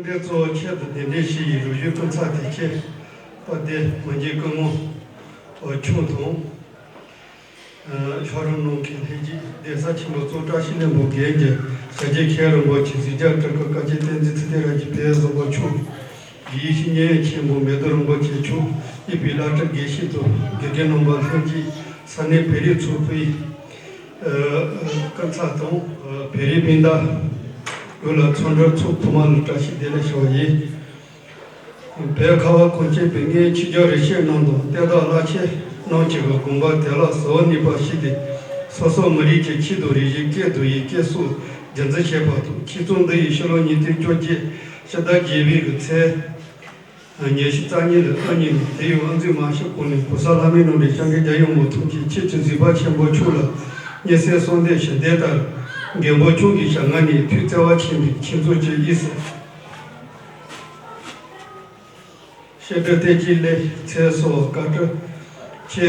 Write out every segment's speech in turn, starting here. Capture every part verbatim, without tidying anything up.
གཙོ་བོ་ཆེད་དུ་གདན་འདྲེན་ཞུས་ཡི་རུ་བཞུགས་སྐུ་ཚབ་དེ་ཆེ་དཔལ་ལྡན་མི་འགྱུར་སྐུ་ངོ་ཆུང་དང་། ལྷ་རམས་གནང་མཁན་ལྷན་རྒྱས་གདན་ས་ཆེན་པོ་གཙོ་བཀྲ་ཤིས་ལྷུན་པོ་དགོན་གྱི་ཞབས་རྗེས་མཁན་རིན་པོ་ཆེ་གཟིགས་རྒྱབ་སྤྲུལ་སྐུ་བཀའ་བརྒྱུད་བསྟན་འཛིན་ཚེ་བརྟན་རབ་རྒྱས་དཔལ་བཟང་པོ་མཆོག་དགེ་བཤེས་གཉན་ཡོད་ཆེན་པོ་མེ་ཏོག་རིན་པོ་ཆེ་མཆོག་གཉིས་པའི་བླ་སྤྲུལ་དགེ་བཤེས་དང་དགེ་རྒན་རྣམ་པ་ལྷན་རྒྱས་ས་གནས་བོད་རིགས་ཚོགས་པའི་སྐུ་ཚབ་དང་བོད་རིགས་སྤུན་ཟླ་ཡོངས་ལ་ཚོགས་འདུ་ཚོགས་ཐོག་མ་ལ་བཀྲ་ཤིས་བདེ་ལེགས་ཞུ་བ་ཡིན། བོད་ཁ་བ་གངས་ཅན་པའི་སྔོན་ཆོས་རྒྱལ་རིན་ཆེན་རྣམས་དང་བསྟན་བདག་བླ་ཆེན་རྣམས་ཀྱི་དགོངས་པ་དེ་ལ་གསལ་བར་ནུས་པ་ཞིག་སྟེ། སོ་སོ་མི་རིགས་ཀྱི་ཆོས་དང་རིག་གཞུང་སྐད་དང་ཡི་གེ་སོགས་རྒྱུན་འཛིན་བྱེད་པ་དང་། ཆོས་ཚོགས་འདི་ཡི་ཕྱི་ལོ་ཉིས་སྟོང་བཅོ་བརྒྱད་ཕྱི་ཟླ་བརྒྱད་པའི་གི་ཚེས་ཉི་ཤུ་རྩ་གཉིས་ལ་ཨ་མྱེས་ནས་དེ་ཡང་ཨ་འཛུལ་མ་ཤི་གོང་ནས་གོང་ས་ལྷ་མིའི་ནང་དུ་སྐྱབས་མགོན་རྒྱལ་བའི་དབང་པོ་ཐུགས་རྗེ་ཆེ་ཆེན་གཟིགས་པ་ཆེན་པོ་མཆོག་ལ་སྙན་སེང་གསོལ་འདེབས་ཞུ་འདོན་ལྟར། མགོན་པོ་མཆོག་གི་ཞལ་སྔ་ནས་ཐུགས་བརྩེ་བ་ཆེན་པོས་ཁྱེད་ཚོ་ཆེད་དབྱིངས་སུ་བཤད་སྒྲུབ་བསྟན་བཅོས་ལེགས་ཚེ་སོགས་བཀའ་དྲིན་ཆེ།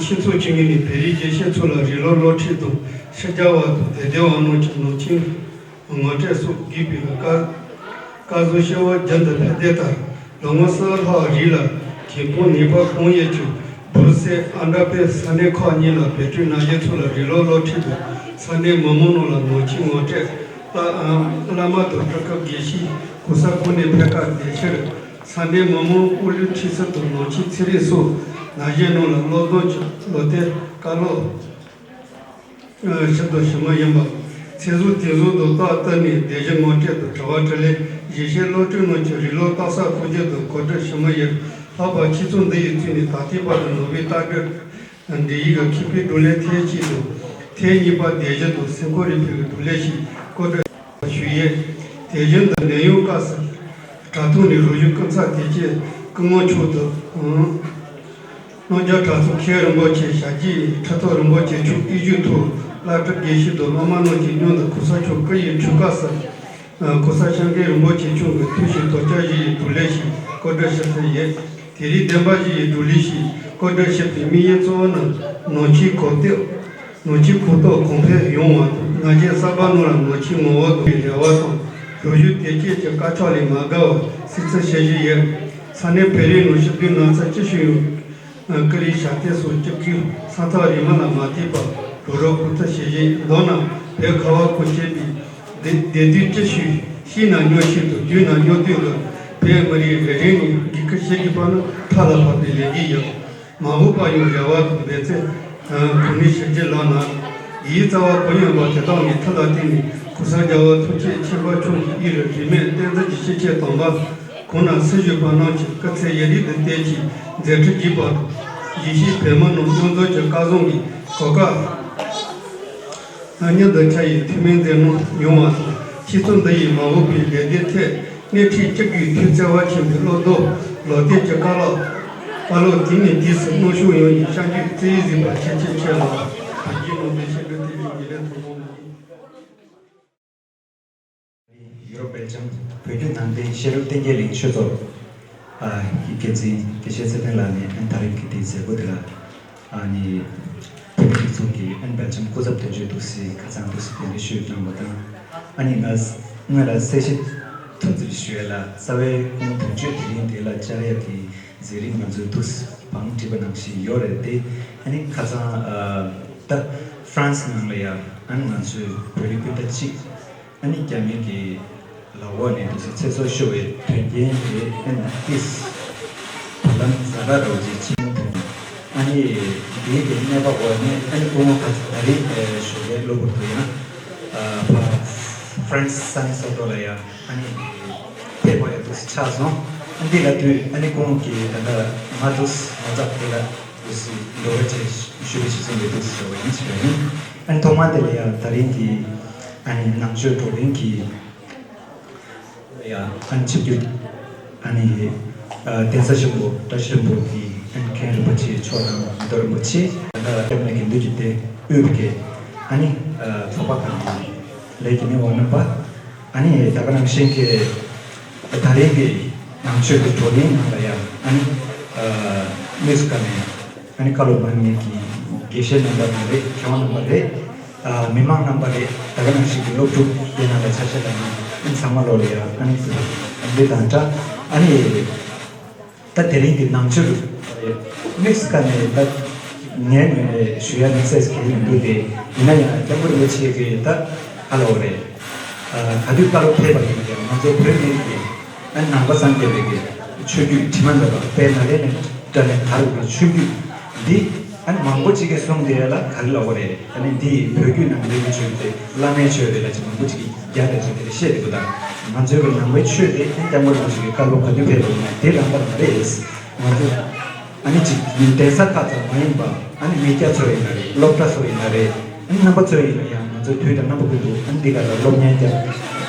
ཁྱེད་ཚོ་ཆེད་ངོས་ནས་བོད་རིགས་རྒྱལ་གཞིས་ཚོ་ལ་རིགས་ལམ་སློབ་ཁྲིད་དང་ཕྱི་རྒྱལ་བ་དང་དད་ལྡན་བ་རྣམས་ཀྱི་ནང་ཆོས་ངོ་སྤྲོད་སོགས་དགོས་པའི་བཀའ་བཀའ་གསུང་ཞུ་བ་རྒྱུན་དུ་ཕེབས་བསྡད་དང་། ལོ་ངོ་གསུམ་ལྷག་རིང་ལ་དེ་སྤུན་ནུས་པ་གང་ཡོད་ཀྱང་སྦུར་སེལ་ཨན་ཌ་པེ་ས་གནས་ཁག་གཉིས་ལ་བོད་ཕྲུག་ན་གཞོན་ཚོ་ལ་རིགས་ལམ་སློབ་ཁྲིད་དང་ས་གནས་མི་མང་རྣམས་ལ་ནང་ཆོས་ངོ་སྤྲོད། བླ་བླ་མ་དང་སྤྲུལ་སྐུ་དགེ་བཤེས་གོང་ས་གོང་ནས་ཕེབས་སྐབས་དེ་ཕྱིར་ས་གནས་མི་མང་དབུ་བློའི་ཁྲིད་གསུམ་དང་ནང་ཆོས་ཚན་རིག་སོགས་ན་གཞོན་རྣམས་ལ་སློབ་སྦྱོང་གི་བློ་གཏད་བཀའ་སློབ། ཞིབ་ཏུ་ཞུ་མུས་ཡིན་པ། ཚེ་སྲོག་དེ་སྲོག་དང་རྟགས་བསྟུན་ནས་སྡེ་བཞི་ངོ་སྤྲོད་དང་དྲི་བ་དྲིས་ལན་གཞིར་བཞག་སློབ་ཕྲུག་རྣམས་ཀྱི་རིགས་ལམ་རྟགས་གསལ་ཐུགས་རྒྱུད་དུ་གོ་སྒྲིག་ཞུ་མུས་ཡིན། ལྷག་པར་ཆོས་ཚོགས་འདི་ཡི་ཚུལ་ནས་ད་ལྟའི་བར་དུ་ནང་པའི་ལྟ་གྲུབ་འབྲེལ་ཡིག་གི་མཁས་པའི་བགྲོ་གླེང་ཐེངས་གཅིག་དང་ཐེངས་གཉིས་པ་སྡེ་བཞི་དང་སེམས་ཁམས་རིག་པའི་བགྲོ་གླེང་ཞིག་སྐོར་སྒྲིག་ཞུ་ཡས། དེ་བཞིན་དུ་ལས་ཡོངས་སྐབས་སུ་དྲ་ཐོག་ནས་རུ་བཞུགས་སྐུ་ཚབ་དེ་ཆེ་སྐུ་ངོ་མཆོག་ཏུ། རྣམ་རྒྱལ་གྲྭ་ཚང་མཁན་རིན་པོ་ཆེ་ཞབས་རྗེས་ཁྲི་ཐོག་རིན་པོ་ཆེ་མཆོག་དབུས་བཞུགས་ཐོག་བླ་སྤྲུལ་དགེ་བཤེས་དང་བླ་མ་རྣམས་ཀྱིས་མཉམ་དུ་གོང་ས་མཆོག་སྐུ་ཡི་འཁྲུངས་སྐར་སུ། གོང་ས་སྐྱབས་མགོན་རིན་པོ་ཆེ་མཆོག་གི་ཐུགས་བཞེད་དམ་བཅའ་བཞི་ཡི་བགྲོ་གླེང་ཞིག་སྐོར་སྒྲིག་ཞུ་ཚར་ཡོད། དེ་རིང་བདེན་པ་བཞི་ཡི་བགྲོ་གླེང་ཞིག་སྐོར་སྒྲིག་ཞུ་བའི་དམིགས་ཡུལ་གཙོ་བོ་ནི་ནང་ཆོས་གོ་རྟོགས། ནང་ཆོས་གོ་རྟོགས་གོང་འཕེལ་ཡོང་བ་དང་ན་གཞོན་གསར་པ་རྣམས་ལ་ནང་ཆོས་ངོ་བོ་དང་པའི་རེ་བ་དང་རུ་བཞུགས་དེ་སྐྱེས་ཀྱི་དཀར་ཕྱོགས་ལས་མ་འགལ་བར་གཟིགས་ཚུལ་བྱེད་བཞིན་ཡོད། ས་གནས་བོད་རིགས་ནང་ཞི་རྒོལ་གནང་ཚུལ་ཅི་ཞིག་ཡོད། ཀུ་ལིའི་ཞབས་བརྟན་སོགས་སྐྱབས་ཀྱི་ས་ཐག་རིང་མིན་ལ་མ་ལྟོས་པར་རོགས་རོགས་སྐུ་ཚབ་བྱེད་བཞིན་མདོར་ན་བོད་ཁ་བ་གངས་ཅན་པའི་བདེ་བདེ་སྡུག་ཅི་ཞིག་ཤེས་ན་སྙན་ཞུ་དང་བརྒྱུད་ན་སྙན་སྡུག་ལ་བོད་མི་རིགས་རེ་རེ་ནས་དགེ་བསྐུལ་བྱེད་དགོས་པ་ནི་ཕར་ལ་བབས་པའི་ལས་འགན་ཡིན། མ་འོངས་པར་ཡང་རེ་བ་དང་འབད་བརྩོན་གང་ནུས་ཞུ་རྒྱུ་ལགས་ན། ཡིད་རྩ་བ་གང་ཡིན་པ་དེ་དག་ནས་མཐུ་ལ་བརྟེན་ནས་གོང་ས་རྒྱལ་བ་ཐུགས་རྗེ་ཆེན་པོ་མཆོག་གི་ཨིན་རུ་རིས་མེད་བསྟན་འཛིན་གྱི་ཞིང་ཆེན་དམ་པ་གང་ན་སྲི་ཞུ་པ་རྣམས་ཀྱི་སྐུ་ཚེ་ཡུན་རིང་དུ་བརྟན་ཅིང་མཛད་འཕྲིན་རྒྱས་པ་དང་། གཞིས་བྱེས་བོད་མི་རྣམས་མཉམ་འཛོམས་ཀྱི་སྐལ་བཟང་གི་གོ་སྐབས་མྱུར་དུ་འཆར་བའི་ཐུགས་སྨོན་འདི་རྣམས་མྱོང་བ་དང་། ཆོས་ཚོགས་འདི་ཡིས་མ་འོངས་པའི་ལས་དོན་ཐད་སྣེ་ཁྲིད་ཅི་དགོས་ཐུགས་བརྩེ་བ་ཆེན་པོས་བློ་ལྡོག་ལོག་ལྟའི་གྱི་བཀའ་སློབ་བཀའ་སློབ་དེང་ནས་དུས་སུ་གནང་ཕྱོགས་ཡོངས་ཀྱི་བཤམས་མཇུག་བརྩི་ཡིག་གཟིགས་པ་ཆེ་ཆེ་ཆེ་ལ། བོད་བརྒྱུད་ནང་བསྟན་ཞིབ་འགྲོ་དེ་བཞིན་ཉིན་ལས་ཐོན་པོ་མ་ཡིན། ཡུ་རོབ་སྦེལ་ཇམ་བོད་བརྒྱུད་ནང་བསྟན་ཤེས་རབ་བསྟན་རྒྱས་གླིང་ཆོས་ཚོགས་ཀྱི་འགན་འཛིན་དགེ་བཤེས་ཚེ་བརྟན་ལགས་ནས་ཨན་ད་རིང་གི་དེའི་མཛད་སྒོ་དེ་ལ་ཨ་ནི་བོད་མི་སྒྲིག་འཛུགས་ཀྱི་ཨན་སྦེལ་ཇམ་སྐུ་ཚབ་དོན་གཅོད་འདུག་སེ་ཁ་སང་འདུག་སེ་གདན་འདྲེན་ཞུས་གནང་བ་དང་། ཨ་ནི་ང་སྔོན་ལ་གསལ་བཤད་ཐུང་ཙམ་ཞུ་ཡ་ལ། རྩ་བའི་ཁོང་དོན་གཅོད་དེ་རིང་དེ་ལ་བཅར་ཡ་གི་མཛད་རིམ་ང་ཚོའི་འདུག་སེ་བང་བསྒྲིགས་པ་ནང་བཞིན་ཡོད་རེད་དེ། ཨ་ནི་ཁ་སང་ཨ་ད་ཧྥ་རན་སི་ནང་ལ་ཡ་ཨ་ནི་ང་ཚོའི་བོད་རིགས་སྤུན་ཟླ་གཅིག་ཨ་ནི་རྒྱ་མི་གི་ལ་འོག་ནས་འདུག་སེ་ཚེ་སྲོག་ཤོར་བའི་དོན་རྐྱེན་དེ་ཨ་ནི་ཏིས་བར་ལམ་ཛ་དྲག་རོ་ཇི་ཆིང་དོན། ཨ་ནི་འདིའི་གི་གནས་བབ་འོག་ནས་ཨ་ནི་སྐུ་ངོ་ཁ་ད་རིང་ཨེ་ཞོགས་ཀའི་གློ་བུར་དུ་ཡང་ཨ་ཕ་ཧྥ་རན་སི་ས་གནས་སོ་ཏོ་ལ་ཡང་ཨ་ནི་ཕེབས་པ་ཡང་འདུག་སེ་ཆགས་སོང་། ཨ་འདི་ལ་དུས་ཨ་ནི་ཁོང་གིས་ད་ལྟ་ང་འདུག་སེ་ང་ཚ་དེ་ལ་འདུག་སེ་འདོར་བ་བྱས་ཞུ་བ་ཞིག་སོང་གི་འདུག་སེ་ཞོགས་ཀའི་ཡིན་ཞིག་ཡིན། ཨ་ནི་ཐོག་མ་དེ་ལ་ཡང་ད་རིང་གི་ཨ་ནི་ནང་ཆོས་བགྲོ་གླེང་གི་ཡ་ཨན་ཆིབས་བསྒྱུར་ཨ་ནི་ཨ་གདན་ས་ཆེན་པོ་བཀྲ་ཤིས་ལྷུན་པོ་གི་ཨན་མཁན་རིན་པོ་ཆེ་མཆོག་དང་མི་རྡོ་རིན་པོ་ཆེ། ད་ལྟ་སྐྱབས་གནས་དགེ་འདུན་གྱི་སྡེ་དབུས་ཀྱི་ཨ་ནི་ཚོགས་པ་ཁག་གི་ལས་ཀྱི་ནི་འོག་རྣམ་པ། ཨ་ནི་ད་ག་ནང་བཞིན་གྱི་ད་རེས་ཀྱི་ནང་ཆོས་ཀྱི་བགྲོ་གླེང་ནང་ལ་ཡང་ཨ་ནི་དངོས་སུ་བཀའ་ནས། ཨ་ནི་བཀའ་སློབ་གནང་མཁན་གྱི་དགེ་བཤེས་རྣམ་པ་རེད། མཁས་དབང་རྣམ་པ་རེད། ཨ་མི་མང་རྣམ་པ་རེད། ད་ག་ནང་བཞིན་གྱི་སློབ་ཕྲུག་དེ་ནང་ལ་ཆ་ཤས་ལ་ནི་ ཚང་མ་ལོ་ལ་ཡ་ཨ་ནི་འདི་དང་འདྲ། ཨ་ནི་ད་དེ་རིང་གི་ནང་ཆོས་དམིགས་བཀར་ནས་ད་ངའི་ངོས་ནས་ཞུ་ཡ་དམིགས་བསལ་གལ་ཡིན་རྒྱུ་དེ་ཡིན་ན་ཡང་སྐྱབས་མགོན་རིན་པོ་ཆེ་གིས་ད་ཧ་ལོ་རེད། ག་དུས་བཀའ་སློབ་ཕེབས་པ་ཡིན་ན་ཡང་ང་ཚོ་བོད་མི་གི་ཨ་ནང་པ་སངས་རྒྱས་པའི་གི་ཆོས་བརྒྱུད་དྲི་མ་མེད་པ་དཔལ་ནཱ་ལེནྡྲ་ནས་དར་བའི་ཆོས་བརྒྱུད་འདི་ཨ་ནི་མང་པོ་ཅིག་གིས་གསུངས་བསྡད་ཡ་ལ་ག་རེ་ལབ་དགོས་རེད། ཨ་ནི་འདི་བོད་བརྒྱུད་ནང་བསྟན་གྱི་ཆོས་དེ་བླ་མའི་ཆོས་རེད་ལབ་ཅིག་མང་པོ་ཅིག་གིས་རྒྱ་རེད་ཟེར་དེ་རེད་བཤད་འདུག་ད་ང་ཚོའི་གི་ནང་པའི་ཆོས་དེ་ཨ་སྐྱབས་མགོན་རིན་པོ་ཆེ་གི་བཀའ་སློབ་ག་དུས་ཕེབས་པ་ཡིན་ན་དེ་རང་དགར་མ་རེད། ང་ཚོ་ཨ་ནི་ཅིག་གདན་ས་ཁག་ཙམ་མ་ཡིན་པ་ཨ་ནི་མི་སྐྱ་ཚོ་ཡིན་ན་རེད། སློབ་གྲྭ་ཚོ་ཡིན་ན་རེད། ཨ་ནི་རྣམ་པ་ཚོ་ཡིན་ན་ཡང་ང་ཚོའི་དུས་དང་རྣམ་པ་ཀུན་ཏུ་ཨ་ནི་འདི་ག་ལ་སློབ་གཉེར་རྒྱག་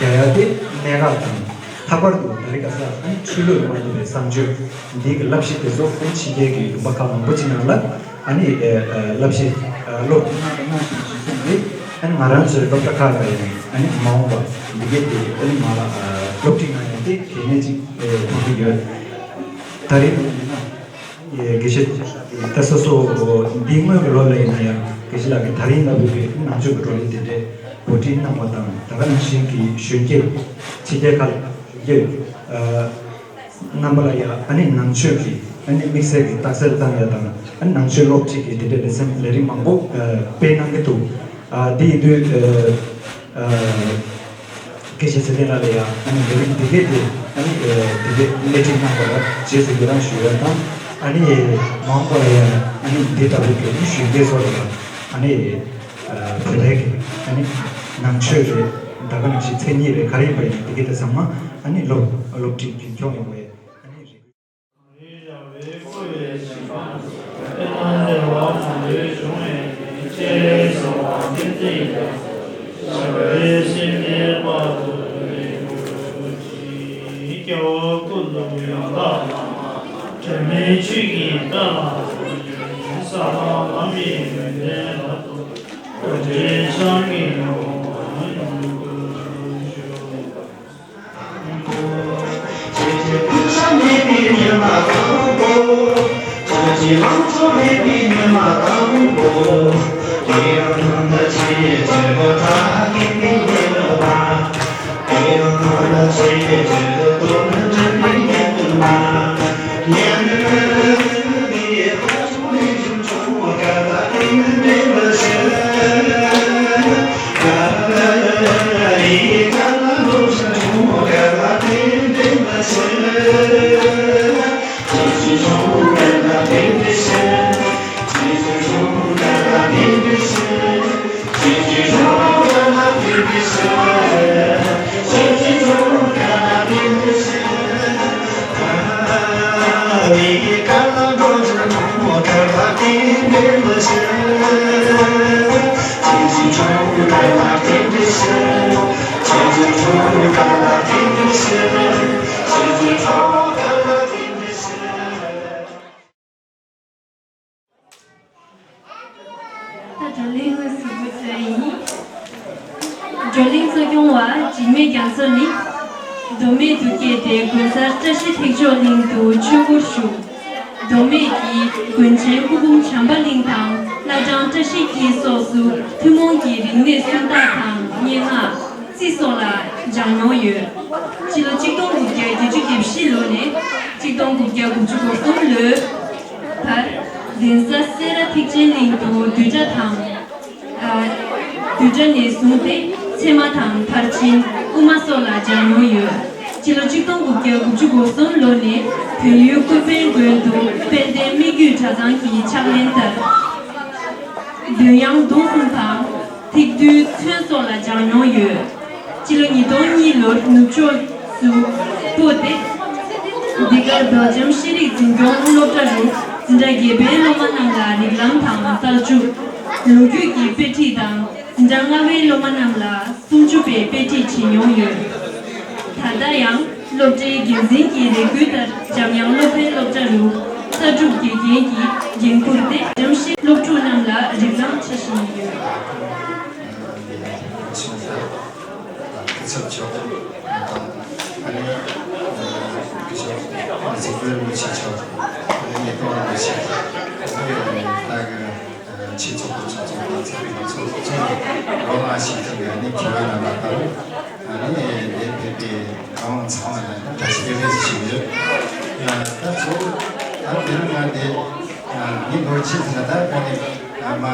རྒྱག་ཡ་དེ་གནད་འགག་དང་། ལྷག་པར་དུ་ད་རེས་ཁ་སང་ཨ་ནི་ཆོས་ལུགས་མ་ཡིན་པའི་བཟང་སྤྱོད་འདི་གི་བསླབ་གཞི་དེ་ཚོ་ཨ་ནི་ཕྱི་རྒྱལ་གྱི་ལུང་པ་ཁག་མང་པོ་ཅིག་ནང་ལ་ཨ་ནི་ཨ་ཨ་བསླབ་གཞི་ཨ་སློབ་གནང་དང་གནང་བཞིན་པ་ཞིག་གསུངས་ཏེ། ཨ་ནི་ང་རང་ཚོའི་སློབ་གྲྭ་ཁག་ལ་ཡང་ཨ་ནི་མ་འོངས་པ་འདི་གའི་དེ་ཨ་ནི་མ་ལ་ཨ་སློབ་ཁྲིད་གནང་ཡ་དེ་གལ་གནད་ཅིག་ཨ་མཐོང་གི་ཡོད། ད་རེས་ཡིན་ན། དགེ་བཤེས་ད་སོ་སོ་འདི་སྔོན་གྱི་ལོ་ལ་ཡིན་ན་ཡང་དགེ་བཤེས་ལགས་ཀྱིས་ད་རིང་ལྟ་བུའི་ནང་ཆོས་ཀྱི་བགྲོ་གླེང་དེ་འདྲའི་གོ་སྒྲིག་གནང་བ་དང་། ད་ག་ནང་བཞིན་གྱི་གཞོན་སྐྱེས་ཕྱི་རྒྱལ་ཁག་གི་གཞོན་སྐྱེས་རྣམ་པ་ལ་ཡང་ཨ་ནི་ནང་ཆོས་ཀྱི་ཨ་ནི་དམིགས་བསལ་གྱི་རྟགས་གསལ་བཏང་ཡ་དང་། ཨ་ནི་ནང་ཆོས་སློབ་ཁྲིད་ཀྱི་དེ་འདྲའི་ལེ་ཚན་ལས་རིམ་མང་པོ་སྤེལ་གནང་གི་འདུག་དེ་ཡིན་དུས། དགེ་བཤེས་ཚེ་བརྟན་ལགས་ལ་ཡང་ཨ་ནི་ལས་རིམ་འདི་གས་དེ་ཨ་ནི་འདི་གས་སྣེ་ཁྲིད་གནང་བ་ལ་རྗེས་སུ་ཡི་རང་ཞུ་ཡ་དང་། ཨ་ནི་མ་འོངས་པ་ལ་ཡང་ཨ་ནི་འདི་ལྟ་བུའི་གི་གཞོན་སྐྱེས་ཚོ་ལ་ཡང་ཨ་ནི་བོད་པའི་གི་ཨ་ནི་ནང་ཆོས་རེད། ད་ག་ནང་བཞིན་མཚན་ཉིད་རེད། ག་རེ་ཡིན་པ་ཡིན་ན་འདི་གས་དེ་ཚང་མ་ཨ་ནི་སློབ་སློབ་ཁྲིད་རྒྱུན་འཁྱོངས་ཡོང་བའི་ཨ་ནི་རེ། ད་བགྲོ་གླེང་དངོས་སུ་འགོ་བཙུགས་ཡིན། བགྲོ་གླེང་གཙོ་སྐྱོང་བ་འཇིགས་མེད་རྒྱ་མཚོ་ནི། མདོ་སྨད་དུ་སྐྱེས་ཏེ་དགོན་གསར་བཀྲ་ཤིས་ཐེག་མཆོག་གླིང་དུ་ཆོས་སྒོར་ཞུགས། མདོ་སྨད་ཀྱི་དགོན་ཆེན་སྐུ་འབུམ་བྱམས་པ་གླིང་དང་བླ་བྲང་བཀྲ་ཤིས་འཁྱིལ་སོགས་སུ་ཐུན་མོང་གི་རིག་གནས་སུམ་རྟགས་དང་སྙན་ངག་རྩིས་སོགས་ལ་སྦྱངས་མྱོང་ཡོད། སྤྱི་ལོ་གཅིག་སྟོང་དགུ་བརྒྱ་བརྒྱད་ཅུ་གྱ་བཞི་ལོ་ནས་གཅིག་སྟོང་དགུ་བརྒྱ་དགུ་བཅུ་གོ་གསུམ་ལོའི་བར་གདན་ས་སེ་ར་ཐེག་ཆེན་གླིང་དུ་བསྡུས་གྲྭ་དང་། ཨ། བསྡུས་གྲྭ་ནས་བཟུང་སྟེ་ཚད་མ་དང་ཕར་ཕྱིན་དབུ་མ་སོགས་ལ་སྦྱངས་མྱོང་ཡོད། སྤྱི་ལོ་གཅིག་སྟོང་དགུ་བརྒྱ་དགུ་བཅུ་གོ་གསུམ་ལོ་ནས་བལ་ཡུལ་ཀོ་པན་དགོན་དུ་དཔལ་ལྡན་སྨད་རྒྱུད་གྲྭ་ཚང་གི་ཕྱག་ལེན་བསྟར། འདོན་དབྱངས་རྡུང་གསུམ་དང་། ཐིག་རྡུལ་ཚོན་སོགས་ལ་སྦྱངས་མྱོང་ཡོད། སྤྱི་ལོ་ཉིས་སྟོང་གཉིས་ལོར་ནུབ་ཕྱོགས་སུ་སྤོས་ཏེ། འདི་གར་སྦེལ་ཇམ་ཤེས་རིག་འཛིན་སྐྱོང་སློབ་གྲྭ་རུ་འཛིན་གྲྭ་བརྒྱད་པའི་སློབ་མ་རྣམས་ལ་རིགས་ལམ་དང་གསར་འཇུག་ལོ་རྒྱུས་ཀྱི་དཔེ་ཁྲིད་དང་། འཛིན་གྲྭ་ལྔ་པའི་སློབ་མ་རྣམས་ལ་སུམ་ཅུ་པའི་དཔེ་ཁྲིད་བྱིན་མྱོང་ཡོད། ད་ལྟ་ཡང་སློབ་གྲྭའི་འགན་འཛིན་གྱི་རེ་སྐུལ་ལྟར་འཇམ་དབྱངས་སློབ་གྲྭའི་སློབ་གྲྭ་རུ་གསར་སྒྲུབ་དགེ་རྒན་གྱི་འགན་འཁུར་ཏེ། འཇམ་ཤེས་སློབ་ཕྲུག་རྣམས་ལ་རིགས་ལམ་ཁྲིད་བཞིན་ཡོད། སྐུ་ཚབ་མཆོག་དང་། ཨ་ནི་སྐུ་ཞབས་འཇིགས་མེད་རིན་པོ་ཆེ་མཆོག་ཨ་ནི་ཉེ་དོན་རིན་པོ་ཆེ། ཨ་ནི་ད་གི་ཆེས་ཚོགས་གཙོ་ཚོགས་པ་ཚོགས་པའི་ཚོགས་གཙོ་ཚོགས་ནས་རོགས་གནང་ཞུས་ཐུབ་པའི་ཨ་ནི་མཁས་པ་རྣམ་པ་དང་། ཨ་ནི་འདིར་ཕེབས་ གང་ཚང་མ་ལ་བཀྲ་ཤིས་བདེ་ལེགས་ཞུ་གི་ཡོད། ད་གཙོ་བོ་ད་དེ་རིང་ང་འདི་ངའི་ལོ་གཅིག་ཟིན་ན། ད་ཁོང་ནས་མ་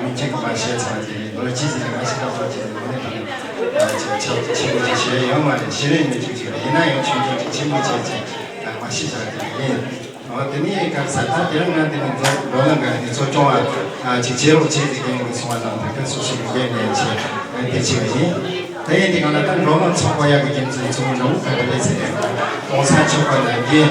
མི་གཅིག་མ་བཤད་ཚར་དེ་ལོ་གཅིག་ཟིན་ན། ང་ཞིག་ད་ལོ་གཅིག་ཟིན་ན་ཁོང་ནས་ད་ཆེ་ཆེ་ཆེ་མི་གཅིག་བཤད་ཡོད་མ་རེད། ཤེས་རིག་མི་གཅིག་ཅིག་རེད། ཡིན་ན་ཡང་ཆུང་ཆུང་ཅིག་ཆེ་མི་བྱས་ཚེ་མ་ཤི་བཞག་དེ་ཡིན། འོ་དེ་ནས་ག་ས་ད་དེ་རིང་ང་འདི་ནས་འགྲོ་འགྲོ་ལམ་ག་ནས་གཙོ་སྐྱོང་བ་ཅིག་བྱེད་རོགས་བྱེད་ཟེར་མཁན་ཡོད་གསུང་བ་དང་། ད་ག་སོ་སོ་གི་འགན་ལེན་བྱེད་དེ་བྱེད་པ་ཡིན། དེ་ཡིན་དུས་གང་ལ་ད་འགྲོ་ལམ་ཚོགས་པ་ཡག་གི་རྒྱུ་མཚན་ཚོགས་འགྲོ་ག་འདྲ་ལས་ཟེར་ནས། གོང་ས་མཆོག་གི་ལ་འགན་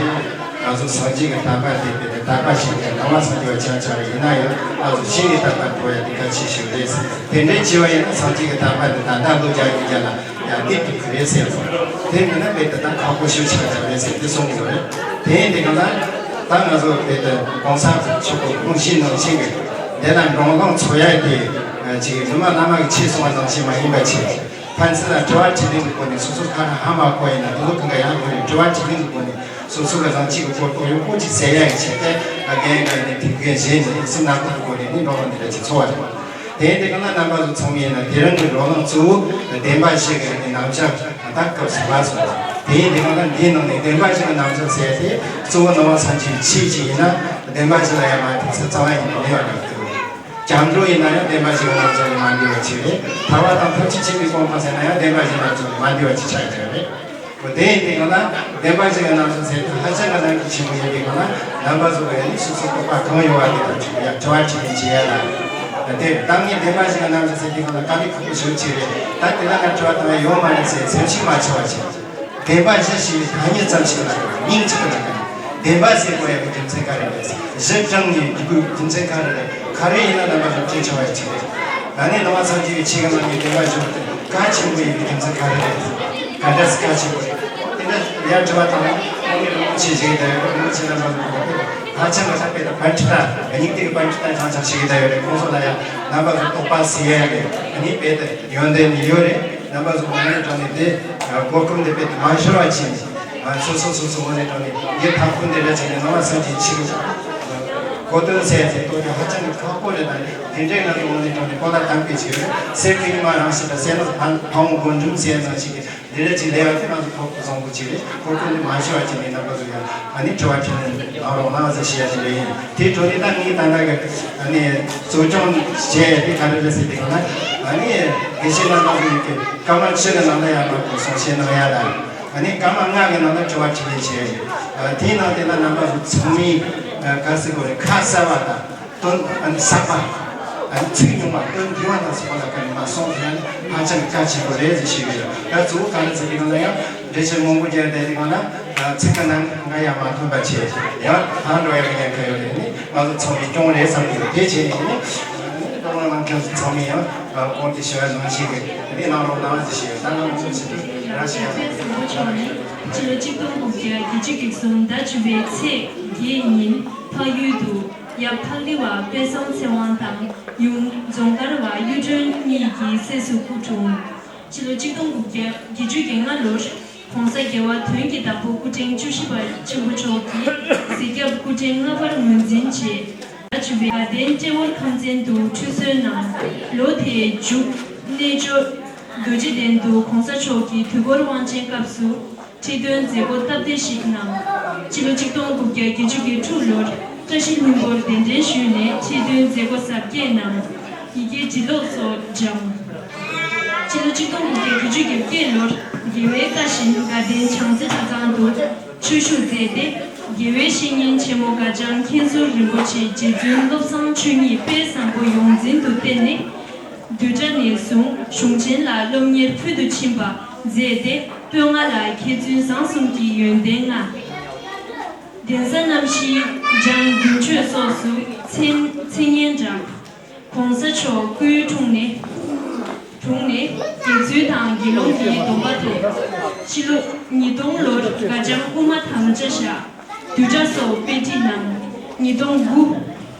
ང་ཚོ་སངས་རྒྱས་ཀྱི་བསྟན་པ་དེ་བས་ཏེ་དར་པ་ཞིག་གི་ནང་བ་སངས་རྒྱས་པ་ཆགས་ཆགས་རེད། ཡིན་ན་ཡང་ང་ཚོ་ཤིན་ཏུ་དར་པ་འགྲོ་ཡ་དེ་གལ་ཆེ་ཤོས་རེད། དེ་འདྲའི་བྱས་པ་ཡིན་ན་སངས་རྒྱས་ཀྱི་བསྟན་པ་དེ་ད་ལྟ་ལོ་བརྒྱ་ཡི་རྒྱ་ལ་ཡར་རྒྱས་ཐུབ་ཀྱི་རེད་ཟེར་སོང་། དེ་མིན་ན་དཔེ་དེ་དག་ཁག་པོ་ཞིག་ཆགས་ཀྱི་རེད་ཟེར་དེ་གསུངས་ཡོད་རེད། དེ་ཡིན་དུས་གང་ལ་ད་ང་ཚོ་དཔེ་དེ་གོང་ས་མཆོག་གི་དགོངས་གཞི་ནང་བཞིན་གྱི་དེ་ལ་འགྲོ་ལམ་འཚོལ་ཡ་དེ་ཅིག་སྒྲོལ་མ་བླ་མ་གིས་ཆེད་གསུངས་པ་ནང་བཞིན་མ་ཡིན་པ་བྱས། ཕན་ཚུན་ལ་དྲི་བ་དྲིས་ལན་གྱི་སྒོ་ནས་སོ་སོ་ཁ་ན་ཧ་མ་གོ་ཡིན་ན་དེ་ཚོ་གང་ག་ཡང་དགོས་རེད། དྲི་བ་དྲིས་ལན་གྱི་སྒོ་ནས་སོ་སོ་ལ་རང་གཅིག་གི་གོ་རྟོགས་ཡོང་སྒོ་ཅིག་ཟེར་ཡ་ཡི་ཆེད་དེ་རྒན་རྒན་ནས་དེ་རྒན་གཞན་ནས་སེམས་ནག་པོ་གི་སྒོ་ནས་ནི་འགྲོ་ལམ་འདི་འདྲ་ཅིག་འཚོལ་བ་རེད། དེ་ཡིན་དུས་གང་ལ་རྣམ་པ་ཚོ་ཚང་མ་ཡིན་ན་དེ་རིང་གི་འགྲོ་ལམ་གཙོ་བོ་བདེན་པ་བཞི་གི་རྣམ་གཞག་ད་སྐབས་སུ་བབས་སོང་། དེ་ཡིན་དུས་གང་ལ་འདིའི་ནང་ནས་བདེན་པ་བཞི་གི་རྣམ་གཞག་ཟེར་ཏེ་གཙོ་བོ་ནང་བ་སངས་རྒྱས་ཆོས་ཅིག་ཡིན་ན་བདེན་པ་བཞི་ལ་ཡང་མ་མཐུན་ས་རྩ་བ་ཉིད་ནས་མེད་པ་རེད། སྐྱབས་འགྲོ་ཡིན་ན་ཡང་བདེན་པ་བཞི་གི་རྣམ་གཞག་ལས་མ་འདས་པ་ཅིག་རེད། ཐར་པ་དང་ཐབས་ཀྱི་ཆེན་པོའི་གོ་འཕང་ཟེར་ན་ཡང་བདེན་པ་བཞི་རྣམ་གཞག་ལས་མ་འདས་པ་ཅིག་ཆགས་ཀྱི་རེད། འོ་དེ་ཡིན་དུས་གང་ལ་བདེན་པ་བཞི་གི་རྣམ་གཞག་ཟེར་དུས་ཧ་ཅང་གི་གནད་འགག་ཆེན་པོ་ཡིན་དུས་གང་ལ་རྣམ་པ་ཚོ་གི་ནི་སོ་སོ་རྟོག་པ་གང་ཡོད་པ་དེ་དང་ཆོས་ཡ་དྲི་བ་དྲིས་ལན་བྱེད་ཡ་ལ། དེ་ད་ངས་བདེན་པ་བཞི་གི་རྣམ་གཞག་ཟེར་དུས་གང་ལ་དཀའ་ལས་ཁག་པོ་ཞེ་པོ་ཅིག་རེད། ད་དེ་ལ་ང་དྲི་བ་བཏང་ཡ་ཡོད་མ་རེད་ཟེར་སེམས་ཤུགས་མ་ཆག་པ་བྱེད། བདེན་པ་བཞི་ཞེས་པའི་ཐ་སྙད་ཙམ་ཞིག་ལ་མིང་གཅིག་ལ་བདེན་པ་ཟེར་དགོས་ཡ་གི་རྒྱུ་མཚན་ག་རེ་རེད། བཞི་དྲངས་ནས་འཇུག་དགོས་རྒྱུ་མཚན་ག་རེ་རེད། ག་རེ་ཡིན་ན་རྣམ་པ་ཚོ་དྲིས་ཆོག་པ་ཅིག་རེད། ད་ནི་ནང་པ་སངས་རྒྱས་པའི་ཆོས་ཀྱི་ནང་ནས་བདེན་པ་བཞི་པོ་དེ་གལ་ཆེན་པོ་ཡིན་པའི་རྒྱུ་མཚན་ག་རེ་རེད། ག་འདྲ་སེ་གལ་ཆེན་པོ་རེད། དེ་འདྲ་ཡར་དྲི་བ་བཏང་ན་ཁོང་གིས་རིན་པོ་ཆེ་ཞིག་གི་ད་ཡོད་རེད། རིན་པོ་ཆེ་རྣམ་པ་ཚོ་གི་ཧ་ཅང་གི་ད་དཔེ་ད་པཎྜི་ཏ་རྙིང་གཏེར་གྱི་པཎྜི་ཏ་ཆང་ཆང་ཞིག་གི་ད་ཡོད་རེད། ཁོང་ཚོ་ལ་ཡང་རྣམ་པ་ཚོ་རྟོགས་པ་ཟེར་ཡ་རེད། ཨ་ནི་དཔེ་ད་ཡོན་ཏན་ནི་ཡོད་རེད། རྣམ་པ་ཚོ་ངོས་ནས་དྲངས་ནས་དེ་གོ་སྐབས་འདི་དཔེ་ད་མ་ཤོར་བ་བྱས་ནས་སོ་སོ་སོ་སོ་ངོས་ནས་དྲངས་ནས་ངས་ཐབས་ཁུར་འདི་འདྲ་བྱས་ནས་ནང་པ་སངས་རྒྱས་ཆོས་ཀྱི་གོ་དོན་ཟེར་ཡ་དེ་རྟོགས་རྒྱུ་ཧ་ཅང་གི་ཁག་པོ་རེད། ད་ནི་དེ་འདྲའི་ང་ཚོ་ངོས་ནས་དྲངས་ནས་གོ་ལ་གཏམ་སྐད་ཅིག་ཡོད་རེད། གསེར་གྱི་ཉི་མ་རང་བཞིན་དང་གསེར་ནག་ཕ་བོང་སྒོ་འགྲམ་ཟེར་ཡ་ནང་བཞིན་གྱི་འདི་འདྲ་ཅིག་ལས་ཡག་དེ་ང་ཚོ་ཐོག་ཏུ་བཟང་པོ་ཅིག་རེད། ཁོ་ཁོ་འདི་མ་ཤི་བ་ཅིག་ནས་རྣམ་པ་ཚོ་ཡང་ཨ་ནི་དྲི་བ་དྲིས་ལན་གནང་རོགས་གནང་ཟེར་ཞུ་ཡ་ཅིག་རེད། ཡིན་དེ་འཕྲོ་ནས་ད་ངས་ད་ལྟ་གི་ཨ་ནི་གཙོ་སྐྱོང་བྱས་དེ་ག་རེ་རེད་ཟེར་དེ་ག་ན་ཨ་ནི་དགེ་བཤེས་རྣམ་པ་ཚོ་ཡི་གེ་སྐར་མ་བཅུ་གི་ནང་ལ་ཡང་མ་གོ་གསུང་བཤད་གནང་ཡ་ད་ཨ་ནི་སྐར་མ་ལྔ་གི་ནང་ལ་དྲི་བ་དྲིས་ལན་བྱས་ཡོད། དེའི་ནང་དེ་ལ་རྣམ་པ་ཚོ་ཚང་མས་ག་ཟེར་དགོས་རེད། ཁ་གསལ་བ་དང་། དོན་ཨ་ནི་གསར་པ། ཨ་ནི་ཚིག་ཉུང་བ་དོན་འདུས་པ་དང་སོགས་ལ་བརྟེན་ནས་མ་གསུངས་ཟེར་ན་ཧ་ཅང་གལ་ཆེན་པོ་རེད་ཟེར་ཞུས་ཡོད། ད་གཙོ་བོ་གང་རེད་ཟེར་དུས་གང་ལ་ཡང་འགྲེལ་བཤད་མང་པོ་རྒྱག་བསྡད་དུས་གང་ལ་ཚིག་གི་ནང་ང་ཡང་མ་ཐོན་པ་བྱས་ཡང་ཕར་འགྲོ་ཡག་གི་ཉེན་ཁ་ཡོད་རེད། ནི་ང་ཚོ་ཚང་མས་སྐྱོན་རེད་བསམ་གྱི་ཡོད། དེ་བྱས་ནས་ནི་སློབ་གྲྭ་ནང་མཁན་ཚོ་ཚང་མས་ཡང་གོང་དུ་ཞུ་བ་ནང་བཞིན་གྱི་ནི་གནང་རོགས་གནང་ཟེར་ཞུས་ཡོད། ད་ང་མང་པོ་ཞིག་རང་ཞུ་ཡག་ཕྱི་ལོ་ཆིག་སྟོང་དགུ་བརྒྱ་བརྒྱད་ཅུ་གྱ་གསུམ་ཟླ་བཅུ་པའི་ཚེས་བརྒྱད་ཉིན་འཕགས་ཡུལ་དུ། ཡབ་འཕགས་ལི་བ་དཔལ་བཟང་ཚེ་དབང་དང་ཡུམ་རྫོང་དཀར་བ་གཡུ་སྒྲོན་གཉིས་ཀྱི་སྲས་སུ་སྐུ་འཁྲུངས། ཕྱི་ལོ་ཆིག་སྟོང་དགུ་བརྒྱ་བརྒྱད་ཅུ་གྱ་ལྔ་ལོར་༸གོང་ས་༸རྒྱལ་བ་དོན་གྱི་བདག་པོ་སྐུ་ཕྲེང་བཅུ་བཞི་པ་ཆེན་པོ་མཆོག་གིས་གཟིགས་སྐྱབས་སྐུ་ཕྲེང་ལྔ་པར་ངོས་འཛིན་བྱས། ཟླ་བཅུ་པའི་དགའ་ལྡན་ཊེ་ཝོར་ཁམས་ཚན་དུ་ཁྲུས་གསོལ་གནང་། ལོ་དེའི་མཇུག་རྣལ་འབྱོར་རྡོ་རྗེ་གདན་དུ་༸གོང་ས་མཆོག་གི་དུས་འཁོར་དབང་ཆེན་སྐབས་སུ། ཁྲི་འདོན་མཛད་སྒོ་སྟབས་བདེ་ཞིག་གནང་། ཕྱི་ལོ་ཆིག་སྟོང་དགུ་བརྒྱ་བརྒྱད་ཅུ་གྱ་དྲུག་ལོར་བཀྲ་ཤིས་ལྷུན་པོར་གདན་འདྲེན་ཞུས་ནས་ཁྲི་འདོན་མཛད་སྒོ་གཟབ་རྒྱས་གནང་། ཡི་གེ་འབྲི་ཀློག་སོགས་སྦྱངས། ཕྱི་ལོ་ཆིག་སྟོང་དགུ་བརྒྱ་བརྒྱད་ཅུ་གྱ་བརྒྱད་ལོར་རྒྱལ་བའི་བཀའ་བཞིན་དགའ་ལྡན་བྱང་རྩེ་གྲྭ་ཚང་དུ་ཆོས་ཞུགས་མཛད་དེ། རྒྱལ་བའི་བཤེས་གཉེན་ཆེན་མོ་དགའ་ལྕམ་མཁྱེན་ཟུར་རིན་པོ་ཆེའི་རྗེ་བཙུན་བློ་བཟང་ཆོས་ཉིད་དཔལ་བཟང་པོ་ཡོངས་འཛིན་དུ་བསྟེན་ནས། བསྡུས་གྲྭ་ནས་བཟུང་གཞུང་ཆེན་ལ་སློབ་གཉེར་ཕུལ་དུ་ཕྱིན་པ་མཛད་དེ། པོད་ལྔ་ལ་མཁས་བཙུན་བཟང་གསུམ་གྱི་ཡོན་ཏན་མངའ། གདན་ས་རྣམ་བཞིའི་འཇང་དགུན་ཆོས་སོགས་སུ་མཚན་མཚན་སྙན་བསྒྲགས། ༸གོང་ས་མཆོག་སྐུའི་དྲུང་ནས་དྲུང་ནས་དགེ་ཚུལ་དང་དགེ་སློང་གི་སྡོམ་པ་ཐོབ། ཕྱི་ལོ་ཉིས་སྟོང་ལོར་དགའ་ལྕམ་དབུ་མ་དམ་བཅའ་བཞག། བསྡུས་གྲྭ་སོགས་དཔེ་ཁྲིད་གནང་། ཉིས་སྟོང་དགུ་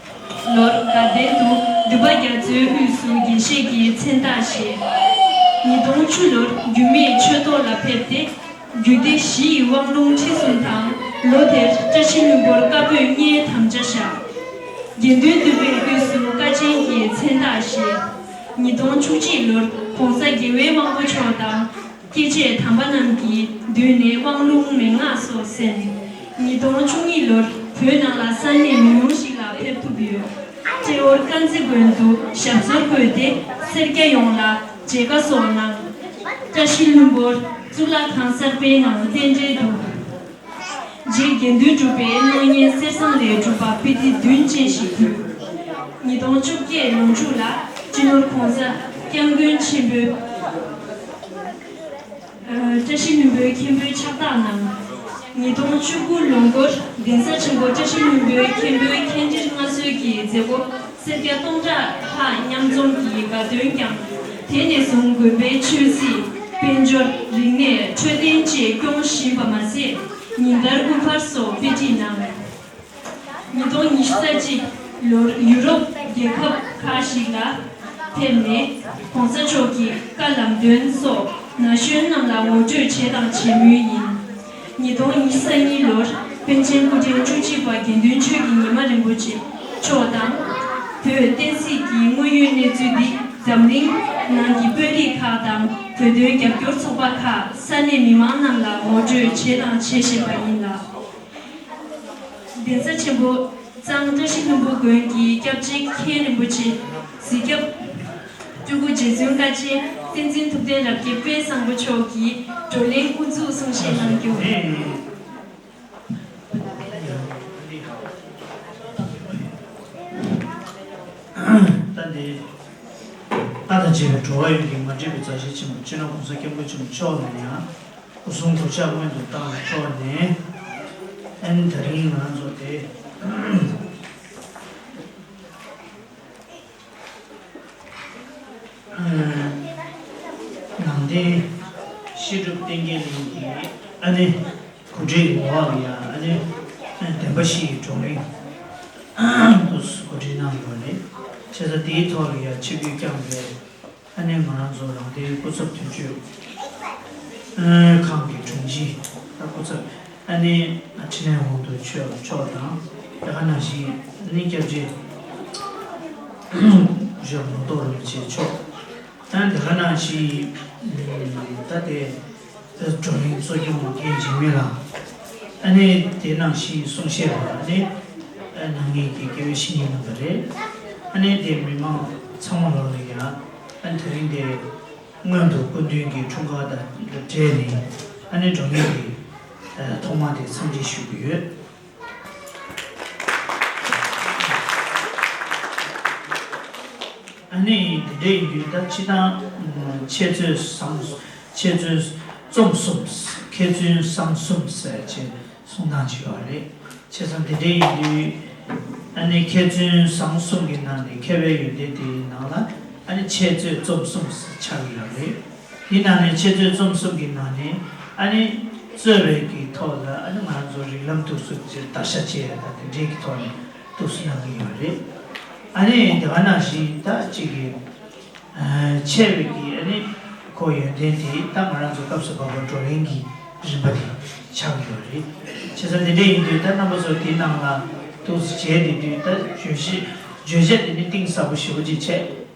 ལོར་དགའ་ལྡན་དུ་འདུས་པ་རྒྱ་མཚོའི་དབུས་སུ་དགེ་བཤེས་ཀྱི་མཚན་རྟགས་བཞེས། ཉིས་སྟོང་བཅུ་ལོར་རྒྱུད་སྨད་ཆོས་ཐོག་ལ་ཕེབས་ཏེ། རྒྱུད་སྡེ་བཞི་ཡི་དབང་ལུང་ཁྲིད་གསུམ་དང་། ལོ་དེར་བཀྲ་ཤིས་ལྷུན་པོར་བཀའ་པོད་ལྔའི་དམ་བཅའ་བཞག། དགེ་འདུན་འདུས་པའི་དབུས་སུ་དཀའ་ཆེན་གྱི་མཚན་རྟགས་བཞེས། ཉིས་སྟོང་བཅུ་གཅིག་ལོར་༸གོང་ས་རྒྱལ་བའི་དབང་པོ་མཆོག་དང་། སྐྱེས་ཆེན་དམ་པ་རྣམས་ཀྱི་མདུན་ནས་དབང་ལུང་མན་ངག་སོགས་གསན། ཉིས་སྟོང་བཅུ་གཉིས་ལོར་བོད་ནང་ལ་ས་གནས་མི་ཉུང་ཞིག་ལ་ཕེབས་ཐུབ་ཡོད། ཏྲེ་ཧོར་དཀར་མཛེས་དགོན་དུ་ཞབས་སོར་བཀོད་དེ་སེར་སྐྱ་ཡོངས་ལ་མཇལ་ཁ་སོགས་གནང་། བཀྲ་ཤིས་ལྷུན་པོར་གཙུག་ལག་ཁང་གསར་སྤེལ་ནང་རྟེན་འབྲེལ་དུ། རྗེ་དགེ་འདུན་གྲུབ་པའི་སྣང་བརྙན་གསེར་ཟངས་ལས་གྲུབ་པ་པི་ཏི་བདུན་ཅན་ཞིག་ཕུལ། ཉིས་སྟོང་བཅོ་བརྒྱད་ལོ་མཇུག་ལ་སྤྱི་ནོར་༸གོང་ས་༸སྐྱབས་མགོན་ཆེན་པོས། ཨ། བཀྲ་ཤིས་ལྷུན་པོའི་མཁན་པོའི་ཕྱག་རྟགས་གནང་། ཉིས་སྟོང་བཅུ་དགུ་ལོ་འགོར་གདན་ས་ཆེན་པོ་བཀྲ་ཤིས་ལྷུན་པོའི་མཁན་པོའི་མཁན་སྤྲུལ་མངའ་གསོལ་གྱི་མཛད་སྒོ་སེར་སྐྱ་སྟོང་ཕྲག་ལྷག་མཉམ་འཛོམས་ཀྱི་དགའ་སྟོན་བསྐྱངས། དེ་ནས་བཟུང་དགོན་པའི་ཆོས་སྲིད་དཔལ་འབྱོར་རིག་གནས་འཕྲོད་བསྟེན་བཅས་སྐྱོང་བཞིན་པ་མ་ཟད། ཉིན་ལྟར་སྐུ་པར་སོགས་དཔེ་ཁྲིད་གནང་། ཉིས་སྟོང་ཉི་ཤུ་རྩ་གཅིག་ལོར་ཡུ་རོབ་རྒྱལ་ཁབ་ཁག་ཞིག་ལ་ཕེབས་ནས་༸གོང་ས་མཆོག་གི་བཀའ་ལམ་སྟོན་སོགས་ན་གཞོན་རྣམས་ལ་ངོ་སྤྲོད་བྱས་དང་བྱེད་མུས་ཡིན། ཉིས་སྟོང་ཉི་ཤུ་རྩ་གཉིས་ལོར་པཎ་ཆེན་སྐུ་ཕྲེང་བཅུ་གཅིག་པ་དགེ་འདུན་ཆོས་ཀྱི་ཉི་མ་རིན་པོ་ཆེ་མཆོག་དང་། བོད་བསྟན་སྲིད་ཀྱི་དངོས་ཡོད་གནས་ཚུལ་འདི་འཛམ་གླིང་ནང་གི་དཔོན་རིགས་ཁག་དང་བོད་དོན་རྒྱབ་སྐྱོར་ཚོགས་པ་ཁག་ས་གནས་མི་མང་རྣམས་ལ་ངོ་སྤྲོད་བྱས་དང་བྱེད་བཞིན་པ་ཡིན་ལ། གདན་ས་ཆེན་པོ་གཙང་བཀྲ་ཤིས་ལྷུན་པོ་དགོན་གྱི་སྐྱབས་རྗེ་མཁན་རིན་པོ་ཆེ་གཟིགས་སྐྱབས། སྤྲུལ་སྐུ་རྗེ་བཙུན་ཀ་ཆེན་བསྟན་འཛིན་ཐུབ་བསྟན་རབ་རྒྱས་དཔལ་བཟང་པོ་མཆོག་གིས་བགྲོ་གླེང་དབུ་འཛུགས་གསུང་བཤད་གནང་རྒྱུ། ད་འདི་ཨ་དང་བཅས་པའི་འགྲོ་བ་ཡོངས་ཀྱི་མ་འདྲིས་པའི་མཛའ་བཤེས་ཆེན་པོ་སྤྱི་ནོར་༸གོང་ས་༸སྐྱབས་མགོན་ཆེན་པོ་མཆོག་ལ་ཡང་སྐུ་གསུང་གོ་ཆ་སྔོན་དུ་བཏང་བའི་ཐོག་ནས། ཨ་ནི་དེ་རིང་ང་རང་ཚོ་དེ་ནང་རྟེན་བཤད་སྒྲུབ་བསྟན་རྒྱས་གླིང་གི་ཨ་ནི་གོ་སྒྲིག་འོག་ལ་ཡང་ཨ་ནི་བདེན་པ་བཞི་ཡི་བགྲོ་གླེང་དུ་གོ་སྒྲིག་གནང་ཡོད་རེད། བྱས་ཙང་དེའི་ཐོག་ལ་ཡང་ཆིབས་བསྒྱུར་བསྐྱངས་པའི་ཨ་ནི་ང་རང་ཚོ་རང་བདེན་སྐུ་ཚབ་དོན་གཅོད་ཁང་གི་དྲུང་ཆེ་ད་སྐུ་ཚབ་ཨ་ནི་འཕྲིན་ལས་དབང་དུ་ཆོས་མཆོག་དང་དེ་ག་ནང་བཞིན་ཨ་ནི་སྐྱབས་རྗེ་ཇོ་མོ་རྡོ་རིན་པོ་ཆེ་མཆོག་ད་དེ་ག་ནང་བཞིན་ད་དེ་བགྲོ་གླེང་གཙོ་སྐྱོང་མཁན་འཇིགས་མེད་ལགས་ཨ་ནི་དེ་ནང་བཞིན་གསུང་བཤད་པ་ཨ་ནི་ནང་ངེད་ཀྱི་དགེ་བའི་བཤེས་གཉེན་རྣམ་པ་རེད། ཨ་ནི་དེ་མི་མང་ཚང་མ་ལོག་ལ་ཡང་ཨ་ནི་དེ་རིང་དེ། སྔོན་དུ་སྐུ་མདུན་གྱི་འཁྲུངས་སྐར་དང་འབྲེལ་ནས་ཨ་ནི་བགྲོ་གླེང་གི་ཐོག་མ་དེ་མཚམས་འཇོག་ཞུ་གི་ཡོད། ཨ་ནི་དེ་འདྲ་ཡིན་དུས་ད་སྤྱི་བཏང་འཆད་རྩོད་བཟང་འཆད་རྩོད་རྩོམ་གསུམ་མཁས་བཙུན་བཟང་གསུམ་ཟེར་བྱས། གསུང་སྟངས་ཅིག་ཡོད་རེད། བྱས་ཙང་དེ་འདྲ་ཡིན་དུས་ཨ་ནི་མཁས་བཙུན་བཟང་གསུམ་གྱི་ནང་ནས་མཁས་པའི་ཡོན་ཏན་དེའི་ནང་ལ་ཨ་ནི་འཆད་རྩོད་རྩོམ་གསུམ་ཆགས་ཀྱི་ཡོད་རེད། དེའི་ནང་ནས་འཆད་རྩོད་རྩོམ་གསུམ་གྱི་ནང་ནས་ཨ་ནི་རྩོད་པའི་གི་ཐོག་ལ་ཨ་ནི་ང་རང་ཚོ་རིགས་ལམ་འདུག་སེ་ཅིག་བརྡར་ཤ་བཅད་ཡ་ད་དེ་འདྲའི་གི་ཐོག་ནས་འདུག་སེ་གནང་གི་ཡོད་རེད། ཨ་ནི་དེ་ག་ནང་བཞིན་ད་ཅིག་གི་འཆད་པའི་གི་ཨ་ནི་ཁོ་ཡོན་ཏན་དེ་ད་ང་རང་ཚོ་སྐབས་སུ་བབས་པ་བགྲོ་གླེང་གི་རིམ་པ་དེ་ཆགས་ཡོད་རེད། བྱས་ཙང་དེ་འདྲ་ཡིན་དུས་ད་རྣམ་པ་ཚོ་དེའི་ནང་ལ་འདུག་སེ་བྱས་དེ་དུས་ད་བརྗོད་གཞི་བརྗོད་བྱ་དེ་ནི་གཏིང་ཟབ་པོ་ཞེ་པོ་ཅིག་བྱས་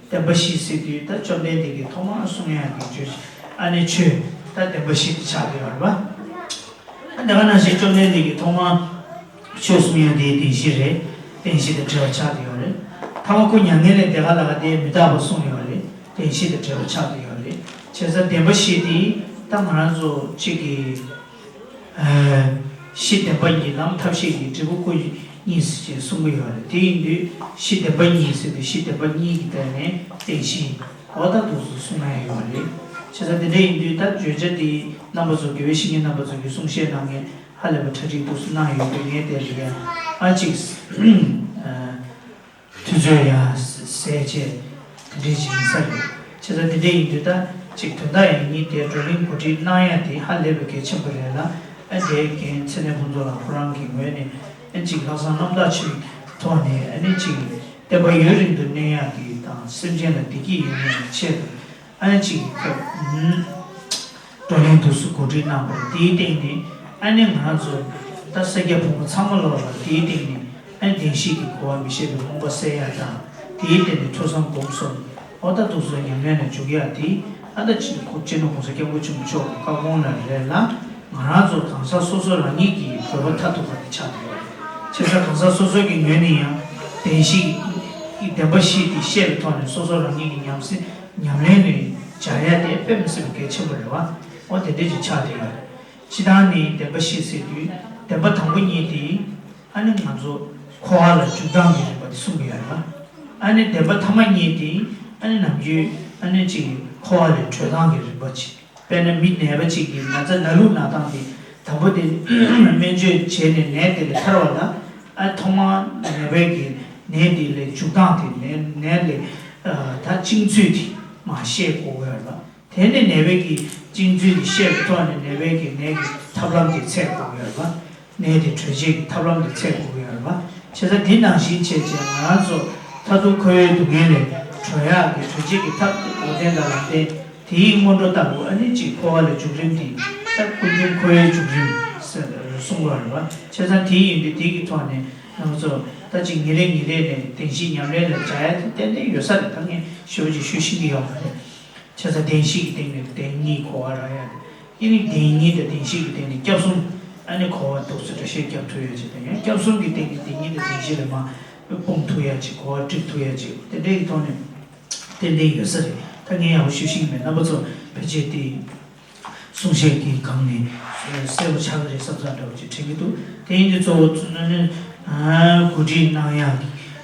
བདེན་པ་བཞི་ཟེར་དུས་ད་བཅོམ་ལྡན་འདས་ཀྱིས་ཐོག་མར་གསུང་ཡག་གི་བརྗོད་གཞི་ཨ་ནི་ཆོས་ད་བདེན་པ་བཞི་དེ་ཆགས་ཡོད་རེད་པ། ཨ་དེ་ག་ནང་བཞིན་བཅོམ་ལྡན་འདས་ཀྱིས་ཐོག་མར་ཆོས་གསུང་ཡ་དེའི་བདེན་བཞི་རེད། བདེན་བཞི་དང་བྲལ་བ་ཆགས་ཀྱི་ཡོད་རེད། ཐ་མ་ཁོ་མྱ་ངན་ལས་འདས་ག་ལ་ག་དེ་མི་རྟག་པ་གསུངས་ཡོད་རེད། བདེན་བཞི་དང་བྲལ་བ་ཆགས་ཀྱི་ཡོད་རེད། བྱས་ཙང་བདེན་པ་བཞི་དེ་ད་ང་རང་ཚོ་གཅིག་གི་གཞི་བདེན་པ་གཉིས་ལམ་ཐབས་ཤེས་ཀྱི་འབྲས་བུ་སྐུ་གཉིས་ཟེར་ཅེས་གསུང་གི་ཡོད་རེད། དེ་ཡིན་དུས་གཞི་བདེན་པ་གཉིས་ཟེར་དུས་གཞི་བདེན་པ་གཉིས་ཀྱི་སྟེང་ནས་བདེན་བཞི། འོ་ད་འདུག་སེ་གསུང་ཡ་ཡོད་རེད། བྱས་ཙང་དེ་འདྲ་ཡིན་དུས་ད་བརྗོད་བྱ་དེ་རྣམ་པ་ཚོ་དགེ་བའི་བཤེས་གཉེན་རྣམ་པ་ཚོ་གིས་གསུང་བཤད་གནང་མཁན་ཧ་ལས་པ་གྲ་སྒྲིག་འདུག་སེ་གནང་ཡོད་དུས་ངས་དེ་ལ་ཡ་ཨ་ཅིག་དུས་ཚོད་ཡ་ཟད་བྱས་དེ་འདྲའི་ཅིག་ཡིན་ས་རེད། བྱས་ཙང་དེ་འདྲ་ཡིན་དུས་ད་ཅིག་དོན་དག་ཡིན་ཉིན་དེ་བགྲོ་གླེང་གོ་སྒྲིག་གནང་ཡ་དེ་ཧ་ལས་པའི་གལ་ཆེན་པོ་རེད་ལ། ཨ་དེའི་འགན་ཚེ་བརྟན་ཕུན་ཚོགས་ལགས་ཁོ་རང་གི་ངོས་ནས་ཨ་ཅིག་ལྷག་བསམ་རྣམ་དག་ཆེ་བའི་ཐོག་ནས་ཨ་ནི་ཅིག་བསྟན་པ་ཡུན་རིང་དུ་གནས་ཡག་གི་དང་སེམས་ཅན་ལ་བདེ་སྐྱིད་ཡོང་ཡག་གི་ཆེད་དུ་ཨ་ནི་ཅིག་གི་སྐབས་བགྲོ་གླེང་དུས་སུ་གོ་སྒྲིག་གནང་བ་རེད། དེའི་སྟེང་ནས་ཨ་ནི་ང་རང་ཚོ་ད་ས་སྐྱ་ཕོ་མོ་ཚང་མ་ལོག་ལ་དེའི་སྟེང་ནས་ཨ་ནི་བདེན་བཞི་གི་གོ་བ་མི་ཤེས་པའི་རྨོངས་པ་སེལ་ཡག་དང་དེའི་སྟེང་ནས་ཐོས་བསམ་སྒོམ་གསུམ་འོ་ད་འདུག་སེ་ཉམས་ལེན་ལ་འཇུག་ཡག་དེ་ ད་ལྟ་ཅི་ཁོ་སྤྱི་ནོར་༸གོང་ས་༸སྐྱབས་མགོན་ཆེན་པོ་མཆོག་གི་བཀའ་དགོངས་ལ་རེ་ལ་ང་རང་ཚོ་གང་ཟག་སོ་སོ་རང་ཉིད་ཀྱིས་བོད་པ་མཐར་ཐུག་པ་དེ་ཆགས་བསྡད་ཡོད་རེད། བྱས་ཙང་གང་ཟག་སོ་སོ་གི་ངོས་ནས་ཡང་བདེན་བཞི་བདེན་པ་བཞི་དེ་ཤེས་པའི་ཐོག་ནས་སོ་སོ་རང་ཉིད་ཀྱི་ཉམས་སེ་ཉམས་ལེན་ནས་སྦྱར་ཡ་དེ་དཔེ་མི་སྲིད་པའི་གལ་ཆེན་པོ་རེད་བ། འོ་དེ་འདྲ་ཅིག་ཆགས་བསྡད་ཡོད་རེད། སྤྱིར་བཏང་ནི་བདེན་པ་བཞི་ཟེར་དུས་བདེན་པ་དང་པོ་གཉིས་དེ། ཨ་ནི་ང་ཚོ་འཁོར་བ་ལ་འཇུག་སྟངས་ཀྱི་རིམ་པ་དེ་གསུང་གི་ཡོད་རེད་པ། ཨ་ནི་བདེན་པ་ཐ་མ་གཉིས་དེ་ཨ་ནི་ནམ་རྒྱུན་ཨ་ནི་ཅིག་འཁོར་བ་ལས་གྲོལ་སྟངས་ཀྱི་རིམ་པ་ཅིག་དཔེར་ན་མི་ནད་པ་ཅིག་གིས་ན་ཚ་ན་ལུགས་ན་སྟངས་དེ་དང་པོ་དེ་སྨན་བཅོས་བྱས་ནས་ནད་དེ་ལས་ཐར་བ་ལ། ཨ་ཐོག་མར་ནད་པའི་གི་ནད་དེ་ལས་འཇུག་སྟངས་དེ་ནད་ནད་ལས་ད་བཅིངས་ཚུལ་དེ་མར་ཤེས་དགོས་ཀྱི་ཡོད་རེད་པ། དེ་ནས་ནད་པའི་གི་བཅིངས་ཚུལ་དེ་ཤེས་པའི་ཐོག་ནས་ནད་པའི་གི་ནད་ཀྱི་ཐབས་ལམ་དེ་འཚོལ་དགོས་ཀྱི་ཡོད་རེད་པ། ནད་དེ་གྲོལ་བྱེད་ཀྱི་ཐབས་ལམ་དེ་འཚོལ་དགོས་ཀྱི་ཡོད་རེད་པ། བྱས་ཙང་དེ་ནང་བཞིན་བྱས་བྱས་ང་རང་ཚོ་མཐར་ཐུག་འཁོར་བའི་སྡུག་བསྔལ་ལས་གྲོལ་ཡག་གི་གྲོལ་བྱེད་ཀྱི་ཐབས་འགོག་བདེན་དང་ལམ་བདེན་དེའི་སྔོན་འགྲོ་ལྟ་བུ་ཨ་ནི་གཅིག་འཁོར་བ་ལས་འཇུག་རིམ་དེ་ད་ཀུན་འབྱུང་འཁོར་བའི་འཇུག་རིམ་ཟེར་གསུང་གི་ཡོད་རེད་པ། བྱས་ཙང་དེ་ཡིན་དུས་དེ་གི་ཐོག་ནས་ང་ཚོ་ད་ཅིག་ཉིན་རེ་ཉིན་རེ་ནས་བདེན་བཞི་ཉམས་ལེན་ལ་སྦྱར་ཡ་དེ་ཏན་ཏན་ཡོད་ས་རེད། ད་ངས་ཞེ་པོ་ཅིག་ཞུ་ཤེས་ཀྱི་ཡོད་མ་རེད། བྱས་ཙང་བདེན་བཞི་གི་སྟེང་ནས་བདེན་གཉིས་འཁོར་བ་རག་ཡ་དེ། ཨ་ནི་བདེན་གཉིས་དང་བདེན་བཞི་གི་སྟེང་ནས་སྐྱབས་གསུམ་ཨ་ནི་འཁོར་བ་འདུག་ཚུལ་འགྲེལ་བཤད་རྒྱབ་ཐུབ་ཡ་ཅིག་དང་། ཡང་སྐྱབས་གསུམ་གི་སྟེང་ནས་བདེན་གཉིས་དང་བདེན་བཞི་ལས་མར་སྤོང་ཐུབ་ཡ་ཅིག་འཁོར་བ་འགྲིབ་ཐུབ་ཡ་ཅིག་དེ་འདྲའི་གི་ཐོག་ནས་ཏན་ཏན་ཡོད་ས་རེད། ད་ངས་ཡག་པོ་ཞུ་ཤེས་ཀྱི་མེད། རྣམ་པ་ཚོ་ཕལ་ཆེར་དེ་གསུང་བཤད་ཀྱི་སྒང་ནས་གསལ་པོ་ཆགས་ཀྱི་རེད་བསམ་བསམ་འདྲ་བོ་ཅིག་དྲན་གྱི་འདུག་དེ་ཡིན་དུས་གཙོ་བོ་ཨ་ནི་གོ་སྒྲིག་གནང་ཡ་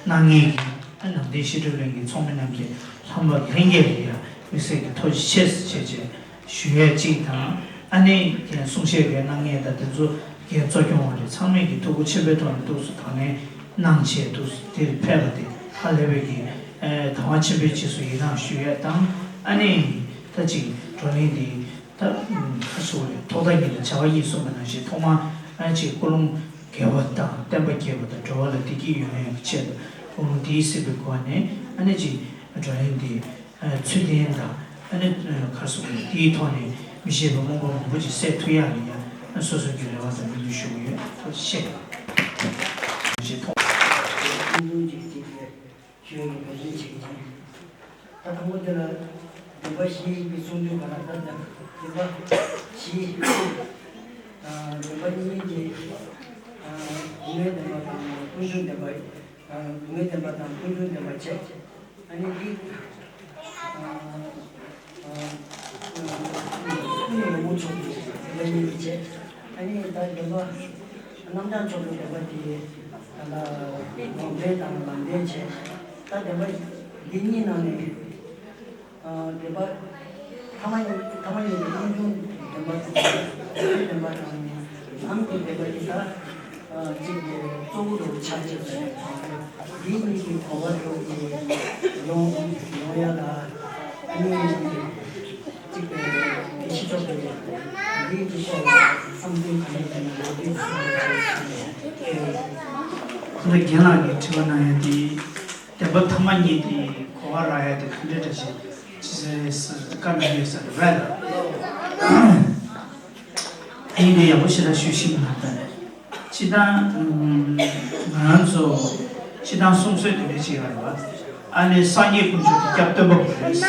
གནང་མཁན་གྱི་ནང་བསྟན་ཤེས་སྒྲུབ་གླིང་གི་ཚོགས་མི་རྣམས་ཀྱི་ལྷན་པ་ལྷན་རྒྱས་ལ་ཡང་དམིགས་བསལ་གྱི་ཐུགས་རྗེ་ཆེ་ཟེར་བྱས་བྱས་ཞུ་ཡས་གཅིག་དང་། ཨ་ནི་གསུང་བཤད་སྒང་གནང་མཁན་དང་དེ་ཚོ་འགན་གཙོ་སྐྱོང་བ་རེད། ཚང་མས་ཀྱི་ཐུགས་ཁུར་ཆེན་པོའི་ཐོག་ནས་ཐུགས་སུ་དང་ལེན་གནང་བྱས་འདུག་དེར་ཕེབས་པ་དེ་ཧ་ལས་པའི་གི་དང་བ་ཆེན་པོའི་རྗེས་སུ་ཡི་རང་ཞུ་ཡས་དང་། ཨ་ནི་ད་ཅིག་བགྲོ་གླེང་འདི་ད་ཁ་སོ་རེད། ཐོག་མཐའ་གཉིས་དང་བྱ་བ་གཉིས་གསུངས་པ་ནང་བཞིན་ཐོག་མར་ཨ་ཅིག་ཀུན་སློང་དགེ་བ་དང་བསྟན་པ་རྒྱས་པ་དང་འགྲོ་བ་ལ་བདེ་སྐྱིད་ཡོང་ཡག་གི་ཆེད་དུ་ཀུན་སློང་འདིའི་སྲིད་པའི་སྒོ་ནས་ཨ་ནི་ཅིག་བགྲོ་གླེང་འདི་ཚུལ་ལྡན་དང་ཨ་ནི་ཁ་སོ་རེད། དེའི་ཐོག་ནས་མི་ཤེས་པ་མང་པོ་མང་པོ་ཅིག་སེལ་ཐུབ་ཡག་ལ་ཡང་སོ་སོ་གི་རེ་བ་དང་སྨོན་འདུན་ཞུ་གི་ཡོད། ཐུགས་རྗེ་ཆེ། ཞེས་ཐོག་ཀུན་སློང་ཅིག་ཅིག་ཞུ་ཡག་གི་འབད་བརྩོན་བྱེད་ཀྱི་ཡིན། ད་དང་པོ་དེ་ལ་བདེན་པ་བཞི་ཡིན་པའི་གསུང་དུས་ག་ལ་ད་བདེན་པ་བཞི། བདེན་པ་གཉིས་དེ་སྡུག་བསྔལ་བདེན་པ་དང་ཀུན་འབྱུང་བདེན་པ། སྡུག་བསྔལ་བདེན་པ་དང་ཀུན་འབྱུང་བདེན་པ་བྱས། ཨ་ནི་འདི་ཀུན་ནས་ཡོངས་སུ་རྫོགས་པའི་བདེན་པ་གཉིས་ཀྱི་བྱས། ཨ་ནི་ད་བདེན་པ་རྣམ་བྱང་ཆོས་ཀྱི་བདེན་པ་དེ་ད་ལ་འགོག་བདེན་དང་ལམ་བདེན་བྱས། ད་བདེན་པ་འདི་གཉིས་ནང་ནས། བདེན་པ་ཐ་མ་ཡིན་ཐ་མ་ཡིན་པའི་ཀུན་འབྱུང་བདེན་པ་དང་། བདེན་པ་དང་ནི་ལམ་གྱི་བདེན་པ་འདི་དག་གཅིག་གི་གཙོ་བོ་རུ་ཆགས་ཀྱི་ཡོད་པ་དང་། འདིའི་གཉིས་ཀྱི་གོ་བ་དྲུག་གི་ཡོང་ཡོང་ཡ་ལ་ཨ་ནི་གཅིག་པའི་བདེ་སྐྱིད་ཆོག་པའི་འདིའི་གི་ཐོག་ལ་བསམ་ཚུལ་ག་འདྲ་ཡིན་ན་འདི་གསུངས་པ་བྱས་ཞུས་ནས། ཁོ་ཚོ་རྒན་ལགས་ཀྱིས་དྲི་བ་གནང་ཡ་འདི། བདེན་པ་ཐ་མ་གཉིས་དེ་གོ་བ་རག་ཡ་དེ་ག་འདྲ་འདྲ་ཞིག་ཅི་ཟེར་ཟེར་བཀའ་གནང་གི་ཡོད་ས་རེད་པས། ད་ཡིན་དེ་ཡག་པོ་ཞེ་དྲག་ཞུ་ཤེས་མ་ཐག་རེད། སྤྱིར་བཏང་ང་རང་ཚོ་སྤྱིར་བཏང་གསུང་སྲོལ་དེ་འདྲ་ཞིག་ཡོད་རེད་པ། ཨ་ནི་སངས་རྒྱས་དཀོན་མཆོག་དེ་སྐྱབས་སྟོན་པ་པོ་རེད།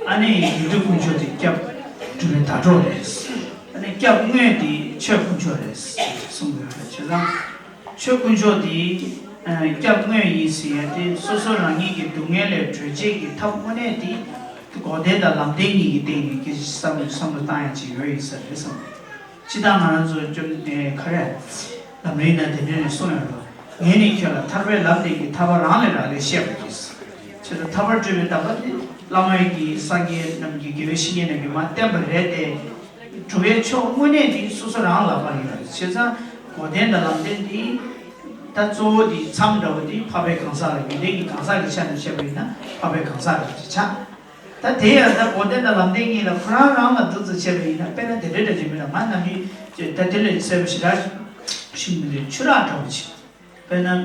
ཨ་ནི་ཡུལ་དུས་དཀོན་མཆོག་དེ་སྐྱབས་སྒྲུབ་པའི་ཟླ་གྲོགས་རེད། ཨ་ནི་སྐྱབས་དངོས་དེ་ཆོས་དཀོན་མཆོག་རེད་གསུང་གི་ཡོད་རེད། བྱས་ཙང་། ཆོས་དཀོན་མཆོག་དེ་སྐྱབས་དངོས་ཡིན་ཟེར་ཡ་དེ་སོ་སོ་རང་ཉིད་ཀྱི་སྡུག་བསྔལ་ལས་གྲོལ་བྱེད་ཀྱི་ཐབས་དངོས་གནས་དེ་འགོག་བདེན་དང་ལམ་བདེན་གཉིས་ཀྱི་སྟེང་ནས་སྐད་ཆ་བསམ་བློ་བསམ་བློ་བཏང་ཡ་ཅིག་ཡོད་ཡིན་ས་རེད་བསམ། སྤྱིར་བཏང་ང་རང་ཚོ་བཅོམ་ལྡན་ག་རེ་ལམ་རིམ་ན་དེ་འདྲ་ནས་གསུངས་ཡོད་རེད། ངས་ནི་ཁྱོད་ལ་ཐར་པའི་ལམ་བདེན་གྱི་ཐར་པ་རང་ལས་རག་ལས་བཤད་པ་ཡིན། བྱས་ཙང་ཐར་པར་སྤྲོད་པའི་ཟླ་བ་དེ་བླ་མ་ཡི་གི་སངས་རྒྱས་རྣམས་ཀྱི་དགེ་བའི་བཤེས་གཉེན་རྣམས་ཀྱིས་མར་བསྟན་པ་རེད་དེ། གྲུབ་པའི་ཕྱོགས་དངོས་གནས་དེ་སོ་སོ་རང་ལ་ལྷག་པ་ཡོད་རེད། བྱས་ཙང་འགོག་བདེན་དང་ལམ་བདེན་དེ་ད་གཙོ་བོ་དེ་མཚམས་འདྲ་བོ་དེ་འཕགས་པའི་གང་ཟག་ལ་ཡོན་ཏན་གྱི་གང་ཟག་གི་ཆ་ནས་བཤད་པ་ཡིན་ན་འཕགས་པའི་གང་ཟག་རེད་ཆགས། ད་དེ་ཡང་ད་འགོག་བདེན་དང་ལམ་བདེན་གཉིས་ལ་ཁོ་རང་རང་ལ་འདུ་འཛི་བྱས་པ་ཡིན་ན་དཔེར་ན་དེ་འདྲ་འདྲ་ཅིག་མིན་ན་ང་ནམ་རྒྱུན་ད་དེ་ལས་གསལ་པོ་ཞེ་དྲག་ཞིག་མི་འདུག་ཆུ་རགས་འདྲ་བོ་ཅིག་དཔེར་ན།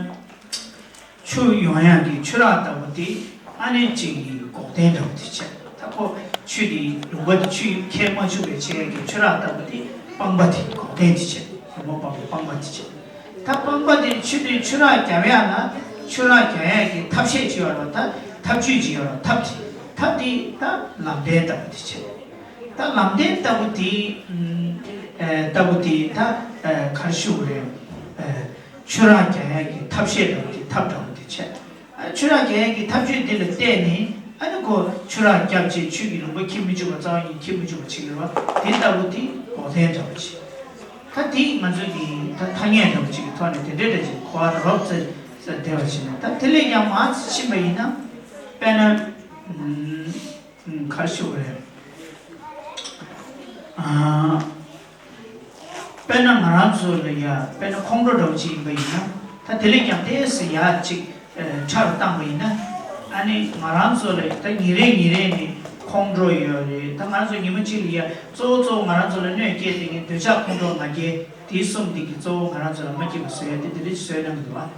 ཆུ་ཡོང་ཡག་གི་ཆུ་རགས་ལྟ་བུ་དེ་ཨ་ནི་གཅིག་གི་འགོག་བདེན་འདྲ་བོ་དེ་བྱས། ད་ཁོ་ཆུ་དེ་ལུང་པ་དེ་ཆུ་ཁྱེར་མ་བཅུག་པའི་ཆེད་ཀྱི་ཆུ་རགས་ལྟ་བུ་དེ་སྤངས་པ་དེ་འགོག་བདེན་དེ་བྱས། རི་མོ་སྤངས་པའི་སྤངས་པ་དེ་བྱས། ད་སྤངས་པ་དེ་ཆུ་དེ་ཆུ་རགས་བརྒྱབ་ཡག་ན་ཆུ་རགས་བརྒྱབ་ཡག་གི་ཐབས་ཤེས་ཅིག་ཡོད་རེད། ད་ཐབས་ཇུས་ཅིག་ཡོད་རེད། ཐབས་དེ་ ཐབས་དེ་ད་ལམ་བདེན་ལྟ་བུ་དེ་བྱས། ད་ལམ་བདེན་ལྟ་བུ་དེ་ཨ་ལྟ་བུ་དེ་ད་ག་རེ་ཞུ་དགོས་རེད། ཆུ་རགས་རྒྱག་ཡག་གི་ཐབས་ཤེས་ལྟ་བུ་དེ་ཐབས་ལྟ་བུ་དེ་བྱས། ཨ་ཆུ་རགས་རྒྱག་ཡག་གི་ཐབས་ཇུས་འདི་ལ་བལྟས་ནས་ཨ་ནི་ཁོ་ཆུ་རགས་བརྒྱབ་བྱས་ཆུ་གི་ལུང་པ་འཁྱིལ་མི་བཅུག་པ་རྩ་བ་ཉིད་འཁྱིལ་མི་བཅུག་པ་བྱེད་ཀྱི་རེད་བ། དེ་ལྟ་བུ་དེ་འགོག་བདེན་ལྟ་བུ་བྱས། ད་དེ་ང་ཚོས་ཀྱི་ད་ཐ་སྙད་འདྲ་པོ་ཅིག་གི་ཐོག་ནས་དེ་འདྲའི་འདྲ་ཅིག་གོ་བ་རོབ་ཙམ་ཙམ་བདེ་བ་བྱས་ནས། ད་དེ་ལས་ཀྱང་མར་ཕྱིན་པ་ཡིན་ན། དཔེར་ན། ཨུམ། ག་རེ་ཞུ་དགོས་རེད། ཨ། དཔེར་ན་ང་རང་ཚོ་ལ་ཡ་དཔེར་ན་ཁོང་ཁྲོ་འདྲ་པོ་ཅིག་ཡིན་པ་ཡིན་ན། ད་དེ་ལས་ཀྱང་ཏོག་ཙམ་ཡར་ཅིག་ཕྲ་རུ་བཏང་པ་ཡིན་ན། ཨ་ནི་ང་རང་ཚོ་ལ་ད་ཉིན་རེ་ཉིན་རེ་ནས་ཁོང་ཁྲོ་ཡོད་རེད། ད་ང་རང་ཚོ་ཉི་མ་གཅིག་ལ་ཡ་གཙོ་བོ་གཙོ་བོ་ང་རང་ཚོ་ལ་གནོད་སྐྱེལ་བསྡད་མཁན་འདོད་ཆགས་ཁོང་ཁྲོ་ང་རྒྱལ་དེ་གསུམ་དེ་གི་གཙོ་བོ་ང་རང་ཚོ་ལ་མ་སྐྱིད་པ་བཟོ་ཡ་དེ་དེ་འདྲ་ཞིག་བཟོས་གནང་གི་འདུག་བ།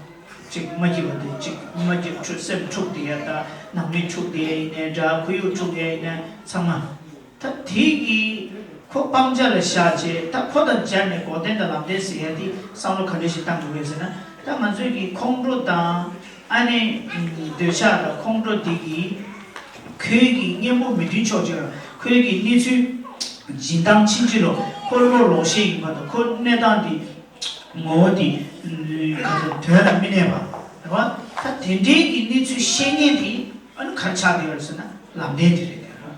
གཅིག་མ་སྐྱིད་པ་དེ་གཅིག་མ་སྐྱིད་འཁྲུག་སེམས་འཁྲུག་བསྡད་ཡ་ད་ནང་མི་འཁྲུག་བསྡད་ཡ་ཡིན་ནའི་འདྲ། ཁོར་ཡུག་འཁྲུག་བསྡད་ཡ་ཡིན་ནའི་ཚང་མ། ད་དེ་གི་ཁོ་སྤང་བྱ་ལ་བཞག་བྱས། ད་ཁོ་དང་སྦྱར་ནས་འགོག་བདེན་དང་ལམ་བདེན་ཟེར་ཡ་དེ་བསམ་བློ་ག་འདྲ་ཞིག་བཏང་དགོས་ཡོད་ཟེར་ན། ད་ང་ཚོའི་གི་ཁོང་ཁྲོ་དང་ཨ་ནི་འདོད་ཆགས་དང་ཁོང་ཁྲོ་དེ་གི་ཁོའི་གི་གཉེན་པོ་མི་མཐུན་ཕྱོགས་ཅིག་ལ་ཁོའི་གི་གནས་ཚུལ་སྦྱིན་སྟངས་ཕྱིན་ཅི་ལོག་ཁོ་བློ་ལོག་ཤེས་ཡིན་པ་དང་ཁོ་གནས་སྟངས་དེ་ངོ་བོ་དེ་ག་ཚོད་དོན་ལ་མི་གནས་པ་རེད་བ། ད་དེ་འདྲའི་གི་གནས་ཚུལ་ཤེས་མཁན་དེ་ཨ་ནི་ག་རེ་ཆགས་བསྡད་ཡོད་རེད་ཟེར་ན་ལམ་བདེན་དེ་རེད་དེ་རེད།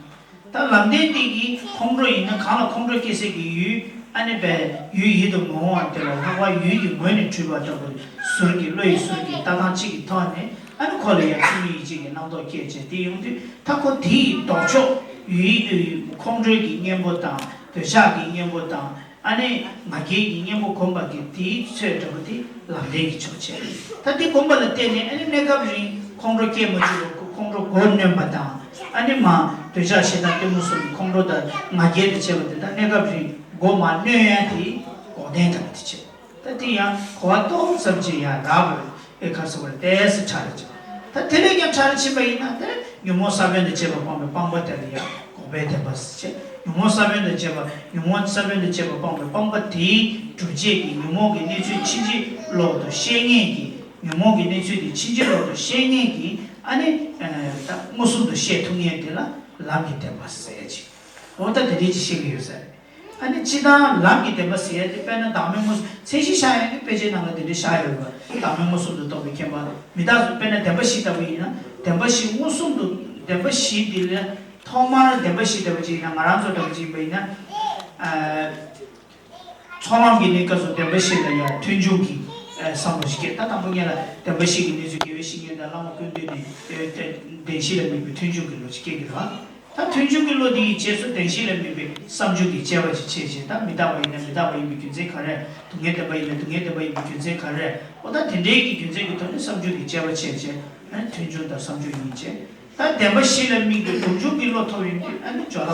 ད་ལམ་བདེན་དེ་གིས་ཁོང་ཁྲོ་ཡིན་ན་གང་ལ་ཁོང་ཁྲོ་སྐྱེ་སའི་གི་ཡུལ་ཨ་ནི་པའི་ཡུལ་ཡིད་དུ་མི་འོང་བ་དེ་ལ་ལྷག་པར་ཡུལ་གྱི་ངོས་ནས་འཁྲུལ་པ་ལྟ་བུ་ཟུར་གྱི་བློ་ཡི་ཟུར་གྱི་ལྟ་སྟངས་གཅིག་གི་ཐོག་ནས་ཨ་ནི་ཁོ་ལ་ཡང་ཚུལ་མིན་ཡིད་བྱེད་ཀྱི་རྣམ་རྟོག་སྐྱེས་བྱས། དེ་ཡོང་དུས་ད་ཁོ་དེ་ཡི་ལྡོག་ཕྱོགས་ཡུལ་ཡིད་དུ་ཁོང་ཁྲོའི་གི་གཉེན་པོ་དང་འདོད་ཆགས་ཀྱི་གཉེན་པོ་དང་། ཨ་ནི་ང་རྒྱལ་གྱི་གཉེན་པོ་བསྒོམ་པ་གི་དེའི་ཚོད་འདྲ་པོ་དེ་ལམ་བདེན་གྱི་ཕྱོགས་བྱས། ད་དེ་བསྒོམ་པ་ལ་བརྟེན་ནས་ཨ་ནི་གནས་སྐབས་རིང་ཁོང་ཁྲོ་སྐྱེ་མ་བཅུག་པ། ཁོང་ཁྲོ་མགོ་གནོན་པ་དང་། ཨ་ནི་མ་འདོད་ཆགས་ཞེ་སྡང་གཏི་མུག་གསུམ་གྱི་ཁོང་ཁྲོ་དང་ང་རྒྱལ་དང་བཅས་པ་དེ་དག་གནས་སྐབས་རིང་མགོ་མ་གནོན་ཡ་དེ་འགོག་བདེན་འདྲ་པོ་དེ་བྱས། ད་དེ་ཡང་གོ་བ་ཏོག་ཙམ་ཅིག་ཡང་རག་པ་རེད། ཨེ་ག་རེ་ཟེར་དགོས་རེད། ཏོག་ཙམ་ཕྲ་རུ་ཕྱིན། ད་དེ་ལས་ཀྱང་ཕྲ་རུ་ཕྱིན་པ་ཡིན་ན་དེ་ཉོན་མོངས་ས་བོན་དང་བཅས་པ་སྤངས་པའི་སྤངས་པ་དེ་ལ་ཡང་འགོག་པའི་བདེན་པ་ཟེར་བྱས། ཉོན་མོངས་ས་བོན་དང་བཅས་པ་ཉོན་མོངས་ས་བོན་དང་བཅས་པ་སྤངས་པའི་སྤངས་པ་དེའི་སྒྲུབ་བྱེད་ཀྱི་ཉོན་མོངས་ཀྱི་གནས་ཚུལ་ཕྱིན་ཅི་ལོག་ཏུ་ཤེས་མཁན་གྱི། ཉོན་མོངས་ཀྱི་གནས་ཚུལ་དེ་ཕྱིན་ཅི་ལོག་ཏུ་ཤེས་མཁན་གྱི་ཨ་ནི་ད་མངོན་སུམ་དུ་ཤེས་ཐུབ་མཁན་དེ་ལ་ལམ་གྱི་བདེན་པ་ཟེར་ཅིག་འོ་ད་དེ་འདྲའི་ཅིག་བཤད་ཀྱི་ཡོད་ས་རེད། ཨ་ནི་སྤྱིར་བཏང་ལམ་གྱི་བདེན་པ་ཟེར་ཡ་དེ་དཔེར་ན་བདག་མེད་མངོན་སུམ། མཚན་གཞི་བཞག་ཡ་ནི་དཔེ་ཆའི་ནང་ལ་དེ་འདྲ་བཞག་ཡོད་པ། བདག་མེད་མངོན་སུམ་དུ་རྟོགས་པའི་མཁྱེན་པ། མི་རྟག་སོགས། དཔེར་ན་བདེན་པ་བཞི་ལྟ་བུ་ཡིན་ན་བདེན་པ་བཞི་མངོན་སུམ་དུ། བདེན་པ་བཞི་འདི་ལ་ཐོག་མར་བདེན་པ་བཞི་ལྟ་བུ་ཅིག་ཡིན་ན། ང་རང་ཚོ་ལྟ་བུ་ཅིག་ཡིན་པ་ཡིན་ན། ཨ། ཚོགས་ལམ་གྱི་གནས་སྐབས་སུ་བདེན་པ་བཞི་ལ་ཡང་མཐུན་འབྱུང་གི་ཨ་བསམ་བློ་ཞིག་སྐྱེ། ད་དང་པོ་ཉིད་ལ་བདེན་པ་བཞི་གི་གནས་ཚུལ་དགེ་བའི་བཤེས་གཉེན་དང་བླ་མ་ཀུན་བཏུས་ནས་ཨ་བདེན་བཞི་ལ་དམིགས་པའི་མཐུན་འབྱུང་གི་བློ་ཞིག་སྐྱེ་གི་རེད་བ། ད་མཐུན་འབྱུང་གི་བློ་དེ་ཡི་རྗེས་སུ་བདེན་བཞི་ལ་དམིགས་པའི་བསམ་བྱུང་གི་དཔྱད་པ་ཅིག་བྱས་བྱས། ད་མི་རྟག་པ་ཡིན་ན་མི་རྟག་པ་ཡིན་པའི་རྒྱུ་མཚན་ག་རེ། སྡུག་བསྔལ་བདེན་པ་ཡིན་ན་སྡུག་བསྔལ་བདེན་པ་ཡིན་པའི་རྒྱུ་མཚན་ག་རེ། འོ་ད་དེ་འདྲའི་གི་རྒྱུ་མཚན་གྱི་ཐོག་ནས་བསམ་བྱུང་གི་དཔྱད་པ་བྱས་བྱས། ཨ་ནི་མཐུན་འབྱུང་དང་བསམ་བྱུང་གཉིས་བྱས། ད་བདེན་པ་བཞི་ལ་དམིགས་པའི་སྒོམ་བྱུང་གི་བློ་ཐོབ་ཡོང་དུས་ཨ་ནི་སྦྱོར་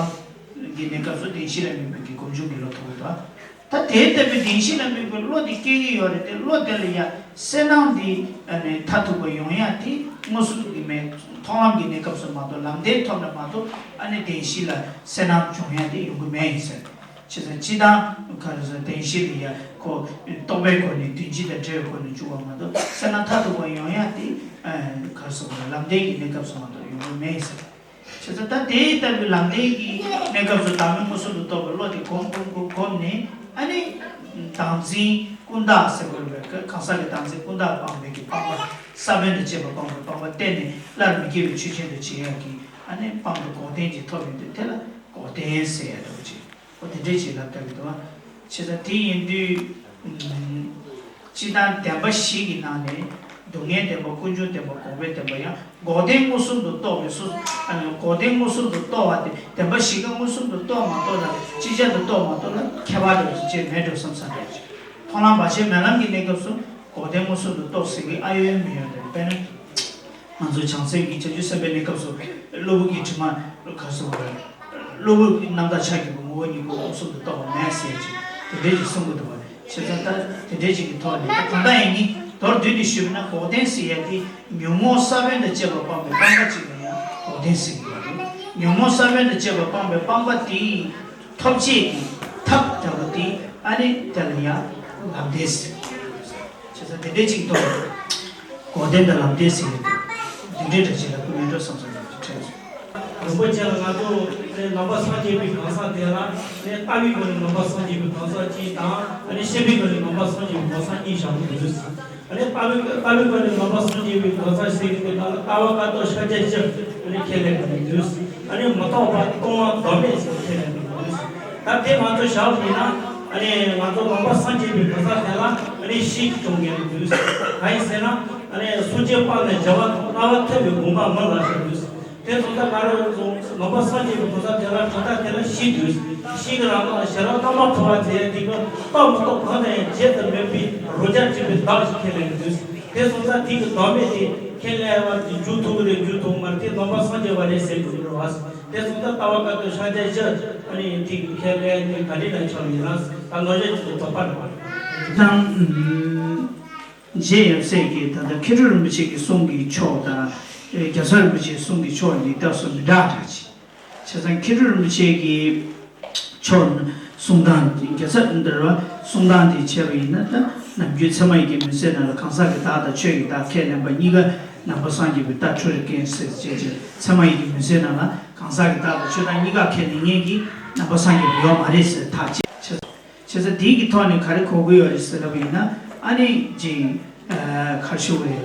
ལམ་གྱི་གནས་སྐབས་སུ་བདེན་བཞི་ལ་དམིགས་པའི་གི་སྒོམ་བྱུང་གི་བློ་ཐོབ་ཡོང་དུས། ད་དེ་ལྟ་བུའི་བདེན་བཞི་ལ་དམིགས་པའི་བློ་དེ་སྐྱེ་གི་ཡོད་རེད་དེ། བློ་དེ་ལ་ཡང་གསལ་སྣང་འདི་ཨ་ནི་མཐར་ཐུག་པ་ཡོང་ཡ་དེ་མངོན་སུམ་གྱི་མེད། མཐོང་ལམ་གྱི་གནས་སྐབས་སུ་མ་གཏོགས། ལམ་བདེན་ཐོབ་ན་མ་གཏོགས་ཨ་ནི་བདེན་བཞི་ལ་གསལ་སྣང་འབྱུང་ཡ་དེ་ཡོང་གི་མེད་ཡིན་ཟེར། བྱས་ཙང་སྤྱིར་བཏང་ག་རེ་ཟེར། བདེན་བཞི་དེ་ཡང་ཁོ་རྟོག་པའི་སྒོ་ནས་དོན་སྤྱི་དང་འབྲེལ་བའི་སྒོ་ནས་འཇུག་པ་མ་གཏོགས། གསལ་སྣང་མཐར་ཐུག་པ་ཡོང་ཡ་དེ་ག་རེ་ཟེར་དགོས་རེད། ལམ་བདེན་གྱི་གནས་སྐབས་སུ་མ་གཏོགས་ཡོང་གི་མེད་ཟེར། བྱས་ཙང་ད་དེ་ལྟ་བུའི་ལམ་བདེན་གྱི་གནས་སྐབས་སུ་བདག་མེད་མངོན་སུམ་དུ་རྟོགས་པའི་བློ་དེ་སྒོམ་སྒོམ་སྒོམ་སྒོམ་ནས་ཨ་ནི་བདག་འཛིན་ཀུན་བཏགས་ཟེར་དགོས་རེད་པས། གང་ཟག་གི་བདག་འཛིན་ཀུན་བཏགས་སྤངས་པའི་གི་སྤངས་པ། ས་བོན་དང་བཅས་པ་སྤངས་པའི་སྤངས་པ་གཏན་ནས་སླར་མི་སྐྱེ་བའི་ཆོས་ཅན་དུ་བྱེད་ཡ་གི་ཨ་ནི་སྤངས་པའི་འགོག་བདེན་ཅིག་ཐོབ་ཡོང་དུས་དེ་ལ་འགོག་བདེན་ཟེར་ཡ་འདྲ་པོ་ཅིག་འོ་དེ་འདྲས་ཅིག་ལབ་བསྡད་ཀྱི་འདུག་བ། བྱས་ཙང་དེ་ཡིན་དུས། ཨུམ། སྤྱིར་བཏང་བདེན་པ་བཞི་གི་ནང་ནས་སྡུག་བསྔལ་བདེན་པ། ཀུན་འབྱུང་བདེན་པ། འགོག་པའི་བདེན་པ། ཡང་འགོག་བདེན་མངོན་སུམ་དུ་རྟོགས་པའི་སོ། ཨ་ནི་འགོག་བདེན་མངོན་སུམ་དུ་རྟོགས་པ་དེ་བདེན་པ་བཞི་ཀ་མངོན་སུམ་དུ་རྟོགས་མ་རྟོགས་ལ། ཅིག་ཅར་དུ་རྟོགས་མ་རྟོགས་ལ་ཁྱད་པར་འདྲ་པོ་ཅིག་མེད་འགྲོ་བསམ་བསམ་འདྲ་པོ་ཅིག་མཐོང་ལམ་བར་ཆད་མེད་ལམ་གྱི་གནས་སྐབས་སུ་འགོག་བདེན་མངོན་སུམ་དུ་རྟོགས་ཟེར་གྱི་ཨ་ཡོད་མི་ཡོད་རེད། དཔེར་ན། ང་ཚོ་བྱང་སེམས་ཀྱི་བྱང་ཆུབ་སེམས་དཔའི་གནས་སྐབས་སུ་གློ་བུར་གྱི་དྲི་མ་ག་སོང་བ། གློ་བུར་གྱི་རྣམ་དག་ཆགས་ཀྱི་ངོ་བོ་ཉིད་ཀྱི་མངོན་སུམ་དུ་རྟོགས་པ་མེད་ཟེར་ཅིག་དེ་འདྲའི་ཅིག་གསུང་གི་འདུག་བ། བྱས་ཙང་ད་དེ་འདྲའི་ཅིག་གི་ཐོག་ནས་ད་གང་ལྟར་ཡིན་ནི་མདོར་བསྡུས་ཏེ་ཞུས་ན་འགོག་བདེན་ཟེར་ཡ་དེ་ཉོན་མོངས་ས་བོན་དང་བཅས་པ་སྤངས་པའི་སྤངས་པ་ཅིག་ལ་ཡང་འགོག་བདེན་ཟེར་གྱི་ཡོད་རེད། ཉོན་མོངས་ས་བོན་དང་བཅས་པ་སྤངས་པའི་སྤངས་པ་དེའི་ཐོབ་བྱེད་ཀྱི་ཐབས་འདྲ་པོ་དེ་ཨ་ནི་དེ་ལ་ཡང་ལམ་བདེན་ཟེར། བྱས་ཙང་དེ་འདྲའི་ཅིག་མདོར་འགོག་བདེན་དང་ལམ་བདེན་ཟེར་ཡོད་དེ། འདི་འདྲའི་འདྲ་ཅིག་ལ་ཀུན་ཡོད་འགྲོ་བསམ་བསམ་ཡོད་ཀྱི་དྲན་སོང་། རིན་པོ་ཆེ་ལ་ང་ཚོ་ནི་ནང་པ་སངས་རྒྱས་པའི་གང་ཟག་དེ་ལ་ནི་ལྟ་བའི་སྒོ་ནས་ནང་པ་སངས་རྒྱས་པའི་གང་ཟག་གཅིག་དང་ནི་བཤད་པའི་སྒོ་ནས་ནང་པ་སངས་རྒྱས་པའི་གང་ཟག་གཉིས་བཞག་གི་འདུག་ཨ་ནི་ལྟ་བའི་ལྟ་བའི་སྒོ་ནས་ནང་པ་སངས་རྒྱས་པའི་གང་ཟག་ཟེར་གྱི་དེ་དག་ལ་ལྟ་བ་ཀ་དག་ཕྱག་རྒྱ་བཞི་ཨ་ནི་ཁས་ལེན་གྱི་འདུག་ཨ་ནི་མི་རྟོག་པ་སྟོང་པ་བདག་མེད་ཟེར་ཁས་ལེན་གྱི་འདུག་ད་དེ་ང་ཚོ་བཞག་པ་ཡིན་ན་ཨ་ནི་ང་ཚོ་ནང་པ་སངས་རྒྱས་པའི་གང་ཟག་དེ་ལ་ཨ་ནི་བཤད་ཀྱི་སྐྱོན་གྱི་འདུག་གང་ཡིན་ཟེར་ན་ཨ་ནི་སངས་རྒྱས་པ་ནི་བྱ་བ་དང་ལྟ་བ་ཐེག་པའི་དགོངས་པ་མི་ལ་ཞིག་འདུག་དེ་སོང་ཙང་ང་རང་ཚོ་ནང་པ་སངས་རྒྱས་པའི་གོ་ས་དེ་ལ་གང་ལྟར་དེ་ལ་ཤི་དུས་ཤི་གི་རང་དང་ཞེ་རང་རྣམ་པར་འཕྲོ་བ་དེ་ཡང་དེ་གི་རྟག་མི་རྟག་གང་དང་ཡང་བརྗེད་དུ་མེད་པའི་རོ་བརྒྱ་བྱེད་པའི་བདག་ཞིག་ཁས་ལེན་གི་དུས། དེ་སོང་ཙང་དེ་གི་བདག་མེད་དེ་ཁས་ལེན་པ་དེ་འཇུག་ཐུབ་གི་རེད་འཇུག་ཐུབ་མ་རེད་དེ་ནང་པ་སངས་རྒྱས་པ་རེད་ཟེར་དགོས་ཀྱི་རེད་བ། དེ་སོང་ཙང་ལྟ་བ་ཀ་དོན་ཤཱཀྱ་ཞི་ཨ་ནི་དེ་གི་ཁས་ལེན་དེ་ག་འདྲ་ན་ཆགས་ཡིན་ན་ད་ནོར་བཞག་ཅིག་ཏུ་དོགས་པ་རེད་བ། དང་། རྗེ་ཡབ་སྲས་ཀྱིས་ད་ལྟ་མཁས་གྲུབ་རིན་པོ་ཆེ་གི་གསུང་གི་ཕྱོགས་དང་། རྒྱལ་ཚབ་རིན་པོ་ཆེའི་གསུང་གི་ཕྱོགས་འདི་ལྟ་སོ་མི་འདྲ་འདྲ་ཅིག་བྱས་ཙང་མཁས་གྲུབ་རིན་པོ་ཆེ་གི་ཕྱོགས་གསུང་སྟངས་འདི་རྒྱལ་ཚབ་འདིར་བ་གསུང་སྟངས་འདི་བྱས་པ་ཡིན་ན་ད་ནམ་རྒྱུན་ཚད་མ་ཡི་གེ་མུན་སེལ་ནང་ལ་གང་ཟག་གི་བདག་དང་ཆོས་ཀྱི་བདག་ཁས་ལེན་པ་གཉིས་ཀ་ནང་པ་སངས་རྒྱས་པའི་ལྟ་ཁྲོ་རིག་གེན་ཟེར་བྱས་ཅེས་ཚད་མ་ཡི་གེ་མུན་སེལ་ནང་ལ་གང་ཟག་གི་བདག་དང་ཆོས་བདག་གཉིས་ཀ་ཁས་ལེན་མཁན་གྱི་ནང་པ་སངས་རྒྱས་པ་ཡོད་མ་རེད་ཟེར་ཐག་བཅད་བྱས། བྱས་ཙང་དེའི་གི་ཐོག་ནས་ག་རེ་གོ་དགོས་ཡོད་རེད་ཟེར་ལབ་པ་ཡིན་ན་ཨ་ནི་ཅིག་ཁ་ཤོ་བའི་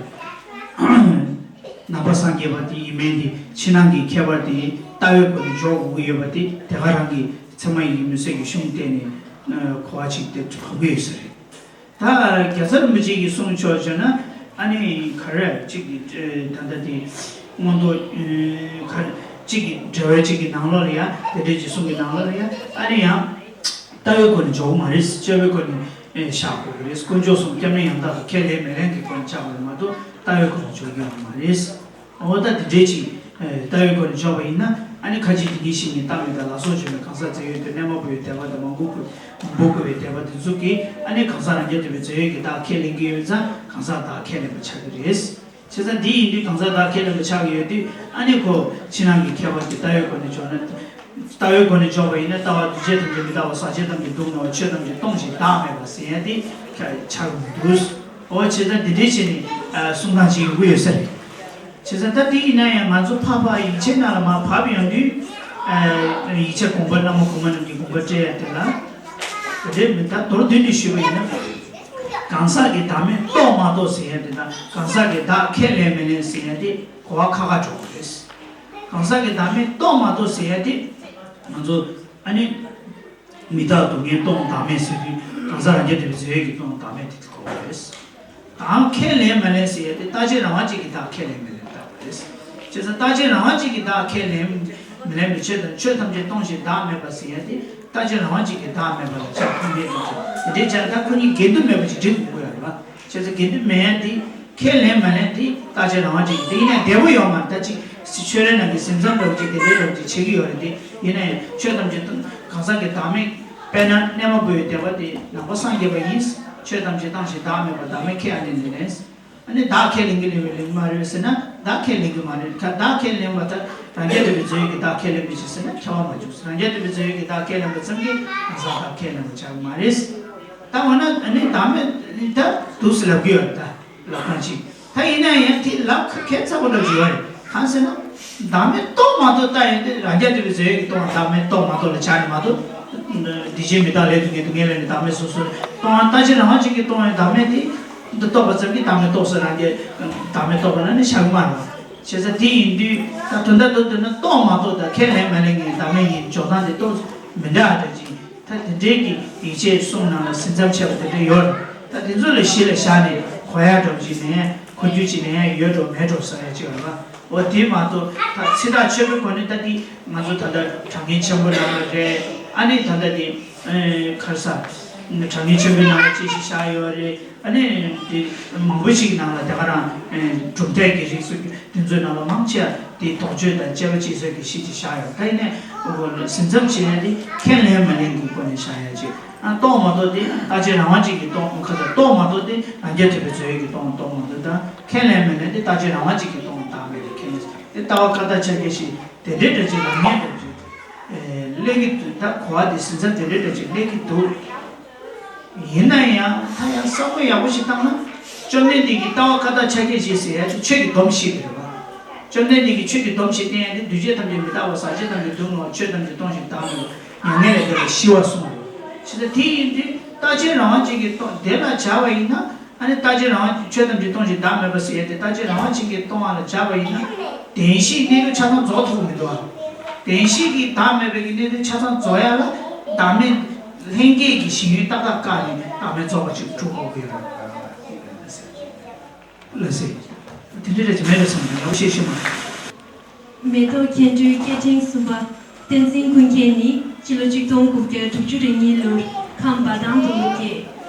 ནང་པ་སངས་རྒྱས་པ་དེ་ཡིན་མིན་དེ་ཕྱི་ནང་གི་ཁྱད་པར་དེ་ལྟ་བའི་སྒོ་ནས་འཇོག་དགོས་ཀྱི་ཡོད་པ་དེ་དེ་ག་རང་གི་ཚད་མ་ཡི་གེ་མུན་སེལ་གྱི་གཞུང་བལྟས་ནས་གོ་བ་ཅིག་དེ་གོ་གི་ཡོད་ས་རེད། ད་རྒྱལ་ཚབ་རིན་པོ་ཆེ་གིས་གསུངས་ཆོག་བྱས་ན་ཨ་ནི་ག་རེ་གཅིག་གི་ད་ལྟ་དེ་མངོན་རྟོགས་ག་རེ་གཅིག་གི་འགྲེལ་བའི་གཅིག་གི་ནང་ལོགས་ལ་ཡང་དེ་འདྲའི་གཅིག་གསུང་གི་ནང་ལོགས་ལ་ཡང་ཨ་ནི་ཡང་ལྟ་བའི་སྒོ་ནས་འཇོག་མ་རེད། དཔྱོད་པའི་སྒོ་ནས་བཞག་དགོས་ཀྱི་རེད། དཀོན་མཆོག་གསུམ་སྐྱབས་གནས་ཡང་དག་གི་ཁས་ལེན་མི་ལེན་གྱི་སྒོ་ནས་བཞག་དགོས་རེད་མ་གཏོགས་ལྟ་བའི་སྒོ་ནས་འཇོག་རྒྱུ་ཡོད་མ་རེད། འོ་ད་དེ་འདྲའི་ཅིག་ལྟ་བའི་སྒོ་ནས་འཇོག་པ་ཡིན་ན་ཨ་ནི་ཁ་ཅིག་དེ་གི་ཞིག་ནི་ལྟ་མེད་དང་ལ་སོགས་བྱུང་བའི་གང་ཟག་རྫས་ཡོད་དུ་གནས་མ་བུ་ཡི་དད་པ་དང་མང་པོ་བསྐུལ་མང་པོ་བསྐུལ་བའི་དད་པ་དེ་ཚོ་གིས་ཨ་ནི་གང་ཟག་རང་རྐྱ་ཐུབ་པའི་རྫས་ཡོད་ཀྱི་བདག་ཁས་ལེན་གྱི་ཡོད་ཙང་གང་ཟག་བདག་ཁས་ལེན་པ་ཆགས་ཀྱི་རེད། བྱས་ཙང་འདི་ཡིན་དུས་གང་ཟག་བདག་ཁས་ལེན་པ་ཆགས་ཀྱི་ཡོད་དུས་ཨ་ནི་ཁོ་ཕྱི་ནང་གི་ཁྱད་པར་གྱི་ལྟ་བའི་སྒོ་ནས་འཇོག་ན། ལྟ་བའི་སྒོ་ནས་འཇོག་པ་ཡིན་ན་ལྟ་བ་འདུས་བྱས་ཐམས་ཅད་མི་རྟག་པ་ཟག་བཅས་ཐམས་ཅད་སྡུག་བསྔལ་བ་ཆོས་ཐམས་ཅད་སྟོང་ཞིང་བདག་མེད་པ་ཟེར་ཡ་དེ་ཆགས་མི་འདུག་འོ་བྱས་ཙང་འདི་འདྲའི་བྱས་ནས་གསུང་སྟངས་ཅིག་ཡོང་གི་ཡོད་ས་རེད། བྱས་ཙང་ད་དེ་ཡིན་ན་ཡང་ང་ཚོ་ཕར་ཕར་ཡིག་ཆའི་ནང་ལ་མར་བབས་ཡོང་དུས། ཡིག་ཆ་དགོངས་པ་བླ་མ་གོང་མ་རྣམས་ཀྱི་དགོངས་པ་བཀྲལ་ཡ་དེ་ལ། དེ་འདྲའི་མི་ད་མདོར་བསྡུས་ནས་ཞུས་པ་ཡིན་ན། གང་ཟག་གི་བདག་མེད་རྟོགས་མ་རྟོགས་ཟེར་ཡ་དེ་དང་གང་ཟག་གི་བདག་ཁས་ལེན་མི་ལེན་ཟེར་ཡ་དེ་གོ་བ་ཁ་ཁ་འགྲོ་གི་རེད། གང་ཟག་གི་བདག་མེད་རྟོགས་མ་རྟོགས་ཟེར་ཡ་དེ་ང་ཚོ་ཨ་ནི། མི་རྟག་སྡུག་བསྔལ་སྟོང་བདག་མེད་ཟེར་དུས་གང་ཟག་རང་རྐྱ་ཐུབ་པའི་རྫས་ཡོད་ཀྱི་སྟོང་བདག་མེད་དེ་གོ་དགོས་རེད། དང་ཁས་ལེན་མ་ལེན་ཟེར་ཡ་དེ་རྟག་གཅིག་རང་དབང་གཅིག་གི་བདག་ཁས་ལེན་མི་ལེན་ལྟ་བུ་རེད། བྱས་ཙང་རྟག་གཅིག་རང་དབང་གཅིག་གི་བདག་ཁས་ལེན་མི་ལེན་པའི་ཆོས་དང་ཆོས་ཐམས་ཅད་སྟོང་ཞིང་བདག་མེད་པ་ཟེར་ཡ་དེ་རྟག་གཅིག་རང་དབང་གཅིག་གི་བདག་མེད་པ་ལ་ཆགས་ཁོ་མེད་དུ་བྱས་དེ་འདྲའི་ཆ་ལ་ད་ཁོ་གཉིས་འགལ་འདུ་མེད་པ་ཅིག་འགྲིག་དགོས་ཀྱི་ཡོད་རེད་བ། བྱས་ཙང་འགལ་འདུ་མེད་ཡ་དེ་ཁས་ལེན་མ་ལེན་དེ་རྟག་གཅིག་རང་དབང་གཅིག་གི་དེ་ཡིན་ན་བདེ་པོ་ཡོད་མ་རེད། ད་ཅིག་ཆོས་རེ་ནང་གི་སེམས་ཙམ་འདྲ་བོ་ཅིག་དེ་འདྲའི་འདྲ་བོ་ཅིག་བྱེད་ཀྱི་ཡོད་རེད་དེ་ཡིན་ན་ཡང་ཆོས་ཐམས་ཅད་གང་ཟག་གི་བདག་མེད། དཔེར་ན་གནས་མ་བུ་ཡི་དད་པ་དེ་ནང་པ་སངས་རྒྱས་པ་ཡིན། ཆོས་ཐམས་ཅད་སྟོང་ཞིང་བདག་མེད་པ་བདག་མེད་ཁས་ཨ་ནི་ལེན་ལེན། ཨ་ནི་བདག་ཁས་ལེན་གྱི་ལེན་པའི་ལེན་མ་རེད་ཟེར་ན་བདག་ཁས་ལེན་གྱི་མ་རེད། ཁ་བདག་ཁས་ལེན་པ་ད་རང་རྐྱ་ཐུབ་པའི་རྫས་ཡོད་ཀྱི་བདག་ཁས་ལེན་པའི་ཕྱིར་ཟེར་ན་ཁྱབ་པ་མ་བྱུང་། རང་རྐྱ་ཐུབ་པའི་རྫས་ཡོད་ཀྱི་བདག་ཁས་ལེན་པ་ཙམ་གྱིས་གང་ཟག་བདག་ཁས་ལེན་པ་ཆགས་ཀྱི་མ་རེད། ད་འོ་ན་ཨ་ནི་བདག་མེད་ནི་ད་འདུག་ཟེར་ལབ་ཀྱི་ཡོད་རེད་ད། ལབ་སྟངས་གཅིག་ད་ཡིན་ན་ཡང་དེ་ལབ་ཁ་ཁྱད་མཚར་པོ་འདྲ་ཞིག་ཡོད་རེད། གང་ཟེར་ན། བདག་མེད་རྟོགས་མ་རྟོགས་ལྟ་ཡོང་དུས་རང་རྐྱ་ཐུབ་པའི་རྫས་ཡོད་ཀྱི་སྟོང་བདག་མེད་རྟོགས་མ་རྟོགས་ལ་ཆགས་ནས་མ་གཏོགས། འདི་ཕྱི་མི་རྟག་ལས་དུ་ངེས་དུ་ངེས་ལས་ནས་བདག་མེད་སོ་སོར་སྟོང་བ་རྟག་གཅིག་རང་དབང་གཅིག་གིས་སྟོང་བའི་བདག་མེད་དེ། འདི་རྟོགས་པ་ཙམ་གྱིས་བདག་མེད་རྟོགས་སོ་རང་རྐྱ་བདག་མེད་རྟོགས་པ་ན་ནི་ཆགས་ཀྱི་མ་རེད་བ། བྱས་ཙང་དེ་ཡིན་དུས་ད་དོན་དག་ཏུ་འདོད་ན་རྟོགས་མ་རྟོགས་དང་ཁས་ལེན་མ་ལེན་གྱི་བདག་མེད་ཡིན་འཇོག་སྟངས་དེ་ཏོག་ཙམ་མི་འདྲ་བ་འདྲ་ཅིག་ད་དེ་འདྲའི་གི་ཡིག་ཆའི་གསུང་ནང་ལ་ཟིན་མཚམས་ཆད་པ་དེ་འདྲ་ཡོད་རེད། ད་དེ་ཚོ་ལ་གཞི་ལ་བཞག་ནས་གོ་ཡ་འདྲ་པོ་ཅིག་ལེན་ཡ་གོ་རྒྱུ་ཅིག་ལེན་ཡ་ཡོད་འགྲོ་མེད་འགྲོ་ཟེར་ཡ་ཅིག་ཡོད་རེད་པ། འོ་དེ་མ་གཏོགས་ད་ཚིག་ཐག་ཆོད་པོའི་སྒོ་ནས་ད་དེ་ང་ཚོ་ད་ལྟ་གྲངས་ངེས་ཆེན་པོ་ནང་ལ་རེད། ཨ་ནི་ད་ལྟ་དེ་ཨེ་ག་རེ་ཟ་གྲངས་ངེས་ཆེན་པོའི་ནང་ལ་ཅི་ཞིག་བཞག་ཡོད་རེད། ཨ་ནི་དེ་མང་པོ་ཞིག་ནང་ལ་དེ་ག་རང་ཨེ་གྲུབ་མཐའ་གི་རིགས་སུ་དེ་ཚོའི་ནང་ལ་མང་ཆེ་བ་དེ་དོགས་གཅོད་དང་དཔྱད་པ་བྱེད་ས་གི་གཞི་ཅིག་བཞག་ཡོད། ད་ཡིན་ནའི་འོ་ཟིན་མཚམས་བྱེད་ཡ་དེ་ཁས་ལེན་མ་ལེན་གྱི་སྒོ་ནས་བཞག་ཡ་ཅིག་ཨ་རྟོགས་མ་རྟོགས་དེ་རྟག་གཅིག་རང་དབང་གཅིག་གིས་རྟོགས་ཁ་ད་རྟོགས་མ་རྟོགས་དེ་རང་རྐྱ་ཐུབ་པའི་རྫས་ཡོད་ཀྱིས་རྟོགས་རྟོགས་མ་རྟོགས་དང་ཁས་ལེན་མི་ལེན་དེ་རྟག་གཅིག་རང་དབང་གཅིག་གིས་རྟོགས་བདག་མེད་དེ་ཁས་ལེན་དེ་ལྟ་བ་ཁ་ད་ཆ་ཁས་ཤིག་དེ་འདྲའི་འདྲ་ཅིག་ལ་ངེས་འདྲ་ཅིག་ཨེ་སླེབས་ཀྱི་འདུག་ད་གོ་བ་དེ་ཟིན་ཚར་དེ་འདྲའི་འདྲ་ཅིག་སླེབས་ཀྱི་འདུག་ཡིན་ན་ཡང་ད་ཡང་བསམ་བློ་ཡག་པོ་ཞིག་བཏང་ན་བཅོམ་ལྡན་འདས་ཀྱིས་ལྟ་བ་ཁ་ད་ཆ་ཁས་ཤིག་ཟེར་ཡ་དེ་ཆོས་ཀྱི་སྡོམ་ཞིག་རེད་བ། བཅོམ་ལྡན་འདས་ཀྱིས་ཆོས་ཀྱི་སྡོམ་ཞིག་བསྟན་ཡ་དེ། འདུས་བྱས་ཐམས་ཅད་མི་རྟག་པ། ཟག་བཅས་ཐམས་ཅད་སྡུག་བསྔལ་བ། ཆོས་ཐམས་ཅད་སྟོང་ཞིང་བདག་མེད་པ། མྱ་ངན་ལས་འདས་པ་ཞི་བ་གསུངས་པ་ཞེས། དེ་ཡིན་དུས་རྟག་ཆད་རང་དབང་ཅན་གྱིས་སྟོང་། དེ་ལ་སྦྱར་བ་ཡིན་ན། ཨ་ནི་རྟག་ཆད་རང་དབང་། ཆོས་ཐམས་ཅད་སྟོང་ཞིང་བདག་མེད་པ་ཟེར་ཡ་དེ་རྟག་ཆད་རང་དབང་ཅན་གྱིས་སྟོང་བ་ལ་སྦྱར་བ་ཡིན་ན། བདེན་བཞིའི་གནས་ལུགས་ཆ་ཚང་རྫོགས་ཐུབ་ཀྱི་མི་འདུག་ཨ། བདེན་བཞི་གི་བདག་མེད་པའི་གི་གནས་ལུགས་ཆ་ཚང་རྫོགས་ཡ་ལ། བདག་མེད་ལྷན་སྐྱེས་ཀྱི་ཞེན་ཡུལ་ཏག་ཏག་བཀག་ནས་བདག་མེད་རྫོགས་པ་ཅིག་སྒྲུབ་དགོས་ཀྱི་ཡོད་རེད། ལགས་སེ། དེ་འདྲ་རེད་ཅེས་མེད་པའི་བསམ་ནས་ལོག་ཤེས་ཤེས་མ། མེ་ཏོག་མཁྱེན་སྤྲུལ་སྐད་འཕྲིན་གསུམ་པ། བསྟན་འཛིན་ཀུན་མཁྱེན་ནི་སྤྱི་ལོ་གཅིག་སྟོང་དགུ་བརྒྱ་དྲུག་ཅུ་རེ་གཉིས་ལོར་ཁམས་འབའ་ཐང་དུ་སྐྱེས།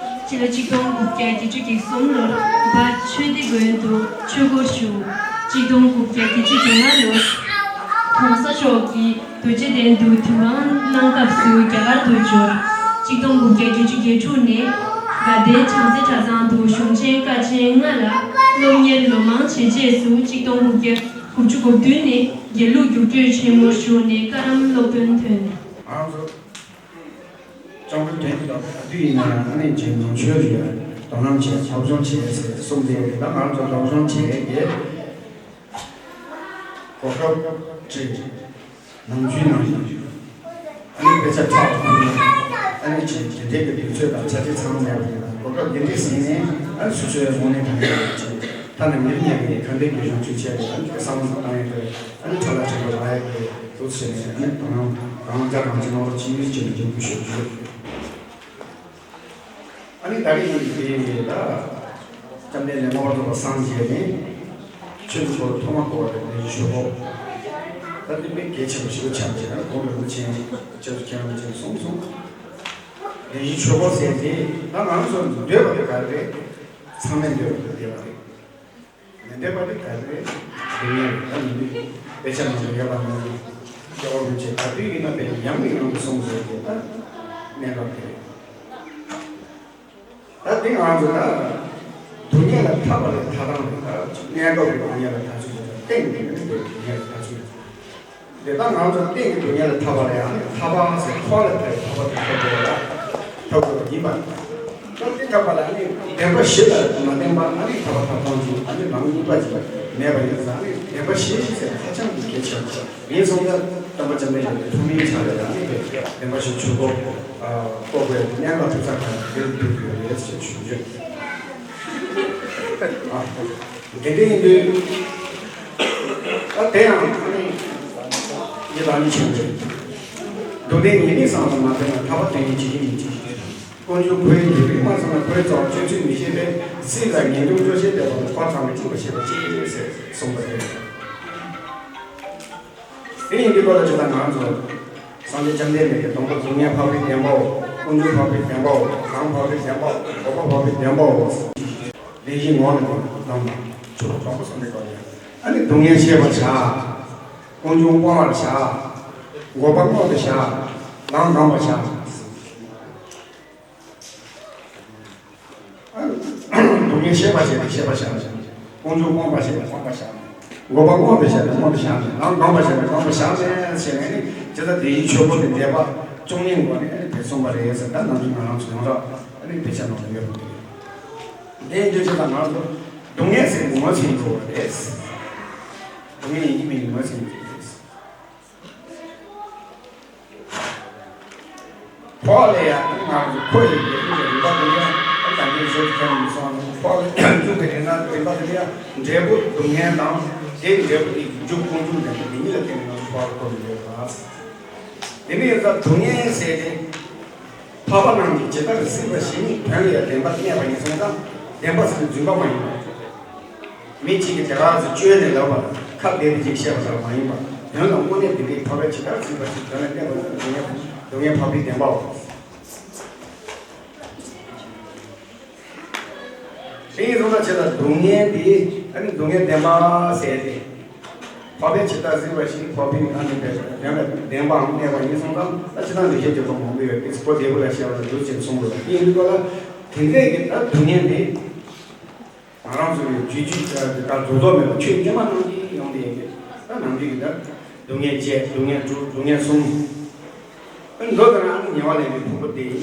སྤྱི་ལོ་གཅིག་སྟོང་དགུ་བརྒྱ་བརྒྱད་ཅུ་གྱ་གསུམ་ལོར་འབའ་ཆོས་སྡེ་དགོན་དུ་ཆོས་སྒོར་ཞུགས། གཅིག་སྟོང་དགུ་བརྒྱ་བརྒྱད་ཅུ་གྱ་ལྔ་ལོར་༸གོང་ས་མཆོག་གིས་རྡོ་རྗེ་གདན་དུ་དུས་དབང་གནང་སྐབས་སུ་རྒྱ་གར་དུ་འབྱོར། གཅིག་སྟོང་དགུ་བརྒྱ་བརྒྱད་ཅུ་གྱ་དྲུག་ནས་དགའ་ལྡན་བྱང་རྩེ་གྲྭ་ཚང་དུ་གཞུང་ཆེན་ཀ་ཆེན་ལྔ་ལ་སློབ་གཉེར་ལོ་མང་བྱས་རྗེས་སུ་གཅིག་སྟོང་དགུ་བརྒྱ་དགུ་བཅུ་གོ་བདུན་ནས་དགེ་ལུགས་རྒྱུགས་སྤྲོད་ཆེན་མོར་ཞུགས་ནས་བཀའ་རམས་སློབ་དཔོན་ཐོན། ང་ཚོ་སྤྱང་པོའི་དོན་དུ་དང་ག་དུས་ཡིན་ན་ཡང་ཨ་ནེ་ཅན་ནང་ཆོས་རེད། དོ་སྣང་བྱས། སློབ་སྦྱོང་བྱས་ཟེར་གསུངས་ཏེ། ད་ང་ཚོ་སློབ་སྦྱོང་བྱས་ཏེ་གོ་སྐབས་བྲིས། ནམ་རྒྱུན་ནང་བཞིན་ཨ་ནི་དཔེ་ཆ་ཕྲག་ཏུ་ཕུལ་ནས། ཨ་ནི་ཅིག་དེ་འདྲའི་གི་དུས་ཚོད་དང་ཆ་རྐྱེན་ཚང་མ་མེད་པ་ཡིན་ན། གོ་སྐབས་འདི་འདྲ་ཟིན་ནས། ཨ་ནི་སོ་སོའི་དངོས་གནས་དྲང་གནས་ཀྱི་ཅིག་ཐ་ན་མི་རིགས་མཉམ་གི་གང་འདྲའི་གི་གཞུང་ཆོས་བྱས་ཏེ། ཨ་ནི་བསམ་བློ་བཏང་ཡས་དེ། ཨ་ནི་ཁྲ་ལ་ཁྲ་ལ་ལ་ཡས་དེ་འདུག་ཟེར་ནས། ཨ་ནི་དང་རང་དང་རང་ཅག་གང་ཅི་ནོར་ཅི་ཡིན་ཅི་ནས་འཇུག་དགོས་ཞུ་རྒྱུ། ཨ་ནི་ད་རེས་ཡིན་དེ་ཡིན་ད། བཅོམ་ལྡན་འདས་མངོན་པར་རྫོགས་པར་སངས་རྒྱས་ནས་ཆོས་ཀྱི་འཁོར་ལོ་ཐོག་མར་བསྐོར་བ་དེ་ལས་ཆོས་འཁོར། ད་དེ་དཔེ་གལ་ཆེན་པོ་ཞིག་ཆགས་ཀྱི་ན། གོང་དུ་རིན་པོ་ཆེ་ཆེ་ཚོ་ཁྱེད་རང་ཚོས་གསུངས་སོང་། ལས་ཆོས་འཁོར་ཟེར་དེ་ད་ང་ཚོ་འདོད་པ་དེ་ག་རེ་རེད། ཚང་མས་འདོད་པ་དེ་བདེ་བ་རེད། མི་འདོད་པ་དེ་ག་རེ་རེད། སྡུག་བསྔལ་རེད། ད་མི་འདོད། དཔེ་ཆ་ནང་དུ་ཡོད་པ་ནང་བཞིན། སྐྱེ་བ་རིན་ཆེན་ག་དུས་ཡིན་ན་དཔེ་ཡང་ནས་ཡང་དུ་གསུངས་ཟེར་དེ་ད་གནས་སྐབས་དེ་རེད། ད་དེ་ང་ཚོ་ད་སྡུག་བསྔལ་ལས་ཐར་བ་ལས་ཐར་སྟངས་རེད། ད་གནས་སྐབས་ཀྱི་སྡུག་བསྔལ་ལས་ཐར་ཚུལ་དེ་སྟེང་གི་སྡུག་བསྔལ་ལས་ཐར་ཚུལ་རེད། དེ་ད་ང་ཚོ་སྟེང་གི་སྡུག་བསྔལ་ལས་ཐར་བ་ལས། ཨ་ནི་ཐར་པ་ཟེར་འཁོར་བ་ལས་ཐར་བའི་ཐར་པ་དེ་ཐོབ་དགོས་པ་ལ་ཐོབ་དགོས་པ་ཡིན་པ། ད་དེ་ཐར་པ་ལ་ཨ་ནི་བདེན་པ་བཞི་ལ་མ་བརྟེན་པ། ཨ་ནི་ཐར་པ་ཐོབ་སྟངས་ཀྱི་ཨ་ནི་ལམ་གཉིས་པ་ཅིག་མེད་པ་ཡིན་ཙང་། ཨ་ནི་བདེན་པ་བཞི་ཟེར་ཧ་ཅང་གི་གལ་ཆེ་བ་ཅིག་ཡིན་སོང་ཙང་། སྟོན་པ་བཅོམ་ལྡན་འདས་ཀྱི་ཐུགས་སྨོན་ཆགས་ཡོད་ལ། ཨ་ནི་བདེན་པ་བཞི་ཆོས་འཁོར་བསྐོར་བའི་གནས་སྐབས་ཐུགས་ས་གང་དེར་འདུག་ཡོད་རེད་ཅེས་ཞུ་རྒྱུ། ཨ། དེ་འདྲ་ཡིན་དུས། ད་དེ་ཡང་ཨ་ནི་ཡི་དྭགས་ནི་ཆེན་པོས། སྡུག་བདེན་ཉེས་དམིགས་བསམ་དུ་མ་བཏོན་ན། ཐར་པ་དོན་གཉེར་བྱེད་ཀྱི་མིན་ཅི་ཞིག་ཡོད། ཀུན་འབྱུང་ཁོའི་ཉེས་དམིགས་མ་བསམ་ན། ཁོའི་རྩ་བ་གཅོད་ཚུལ་མི་ཤེས་པས། སྲིད་ལ་ངེས་འབྱུང་སྐྱོ་ཤས་བསྟན་པ་ལ། ཁོ་ཚང་མས་གཅིག་པ་ཤེས་པ་ཅི་ཟེར་གསུངས་པ་རེད། དེ་ཡིན་དུས་ཁོ་ལ་ཅི་ལྟར་ང་ཚོ་སངས་རྒྱས་བཅོམ་ལྡན་འདས་ཀྱིས་སྡོམ་པ་སྡུག་བསྔལ་འཕགས་པའི་བདེན་པའོ། ཀུན་འབྱུང་འཕགས་པའི་བདེན་པའོ། གང་འཕགས་པའི་བདེན་པའོ། འགོག་པ་འཕགས་པའི་བདེན་པའོ། ལས་ཀྱི་ངོ་ནས་ལམ་ལ་ཆུ་ལ་གྲོགས་པོ་བསམ་པའི་སྒོ་ནས། ཨ་ནི་སྡུག་བསྔལ་ཤེས་པར་བྱ། ཀུན་འབྱུང་སྤོང་བར་བྱ། འགོག་པ་སྔོན་དུ་བྱ། ལམ་སྒོམ་པར་བྱ། སྡུག་བསྔལ་ཤེས་པར་བྱས་ཏེ་ཤེས་པར་བྱ། ཀུན་འབྱུང་སྤོང་བར་བྱས་ཏེ་སྤོང་བར་བྱ། འགོག་པ་སྔོན་དུ་བྱས་ཏེ་སྔོན་དུ་བྱ། ལམ་སྒོམ་པར་བྱས་ཏེ་སྒོམ་པར་བྱ་ཟེར་ནས། ཨ་ནི་ཇི་ལྟར་དེ་བཞིན་ཆོས་འཁོར་གྱི་འགྲེལ་པ་བཅུ་གཉིས་སྒོ་ནས་ཨ་ནི་དེ་གསུངས་པ་རེད་ཟེར། ད་ནམ་རྒྱུན་ང་རང་ཚོ་ཡོངས་གྲགས་ཨ་ནི་དཔེ་ཆ་ནང་ལ་ཡོད་པ་རེད། དེ་ཡིན་དུས་ཇི་ལྟར་ང་ཚོ་སྡུག་བསྔལ་ཟེར་ནས་ངོས་ཟིན་དགོས་པ་རེད། སྡུག་བསྔལ་ཡིན་གཅིག་མིན་གཅིག་ངོས་ཟིན་དགོས་པ་རེད། ཕོག་ལས་ཡང་ང་ཚོ་ཁོ་ཡི་འབྲས་བུ་རིམ་པ་དེ་ཡང་ད་ག་འདྲའི་བཟོ་དུ་ཁྱོན་ནས་སོང་ནས། ཕོག་ལས་འཇུག་པའི་རིམ་པ་དེ་ཡང་འབྲས་བུ་སྡུག་བསྔལ་དང་། དེའི་འབྲས་བུ་དེ་མཇུག་ཀུན་འབྱུང་བདེན་པ་དེ་གཉིས་ལ་བརྟེན་ནས་ང་ཚོ་ཕོག་ལས་ཐོབ་ཡོད་པ། དེ་ནས་ཡང་སྡུག་བསྔལ་ཟེར་ཏེ། འཕགས་པ་རྣམས་ཀྱིས་ཇི་ལྟར་གཟིགས་པ་བཞིན་དོན་ལ་ཡང་བདེན་པར་གནས་པ་ཡིན་སོང་ཙང་། བདེན་པ་ཟེར་ན་རྫུན་པ་མ་ཡིན་པ། མི་གཅིག་གིས་དེ་ག་ཚོད་བཅོས་ནས་ལབ་པ། ཁ་བདེ་བདེ་ཅིག་བཤད་པ་ལྟར་མ་ཡིན་པ། དོན་ལ་དངོས་གནས་བདེན་པའི་འཕགས་པས་ཇི་ལྟར་གཟིགས་པ་བཞིན་དོན་ལ་གནས་པ་ཡིན་ན། སྡུག་བསྔལ་འཕགས་པའི་བདེན་པའོ། དེ་ཡིན་སོང་ཙང་ཇི་ལྟར་སྡུག་བསྔལ་འདི། ཨ་ནི་སྡུག་བསྔལ་བདེན་པ་ཟེར་ཏེ། འཕགས་པས་ཇི་ལྟར་གཟིགས་པ་བཞིན། འཕགས་པའི་ངང་ནས་བདེན་པ་བདེན་པའམ་གནས་པ་ཡིན་སོང་ཙང་། ད་ཅི་ལྟར་ལེགས་བཤད་ཀྱི་སློབ་མང་པོ་ཡོད་དེ། སྒོ་འབྱེད་པོ་ལ་བཤད་པ་ལ་འདུག་ཅེས་གསུངས་དགོས་པ་དེ་ཡིན་དུས་ལ། དེ་འདྲས་ཀྱི་ད་སྡུག་བསྔལ་འདི། ང་རང་ཚོ་ནས་རྒྱུད་རྒྱུད་ཀྱི་གར་རྫོགས་རྫོགས་མེད་པ་ཆོས་བསྙེན་པ་རྣམས་ཀྱིས་ཡོང་བསྡད་ཡིན་པས། ད་ནང་བཞིན་གྱི་ད་སྡུག་བསྔལ་བརྒྱད། སྡུག་བསྔལ་དྲུག་སྡུག་བསྔལ་གསུམ། ཨ་མདོ་ལྟར་ན་ཨ་ནི་ཉེ་བར་ལེན་པའི་ཕུང་པོ་དེ་ཡིན།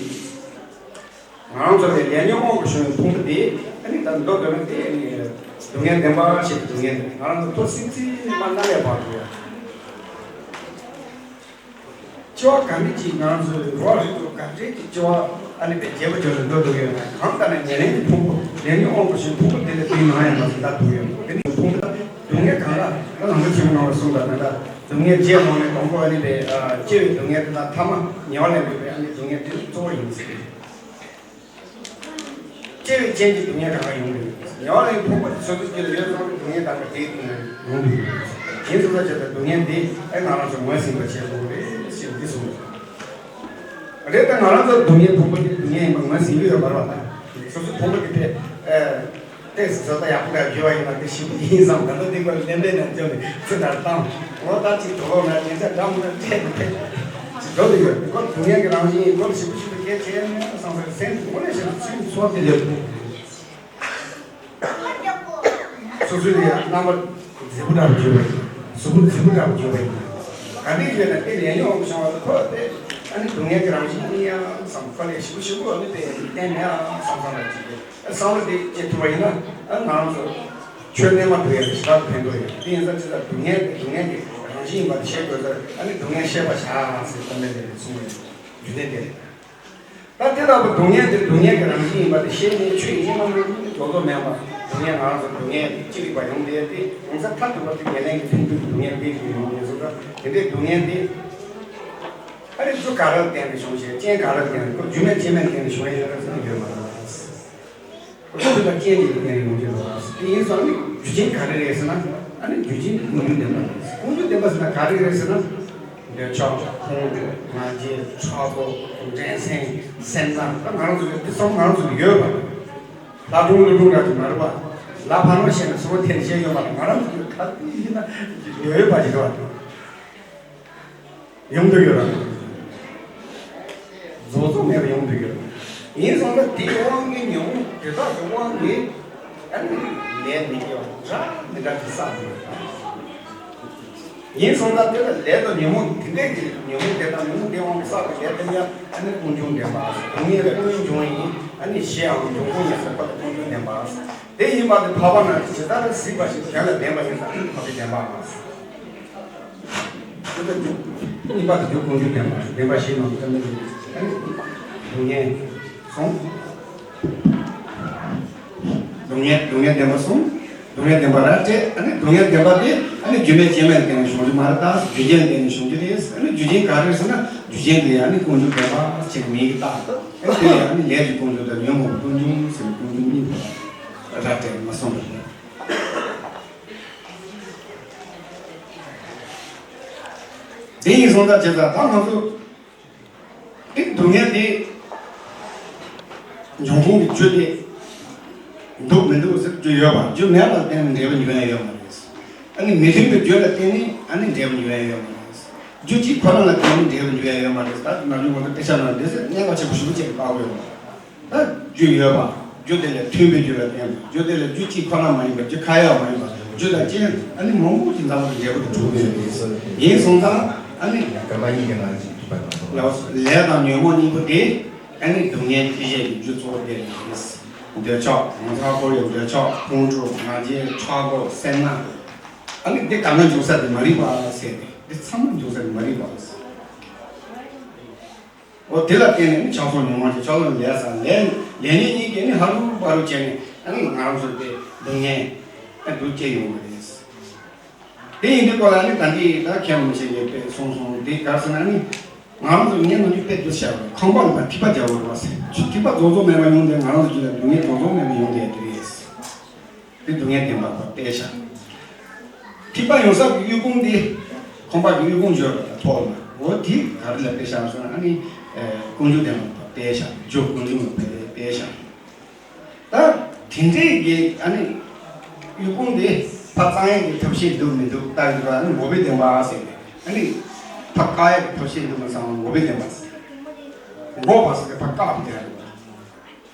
ང་རང་ཚོ་ལས་ལས་ཉོན་དབང་གིས་བྱུང་བའི་ཕུང་པོ་དེ་ཨ་ནི་ད་མདོར་བསྡུས་ན་དེ་ཨ་ནི་སྡུག་བསྔལ་བདེན་པ་ཞེས་སྡུག་བསྔལ་ང་རང་ཚོ་ཐོག་སེམས་ཅན་མ་རྣམས་ལས་བར་དུ་ཡོད། སྐྱེ་བ་ག་འདྲ་ཅིག་ང་ཚོའི་འགྲོ་བ་རིགས་དྲུག་ག་འདྲ་ཅིག་སྐྱེ་བ་ཨ་ནི་པའི་རྒྱལ་པོ་ཇོ་ལ་འགྲོ་འདུག་ཡོད་ན་གང་ལྟར་ན་ཉེར་ལེན་གྱི་ཕུང་པོ་ལས་ཉོན་དབང་དུ་ཞིག་ཕུང་པོ་དེ་ལས་དུས་ནམ་ཡང་ང་ཚོ་ལྟ་ཐུབ་ཡོད་དེ་ནི་ཕུང་པོ་དང་སྡུག་བསྔལ་གང་ལ་ད་ནང་པ་ཆེན་པོ་རྣམ་པར་གསུངས་པ་ད་ལྟ་སྡུག་བསྔལ་བརྒྱད་མ་ནས་དང་པོ་ཨ་ནི་པའི་སྐྱེ་བའི་སྡུག་བསྔལ་དེ་དང་ཐ་མ་ཉེ་བར་ལེན་པའི་ཨ་ནི་སྡུག་བསྔལ་དེ་ནི་གཙོ་བོ་ཡིན་ཟེར། སྐྱེ་བའི་རྐྱེན་གྱིས་སྡུག་བསྔལ་གང་ག་ཡོང་གི་ཡོད། ཉེ་བར་ལེན་ཕུང་པོ་དེ་སོ་སོའི་རྒྱུད་ལ་ཡོད་ཙང་སྡུག་བསྔལ་གང་ག་དེའི་སྟེང་ནས་ཡོང་གི་ཡོད། ཡིན་ཙང་ད་ཆ་ད་སྡུག་བསྔལ་འདི་ཨེ་ང་རང་ཚོ་ངོས་ཟིན་པ་བྱེད་དགོས་རེད་ཞེས་འདི་གསུངས་ཡོད། རེད་ད་ང་རང་ཚོ་སྡུག་བསྔལ་ཕུང་པོ་འདི་སྡུག་བསྔལ་ཡིན་པ་ངོས་ཟིན་གྱི་ཡོད་མ་རེད་བ། ད་སོ་སོའི་ཕུང་པོ་འདི་དེ་ཨེ་ཏོག་ཙམ་བཟོ་ལྟ་ཡག་པོ་འདྲ་བརྗོད་པ་ཡིན་ན་དེ་ཞིབ་ཡིན་བསམ་ད་ལྟ་འདི་པར་གླེན་པའི་ནང་འཇོག་ནས་ཚུར་ནར་བཏང་ངོ་ལྟ་ཅིག་དོ་ལོ་ན་དེ་ཚ་འགྲམ་ན་བྲལ་ནས་ཕེབས་ཅིག་འགྲོ་གི་ཡོད། ཁོ་སྡུག་བསྔལ་གྱི་རང་བཞིན་ཡིན་ཁོ་ཞིབ་པོ་ཞིབ་པོ་སྐད་ཆ་ཡང་མེད་བསམ་པའི་སེམས་དངོས་གནས་བྱས་ན་ཚུལ་འཚོ་བ་དེ་ལེགས། སོ་སོའི་ལས་རྣམ་པ་མཛེས་པོ་འདྲ་བོ་བརྗོད་པ་ཡིན། གཟུགས་པོ་མཛེས་པོ་འདྲ་བོ་བརྗོད་པ་ཡིན། ག་འདྲས་བརྗོད་ན་དེ་ལས་ཉོན་དབང་དུ་བྱུང་བ་ལ་ཁོ་དེ་ཨ་ནི་སྡུག་བསྔལ་གྱི་རང་བཞིན་ཡིན་ཡང་བསམ་ཁོ་ལས་ཞིབ་པོ་ཞིབ་པོ་ཨ་ནི་དེ་གཏན་མེད་ཨ་བསམ་བསམ་ལ་ཅིག་གི་བསམ་བློ་དེ་སྐྱེ་ཐུབ་པ་ཡིན་ན་ཨ་ང་རང་ཚོ་ཆོས་རྣལ་མ་སྒྲུབ་ཡ་ཞེ་དྲག་ཕན་ཐོགས་ཡོད། དེ་ཡིན་ཙང་ཅི་ལྟར་སྡུག་བསྔལ་དེ་སྡུག་བསྔལ་གྱི་རང་བཞིན་ཡིན་པ་དེ་ཤེས་དགོས་ཙང་ཨ་ནི་སྡུག་བསྔལ་ཤེས་པར་བྱ་ཟེར་གཏམ་དཔེ་དེ་ནས་གསུངས་ཡོད། རྒྱུ་མཚན་དེ་རེད། ད་དེ་ལྟ་བུ་སྡུག་བསྔལ་དེ་སྡུག་བསྔལ་གྱི་རང་བཞིན་ཡིན་པ་དེ་ཤེས་ནས་ཆོས་ཡིན་ནམ་མིན་ནམ་རྫོགས་རྫོགས་མེད་པ་སྡུག་བསྔལ་ང་རང་ཚོ་སྡུག་བསྔལ་ཅི་རིགས་པ་ཡོང་བསྡད་དེ་གང་ཟག་མཐར་ཐུག་པ་དེ་ཉེར་ལེན་གྱི་ཐུན་མཐུན་གྱི་སྡུག་བསྔལ་དེ་ཡིན་ཡོང་ངེས་སོ། ད་དེ་འདྲའི་སྡུག་བསྔལ་དེ་ཨ་རི་རྒྱུ་ག་རེ་ལ་བརྟེན་ནས་བྱུང་ཞེས་རྐྱེན་ག་རེ་ལ་བརྟེན་ནས་ཁོ་རྒྱུ་མེད་རྐྱེན་མེད་བརྟེན་ནས་བྱུང་ཡ་ཡོད་རེད་ཟེར་ན་ཡོད་མ་རེད། ཁོ་ཚོ་ལ་རྐྱེན་གྱིས་བརྟེན་ནས་ཡོང་གི་རེད། དེ་ཡིན་ཙང་ནི་རྒྱུ་རྐྱེན་ག་རེ་རེད་ཟེར་ན་ཨ་ནི་རྒྱུ་རྐྱེན་ཀུན་འབྱུང་བདེན་པ་རེད། ཀུན་འབྱུང་བདེན་པ་ཟེར་ན་ག་རེ་རེད་ཟེར་ན། འདོད་ཆགས་ཁོང་ཁྲོ་ང་རྒྱལ་ཕྲག་དོག་འགྲན་སེམས་སེར་སྣ་ད་ང་རང་ཚོ་ལ་འདི་ཚང་མ་ང་རང་ཚོ་ལ་ཡོད་པ། ལྷ་སྒྲུང་ཀླུ་སྒྲུང་འདྲ་ཅིག་མ་རེད་པ། ལྷ་ཕ་མ་བཤད་ན་སོ་སོ་དེ་ནས་བཤད་ཡོད་པ་ང་རང་ཚོ་ག་དུས་ཡིན་ན་ཡོད་ཡོད་པ་ཞིག་རེད་པ། ཡོང་འདོད་ཡོད་ར། རྫོགས་རྫོགས་མེད་པ་ཡོང་འདོད་ཡོད་ར། ཡིན་སོང་ན་དེའི་དབང་གིས་ཉོན་མོངས་དེ་དག་གི་དབང་གིས་ཨ་ནི་ལས་མི་དགེ་བ་འདྲ་མི་འདྲ་ཅིག་བསགས་འདུག་ཡིན་སོང་ན་དེ་ལ་ལས་དང་ཉོན་མོངས་དེ་འདྲས་ཀྱི་ཉོན་མོངས་དེ་དང་ཉོན་མོངས་དེའི་དབང་གིས་བསགས་པའི་ལས་དེ་ཡང་ཨ་ནི་ཀུན་འབྱུང་བདེན་པ། སྡུག་བསྔལ་ཀུན་འབྱུང་ཡིན་ཨ་ནི་ཞེའང་འབྱུང་ཁུངས་ཡིན་ཟེར་བ་དེ་ཀུན་འབྱུང་བདེན་པ། དེ་ཡིན་པ་དེ་འཕགས་པ་རྣམས་ཇི་ལྟར་གཟིགས་པ་བཞིན་གཞན་ལ་བདེན་པ་ཡིན་ཙང་འཕགས་པའི་བདེན་པའམ། དེ་ལྟར་རྒྱུ་གཉིས་པ་དེ་རྒྱུ་ཀུན་འབྱུང་བདེན་པ་བདེན་པ་ཞེས་ནང་དུ་སྟོན་པ་ཡིན། སྡུག་བསྔལ་གསུམ། སྡུག་བསྔལ་སྡུག་བསྔལ་བདེན་པ་གསུམ། སྡུག་བསྔལ་བདེན་པ་ར་སྤྲད་ཨ་ནི་སྡུག་བསྔལ་བདེན་པ་དེ་ཨ་ནི་རྒྱུ་མེད་རྐྱེན་མེད་ལ་བརྟེན་ནས་བྱུང་རྒྱུ་མ་རེད་ད་རྒྱུ་རྐྱེན་ལ་བརྟེན་ནས་བྱུང་རྒྱུ་རེད། ཨ་ནི་རྒྱུ་རྐྱེན་ག་རེ་རེད་ཟེར་ན་རྒྱུ་རྐྱེན་དེ་ཨ་ནི་ཀུན་འབྱུང་བདེན་པ་ཞེས་མིང་གིས་བཏགས་ཨ་དེ་ལས་ཨ་ནི་ལས་ཀྱི་ཀུན་འབྱུང་དང་ཉོན་མོངས་ཀྱི་ཀུན་འབྱུང་ཟེར་ནས་ཀུན་འབྱུང་གཉིས་པོ་ར་སྤྲད་མ་གསུངས་པ་རེད། དེ་ཡིན་སོང་ཙང་བྱས་ཙང་ད་ང་ཚོ་དེ་སྡུག་བསྔལ་དེ་འབྱུང་ཁུངས་ཀྱི་རྒྱུ་དེ་འདུག་མི་འདུག་ཟེར་རྒྱུ་ཡོད་པ་རྒྱུ་མེད་པར་བརྟེན་ནས་འབྲས་བུ་འབྱུང་ཡ་ཡོད་མ་རེད། ཨ་ནི་མི་མཐུན་པའི་རྒྱུ་ལ་བརྟེན་ནས་ཨ་ནི་འབྲས་བུ་འབྱུང་ཡ་ཡོད་མ་རེད། རྒྱུ་གཅིག་ཁོ་ན་ལ་བརྟེན་ནས་འབྲས་བུ་འབྱུང་ཡ་ཡོད་མ་རེད། ད་ནམ་རྒྱུན་ང་ཚོ་དཔེ་ཆ་ནང་འདི་ཟེར་གནས་པ་ཆེན་པོ་ཞེ་པོ་ཅིག་བཀག་ཡོད་མ་རེད། ད་རྒྱུ་ཡོད་པ། རྒྱུ་དེ་ལས་མཐུན་པའི་རྒྱུ་ལ་བརྟེན་པ། རྒྱུ་དེ་ལས་རྒྱུ་གཅིག་ཁོ་ན་མ་ཡིན་པ་རྒྱུ་ཁ་ཡོད་མ་ཡིན་པ། རྒྱུ་དང་རྐྱེན་ཨ་ནི་མང་པོ་ཅིག་འཛོམས་པའི་འབྲས་བུ་དེ་གྲུབ་པའི་ཡིན་སོང་ཙང་ཨ་ནི་ལས་དང་ཉོན་མོངས་གཉིས་པོ་དེ་ཨ་ནི་སྡུག་བསྔལ་ཐེག་བཅད་ཀྱི་རྒྱུ་གཙོ་བོ་དེ་ཡིན། འདོད་ཆགས་ངོ་མཚར་འཁོར་བའི་འདོད་ཆགས་ཁོང་ཁྲོ་ང་རྒྱལ་ཕྲག་དོག་སེར་སྣ། ཨ་ནི་འདི་གང་ག་འབྱུང་ས་དེ་མ་རིག་པ་ཟེར་ཏེ་འདི་ཚང་མ་འབྱུང་ས་དེ་མ་རིག་པ་ཟེར། འོ་དེ་ལ་བརྟེན་ནས་ནི་ཆགས་སོགས་ཉོན་མོངས་ཀྱི་ཆགས་སོགས་ལས་ས་ལས་ལས་ཉོན་གཉིས་ཀྱིས་ནི་ཧ་རུ་བ་རུ་བྱས་ནས་ཨ་ནི་ང་རང་ཚོར་དེ་སྡུག་བསྔལ་ཨ་འདུ་སྐྱེ་ཡོང་བ་རེད། དེ་ཡིན་དུས་སྐོར་ལ་ནི་ད་འདི་ད་མཁན་རིན་པོ་ཆེ་གིས་དཔེ་གསུངས་སོང་། དེ་ག་རེ་ཟེར་ན་ནི་ང་རང་ཚོ་ངས་ནམ་རྒྱུན་དཔེ་འདི་བཤད་པ་རེད། ཁང་པ་ལ་ཐིགས་པ་རྒྱག་དགོས་རེད་བ་ཟེར། ཐིགས་པ་རྫོགས་རྫོགས་མེད་པ་ཡོང་དུས་ང་རང་ཚོ་རྒྱུད་ལ་སྡུག་བསྔལ་རྫོགས་རྫོགས་མེད་པ་ཡོང་བསྡད་དེ་རེད། དེ་སྡུག་བསྔལ་བདེན་པ་དཔེ་བཞག་ཐིགས་པ་ཡོང་ས་གི་དབུལ་ཕོངས་དེ་ཁང་པ་གི་དབུལ་ཕོངས་བརྗོད་པ་དང་ཐོག་ལ་འོ་དེ་ག་རེ་ལ་དཔེ་བཞག་ཟེར་ན་ཨ་ནི་ཀུན་འབྱུང་བདེན་པ་དཔེ་བཞག་རྒྱུ་ཀུན་འབྱུང་ལ་དཔེ་དཔེ་བཞག་ད་དེ་འདྲའི་གི་ཨ་ནི་དབུལ་ཕོངས་དེ་ཕར་གཙང་ཡག་གི་ཐབས་ཤེས་འདུག་མི་འདུག་ལྟ་གི་འདུག་ཨ་ནི་འགོག་པའི་བདེན་པ་ཟེར་ནས་ཨ་ནི་ཕར་བཀག་ཡག་གི་ཐབས་ཤེས་འདུག་མ་ཚང་འགོག་པའི་བདེན་པ་ཟེར། འགོག་པ་ཟེར་ཏེ་ཕར་བཀག་པའི་བདེན་པ་རེད།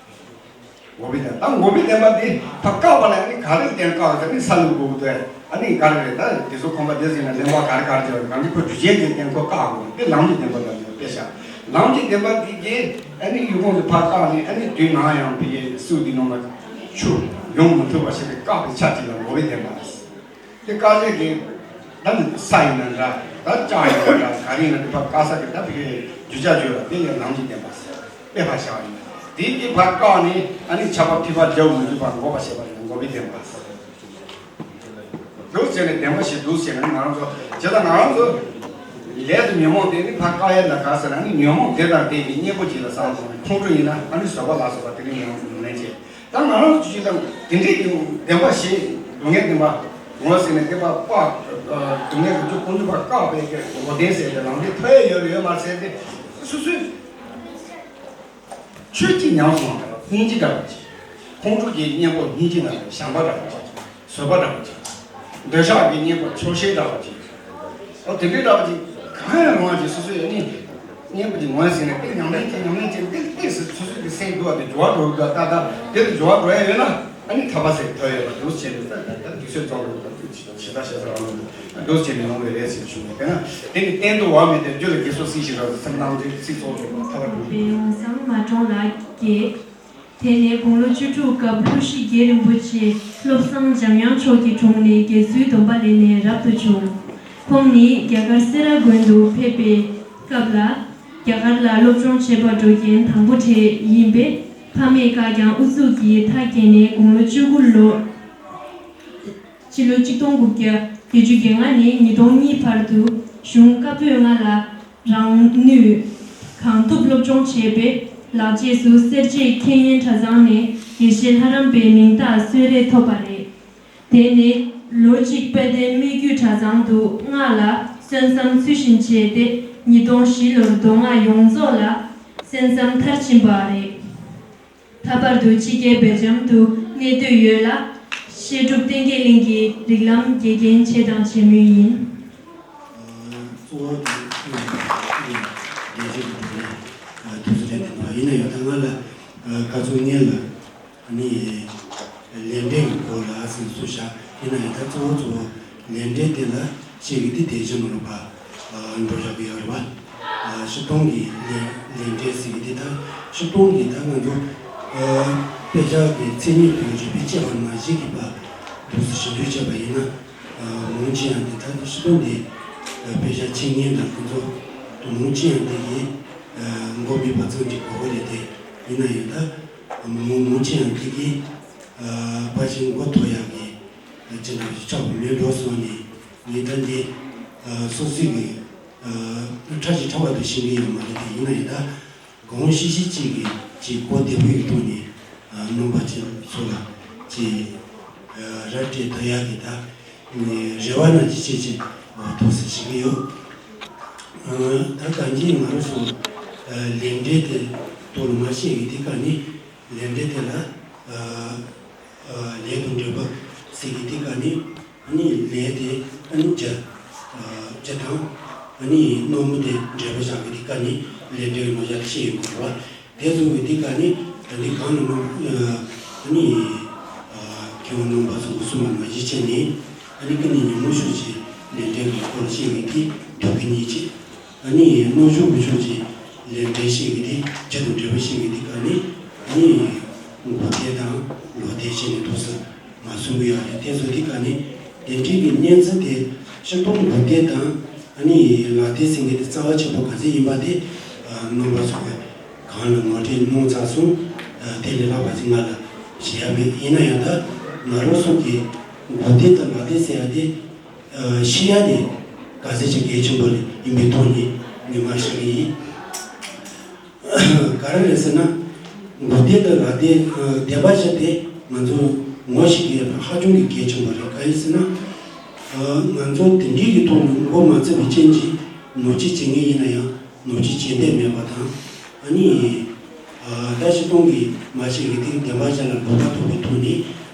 འགོག་པའི་བདེན་པ། ད་འགོག་པའི་བདེན་པ་དེ་ཕར་བཀག་པ་ལ་ནི་ག་རེ་བརྟེན་བཀག་ཟེར་ནི་ས་ལུག་འགོག་པའི་བདེན་པ། ཨ་ནི་ག་རེ་རེད་ད་དེ་ཚོ་ཁོམ་པ་དེ་ཟིན་ན་ལེན་པ་ག་རེ་ག་རེ་བྱས་པ་རང་གི་ཁོ་རྒྱུ་རྐྱེན་དེ་བརྟེན་ཁོ་བཀག་དགོས་དེ་ལམ་གྱི་བདེན་པ་ལ་ནི་དཔེ་བཞག་ལམ་གྱི་བདེན་པ་འདི་གིས་ཨ་ནི་ཡུལ་ཁོངས་དེ་ཕར་བཀག་ནས། ཨ་ནི་དུས་ནམ་ཡང་བི་ཡའི་སུ་དེ་ནང་ལ་ཆུ་ཡོང་མི་ཐུབ་པ་ཞིག་ཏུ་བཀག་པའི་ཆ་གཅིག་ལ་འགོག་པའི་བདེན་པ། དེ་བཀག་ཆ་གི་ད་ནི་ས་ཡིན་ན་འདྲ། ད་ལྕགས་ཡིན་ན་འདྲ། ག་རེ་ཡིན་ན་དེ་ཕར་བཀག་ས་གི་ད་བི་ཡའི་རྒྱུ་ཆ་བརྗོད་ལ་དེ་ཡང་ལམ་གྱི་བདེན་པ་ཟེར། དཔེ་ཕར་བཞག་ཡིན་ན་དེ་གི་ཕར་བཀག་ནས། ཨ་ནི་ཆར་པ་ཕྱི་ཕར་རྒྱག་མི་ཐུབ་པར་འགོག་པ་ཞེས་པ་ནི་འགོག་པའི་བདེན་པ་ཟེར། འདུག་བྱས་ནས་བདེན་པ་ཞིག་འདུག་བྱས་ནས་ང་རང་ཚོ་བྱས་ཙང་ང་རང་ཚོ་ལས་དང་ཉོན་མོངས་དེ་ནི་ཕར་བཀག་ཡ་ལ་ག་ཟེར་ན་ནི། ཉོན་མོངས་དེ་དང་དེ་ཡི་གཉེན་པོ་གཅིག་ལ་བསམ་སོང་ནས་ཁོང་ཁྲོ་ཡིན་ན། ཨ་ནི་བཟོད་པ་ལ་སོགས་པ་དེ་ནི་ཉོན་མོངས་ཉམས་ལེན་བྱེད། ད་ང་རང་ཚོ་ཅིག་དང་དེ་འདྲའི་གི་བདེན་པ་ཞིག་སྡུག་བསྔལ་བདེན་པ་ངོ་ཟེར་ནས་དེ་པ་པ་སྡུག་བསྔལ་དུ་བཅུག་ཁོང་ཚོ་ཕར་བཀག་པའི་གི་འོ་བདེན་ཟེར་ཏེ་ལམ་འདི་ཐོས་ཡོད་ཡོད་མ་ཟེར་ཏེ་སོ་སོའི། ཆོས་གཅིག་ཉམས་སོང་བ། སྙིང་རྗེ་འདྲ་བ་ཅིག་ཁོང་ཁྲོ་གི་གཉེན་པོ་སྙིང་རྗེ་འདྲ་བ། བྱམས་པ་འདྲ་བ་ཅིག་བཟོད་པ་འདྲ་བ་ཅིག་འདོད་ཆགས་ཀྱི་གཉེན་པོ་ཆོག་ཤེས་འདྲ་བ་ཅིག་འོ་དེ་འདྲའི་འདྲ་བ་ཅིག་གང་ཡང་རུང་བ་ཅིག་སོ་སོའི་ནི་གཉེན་པོ་ཅིག་ངོས་ཟིན་ནས། དེ་ཉམས་ལེན་བྱེད། ཉམས་ལེན་བྱེད། དེ་ཏོག་ཙམ་སོ་སོའི་གི་སེམས་འདུལ་བ་དེ་འགྱུར་བ་འགྲོ་གི་འདུག་ད་ད་དེ་ལ་འགྱུར་བ་འགྲོ་ཡ་ཡོད་ན། ཨ་ནི་ཐར་པ་ཟེར་ཐོབ་ཡོད་པ་འདུག་བྱས་ནས། ད་ད་ད་དུས་ཚོད་རྫོགས་འགྲོ་གི་འདུག་ཇི་ལྟར་བྱས་ཟེར་བ་འདུག་འདུག་བྱས་ནས་ཡོང་བའི་རེད་ཟེར་ཞུ་ནས། དེ་ན་དེ་ནི་གཏན་དུ་བབས་མེད་དེ། རྒྱུ་ལ་དགེ་སོགས་སྲིད་ཞི་རབ་ཏུ་སེམས་ནང་བཞིན་ཚིག་ཚོགས་སུ་ཐར་པ་འགྲུབ། པའི་ཡོང་སང་མ་གྲོང་ལ་སྐྱེས། དེ་ནས་དགུང་ལོ་བཅུ་དྲུག་སྐབས་ཀླུ་གཞི་རྒྱལ་རིན་པོ་ཆེ་བློ་བཟང་འཇམ་དབྱངས་མཆོག་གི་དྲུང་ནས་དགེ་ཚུལ་སྡོམ་པ་ལེན་ནས་རབ་ཏུ་བྱུང་། ཁོང་ནི་རྒྱ་གར་སེ་ར་དགོན་དུ་ཕེབས་པའི་སྐབས་ལ། རྒྱ་གར་ལ་སློབ་སྦྱོང་བྱེད་པར་འགྲོ་མཁན་དང་པོ་དེ་ཡིན་པས། ཕ་མས་བཀག་ཀྱང་ཨུ་ཚུགས་ཀྱིས་མཐའ་བརྒལ་ནས་དགུང་ལོ་བཅུ་དགུ། ལོ། སྤྱི་ལོ་གཅིག་སྟོང་དགུ་བརྒྱ་བརྒྱད་ཅུ་གྱ་ལྔ་ནས་ཉིས་སྟོང་གཉིས་བར་དུ་གཞུང་བཀའ་པོད་ལྔ་ལ་རང་ནུས་གང་ཐུབ་སློབ་སྦྱོང་བྱས་པས། ལག་རྗེས་སུ་སེར་བྱེས་ཁེངས་གཉེན་གྲྭ་ཚང་ནས་དགེ་བཤེས་ལྷ་རམས་པའི་མིང་རྟགས་གསོལ་རས་ཐོབ་པ་རེད། དེ་ནས་ལོ་གཅིག་དཔལ་ལྡན་སྨད་རྒྱུད་གྲྭ་ཚང་དུ་སྔགས་ལ་སོན་བསམ་ཚུལ་བཞིན་བྱས་ཏེ། ཉིས་སྟོང་བཞི་ལོར་མདོ་སྔགས་ཡོངས་རྫོགས་ལ་གསན་བསམ་མཐར་ཕྱིན་པ་རེད། ད་བར་དུ་ཕྱི་རྒྱལ་སྦེལ་ཇམ་དུ་གནས་སྡོད་ཡོད་ལ། བཤད་སྒྲུབ་བསྟན་རྒྱས་གླིང་གི་རིགས་ལམ་དགེ་རྒན་བྱས་དང་བྱེད་མུས་ཡིན། གཙོ་བོ་དེ་དགེ་བཤེས་ཀྱི་ཐོག་ནས་ཐུགས་སུ་རེ་དེ་འདུག་ཡིན་ན་ཡང་ད་ང་ལ་ཁ་ཚུར་སྔོན་ལ་ནི་ལས་འབྲས་ཀྱི་སྐོར་ལ་ཟིན་སུ་བཞག་ཡིན་ན་ཡང་ད་གཙོ་བོ་གཙོ་བོ་ལས་འབྲས་དེ་ལ་བཤད་ཀྱི་དེ་དེ་བཞིན་མ་ལུས་པ་འགྲོ་བཞག་གི་ཡོད་རེད་པ། སྤྱིར་བཏང་གི་ལས་ལས་འབྲས་ཟེར་གྱི་དེ་ད་སྤྱིར་བཏང་གི་ད་ང་ཚོ་དཔེ་ཆ་གི་མཚན་ཉིད་དང་རིགས་པས་དཔྱད་པ་མ་གཞི་གི་བར་དུ་ཞིབ་འཇུག་བྱས་པ་ཡིན་ན། མང་ཆེ་ཡང་དེ་ད་སྤྱིར་བཏང་དེ་དཔེ་ཆ་འཆད་ཉན་དང་ཁོང་ཚོ་མང་ཆེ་ཡང་དེ་གི་མགོ་མེད་པ་ཙམ་གྱི་གོ་བ་རེད་དེ། ཡིན་ན་ཡང་ད་མང་མང་ཆེ་ཡང་དེ་གི་ཕལ་ཆེར་མགོ་ཐོག་ཡག་གི་ཅི་འདྲ་ཞིག་ཆགས་པ་མེད་འགྲོ་སོང་ནས། ངས་ད་འདི་སོ་སོའི་གི་ཕྲ་ཞིང་ཕྲ་བ་དུ་ཤེས་ཀྱི་ཡོད་མ་རེད་དེ། ཡིན་ན་ཡང་ད་གང་ཤེས་ཤེས་ཅིག་གི་ཅིག་གོ་བདེ་པོ་ཡི་ཐོག་ནས་རྣམ་པ་ཅིག་ཚོ་ལ་ཅིག་ར་སྤྲད་ད་ཡག་གི་ད་རེ་བ་ན་ཅི་ཆེ་ཅིག་ཐོག་སེ་ཤེས་ཀྱི་ཡོད། ད་གང་ཅི་ང་རང་ཚོ་ལས་འབྲས་དེ་ཐོག་ལ་མ་ཤེས་ཀྱི་དེ་ག་ནི་ལས་འབྲས་དེ་ལ་ལས་དང་འབྲས་བུ་ཟེར་གྱི་དེ་ག་ནི། ཨ་ནི་ལས་དེ་ཨ་ནི་བྱ་བྱ་དང་། ཨ་ནི་རྣམ་པ་དེ་འབྲས་བུ་བཞག་གི་དེ་ག་ནི་ལས་འབྲས་ཀྱི་རྣམ་གཞག་དེ་ཤེས་ཡོང་དགོས་རེད་བ། དེ་སོང་བའི་དེ་ག་ནི་ད་ནི་གང་ལ་རྣམ་ཨ་ནི་མཁས་དབང་རྣམ་པ་ཚོ་གསུངས་པ་མ་གཞི་བྱས་ནས། ཨ་ནི་ཀ་ནི་ཉོན་མོངས་ཤུགས་ཀྱིས་ལས་འབྲས་ཀྱི་སྐོར་ཤེས་ཡོང་གི་དེ་ཐུབ་ཀྱི་ཉེས་བྱས། ཨ་ནི་རྣམ་གཞག་མི་ཆོག་ཅིང་ལས་འབྲས་ཤེས་ཀྱི་དེ་བྱ་དང་འབྲས་བུ་ཤེས་ཀྱི་དེ་ག་ནི། ཨ་ནི་འགོག་བདེན་དང་ལོག་བདེན་ཤེས་ནས་ཐོག་སུ་མ་གསུང་གི་ཡོད་རེད། དེ་ཚོ་དེ་ག་ནི་དེ་འདྲའི་གི་གཉན་ཚད་དེ་སྤྱིར་བཏང་འགོག་བདེན་དང་ཨ་ནི་ལོག་བདེན་ཟེར་མཁན་དེ་རྩ་བ་ཆེན་པོ་ག་ཚོད་ཡིན་པ་དེ་རྣམ་པ་ཚོ་གི་གང་ལ་ངོ་སྤྲོད་གནང་ཚར་སོང་། དེ་ལས་ལྷག་པ་ཅིག་ང་ལ་བཤད་ཡ་མེད། ཡིན་ན་ཡང་ད་ང་རང་ཚོ་གི་འགོག་བདེན་དང་ལོག་བདེན་ཟེར་ཡ་དེ། ཤེས་ཡ་དེ་ག་ཚད་ཅིག་གལ་ཆེན་པོ་རེད། ཡིན་པའི་ཐོག་ནས་ངས་མར་ཞུ་གི་ཡིན། ག་རེ་རེད་ཟེར་ན། འགོག་བདེན་དང་ལོག་བདེན་བདེན་པ་བཞི་དེ་ང་ཚོ་ངོ་ཤེས་ཀྱི་ཧ་ཅང་གི་གལ་ཆེན་པོ་རེད། གང་ཡིན་ཟེར་ན། ང་ཚོ་དེ་འདྲའི་གི་ཐོག་ནས་མགོ་མ་ཚོས་པའི་རྐྱེན་གྱིས་ནོར་འཁྲུལ་བྱེད་མཁན་ཡིན་ན་ཡང་ནོར་འཁྲུལ་བྱེད་འདོད་མེད་པ་དང་། ཨ་ནི། ད་སྤྱིར་བཏང་གི་མ་ཤེས་ཀྱི་དེ་བདེན་པ་བཞི་ལ་ལོག་པ་ཐུག་པའི་ཐོག་ནས་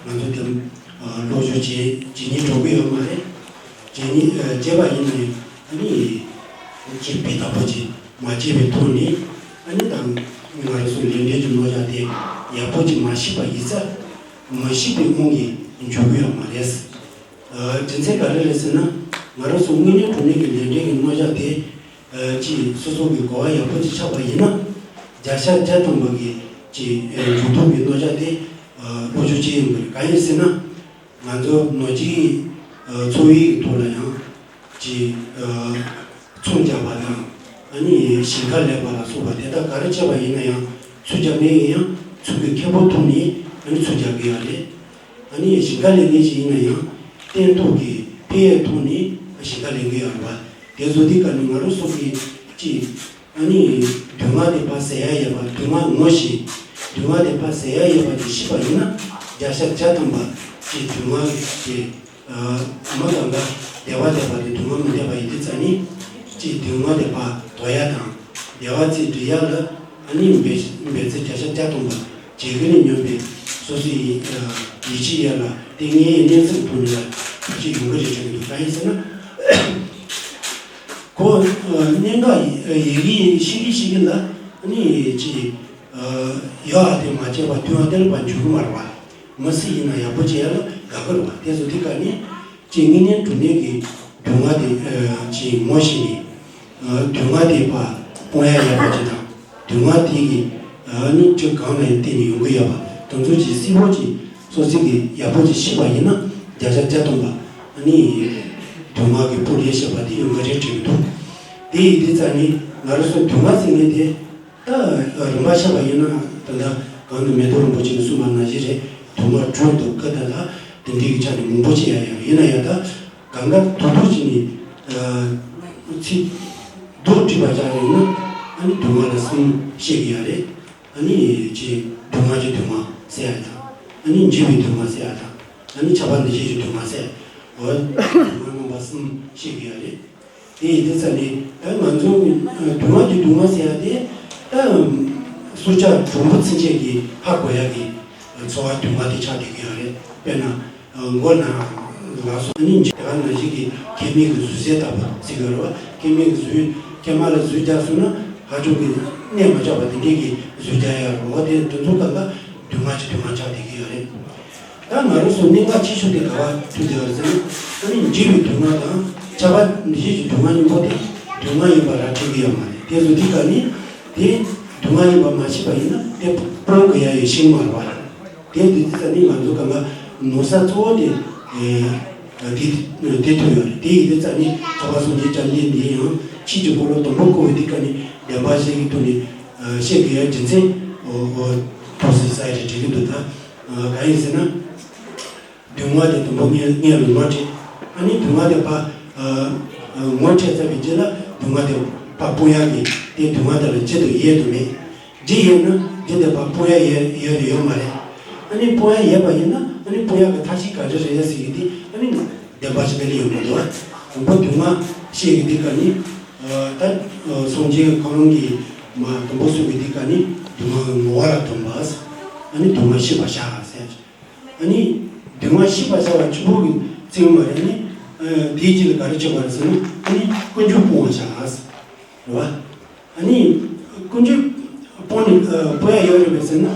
ང་ཚོ་དེ་སློབ་སྦྱོང་བྱེད་བྱེད་སྙིང་བྲོ་གི་ཡོད་མ་རེད། བྱེད་སྙིང་བྱས་པ་ཡིན་ན་ཡང་ཨ་ནི་ཅིག་སྤུས་དག་པོ་ཅིག་མ་བྱས་པའི་ཐོག་ནས། ཨ་ནི་ད་ང་རང་ཚོ་ལས་འབྲས་ཀྱི་རྣམ་གཞག་དེ་ཡག་པོ་ཅིག་མ་ཤེས་པ་ཡིན་ཙང་མ་ཤེས་པའི་དབང་གིས་འཇོག་གི་ཡོད་མ་རེད། རྒྱུ་མཚན་ག་རེ་རེད་ཟེར་ན། ང་རང་ཚོ་དངོས་གནས་དྲང་གནས་ཀྱི་ལས་འབྲས་ཀྱི་རྣམ་གཞག་དེ་ ཅིག་སོ་སོ་གི་གོ་བ་ཡག་པོ་ཅིག་ཆགས་པ་ཡིན་ན། བརྒྱ་ཆ་བརྒྱ་ཐམ་པ་གི་ཅིག་འཇུག་ཐུབ་པའི་རྣོ་རྒྱ་དེ་ལྷོ་ཕྱོགས་ཅི་ཡིན་པ་རེད། གང་ཡིན་ཟེར་ན། ང་ཚོ་ནོར་གྱི་འཚོ་བའི་ཐོག་ལ་ཡང་ཅིག་ཚོང་རྒྱག་པ་དང་། ཨ་ནི་ཞིང་ཁ་ལས་པ་ལ་སོགས་པ་དེ་དག་ག་རེ་བྱས་པ་ཡིན་ན་ཡང་ཚུར་རྒྱག་མཁན་ཡིན་ཡང་ཚུར་གྱི་ཁེ་ཕོགས་ཐོག་ནས་ཨ་ནི་ཚུར་རྒྱག་གི་ཡོད་རེད། ཨ་ནི་ཞིང་ཁ་ལས་མཁན་ཞིག་ཡིན་ན་ཡང་བརྟན་ཐོག་གི་དཔེ་ཡག་ཐོག་ནས་ཞིང་ཁ་ལས་མཁན་ཡོད་རེད་པ། དེ་བཟོ་དུས་ཀ་ནས་ང་རང་ཚོ་གི་ཅིག་ཨ་ནི་སྡུག་བསྔལ་དེ་ཕར་སེལ་ཡ་ཡོད་པ། སྡུག་བསྔལ་ངོ་ཤེས། སྡུག་བསྔལ་དེ་ཕར་སེལ་ཡ་ཡོད་པ་དེ་ཤེས་པ་ཡིན་ན། བརྒྱ་ཆ་བརྒྱ་ཐམ་པ་ཅིག་སྡུག་བསྔལ་དེ་མ་གང་ག་བདེ་བ་བདེ་བ་དེ་སྡུག་བསྔལ་མི་བདེ་བ་ཡིན་དུས་ཙ་ནི་ཅིག་སྡུག་བསྔལ་དེ་ཕར་དོར་ཡ་དང་བདེ་བ་ཅིག་སྒྲིག་ཡ་ལ། ཨ་ནི་འབད་འབད་ཚེ་བརྒྱ་ཆ་བརྒྱ་ཐམ་པ་བྱེད་ཀྱི་ནི་སྙམ་པའི་སོ་སོའི་ཡིད་ཡིད་ཆེས་ཡོད་ལ། དེ་ངའི་གནས་ཚུལ་ཐོག་ནས་ལ་ཐབས་ཤེས་ཡོང་གི་རེད་དྲན་གྱི་འདུག་གང་ཡིན་ཟེར་ན། ཁོ་གནད་འགག་ཡི་གེ་ཤེས་ཀྱི་ཤེས་ཀྱི་ལ། ཨ་ནི་ཅི་ཡོད་ཨ་དེ་མ་བྱས་པ་དུས་ཨ་དེ་ལ་བ་འཇུག་གི་མ་རེད་བ། མི་སྲིད་ཡིན་ན་ཡག་པོ་བྱས་ལ་དགའ་གི་རེད་བ། དེ་ཚོ་དེ་ག་ནི། ཅིག་དངོས་གནས་དྲང་གནས་ཀྱི་སྡུག་བསྔལ་དེ་ཅིག་ངོ་ཤེས་ནས། སྡུག་བསྔལ་དེ་ཕར་སྤོང་ཡ་ཡོད་པ་ཅིག་དང་། སྡུག་བསྔལ་དེ་གི་ནི་ཅིག་གང་ལ་ཡང་བརྟེན་ནས་ཡོང་གི་ཡོད་པ་དེ་ཚོ་ཅིག་གསལ་པོ་ཅིག་སོ་སོ་གི་ཡག་པོ་ཅིག་ཤེས་པ་ཡིན་ན། བརྒྱ་ཆ་བརྒྱ་ཐམ་པ་ནི་སྡུག་བསྔལ་གྱི་སྤོང་ཡ་ཤེས་པ་དེ་ཡོང་གི་རེད་དྲན་གྱི་འདུག་དེ་ཡིན་དུས་ཙ་ནི་ང་རང་ཚོ་སྡུག་བསྔལ་ཟེར་མཁན་དེ། ད་རིམ་པ་བཤད་པ་ཡིན་ན་ད་ལྟ་གོང་དུ་མེ་ཏོག་རིན་པོ་ཆེ་གིས་གསུངས་པ་ནང་བཞིན་རེད། སྡུག་བསྔལ་དྲུག་འདུག་ག་ད་ལ་དེ་འདྲའི་གི་ཆ་ནས་མང་པོ་ཅིག་ཡང་ཡོད་རེད། ཡིན་ན་ཡང་ད་གང་ག་རྡོག་རྡོག་ཅིག་ནས་ཚིག་རྡོག་བྲིས་པ་ཅག་ཡིན་ན། ཨ་ནི་སྡུག་བསྔལ་ལ་གསུམ་བཤད་གི་ཡ་རེད། ཨ་ནི་ཅིག་སྡུག་བསྔལ་གྱི་སྡུག་བསྔལ་ཟེར་ཡ་དང་། ཨ་ནི་འཇིགས་པའི་སྡུག་བསྔལ་ཟེར་ཡ་དང་། ཨ་ནི་ཆགས་པ་འདུ་བྱེད་ཀྱི་སྡུག་བསྔལ་ཟེར། འོ་སྡུག་བསྔལ་རྣམ་པ་གསུམ་བཤད་གི་ཡ་རེད། དེ་ཡིན་དུས་ཙ་ནི་ད་ང་ཚོ་གི་སྡུག་བསྔལ་གྱི་སྡུག་བསྔལ་ཟེར་ཡ་དེ། ད་སྲོག་ཆགས་གྲོག་སྦུར་ཚུན་ཆད་ཀྱིས་ཧ་གོ་ཡ་གི་ཚོར་བ་སྡུག་བསྔལ་དེ་ཆགས་བསྡད་ཀྱི་ཡོད་རེད། དཔེར་ན་མགོ་ན་ལ་སོགས་ནི་དེ་ག་ནང་བཞིན་གྱི་སྐྱེ་དམན་གྱི་གཟུགས་ཟེར་ལྟ་བུ་ཟེར་གྱི་ཡོད་རེད་བ། སྐྱེ་དམན་གྱི་གཟུགས་སྐྱེས་མ་ལ་གཟུགས་རྒྱག་སོང་ན་ཧ་ཅང་གི་གནས་མ་ཆགས་པ་དེ་འདྲས་ཀྱི་གཟུགས་རྒྱག་ཡ་རེད་བ། དེ་དེ་ཚོ་གང་ག་སྡུག་བསྔལ་གྱི་སྡུག་བསྔལ་ཆགས་བསྡད་ཀྱི་ཡོད་རེད། ད་ང་རང་ཚོ་གནད་འགག་ཆེ་ཤོས་དེ་ག་བ་ཐུག་བསྡད་པ་ཟེར་ན། ཨ་ནི་འཇིགས་པའི་སྡུག་བསྔལ་དང་ཆགས་པ་འདུ་བྱེད་ཀྱི་སྡུག་བསྔལ་གཉིས་པོ་དེ་སྡུག་བསྔལ་ཡིན་པ་ར་འཕྲོད་ཀྱི་ཡོད་མ་རེད། དེ་ཚོ་དེ་ག་ནི་དེ་སྡུག་བསྔལ་ཡིན་པ་མ་ཤེས་པ་ཡིན་ན་དེ་སྤོང་དགོས་ཡ་ཡོད་ཤེས་མ་རེད་བ། དེ་དེ་དེ་ཚ་ནི་ང་ཚོ་གང་ག་ནོར་ས་གཙོ་བོ་དེ་དེ་དེ་ཐུག་ཡོད་རེད། དེ་ཡིན་དེ་ཚ་ནི་ཚོགས་པ་སངས་རྒྱས་བཅོམ་ལྡན་འདས་ཡང་ཕྱིས་ཀྱི་འཁོར་ལོ་དང་པོ་བསྐོར་བའི་དེ་ག་ནི་བདེན་པ་བཞི་གི་ཐོག་ནས་བཤད་དགོས་ཡ་རྒྱུ་མཚན་འོ་འོ་ཐུག་སྲིད་ས་ཡ་རེད་དྲན་གྱི་འདུག་ད་གང་ཡིན་ཟེར་ན། སྡུག་བསྔལ་དེ་དང་པོ་ངས་ངས་ལ་ངོ་སྤྲད། ཨ་ནི་སྡུག་བསྔལ་དེ་ཕར་ངོ་སྤྲད་ཚར་བའི་རྗེས་ལ་སྡུག་བསྔལ་དེ་ཕར་སྤོང་ཡག་གི་དེ་སྡུག་བསྔལ་དེ་ལ་བརྗེད་དུ་ཡལ་དུ་མེད། བརྗེད་ཡོད་ན་རྗེས་དེ་ཕར་སྤོང་ཡག་ཡོད་ཡོད་རེད་ཡོད་མ་རེད། ཨ་ནི་སྤོང་ཡག་ཡོད་པ་ཡིན་ན་ཨ་ནི་སྤོང་ཡག་གི་ཐབས་ཤེས་ག་རེ་རེད་ཟེར་གི་དེ་ཨ་ནི་བདེན་པ་ཞིག་ག་ལས་ཡོང་མི་འདུག་དང་པོ་སྡུག་བསྔལ་བཤད་གི་དེ་ག་ནི་ད་སངས་རྒྱས་ཁོ་རང་གིས་མ་དང་པོ་གསུངས་གི་དེ་ག་ནི་སྡུག་བསྔལ་གི་ངོ་བོ་ལ་སྡོམ་པ། ཨ་ནི་སྡུག་བསྔལ་ཤེས་པར་བྱ་ཟེར། ཨ་ནི་སྡུག་བསྔལ་ཤེས་པར་བྱ་བ་གཅིག་པོ་གིས་བཙན་མ་རེད། ཨ་ནི་དེའི་རྗེས་ལ་ག་རེ་བྱེད་པ་རེད་ཟེར་ན། ཨ་ནི་ཀུན་འབྱུང་སྤོང་བར་བྱ། རེད་བ། ཨ་ནི་ཀུན་འབྱུང་སྤོང་ནས་སྤོང་ཡ་ཡོད་རེད་པས་ཟེར་ན།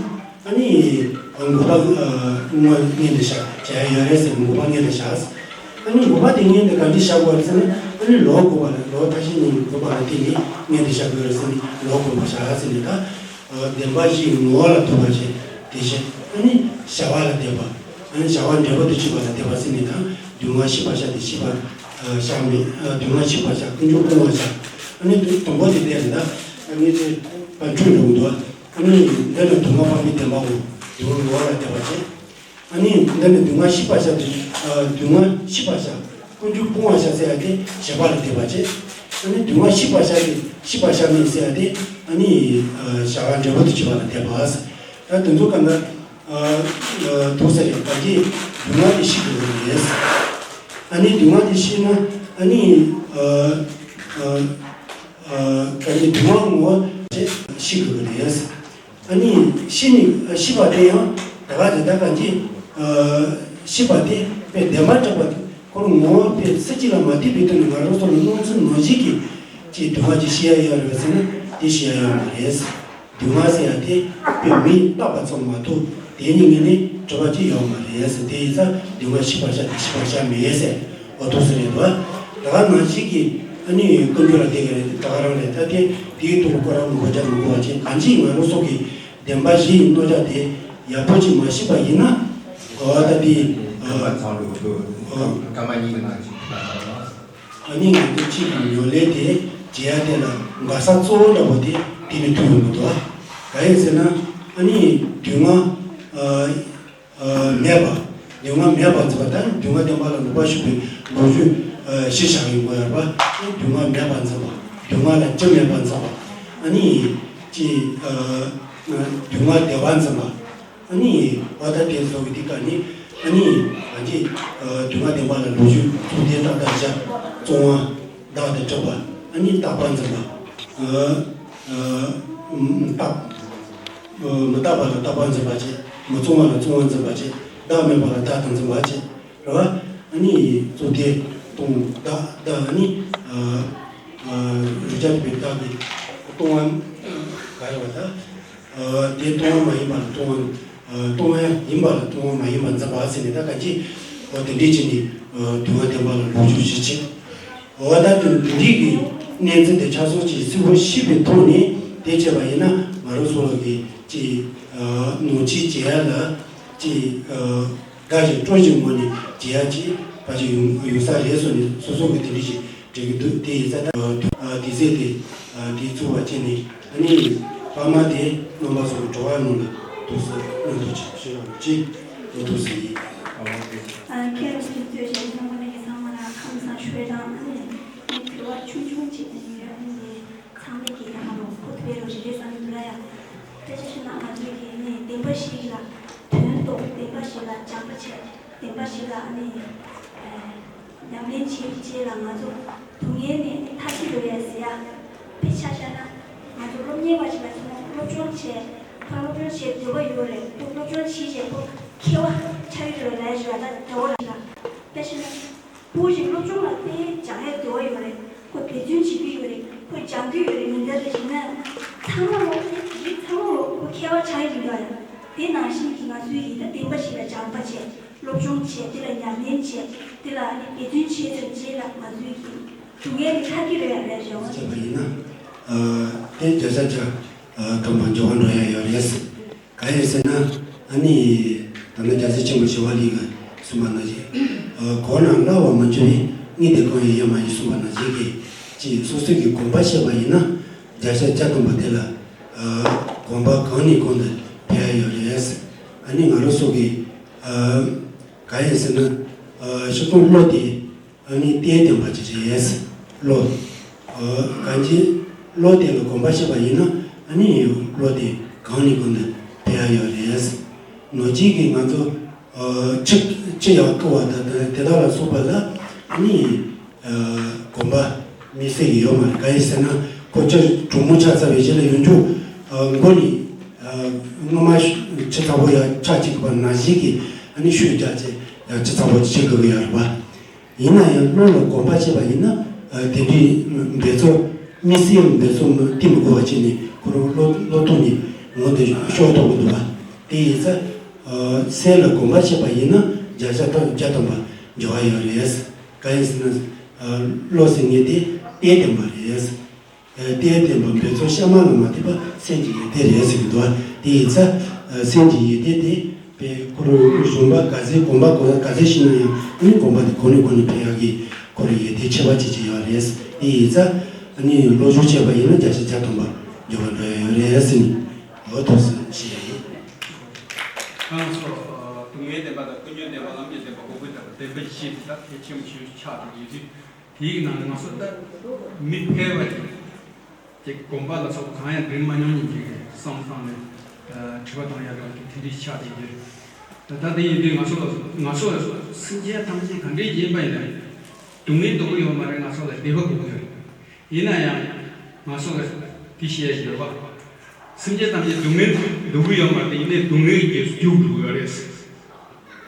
ཨ་ནི་འགོག་པ་སྔོན་ལ་བྱ་བྱ་ཡ་ཡོད་རེད་ཟེར། འགོག་པ་སྔོན་ལ་བྱ། ཨ་ནི་འགོག་པ་དེ་སྔོན་དུ་ག་འདྲ་བྱ་དགོས་རེད་ཟེར་ན། ཨ་ནི་ལོག་འགོག་པ་ལ་ལོག་ཐབས་ཤེས་གཉིས་འགོག་པ་ལ་བརྟེན་ནས་སྔོན་དུ་བྱ་དགོས་རེད་ཟེར་ནས་ལོག་འགོག་པ་བྱ་ཟེར་ནས་ད། བདེན་པ་བཞིའི་ངོ་བོ་ལ་ཐུག་པར་བྱེད། དེ་བཞིན་ཨ་ནི་བྱ་བ་ལ་དད་པ། ཨ་ནི་བྱ་བ་འབྲས་བུ་དུ་ཆུད་པ་ལ་དད་པ་ཟེར་ནས་དང་། སྡུག་བསྔལ་ཤེས་པར་བྱ་སྟེ་ཤེས་པར་བྱ་མེད། སྡུག་བསྔལ་ཤེས་པར་བྱ། ཀུན་འབྱུང་སྤོང་བར་བྱ། ཨ་ནི་དུ་དང་པོ་དེ་དེ་རེད་ད། ཨ་ནི་དེ་བར་འཁྲུལ་འགྲོ་གི་འདུག་ཨ་ནི་འདི་ནི་སྡུག་བསྔལ་སྤངས་པའི་བདེན་པའོ། སྡུག་བསྔལ་ངོ་བོ་ལ་དད་པར་བྱེད། ཨ་ནི་འདི་ནི་སྡུག་བསྔལ་ཤེས་པར་བྱ་སྟེ། སྡུག་བསྔལ་ཤེས་པར་བྱ། ཀུན་འབྱུང་སྤོང་བར་བྱ་ཟེར་ཡ་དེ་བྱེད་པ་ལ་དད་པ་བྱེད། ཨ་ནི་སྡུག་བསྔལ་ཤེས་པར་བྱ་སྟེ་ཤེས་པར་བྱ་མིན་ཟེར་ཡ་དེ་ཨ་ནི་བྱ་བ་འབྲས་བུ་དུ་ཆུད་པ་ལ་དད་པ། ད་དེ་ཚོ་གང་ག་ཐུག་ས་རེད། ག་གི་སྡུག་བསྔལ་དེ་ཤེས་དགོས་ཀྱི་རེད། ཨ་ནི་སྡུག་བསྔལ་དེ་ཤེས་ན་ཨ་ནི་ག་གི་སྡུག་བསྔལ་ངོ་བོ་ཤེས་དགོས་ཀྱི་རེད། ཨ་ནི་ཤི་ནི་ཤི་བ་དེ་ཡང་ད་ག་དེ་ད་ག་ཅི། ཤི་བ་དེ་དཔེ་བདེན་པ་གྲགས་པ་དེ་ཁོ་རང་ངོ་བོ་དཔེ་སུ་གཅིག་ལ་མ་ལྟོས་པའི་ཐོག་ནས་ང་རང་ཚོ་ལ་སྣང་ཚུལ་ནང་བཞིན་གྱི་ཅིག་སྡུག་བསྔལ་ཅིག་ཤི་ཡ་ཡོད་རེད་ཟེར་ན་དེ་ཤི་ཡ་ཡོད་མ་རེད། སྡུག་བསྔལ་ཟེར་ཡ་དེ་དཔེ་མིས་བཏགས་པ་ཙམ་མ་གཏོགས་དེ་ནི་ངེས་ནས་གྲུབ་པ་ཅིག་ཡོད་མ་རེད་ཟེར། དེ་ཡིན་ཙང་སྡུག་བསྔལ་ཤེས་པར་བྱ་སྟེ་ཤེས་པར་བྱ་མེད་ཟེར། འོ་ཐུག་ས་རེད་དོ། ད་ག་ནང་བཞིན་གྱི་ ཨ་ནི་ཀུན་སྤྱོད་ལ་བསྡད་མཁན་རེད། ད་ག་རང་རེད། ད་དེ་དེའི་ཐོག་ཁོ་རང་མགོ་སྐོར་རྒྱག་མི་དགོས་པ་བྱས། གང་ཅི་ང་རང་ཚོ་གི་བདེན་པ་བཞིའི་རྣོ་རྒྱག་དེ་ཡག་པོ་ཅིག་མ་ཤེས་པ་ཡིན་ན། འོ་ད་དེ་ཨ་ཨ་ནི་ང་ཚོ་གཅིག་གི་ཉོ་ལས་དེ་བྱེད་ཡ་དེ་ལ་འགག་ས་གཙོ་བོ་འདྲ་པོ་དེ་དེ་ནས་ཐུག་ཡོང་གི་འདུག་ག་ཡིན་ཟེར་ན། ཨ་ནི་སྡུག་བསྔལ་ཨ་ཨ་མེད་པ། སྡུག་བསྔལ་མེད་པར་འཛིན་པ་དང་། སྡུག་བསྔལ་བདེན་པ་ལ་ལོག་པར་ཞུགས་པའི་ལོ་རྒྱུས་ཨ་གཞིར་བཞག་ཡོང་དགོས་ཡོད་པ། སྡུག་བསྔལ་མེད་པར་འཛིན་པ། སྡུག་བསྔལ་ལ་རྒྱུ་མེད་པར་འཛིན་པ། ཨ་ནི་ཅི་ཨ་སྡུག་བསྔལ་བདེ་བར་འཛིན་པ། ཨ་ནི་འོ་ད་དེ་བཟོ་གི་དེ་ག་ནི། ཨ་ནི་གང་ཅི་ཨ་སྡུག་བསྔལ་བདེན་པ་ལ་ལོག་ཞུགས། ཚུལ་ལྡན་རྟག་ལྟར་བཞག། བཙོང་བ་བདག་ཏུ་གྲུབ་པ། ཨ་ནི་རྟག་པར་འཛིན་པ། ཨ་ཨ་རྟག་ཨ་མི་རྟག་པ་ལ་རྟག་པར་འཛིན་པ་བྱས། མི་བཙོང་བ་ལ་བཙོང་བར་འཛིན་པ་བྱས། བདག་མེད་པ་ལ་བདག་ཏུ་འཛིན་པ་བྱས། རེད་བ། ཨ་ནི་ཚུལ་ལྡན་སྟོང་བདག་བདག་ཨ་ནི་ཨ་ཨ་རིགས་ཅན་པའི་བདག་གི་སྟོང་བ་ག་རེ་བ་ད། ཨ་དེ་སྟོང་བ་མ་ཡིན་པ་ལ་སྟོང་བ། ཨ་སྟོང་བ་ཡིན་པ་ལ་སྟོང་བ་མ་ཡིན་པར་འཛིན་པ་ཟེར་ནས། ད་ག་ཅི་འོ་དེ་འདྲས་བྱས་ནས་ཨ་སྡུག་བསྔལ་བདེན་པ་ལ་ལོག་ཞུགས་ཞིག་བྱེད། འོ་ད་དེ་འདི་འདྲས་ཀྱི་གནས་ཚུལ་དེ་ཆ་ཚང་ཅིག་གསལ་པོ་ཤེས་པའི་ཐོག་ནས་དེ་བྱས་པ་ཡིན་ན། ང་རང་ཚོ་ལ་གི་ཅིག་ཨ་ནོར་འཁྲུལ་བྱེད་ཡ་ལ་ཅིག་ཨ་དགའ་ཞིང་སྤྲོ་ཞིང་ངང་ནས་བྱེད་ཡ་ཅིག་ཕལ་ཆེར་ཡོང་ཡོང་ས་རེད་བསམ་ནས། སོ་སོ་གི་དེ་འདྲས་ཅིག་འགྲིག་གི་འདུག་དེ་ཡིན་ཙང་ད་ཨ་དུས་ཚོད་དེ་ཨ་དེ་ཚོ་བ་བྱས་ནས། ཨ་ནི་པར་མ་དེ་རྣམ་པ་ཚོ་གི་འགྲོ་བ་ནང་ལ་འདུག་སེ་མཉམ་དུ་ཅིག་ཞུ་ཡག་ཅིག་འོ་འདུག་སེ་ཡིན། ཨ་མཁན་རིན་པོ་ཆེ་གཙོས་བྱས་རྣམ་པ་ལྷན་རྒྱས་ཚང་མ་ལ་ཁམས་བཟང་ཞུ་ཡས་དང་། ཨ་ནི་ངས་དྲི་བ་ཆུང་ཆུང་ཅིག་ཨ་ནི་ཡོད། ཨ་ནི་ཚང་མས་ཀྱིས་ཡང་ཧ་ལོ་ཁོ་དཔེ་རོ་རེ་རེ་བསམ་གྱི་འདུག་ལ་ཡ། དཔེ་ཆ་ཤེས་ན་ང་ཚོས་ཀྱིས་ཨ་ནི་བདེན་པ་ཞིག་ལ་དོན་རྟོགས། བདེན་པ་ཞིག་ལ་སྦྱངས་པ་བྱས། བདེན་པ་ཞིག་ལ་ཨ་ནི་ཨ་ཉམས་ལེན་བྱེད་པའི་རྗེས་ལ་ང་ཚོ་སྡུག་བསྔལ་ནས་ཐར་གྱི་ཡོད་རེད་ཟེར་ཡ། དཔེ་ཆ་བཞག་ན་ང་ཚོ་སློབ་གཉེར་བ་ཞིག་ལ་མཚོན་ན། སློབ་སྦྱོང་བྱས། ཁོ་སློབ་སྦྱོང་བྱེད་འདོད་པ་ཡོད་རེད། ཁོ་སློབ་སྦྱོང་བྱེད་བྱས་ཁོ་མཁས་པ་ཆགས་ཀྱི་ཡོད་རེད་ལབ་ཡ་ཞིག་ལ། ད་དེ་འོ་ལ་ཞིག་ལ་དཔེ་བཞག་ན། ཕྲུ་གུ་ཞིག་སློབ་སྦྱོང་ལ་དཔེ་སྦྱང་ཡས་འདོད་པ་ཡོད་རེད། ཁོ་འབད་བརྩོན་བྱེད་ཀྱི་ཡོད་རེད། ཁོ་སྦྱང་གི་ཡོད་རེད། ཉིན་ལྟར་རེ་བྱས་ན་ཚང་མ་ལོ། དེ་རིགས་ཚང་མ་ལོ་ཁོ་མཁས་པ་ཆགས་ཀྱི་ཡོད་རེད། དེ་ནང་བཞིན་གྱི་ང་ཚོའི་ཡིད་ད་བདེན་པ་ཞིག་ལ་སྦྱངས་པ་བྱས། སློབ་སྦྱོང་བྱས། དེ་ལ་ཉམས་ལེན་བྱས། དེ་ལ་ཨ་ནི་འབད་བརྩོན་བྱས་ཚར་རྗེས་ལ་ང་ཚོའི་གི་སྡུག་བསྔལ་དེ་ཐར་གྱི་རེད་ཡ་རེད་ཞེས་པ་བྱས་པ་ཡིན་ན། ཨ་དེ་བརྒྱ་ཆ་བརྒྱ་ཨ་ཐོན་པ་འགྱུར་བ་འགྲོ་ཡ་ཡོད་རེད། གང་ཡིན་ཟེར་ན། ཨ་ནི་ད་ནི་རྒྱལ་སྲས་ཆེན་པོ་ཞི་བ་ལྷས་ཀྱིས་གསུངས་པ་ནང་བཞིན། ཨ་གོང་ན་སླ་བར་མི་འགྱུར་བའི། དངོས་དེ་གང་ཡིན་ཡང་མ་ཡིན་གསུངས་པ་ནང་བཞིན་གྱི། ཅིག་སོ་སོ་གི་གོམས་པ་བཤད་པ་ཡིན་ན། བརྒྱ་ཆ་བརྒྱ་ཐོན་པ་དེ་ལ་ཨ་གོམས་པ་གང་ནས་གང་དུ་འཕེལ་ཡ་ཡོད་རེད། ཨ་ནི་ང་རང་ཚོ་གི་ཨ་གང་ཡིན་ཟེར་ན། ཨ་སྤྱིར་བཏང་བློ་དེ་ཨ་ནི་གཏན་བདེན་པ་ཅིག་རེད། བློ་ཨ་གང་ཅི་བློ་དེ་ལ་གོམས་པ་བྱེད་པ་ཡིན་ན། ཨ་ནི་བློ་དེ་གང་ནས་གང་དུ་འཕེལ་ཡ་ཡོད་རེད། ནོར་གཅིག་གིས་ང་ཚོ་ཨ་ཆུ་ཆུ་ཡར་བསྐོལ་བ་དང་དེ་དག་ལ་སོགས་པ་ལ་ཨ་ནི། ཨ་གོམས་པ་དམིགས་བསལ་གྱི་ཡོད་མ་རེད། གང་ཡིན་ཟེར་ན། ཁོ་ཆུ་གྲང་མོ་ཆགས་ཚར་བའི་རྗེས་ལ་ཡང་བསྐྱར་ཨ་མགོ་ནས་ཨ་སྔོན་མ་ཆུ་ཚ་པོ་ཡར་ཆགས་བཅུག་པ་ནང་བཞིན་གྱི་ཨ་ནི་ཤུགས་རྒྱག་བྱས་ཡར་ཆུ་ཚ་པོ་ཅིག་བྱེད་དགོས་ཀྱི་ཡོད་རེད་པ། ཡིན་ན་ཡང་བློ་ལ་གོམས་པ་བྱས་པ་ཡིན་ན། ཨ་དེ་འདྲའི་འབད་རྩོལ་དམིགས་བསལ་འབད་རྩོལ་བསྟི་མི་དགོས་པ་བྱས་ནས་ཁོ་རང་བློ་བློ་ཐོག་ནས་ངོ་དེ་ཤོར་ཐུབ་ཀྱི་འདུག་པ། དེ་ཡིན་ཙང་ཨ་སེམས་ལ་གོམས་པ་བྱས་པ་ཡིན་ན་བརྒྱ་ཆ་བརྒྱ་ཐམ་པ་འགྱུར་བ་ཡོད་རེད། གང་ཡིན་ཟེར་ན། ཨ་བློ་ཟེར་མཁན་དེ་གཏན་བདེན་པ་རེད། ཨ་གཏན་བདེན་པ་འབད་རྩོལ་གཤའ་མ་ལ་མ་ལྟོས་པ་སེམས་ཀྱི་ཡོན་ཏན་རེད་ཟེར་གྱི་འདུག་པ། དེ་ཡིན་ཙང་ཨ་སེམས་ཀྱི་ཡོན་ཏན་དེ་དཔེ་ཁོ་རང་གཞོན་པ་ག་ཚད་གོམས་པ་གོ་ག་ཚད་ཤེས་ན་ཡང་། ཨ་ནི་གོམས་པ་དེ་གོང་ནས་གོང་ནས་འཕེལ་ཡག་གི་ཁོ་རང་ཡོན་ཏན་ཁྱད་པར་ཅན་ཅིག་ཡོད་རེད། དེ་ཡིན་ཙང་ཨ་ནི་བློ་སྦྱོང་བྱས་པ་ཡིན་ན་བརྒྱ་ཆ་བརྒྱ་ཐམ་པ་འགྱུར་བ་འགྲོ་ཡ་ཡོད་རེད་ཟེར་ནས་འོ་ཐུགས་སུ་ཞུ་ཡ་ཡིན། ཁོང་ཚོ་སྡུག་བསྔལ་བདེན་པ་དང་ཀུན་འབྱུང་བདེན་པ་ལམ་གྱི་བདེན་པ་གོ་དགོས་དང་བདེན་པ་བཞི་དེ་དག་གལ་ཆེན་པོ་ཞིག་ཆགས་ཀྱི་ཡོད་དུས། དེའི་ནང་ནས་ང་ཚོ་ལྟར་མི་ཕལ་བ་ཞིག་ཅིག་གོམས་པ་ལ་སོགས་པ་གང་ཡང་འདྲེན་མ་མྱོང་མཁན་ཅིག་གི་བསམ་བློ་བཏང་ནས་ཨ་དྲི་བ་བཏང་ཡག་གི་དེ་འདྲའི་ཆགས་བསྡད་ཀྱི་རེད། ད་ལྟ་དེ་ཡིན་དུས་ང་ཚོ་ལ་ང་ཚོ་ལ་སེམས་ཅན་ཐམས་ཅད་ག་འདྲས་ཡིན་པ་ཡིན་ན་སྡུག་བསྔལ་དགོས་ཀྱི་ཡོད་མ་རེད། ང་ཚོ་ལ་བདེ་བ་དགོས་ཀྱི་ཡོད་རེད། ཡིན་ན་ཡང་ང་ཚོ་ལ་དེ་བཤད་ཡོད་པ། སེམས་ཅན་ཐམས་ཅད་སྡུག་བསྔལ་སྡུག་གི་ཡོད་མ་རེད། ཡིན་ནའི་སྡུག་བསྔལ་གྱི་རྒྱུར་འགྱུར་ཡོད་རེད།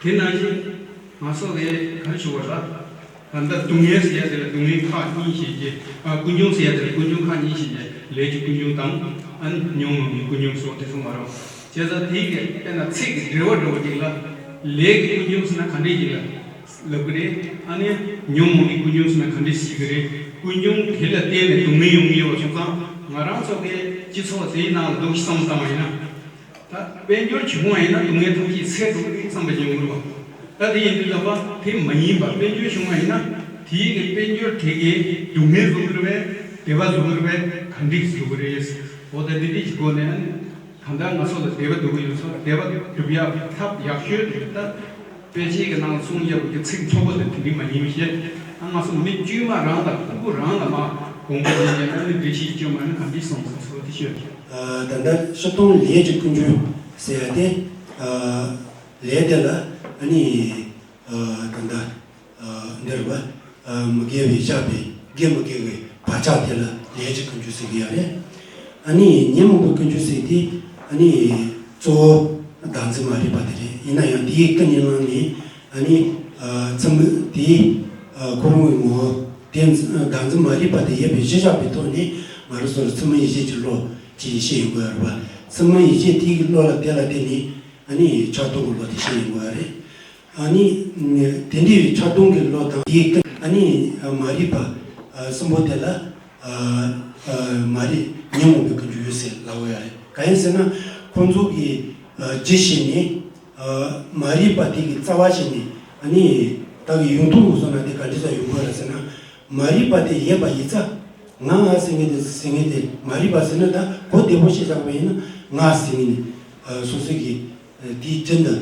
དེ་ནང་བཞིན་ང་ཚོ་ལ་ག་རེ་ཞུ་བ་རེད། ད་ལྟ་སྡུག་བསྔལ་ཟེར་ཡ་དེ་ལ་སྡུག་བསྔལ་ཁག་གཉིས་ཤིག་གི། ཨ་ཀུན་འབྱུང་ཟེར་ཡ་དེ་ལ་ཀུན་འབྱུང་ཁག་གཉིས་ཤིག་གི། ལས་ཀྱི་ཀུན་འབྱུང་དང་། ཨ་ནི་ཉོན་མོངས་པའི་ཀུན་འབྱུང་སོགས་དེ་ཚོ་མ་རེད། བྱས་ཙང་དེའི་གི་དཔེར་ན་ཚིག་གི་འགྲེལ་བ་འདྲ་བོ་ཅིག་ལ་ལས་ཀྱི་ཀུན་འབྱུང་ཟེར་ན་ག་འདྲས་ཅིག་ལ་ལབ་ཀྱི་རེད། ཨ་ནི་ ཉོན་མོངས་ཀྱི་ཀུན་འབྱུང་ཟེར་ན་ག་འདྲ་ཞིག་གི་རེད། ཀུན་འབྱུང་དེ་ལ་བརྟེན་ནས་སྡུག་བསྔལ་ཡོང་གི་ཡོད་པ་སོང་ཙང་། ང་རང་ཚོ་གི་སྤྱི་ཚོགས་དེའི་ནང་ལ་འདུག་བསམ་བཏང་བ་ཡིན་ན། ད་དཔལ་འབྱོར་བྱུང་བ་ཡིན་ན་སྡུག་བསྔལ་ཐམས་ཅད་སེལ་འགྲོ་གི་རེད་བསམ་པ་ཅིག་ཡོང་གི་རེད་པ། ད་དེ་ཡིན་དུས་ཙམ་པ་དེ་མ་ཡིན་པ། དཔལ་འབྱོར་བྱུང་བ་ཡིན་ན་དེའི་གི་དཔལ་འབྱོར་དེ་གིས་སྡུག་བསྔལ་བཟོ་གི་རེད་པས། བདེ་བ་བཟོ་གི་རེད་པས། ག་འདྲས་བཟོ་གི་རེད། འོ་ད་འདི་འདྲས་ཀྱི་སྒོ་ནས་ད་ལྟ་ང་ཚོ་ལ་བདེ་བ་འདོད་ཀྱི་ཡོད་ཚོ་བདེ་བ་སྒྲུབ་ཡག་ཐབས་ཡག་ཤོས་དེ་ད་དཔེ་ཆའི་གི་ནང་ལ་གསུངས་ཡོད་པའི་གི་ཚིག་ཚོགས་པ་དེ་དེ་འདྲས་མ་ཡིན་པ་བཤད། ཨ་ང་ཚོ་མི་དཀྱུས་མ་རང་ལ་ཕྲུ་གུ་རང་ལ་མ་དགོངས་པ་ཡིན་ནས་ཨ་ནི་འདི་ཞིག་བཅོས་མ་ནི་ག་འདྲས་སོང་ཟེར་ཚོ་དེ་ཤོད། ད་ལྟ་སྤྱིར་བཏང་ལས་ཀྱི་ཀུན་སྤྱོད་ཟེར་ཡ་དེ། ལས་དེ་ལ་ཨ་ནི་ད་ལྟ་འདིར་བ་མི་དགེ་བའི་བཤགས་པའི་དགེ་མི་དགེ་བའི་བག་ཆགས་དེ་ལ་ལས་ཀྱི་ཀུན་སྤྱོད་ཟེར་གྱི་ཡོད་རེད། ཨ་ནི་ཉོན་མོངས་པའི་ཀུན་སྤྱོད་ཟེར་དེ་ཨ་ནི་གཙོ་བོ་བདག་འཛིན་མ་རིག་པ་དེ་རེད། ཡིན་ན་ཡང་དེའི་ཀུན་ནས་བསླངས་ནས་ཨ་ནི་ཚུལ་མིན་དེའི་ཁོ་རང་གི་ངོ་བོ་དེ་བདག་འཛིན་མ་རིག་པ་དེ་ཡོད་པའི་གཞི་བཞག་པའི་ཐོག་ནས་ང་རང་ཚོ་ལ་ཚུལ་མིན་ཡིད་བྱེད་ཀྱི་བློ་ཅིག་ཤེས་ཡོང་དགོས་ཡོད་རེད་པ། ཚུལ་མིན་ཡིད་བྱེད་དེའི་བློ་ལ་དེ་ལ་བརྟེན་ནས་ཨ་ནི་ཆགས་སྡང་གི་བློ་དེ་ཤེས་ཡོང་དགོས་ཡོད་རེད། ཨ་ནི་དེ་འདྲའི་ཆགས་སྡང་གི་བློ་དང་དེའི་ཀུན་ཨ་ནི་མ་རིག་པ་གསུམ་པོ་དེ་ལ་མ་རིག་ཉོན་མོངས་པའི་ཀུན་སྤྱོད་ཟེར་ལབ་ཡོད་རེད། གང་ཡིན་ཟེར་ན་ཁོང་ཚོ་གི་རྒྱུ་བྱས་ནས་མ་རིག་པ་དེ་གི་རྩ་བ་བྱས་ནས་ཨ་ནི་ད་གི་ཡུངས་ཐུང་གི་བཟོ་ན་དེ་ག་འདྲ་ཙམ་ཡོང་གི་ཡོད་རེད་ཟེར་ན། མ་རིག་པ་དེ་ཡོད་པ་ཡིན་ཙང་། ང་ཟེར་མཁན་དེ་ཟེར་མཁན་དེ་མ་རིག་པ་ཟེར་ན་ད་གོ་བདེ་པོ་ཤེས་བཞག་པ་ཡིན་ན་ང་ཟེར་མཁན་ནི་སོ་སོ་གི་དེའི་རྒྱུན་དུ་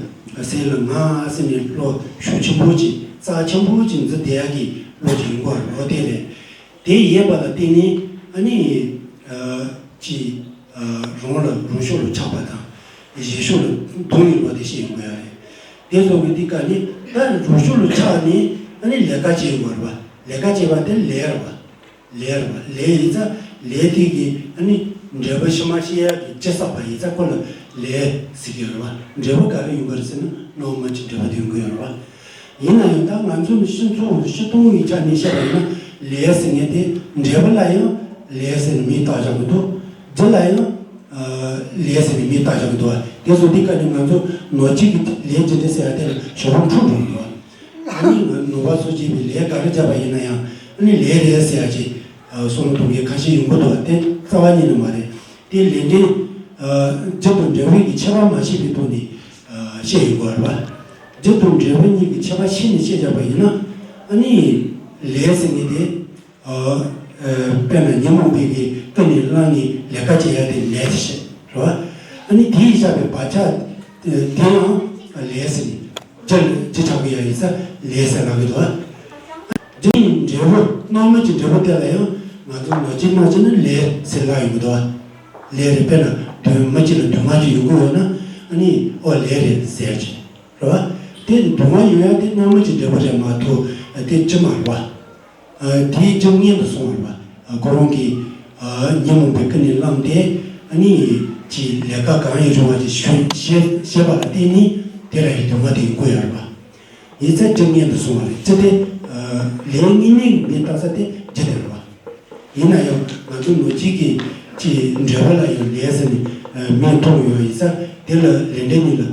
ཟེར་ལ་ང་ཟེར་ནས་བློ་ཤུགས་ཆེན་པོ་ཅིག་རྩ་ཆེན་པོ་ཅིག་འཛིན་བསྡད་ཡག་གི་བློ་ཅིག་ཡོང་གི་ཡོད་རེད། འོ་དེ་རེད། དེ་ཡོད་པ་ལ་བརྟེན་ནས་ཨ་ནི་ཅིག་རང་ལ་རང་ཕྱོགས་ལ་ཆགས་པ་དང་གཞན་ཕྱོགས་ལ་སྡང་ཡོད་པ་དེ་ཤེས་ཡོང་གི་ཡོད་རེད། དེ་ཚོ་གི་དེ་ག་ནི་ད་རང་ཕྱོགས་ལ་ཆགས་ནས་ཨ་ནི་ལས་ཀ་བྱེད་ཡོང་གི་ཡོད་རེད་པ། ལས་ཀ་བྱེད་པ་དེ་ལས་རེད་པ། ལས་རེད་པ། ལས་ཡིན་ཙང་ལས་དེ་གི་ཨ་ནི་འབྲས་བུ་ཕྱི་མ་སྐྱེ་ཡག་གི་རྒྱུ་བསགས་པ་ཡིན་ཙང་ཁོ་ལ་ལས་ཟེར་གྱི་ཡོད་རེད་པ། འབྲས་བུ་ག་རེ་ཡོང་གི་རེད་ཟེར་ན་སྣང་བ་མིན་གྱི་འབྲས་བུ་དེ་ཡོང་གི་ཡོད་རེད་པ། ཡིན་ན་ཡང་ད་ང་ཚོ་ནི་སྤྱི་ཚོགས་སྤྱི་སྟོང་གི་ཆ་ནས་བཤད་པ་ཡིན་ན་ལས་ཟེར་མཁན་དེ་འབྲས་བུ་ལ་ཡང་ལས་ཟེར་ནས་མིང་བཏགས་བཞག་གི་འདུག་རྒྱུ་ལ་ཡང་ལས་ཟེར་ནས་མིང་བཏགས་བཞག་གི་འདུག་དེ་ཚོ་འདི་ག་ནས་ང་ཚོ་ནོར་གཅིག་གི་ལས་ཇི་འདྲ་ཟེར་ཡ་དེ་ལ་ཞོགས་པ་འཁྲུག་འགྲོ་གི་འདུག་ཨ་ནི་ང་ནོར་བ་སོགས་བྱས་པའི་ལས་ག་རེ་བྱས་པ་ཡིན་ན་ཡང་ཨ་ནི་ལས་རེད་ཟེར་ཡ་ཅིག་བསམ་བློ་གཏོང་མཁན་ཁ་ཤས་ཡོང་གི་འདུག་དེ་རྩ་བ་ཉིད་ནས་མ་རེད། དེ་ལས་འབྲས་རྒྱུ་དང་འབྲས་བུ་གི་ཁྱད་པར་མ་ཤེས་པའི་ཐོག་ནས་བཤད་ཡོང་གི་ཡོད་རེད་པ། རྒྱུ་དང་འབྲས་བུ་གཉིས་ཀྱི་ཁྱད་པར་ཤེས་ནས་བཤད་བཞག་པ་ཡིན་ན་ཨ་ནི་ལས་ཟེར་མཁན་དེ། དཔེར་ན་ཉོན་མོངས་པའི་གི་ཀུན་ནས་བསླངས་ནས་ལས་ཀ་བྱེད་ཡ་དེ་ལས་དེ་བཤད་རེད་པ། ཨ་ནི་དེའི་བཞག་པའི་བག་ཆགས་དེ་ཡང་ལས་ཟེར་ནས་རྒྱུ་རྒྱུ་ཆགས་ཀྱི་ཡ་ཡིན་ཙང་ལས་ཟེར་ལབ་ཀྱི་འདུག་རྒྱུ་ཡི་འབྲས་བུ་སྣང་མེད་ཀྱི་འབྲས་བུ་དེ་ལ་ཡང་ང་ཚོ་ནོར་གཅིག་སྨྲ་གཅིག་ནི་ལས་ཟེར་ལབ་ཡོང་གི་འདུག་ལས་རེད། དཔེར་ན་དོན་མི་གཅིག་ལ་དོན་ལྔ་ཅིག་ཡོང་གི་ཡོད་ན་ཨ་ནི་ཨོ་ལས་རེད་ཟེར་གྱི་རེད་པ། དེ་དོན་ལྔ་ཡོང་ཡ་དེ་སྣང་མེད་ཀྱི་འབྲས་བུ་རེད་མ་གཏོགས་དེ་ཅི་མ་རེད་པ། དེའི་རྒྱུ་གཉེན་དུ་སོང་བ་རེད་པ། ཁོ་རང་གི་ཉོན་མོངས་པའི་ཀུན་ནས་བསླངས་ཏེ་ཨ་ནི་ཀྱི་ལས་ཀ་གང་ཡིན་རུང་བ་ཅིག་ཤོད་ཤེས་པ་ལ་བརྟེན་ནས་དེ་ར་ཡི་དོན་ལྔ་དེ་ཡོང་གི་ཡོད་རེད་པ། ཡིན་ཙང་རྒྱུ་གཉེན་དུ་སོང་བ་རེད། ཅི་སྟེ་ལས་གཉིས་མིང་མི་བཏགས་ས་དེ་རྒྱུ་དེ་རེད་པ། ཡིན་ན་ཡང་ང་ཚོ་ནོར་གཅིག་གི་ཀྱི་འབྲས་བུ་ལ་ཡང་ལས་ཟེར་ནས་མིང་ཐོགས་ཡོད་ཡིན་ཙང་དེ་ལ་ལས་འབྲས་གཉིས་ལ་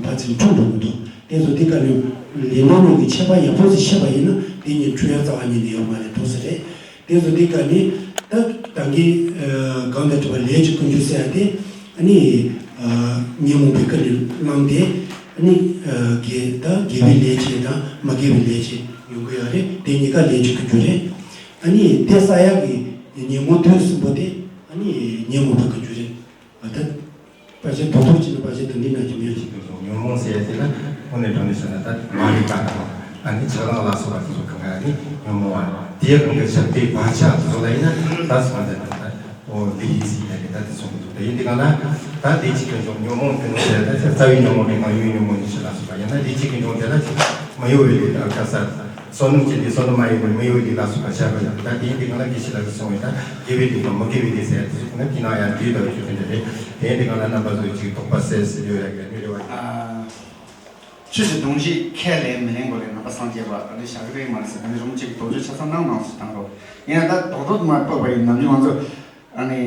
ཕར་ཚུར་འཁྲུག་འགྲོ་གི་འདུག་དེ་ཚོ་དེ་ག་ནས་ལས་སྣང་གཉིས་ཀྱི་ཁྱད་པར་ཡག་པོ་ཞིག་ཤེས་པ་ཡིན་ན་དེ་གཉིས་འཁྲུག་ཡ་རྩ་བ་ཉིད་ནས་ཡོད་མ་རེད་འདུག་ས་རེད། དེ་ཚོ་དེ་ག་ནས་ད་ད་གིན་གང་ལྟར་དྲི་བ་ལས་ཀྱི་ཀུན་སྤྱོད་ཟེར་ཡ་དེ་ཨ་ནི་ཉོན་མོངས་པའི་ཀུན་ནས་བསླངས་ཏེ་ཨ་ནི་དགེ་ད་དགེ་བའི་ལས་བྱེད་དང་མ་དགེ་བའི་ལས་བྱེད་ཡོང་གི་ཡོད་རེད། དེ་གཉིས་ཀ་ལས་ཀྱི་ཀུན་སྤྱོད་རེད། ཨ་ནི་དེ་བསགས་ཡག་གི་ཉོན་མོངས་དུག་གསུམ་པོ་དེ་ཨ་ནི་ཉོན་མོངས་པའི་ཀུན་སྤྱོད་རེད། ཨ་ད་པ་ཆེ་དོ་དོ་ཅི་ན་པ་ཆེ་དོན་འདི་ན་ཅི་མེད་ཅི་དོ་དོ་ཉོན་མོངས་ཟེར་ཡ་དེ་ལ་དངོས་གནས་དྲང་གནས་བཤད་ན་ད་མ་རིག་པ་དང་ཨ་ནི་ཆགས་སྡང་ལ་སོགས་པ་དེ་ཚོ་གང་ག་ཨ་ནི་ཉོན་མོངས་པ་དེའི་སྒང་གི་ཆགས་པའི་བག་ཆགས་དེ་ཚོ་ལ་ཡིན་ན་ད་སོང་ཙང་ད་ཨོ་འདི་ཡིན་ཟེར་ཡ་གི་ད་དེ་གསུངས་འདུག་ད་ཡིན་དེ་གང་ན་ད་འདི་ཅི་ཀུན་འབྱུང་ཉོན་མོངས་ཀུན་ཟེར་ད་ཆ་རྩ་བའི་ཉོན་མོངས་མེད་ཀྱང་ཡུལ་ཉོན་མོངས་ཉི་ཤུ་ལ་སོགས་པ་ཡིན་ན་འདི་ཅི་ཀུན་འབྱུང་དེ་ལ་ཅི་མ་ཡོད་པའི་ལུགས་ལ་དཀར་ས། བསོད་ནམས་ཅན་དེ་བསོད་ནམས་མ་ཡིན་པའི་མི་ཡོད་ལུགས་ལ་སོགས་པ་བྱ་བ་ཡང་ད་དེ་ཡིན་དེ་གང་ལ་དགེ་བཤེས་ལགས་ཀྱིས་གསུངས་པའི་ད་དགེ་བའི་ལུགས་དང་མི་དགེ་བའི་ལུགས་ཟེར་དེ་ཚོ་ནི་དེ་ན་ཡང་དེའི་ལྟ་བའི་ཆོས་ཅན་དེ་རེད། དེ་ཡིན་དེ་གང་ལ་རྣམ་པ་ཚོས་ཅིག་དོགས་པ་སེལ་སེལ་ཡོད་ཡ་གི་ནི་རེ་བ་ཡོད། ཆོས་ཀྱི་སྡོམ་བཞི་ཁས་ལེན་མི་ལེན་སྐོར་ལས་ནང་པ་སངས་རྒྱས་པ་ཨ་ནི་བྱ་གི་རེད་མ་རེད་ཟེར་ད་ནི་རུང་གཅིག་དོགས་གཅོད་ཆ་ཚང་གནང་གནང་ཟེར་དང་རོ། ཡིན་ན་ད་རྡོག་རྡོག་མ་དཔོག་པ་ཡིན་ནམ་རྒྱུན་ང་ཚོ་ཨ་ནི་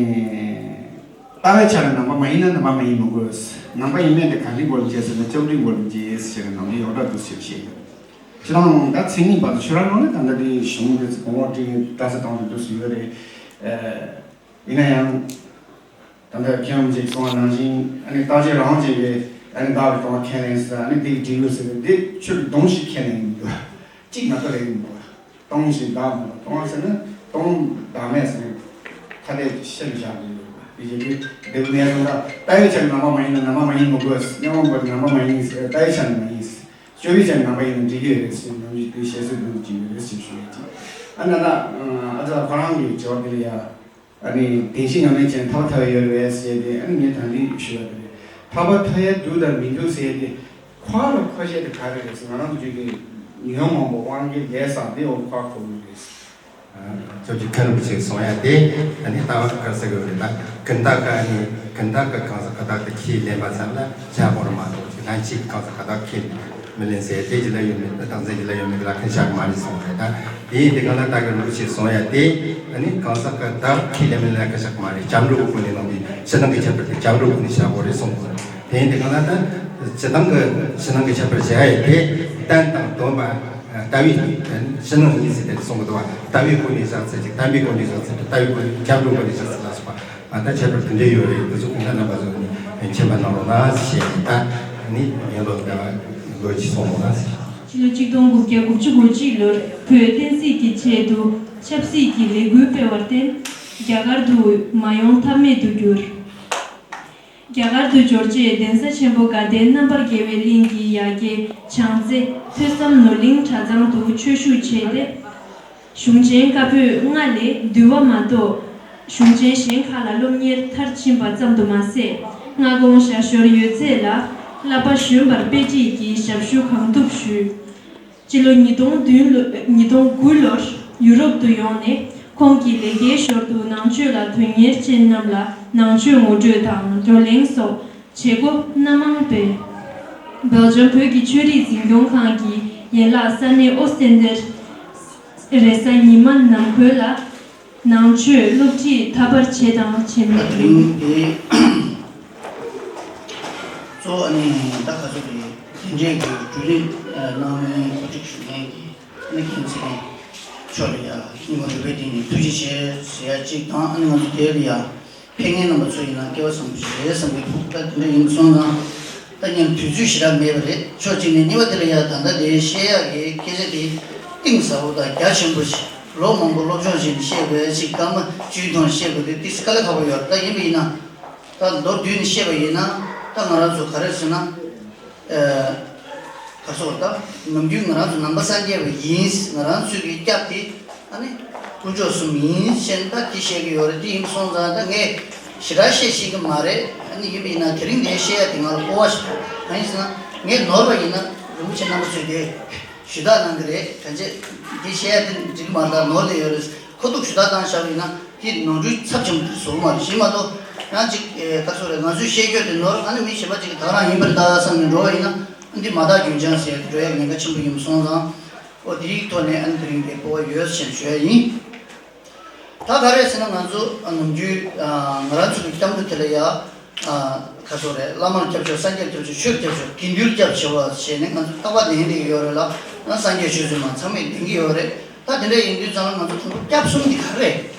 ལྟ་བའི་ཆ་ནས་ནང་པ་མ་ཡིན་ན་ནང་པ་མ་ཡིན་མི་དགོས། ནང་པ་ཡིན་མིན་དེ་ག་རེའི་སྒོ་ལ་འབྱེད་ཟེར་ན་སྐྱབས་འགྲོའི་སྒོ་ལ་འབྱེད་ཟེར་ནས་ནང་པའི་ཡོངས་གྲགས་འདུག་ཟེར་བཤད་ཡོད། ཁྱེད་རང་ད་མཚན་ཉིད་བར་དུ་ཁྱོད་རང་ནང་ནས་ད་ལྟ་དེ་གཞུང་གི་གོང་འོག་ཀྲི་ཀྲ་ས་དང་དུ་འདུག་སུ་ཡོད་རེད། ཡིན་ན་ཡང་། ད་ལྟ་ཁྱེད་རང་ཅིག་གསུངས་པ་ནང་བཞིན་ཨ་ནི་བརྟག་དཔྱད་རང་བྱས་པའི་ཨ་ནི་བདག་གི་སྟོང་པ་ཁས་ལེན་ཟེར། ཨ་ནི་དེ་གི་འབྲས་བུ་ཟེར་བའི་དེ་ཆོས་ཀྱི་སྡོམ་ཞིག་ཁས་ལེན་ཡིན་འདུག་གཅིག་མ་གཏོགས་རེད་ཡིན་འདུག་སྟོང་ཞིག་བདག་མ་གཏོགས། སྟོང་ཟེར་ན་སྟོང་བདག་མེད་ཟེར་ནས་ཁ་གཏད་ཤེས་བཞག་གི་ཡོད་པ། དེ་བཞིན་དུ་འདི་གནས་ལུགས་ལ་ལྟ་བའི་ཆ་ནས་ནང་པ་མ་ཡིན་ན་ནང་པ་མ་ཡིན་མི་དགོས། མཉམ་པ་པོ་ནང་པ་མ་ཡིན་ཟེར། ལྟ་བའི་ཆ་ནས་མ་ཡིན། སྤྱོད་པའི་ཆ་ནས་ནང་པ་ཡིན་ན་འགྲིག་གི་རེད་ཟེར་ནམ་རྒྱུན་དེ་བཤད་སྲོལ་འདུག་ཅིག་ཡོད་རེད་ཅེས་ཞུ་ཡ་ཅིག་ཨ་ན་ན་ཨ་ཙ་ཁོ་རང་གི་དྲི་བ་དེ་ལ་ཡ། ཨ་ནི་བདེན་བཞི་ཉམས་ལེན་བྱས་ནས་ཐར་པ་ཐོབ་ཡ་ཡོད་རེད་ཟེར་ཏེ། ཨ་ནི་ངས་ད་འདི་ཞུ་ཡ་དེ་རེད། ཐར་པ་ཐོབ་ཡ་འདུག་དང་མི་འདུག་ཟེར་ཏེ། ཁོ་རང་ལ་ཁོ་བཤད་དེ་ག་རེ་རེད་ཟེར། ང་རང་ཚོ་བརྒྱུད་དེ་ཉོན་མོངས་པ་དབང་གིས་ལས་བསགས་ཏེ་འོ་ཁོ་ཁོ་རེད། ཁྱོད་ཀྱིས་མཁན་རིན་པོ་ཆེས་གསུང་ཡ་དེ་ཨ་ནི་ལྟ་བ་ག་ཟེར་གི་རེད། ད་ཀུན་བརྟགས་ཀ་ཨ་ནི་ཀུན་བརྟགས་ཀ་གང་ཟག་ཁ་བརྟགས་དེ་ཁས་ལེན་པ་ཙམ་ལ་བྱ་དགོས་རེད་མ་གཏོགས་ཅིག་ལྷན་སྐྱེས་གང་ཟག་ཁ་བརྟགས་ཁས་མི་ལེན་ཟེར་དེ་ཅི་ལ་ཡོད་མེད། བདག་འཛིན་ཅི་ལ་ཡོད་མེད་ལ་ཁས་བཞག་མ་རེད་གསུངས་རེད། ད་དེ་ཡིན་དེ་གང་ལ་ལྟ་གི་རིན་པོ་ཆེས་གསུང་ཡ་དེ་ཨ་ནི་གང་ཟག་ཁ་བརྟགས་ཁས་ལེན་མི་ལེན་ལ་ཁས་བཞག་མ་རེད། སྐྱབས་འགྲོ་གི་སྒོ་ནས་གནང་བའི་ཕྱི་ནང་གི་ཁྱད་པར་དེ་སྐྱབས་འགྲོ་སྒོ་ནས་བཞག་དགོས་རེད་གསུངས་དགོས་རེད། དེ་ཡིན་དེ་གང་ལ་ད་སྤྱི་བཏང་གི་ཕྱི་ནང་གི་ཁྱད་པར་བཞག་ཡ་དེ་བསྟན་དང་སྡོམ་པ། ལྟ་བའི་ཕྱི་ནང་གཉིས་ཟེར་དེ་གསུང་གི་འདུག་བ། ལྟ་བའི་སྒོ་ནས་བཞག་ཚུལ་གྱི་བསྟན་པའི་སྒོ་ནས་བཞག་ཚུལ་གྱི་ལྟ་བའི་སྒོ་ནས་སྐྱབས་འགྲོའི་སྒོ་ནས་བཞག་ཚུལ་ལ་སོགས་པ་ཨ་ད་ཁྱད་པར་དེ་འདྲ་ཡོད་རེད། འདི་ཚོ་ཀུན་དགའ་རྣམ་པ་ཚོ་ནས་མཁྱེན་པ་གནང་རོགས་གནང་ཞེས་ད་ནི་ངས་ལོ་ལོ་ཅི་གསུང་རོགས་གནང་ཟེར། ཕྱི་ལོ་ཆིག་སྟོང་དགུ་བརྒྱ་དགུ་བཅུ་གོ་གཅིག་ལོར་བོད་བསྟན་སྲིད་ཀྱི་ཆེད་དུ་ཆབ་སྲིད་ཀྱི་ལས་འགུལ་སྤེལ་བར་བརྟེན། རྒྱ་གར་དུ་མ་ཡོང་ཐབས་མེད་དུ་གྱུར། རྒྱ་གར་དུ་འབྱོར་རྗེས་གདན་ས་ཆེན་པོ་དགའ་ལྡན་རྣམ་པར་རྒྱལ་བའི་གླིང་གི་ཡ་གྱལ་བྱང་རྩེ་ཐོས་བསམ་ནོར་གླིང་གྲྭ་ཚང་དུ་ཆོས་ཞུགས་བྱས་ཏེ། གཞུང་ཆེན་བཀའ་པོད་ལྔ་ལས་འདུལ་བ་མ་གཏོགས་གཞུང་ཆེན་གཞན་ཁག་ལ་སློབ་གཉེར་མཐར་ཕྱིན་པ་ཙམ་དུ་མ་ཟད། སྔ་དགོང་ཞར་ཞོར་ཡོད་ཚད་ལ་བསླབ་པ་གཞོན་པར་དཔེ་ཁྲིད་ཀྱི་ཞབས་ཞུ་གང་ཐུབ་ཞུས། སྤྱི་ལོ་ཉིས་སྟོང་བདུན་ལོ་ཉིས་སྟོང་དགུ་ལོར་ཡུ་རོབ་ཏུ་ཡོང་ནས། ཁོང་གིས་ལས་ཀའི་ཞོར་དུ་ནང་ཆོས་ལ་དོན་གཉེར་ཅན་རྣམས་ལ་ནང་ཆོས་ངོ་སྤྲོད་དང་བགྲོ་གླེང་སོགས་བྱེད་སྒོ་སྣ་མང་སྤེལ། སྦེལ་ཇམ་བོད་ཀྱི་ཆོས་རིག་འཛིན་སྐྱོང་ཁང་གི་ཡན་ལག་ས་གནས་ཨོ་སྟེན་ཏེར་རེས་གཟའ་ཉི་མ་ནམ་མཁོ་ལ། ནང་ཆོས་སློབ་ཁྲིད་ད་བར་བྱས་དང་བྱེད་མུས་ཡིན། དེ་གཙོ་བོ་ཨ་ནི་ད་ག་ཚོད་རེད། དེ་འདྲའི་གི་གྲོས་རིམ་གནང་མཁན་གོ་སྒྲིག་ཞུ་མཁན་གྱི་ཨ་ནི་འགན་འཛིན་མཆོག་ལ་ཡ་སྙིང་ཁོང་རུས་པའི་གཏིང་ནས་ཐུགས་རྗེ་ཆེ་ཟེར་ཡ་གཅིག་དང་། ཨ་ནི་ང་ཚོ་དེ་ལ་ཡ་ཕེབས་མཁན་རྣམ་པ་ཚོ་ཡིན་ན་སྐལ་བ་བཟང་པོ་ཞིག་རེད་བསམ་གྱི་འདུག་ད་དེ་འདྲ་ཡིན་སོང་ཙང་། ད་སྙམ་དུས་ཚོད་ཞེ་དྲག་མེད་པ་རེད། ཕྱོགས་གཅིག་ནས་གཉིས་པ་དེ་ལ་ཡ་ད་ལྟ་དེ་བཤད་ཡག་གི་སྐད་ཆ་དེ་གཏིང་ཟབ་པོ་དང་རྒྱ་ཆེན་པོ་ཞིག་ལོ་མང་པོ་སློབ་སྦྱོང་བྱས་ནས་བཤད་དགོས་ཡ་ཞིག་སྐར་མ་བཅུའི་ཐོག་ནས་བཤད་དགོས་དེ་ཏོག་ཙམ་དཀའ་ལས་ཁག་པོ་ཡོད་རེད། ད་ཡིན་པ་ཡིན་ན་ད་མདོར་བསྡུས་ནས་བཤད་པ་ཡིན་ན་ད་ང་རང་ཚོ་ག་རེ་ཟེར་ན། ཨ་ག་སོགས་ད་ནམ་རྒྱུན་ང་རང་ཚོ་ནང་པ་སངས་རྒྱས་པ་ཡིན། ང་རང་ཚོའི་གི་སྐྱབས་དེ་ཨ་ནི་དཀོན་མཆོག་གསུམ་ཡིན་ཞེས་ད་དེ་བཤད་ཀྱི་ཡོད་རེད། དེ་ཡིན་སོང་ཙང་ད་ངས་ཞེ་དྲག་བཤད་ཤེས་ཀྱི་མ་རེད། ཨ་ནི་ཡིན་པ་ཡིན་ན་དེ་རིང་འདིར་བཤད་ཡ་དེ་ང་ལ་སྤོབས་པ་ཞིག་འདུག་གང་ཡིན་ཟེར་ན་ངས་ནོར་བ་ཡིན་ན་རིན་པོ་ཆེ་རྣམ་པ་ཚོས་དེ་ཞུ་དག་གནང་གི་རེད། གང་བྱས་འདི་བཤད་ཡ་དེ་འགྲིག་གི་མ་རེད། ད་ནོར་ལས་ཡོད་རེད། ཁོ་ཐུག་ཞུ་དག་བཏང་བཞག་པ་ཡིན་ན་དེ་ནོར་འཁྲུལ་ཚབས་ཆེན་པོ་དེ་བཟོ་གི་མ་རེད། གཞན་མ་གཏོགས་ཡང་ཅིག་ཨེ་ག་སོགས་རེད། ང་ཚོས་བཤད་རྒྱུ་དེ་ནོར་ཨ་ནི་མི་གཞན་པ་ཅིག་གིས་ད་ག་རང་ཡིན་པ་རེད་ད་བསམ་ནས་འགྲོ་བ་ཡིན་ན་འདི་མ་དག་རྒྱུན་ཆང་ཟེར་འགྲོ་ཡ་ཉེན་ཁ་ཆེན་པོ་ཡིན་སོང་ཙང་། ཨོ་དེའི་ཐོག་ནས་ཨ་ནི་དེ་རིང་འདི་སྤོབས་པ་ཡོད་ཅེས་ཞུ་ཡ་ཡིན། ད་ག་རེ་ཟེར་ན་ང་ཚོ་ནམ་རྒྱུན་ང་རང་ཚོ་གི་སྐྱབས་འགྲོ་དེ་ལ་ཡ་ག་སོགས་རེད། བླ་མར་སྐྱབས་བཅོལ། སངས་རྒྱས་སྐྱབས་བཅོལ། ཆོས་སྐྱབས་བཅོལ། དགེ་འདུན་སྐྱབས་བཅོལ་བ་བྱས་ནས་ང་ཚོ་རྟག་པར་ལྡན་བསྡད་ཀྱི་ཡོད་རེད་ལ། ང་སངས་རྒྱས་ཆོས་བརྒྱུད་མ་ཚང་མས་ལྡན་གྱི་ཡོད་རེད། ད་དེ་འདྲ་ཡིན་དུས་ཙང་ང་ཚོ་དང་པོ་སྐྱབས་གསུམ་འདི་ག་རེ་རེད།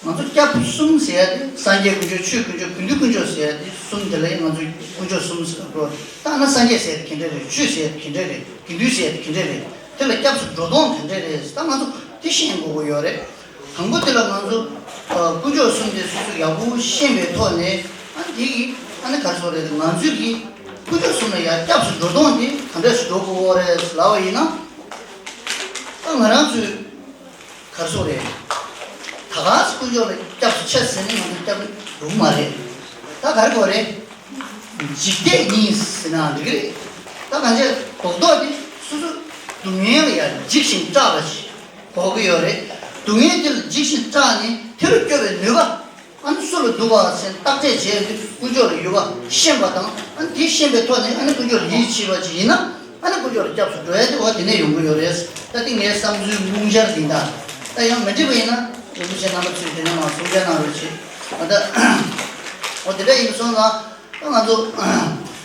ང་ཚོ་སྐྱབས་གསུམ་ཟེར་ཡ་དེ་སངས་རྒྱས་དཀོན་མཆོག་ཆོས་དཀོན་མཆོག་དགེ་འདུན་དཀོན་མཆོག་ཟེར་ཡ་དེ་གསུམ་དེ་ལ་ཡང་ང་ཚོ་དཀོན་མཆོག་གསུམ་ཟེར་དགོས། ད་ན་སངས་རྒྱས་ཟེར་ཡ་དེ་ག་འདྲ་རེད། ཆོས་ཟེར་ཡ་དེ་ག་འདྲ་རེད། དགེ་འདུན་ཟེར་ཡ་དེ་ག་འདྲ་རེད། དེ་ལ་སྐྱབས་སུ་འགྲོ་སྟངས་ག་འདྲ་རེད། ད་ང་ཚོ་དེ་ཤེས་དགོས་ཀྱི་ཡོད་རེད། དང་པོ་དེ་ལ་ང་ཚོ་དཀོན་མཆོག་གསུམ་དེ་སོ་སོས་ཡག་པོ་ཤེས་པའི་ཐོག་ནས་ཨ་དེ་གི་ཨ་ནི་ག་རེ་ཟེར་དགོས་རེད། ང་ཚོས་གི་དཀོན་མཆོག་གསུམ་ལ་ཡ་སྐྱབས་སུ་འགྲོ་སྟངས་དེ་ག་འདྲ་ཞིག་འགྲོ་དགོས་ཀྱི་རེད་ལབ་པ་ཡིན་ན། ད་ང་རང་ཚོས་ག་རེ་ཟེར་དགོས་རེད། ད་ག་སེ་དཀོན་མཆོག་ལ་སྐྱབས་སུ་ཆ་ཟེར་ནས་ང་ཚོ་སྐྱབས་སུ་འགྲོ་གི་མ་རེད། ད་ག་རེ་དགོས་རེད། འཇིགས་བརྒྱད་གཉིས་ཟེར་ནའང་འགྲིག་གི་རེད། ད་གང་ཅི་རྡོག་རྡོག་དེ་སོ་སོ་སྡུག་བསྔལ་ལ་ཡང་འཇིགས་ཤིང་སྐྲག་པ་ཞིག་དགོས་ཀྱི་ཡོད་རེད། སྡུག་བསྔལ་དེ་ལ་འཇིགས་ཤིང་སྐྲག་ནས་དེ་རུ་སྐྱོབ་པའི་ནུས་པ། ཨ་ནི་སུ་ལ་འདུག་ག་ཟེར་བརྟག་དཔྱད་བྱས་དུས་དཀོན་མཆོག་ལ་ཡོད་པ་ཤེས་པ་དང་། ཨ་ནི་དེ་ཤེས་པའི་ཐོག་ནས་ཨ་ནི་དཀོན་མཆོག་ལ་ཡིད་ཆེས་པ་ཅིག་ཡིན་ན། ཨ་ནི་དཀོན་མཆོག་ལ་སྐྱབས་སུ་འགྲོ་ཡ་དེ་འོ་དེ་ནས་ཡོང་གི་ཡོད་རེད། ད་དེ་ངའི་བསམ་ཚུལ་རྨོངས་འཆར་ཡིན། ད་ད་ཡང་མི་འགྲིག་པ་ཡིན་ན་རིན་པོ་ཆེ་རྣམ་པ་ཚོས་དེ་ནས་མར་གསུང་བཤད་གནང་རོགས་བྱེད། ཨ་ད་འོ་དེ་འདྲ་ཡིན་སོང་ཙང་ད་ང་ཚོ་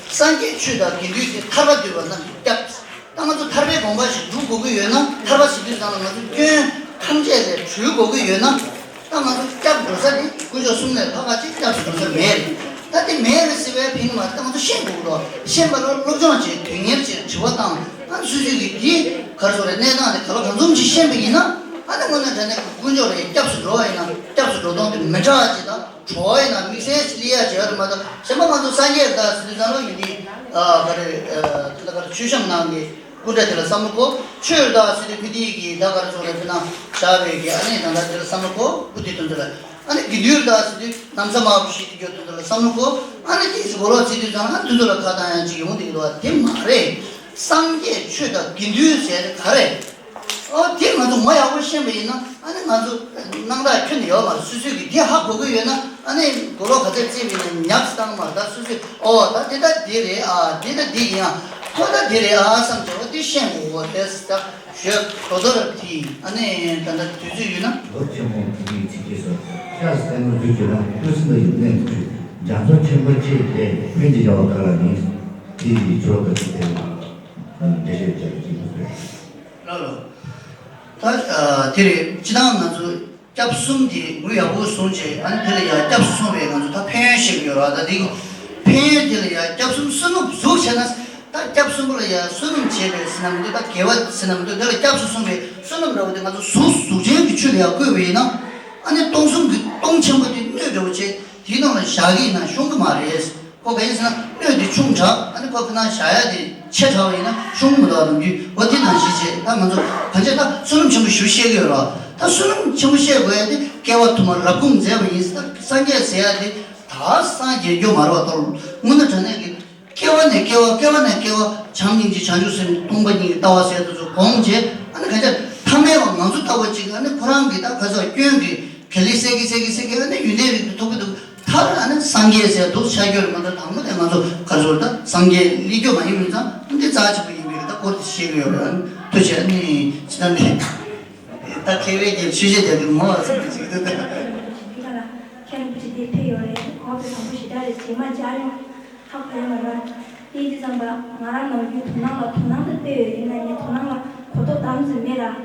སངས་རྒྱས་ཆོས་དང་དགེ་འདུན་དེ་ཐར་པ་འདོད་པ་རྣམས་ཀྱི་སྐྱབས། ད་ང་ཚོ་ཐར་པའི་དགོངས་པ་ཞིག་སྒྲུབ་དགོས་ཀྱི་ཡོད་ན། ཐར་པ་ཟེར་དུས་ཙམ་ལ་ང་ཚོ་སྐྱོན་ཐམས་ཅད་ལས་གྲོལ་དགོས་ཀྱི་ཡོད་ན། ད་ང་ཚོ་སྐྱབས་འགྲོ་ས་དེ་དཀོན་མཆོག་གསུམ་ལས་ལྷག་ག་ཅིག་སྐྱབས་སུ་འགྲོ་ས་མེད་རེད། ད་དེ་མེད་རེད་ཟེར་བའི་ཕན་གྱི་མ་རེད། ད་ང་ཚོ་ཤེས་དགོས་ཀྱི་རེད། ཤེས་པ་ལ་སློབ་སྦྱོང་བྱེད། དོན་གཉེར་བྱེད། དྲི་བ་བཏང་། ཨ་སོ་སོའི་གི་དེ་ག་རེ་ཟེར་དགོས་རེད། གནས་སྟངས་དེ་ག་ལ་གང་འཚམ་ཅིག་ཤེས་པ་ཡིན་ན། ཨ་ནི་དངོས་གནས་དྲང་གནས་ཀྱི་དཀོན་མཆོག་ལ་སྐྱབས་སུ་འགྲོ་བ་ཡིན་ན། སྐྱབས་སུ་འགྲོ་སྟངས་དེ་མི་འདྲ་བ་ཅིག་དང་། གྲོགས་ཡིན་ན་དམིགས་བསལ་ཞིག་སླེབས་ཡ་བྱེད་ཡ་རེད་མ་གཏོགས། གཞན་པ་ང་ཚོ་སངས་རྒྱས་ད་ཟེར་དུས་ཙམ་ལ་ཡིན་དེ། ཨ་ག་རེ། ཨ་དེ་ལ་ག་རེ། མཆོད་བཤམས་ནང་གི་སྐུ་འདྲ་དེ་ལ་བསམ་བློ་འཁོར། ཆོས་ད་ཟེར་དུས་ཕི་དེ་གི་ད་ག་རེ་ཟེར་དགོས་རེད། ཕི་ན་བཞག་པའི་གི་ཨ་ནི་ད་ད་དེ་ལ་བསམ་བློ་འཁོར། སྐུ་དེ་དོན་དུ་ལ། ཨ་ནི་དགེ་འདུན་ད་ཟེར་དུས་ན་བཟའ་དམར་པོ་ཞིག་དེ་གྱོན་དོན་དུ་ལ་བསམ་བློ་འཁོར། ཨ་ནི་དེ་ཟེར་གོ་ལོག་ཟེར་དུས་ཙམ་ལ་ཨ་དེ་ཚོ་ལ་ཁ་བཏང་ཡ་ཅིག་ཡོང་དེ་གི་འདུག་བ། དེ་མ་རེད། སངས་རྒྱས་ཆོས་དང་དགེ་འདུན་ཟེར་དེ་ག་རེ། ཨོ་དེ་ང་ཚོ་མ་ཡག་པོ་ཤེས་པ་ཡིན་ན། ཨ་ནི་ང་ཚོ་སྣང་དག་ཁྱོན་ནས་ཡོད་མ་རེད། སོ་སོས་ཀྱི་དེ་ཧ་གོ་གི་ཡོད་ན། ཨ་ནི་མགོ་ལོག་ག་ཚོད་བརྩིས་པ་ཡིན་ན་ཉག་ཙམ་བཏང་མ་རེད། ད་སོ་སོས་ཨོ་ད་དེ་ད་དེ་རེད། ཨ་དེ་ད་དེ་ཡིན། ཨ་ཁོ་ད་དེ་རེད། ཨ་བསམ་བྱས་པ་དེ་ཤེས་དགོས་གོ། དེ་ད་ཞོལ་དོ་དོ་རབ་དེ་ཡིན། ཨ་ནི་ད་ད་དུས་ཚོད་ཡོད་ན། ལོ་ཆེན་མོ་བོད་ཀྱི་ཚིག་གིས་སོ། ཤ་སྟེང་ལོ་བསྒྱུར་གྱི་ལམ་ཀུན་གསུམ་ལ་ཡིན་གནས་ཀྱི་ཆོས། རྒྱ་མཚོ་ཆེན་པོ་ཆེ་དེ་ཀུན་གྱི་བྱ་བ་ག་ལ་ཡིན། དེ་ཡི་ཆོས་ཀྱི་ཚིག་དེ་ལ་འགྲེལ་བཤད་བྱ་རྒྱུ་ཅིག་རེད། ལགས་ལགས། ད་ཨ་དེ་རེད། སྤྱིར་བཏང་ང་ཚོ་སྐྱབས་གསུམ་དེ་ངོས་ཡག་པོ་བཟུང་བྱས། ཨ་ནི་དེ་ལ་ཡང་སྐྱབས་སུ་སོང་བའི་ང་ཚོ་ད་ཕན་ཡོན་ཤེས་ཀྱི་ཡོད་རེད། ད་དེ་ཕན་ཡོན་དེ་ལ་ཡང་སྐྱབས་གསུམ་བསོད་ནམས་ཟུག་བྱས་ན། ད་སྐྱབས་གསུམ་པོ་ལ་ཡང་བསོད་ནམས་བྱས་པའི་ཟེར་ན་མི་འདུག་ད་དགེ་བ་ཟེར་ན་མི་འདུག་དེ་ལ་སྐྱབས་སུ་སོང་བའི་བསོད་ནམས་འདྲ་བོ་དེ་ང་ཚོ་གཟུགས་གཟུགས་ཅན་གྱི་ཆོས་ལ་ཡང་བཀོད་པ་ཡིན་ན། ཨ་ནི་སྟོང་གསུམ་གྱི་སྟོང་ཆེན་པོ་དེ་སྣོད་འདྲ་བོ་བྱས། དེའི་ནང་ལ་བཞག་གི་ཡིན་ན་ཤོང་གི་མ་རེད། ཁོ་ག་ཡིན་ཟེར་ན་སྣོད་དེ་ཆུང་དྲགས། ཨ་ནི་ཁོ་ཕི་ནང་བཞག་ཡ་དེ་ཆེ་དྲགས་པ་ཡིན་ན་ཤོང་གི་མི་འདུག་ལབ་རྒྱུ། འོ་དེ་ནང་བཞིན་བྱས། ད་ང་ཚོ་གང་ཅི་ད་བསོད་ནམས་ཆེན་པོ་ཞེ་པོ་བཤད་ཀྱི་ཡོད་རེད། ད་བསོད་ནམས་ཆེན་པོ་བཤད་དགོས་ཡ་དེ་སྐྱེ་བ་དུ་མར་རབ་དགོངས་མཛད་པ་ཡིན། ད་སངས་རྒྱས་ཟེར་ཡ་དེ་ད་སངས་རྒྱས་རྒྱུ་མ་རེད་པ། ད་དངོས་གནས་དྲང་གནས་ཀྱི་སྐྱེ་བ་ནས་སྐྱེ་བ། སྐྱེ་བ་ནས་སྐྱེ་བ། བྱམས་སྙིང་རྗེ་བྱང་ཆུབ་སེམས་སྟོང་པ་ཉིད་ཀྱི་ལྟ་བ་ཟེར་དེ་ཚོ་སྒོམ་བྱས། ཨ་ནི་ག་ཅི་ཐ་མལ་པ་ང་ཚོ་ལྟ་བུ་ཅིག་ཨ་ནི་ཁོ་རང་གི་ད་ག་ཚོད་སྐྱོན་གྱི་ག་ལེ་སེལ་གྱི་སེལ་གྱི་སེལ་གྱི། ཨ་ནི་ཡོན་ཏན་རིགས་དེ་ཐོབ་ཀྱི་འདུག་མཐར་ཨ་ནི་སངས་རྒྱས་ཟེར་འདུག་ཆགས་རྒྱུ་རེད་མ་གཏོགས། དང་པོ་དེ་ང་ཚོ་ག་ཚོད་ད་སངས་རྒྱས་སླེབས་རྒྱུ་མ་ཡིན་པ་ཡིན་ཙང་། ཨ་ནི་རྩ་ཆེན་པོ་ཡིན་པའི་ད་སྐོར་དེ་བཤད་ཀྱི་ཡོད་རེད། ཨ་ནི་ཐུགས་རྗེ་ཆེ། ཨ་ནི་ཇི་ལྟར་ནས་ད་མཁས་པའི་རྒྱལ་ཆོས་བཤད་བསྡད་དུས་ངོ་བ་ཚ་པོ་ཅིག་འདུག་ད། མཁན་རིན་པོ་ཆེ་དེ་ཕེབས་ཡོད་རེད། གོ་སྐབས་བཟང་པོ་ཞེ་དྲག་རེད། རྗེས་མ་མཇལ་ཡོང་། ཧ་གོ་ཡ་མ་རེད། དེ་ཡིན་དུས་ཙམ་པ་ང་རང་ནམ་རྒྱུན་དོ་སྣང་ལ་དོ་སྣང་དེ་དཔེ་ཡོད། ཡིན་ན་ངས་དོ་སྣང་ལ་གོ་རྟོགས་དམ་ཙམ་མེད་ར།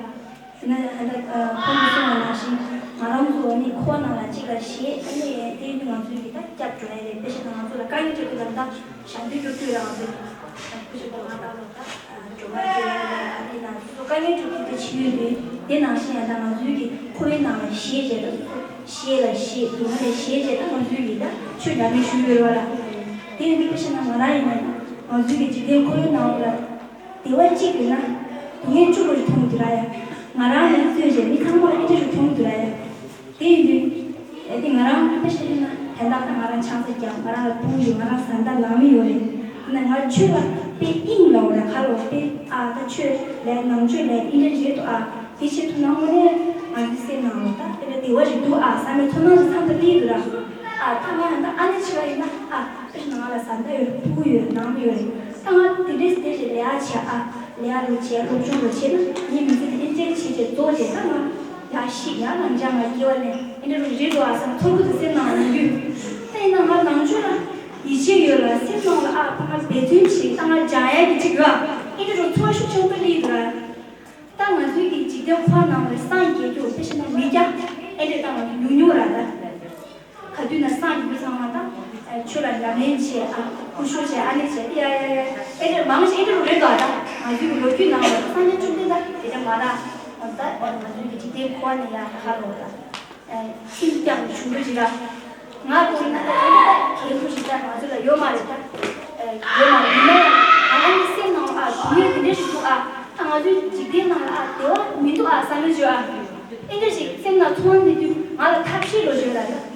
ཡིན་ན་ད་ལྟ་ཁོང་གིས་གསུངས་པ་ནང་བཞིན་ང་རང་ཚོ་ནི་འཁོར་བ་ནང་ལ་གཅིག་ལ་ཞེད། ཨ་ནི་དེ་ཡིན་དུས་ང་ཚོའི་གི་ད་སྐྱབས་འགྲོ་ཡ་རེད། དཔེ་བཞག་ན་ང་ཚོ་ལ་དཀའ་ངལ་འཕྲད་དུས་ལ་ད་ཞག་དུས་སྐྱོ་སྐྱོ་ར་ང་ཚོ་ཁུ་ཆུ་དོ་སྣང་ལྟ་ལོ་ད་འགྲོ་མ་འགྲོ་ཡ་རེད། ཨ་ནི་ད་ཚོ་དཀའ་ངལ་འཕྲད་དུས་དེ་བྱེད་ཡོད་དུས། དེ་ནང་བཞིན་ཡང་ད་ང་ཚོའི་གི་འཁོར་བའི་ནང་ལ་ཞེད་བྱས་ད། ཞེད་ལ་ཞེད། སྡུག་བསྔལ་ལ་ཞེད་བྱས་ད་ང་ཚོའི་གི་ད་ཆོས་ཉམས་ལེན་ཞུ་ཡོད་ར། དེ་ཡིན་དུས་དཔེ་བཞག་ན་ང་རང་ཡིན་ན་ང་ཚོའི་གི་འཇིག་རྟེན་འཁོར་བའི་ནང་ལ་བདེ་བ་གཅིག་ཡོད་ན་སྡུག་བསྔལ་བཅུ་ལོ་ཞིག་མཐོང་གི་འདུག་ར་ཡ། ང་རང་ནས་བརྩིས་བྱས་མི་ཚང་མ་ལ་ཨེ་འདྲ་ཞིག་མཐོང་གི་འདུག་ར་ཡ། དེ་ཡིན་དུས་ཨེ་དེ་ང་རང་དཔེ་བཞག་ན་དན་རྟགས་ད་ང་རང་ཆང་ས་རྒྱག་ང་རང་ལ་བུ་ཡོད། ང་རང་བཟའ་ཟླ་ནང་མི་ཡོད་རེད། ཡིན་ན་ང་ཆོས་ལ་དཔེ་དབྱིངས་ལ་འོ་ར་ཁ་ལོ་དཔེ་ཨ་ད་ཆོས་ལས་ནང་ཆོས་ལས་ཨེ་འདྲ་རེད་འདུག་ཨ། དེ་བྱེད་ཐུབ་ན་དངོས་གནས་ང་ཚོའི་སེམས་ནང་ལ་ད་དཔེ་བདེ་བ་ཞིག་འདུག་ཨ་བསམ་པའི་ཚོར་སྣང་ཞིག་ཚང་དུ་སླེབས་འདུག་ར། ཨ་ད་ང་ད་ཨ་ནེ་ཆེ་བ་ཡིན་ན་ཨ་དཔེ་ནང་ལ་བཟའ་ཟླ་ཡོད་རེད། ཕྲུ་གུ་ཡོད་རེད། ནང་མི་ཡོད་རེད། ད་ང་དེ་འདྲས་དེ་ཞིག་ལས་ཨ་བྱས་ཨ་ལས་ཨ་རུ་བྱས་སློབ་སྦྱོང་རུ་བྱས་ན་ངའི་མི་ཚེ་དེ་ཨེ་འདྲས་བྱས་བྱས་རྫོགས་བྱས་ད་ང་ཡག་ཤི་ཡག་ལང་ཅག་ང་སྐྱེ་བ་ལེན་ཨེ་འདྲ་རུ་རེད་འདུག་ཨ་བསམ་ཚོར་གི་འདུག་སེམས་ནང་ལ་ཡོད། ད་ཡིན་ན་ང་ནང་ཆོས་ལ་ཡིད་ཆེས་ཡོད་ལ་སེམས་ནང་ལ་ཨ་ཕ་ང་འབད་བརྩོན་བྱས་ད་ང་སྦྱང་ཡག་གི་ཅིག་ཡོད་ཨ་ཨེ་འདྲ་རུ་ཚོར་བ་ཤུགས་ཆེན་པོ་སླེབས་འདུག་ར། ད་ང་ཚོའི་གི་འཇིག་རྟེན་འཁོར་བ་ནང་ལ་སངས་རྒྱས་རྒྱུ་དཔེ་བཞག་ན་མི་སྐྱ་ཨེ་འདྲས་ད་ང་ཚོ་ཉུང་ཉུང་ར། ད་ག་དུས་ན་སངས་རྒྱས་ཚང་མ་ད་ཆོས་ལ་ཉམས་ལེན་བྱས་ཨ་སྐུ་ཞབས་བྱས་ཨ་ནེ་བྱས་ཡ་ཡ་ཡ་ཨེ་འདྲས་མང་ཆེ་ཨེ་འདྲས་རུ་རེད་འདུག་ཨ་ད་ང་ཚོའི་གི་ལོ་རྒྱུས་ནང་ལ་སངས་རྒྱས་བཅོམ་ལྡན་འདས་དེ་འདྲ་མ་ར། ད་ང་ཚོའི་གི་འཇིག་རྟེན་འཁོར་བ་ནས་ཡ་ད་ག་ལོ་ད། ཁྱིམ་རྐྱང་གི་ཞུ་འགྲོ་ཞིག་ལ། ང་ཀུན་ན་ད་དེ་འདྲ་གལ་ཁུ་ཞིག་ད་ང་ཚོ་ལ་ཡོད་མ་རེད་ད། ཡོད་མ་རེད། ཡིན་ན་ཡང་ང་རང་གི་སེམས་ནང་ཨ་སྡུག་བསྔལ་དེ་འདྲ་ཞིག་འདུག་ཨ། ད་ང་ཚོའི་འཇིག་རྟེན་ནང་ལ་ཨ་བདེ་བ་མི་འདུག་ཨ་བསམ་བློ་ཞིག་ཨ། ཨེ་འདྲ་ཞིག་སེམས་ནང་ཚོར་སྣང་སླེབས་དུས་ང་ལ་ཐབས་ཤེས་རོ་ཞོལ་ལ་ད།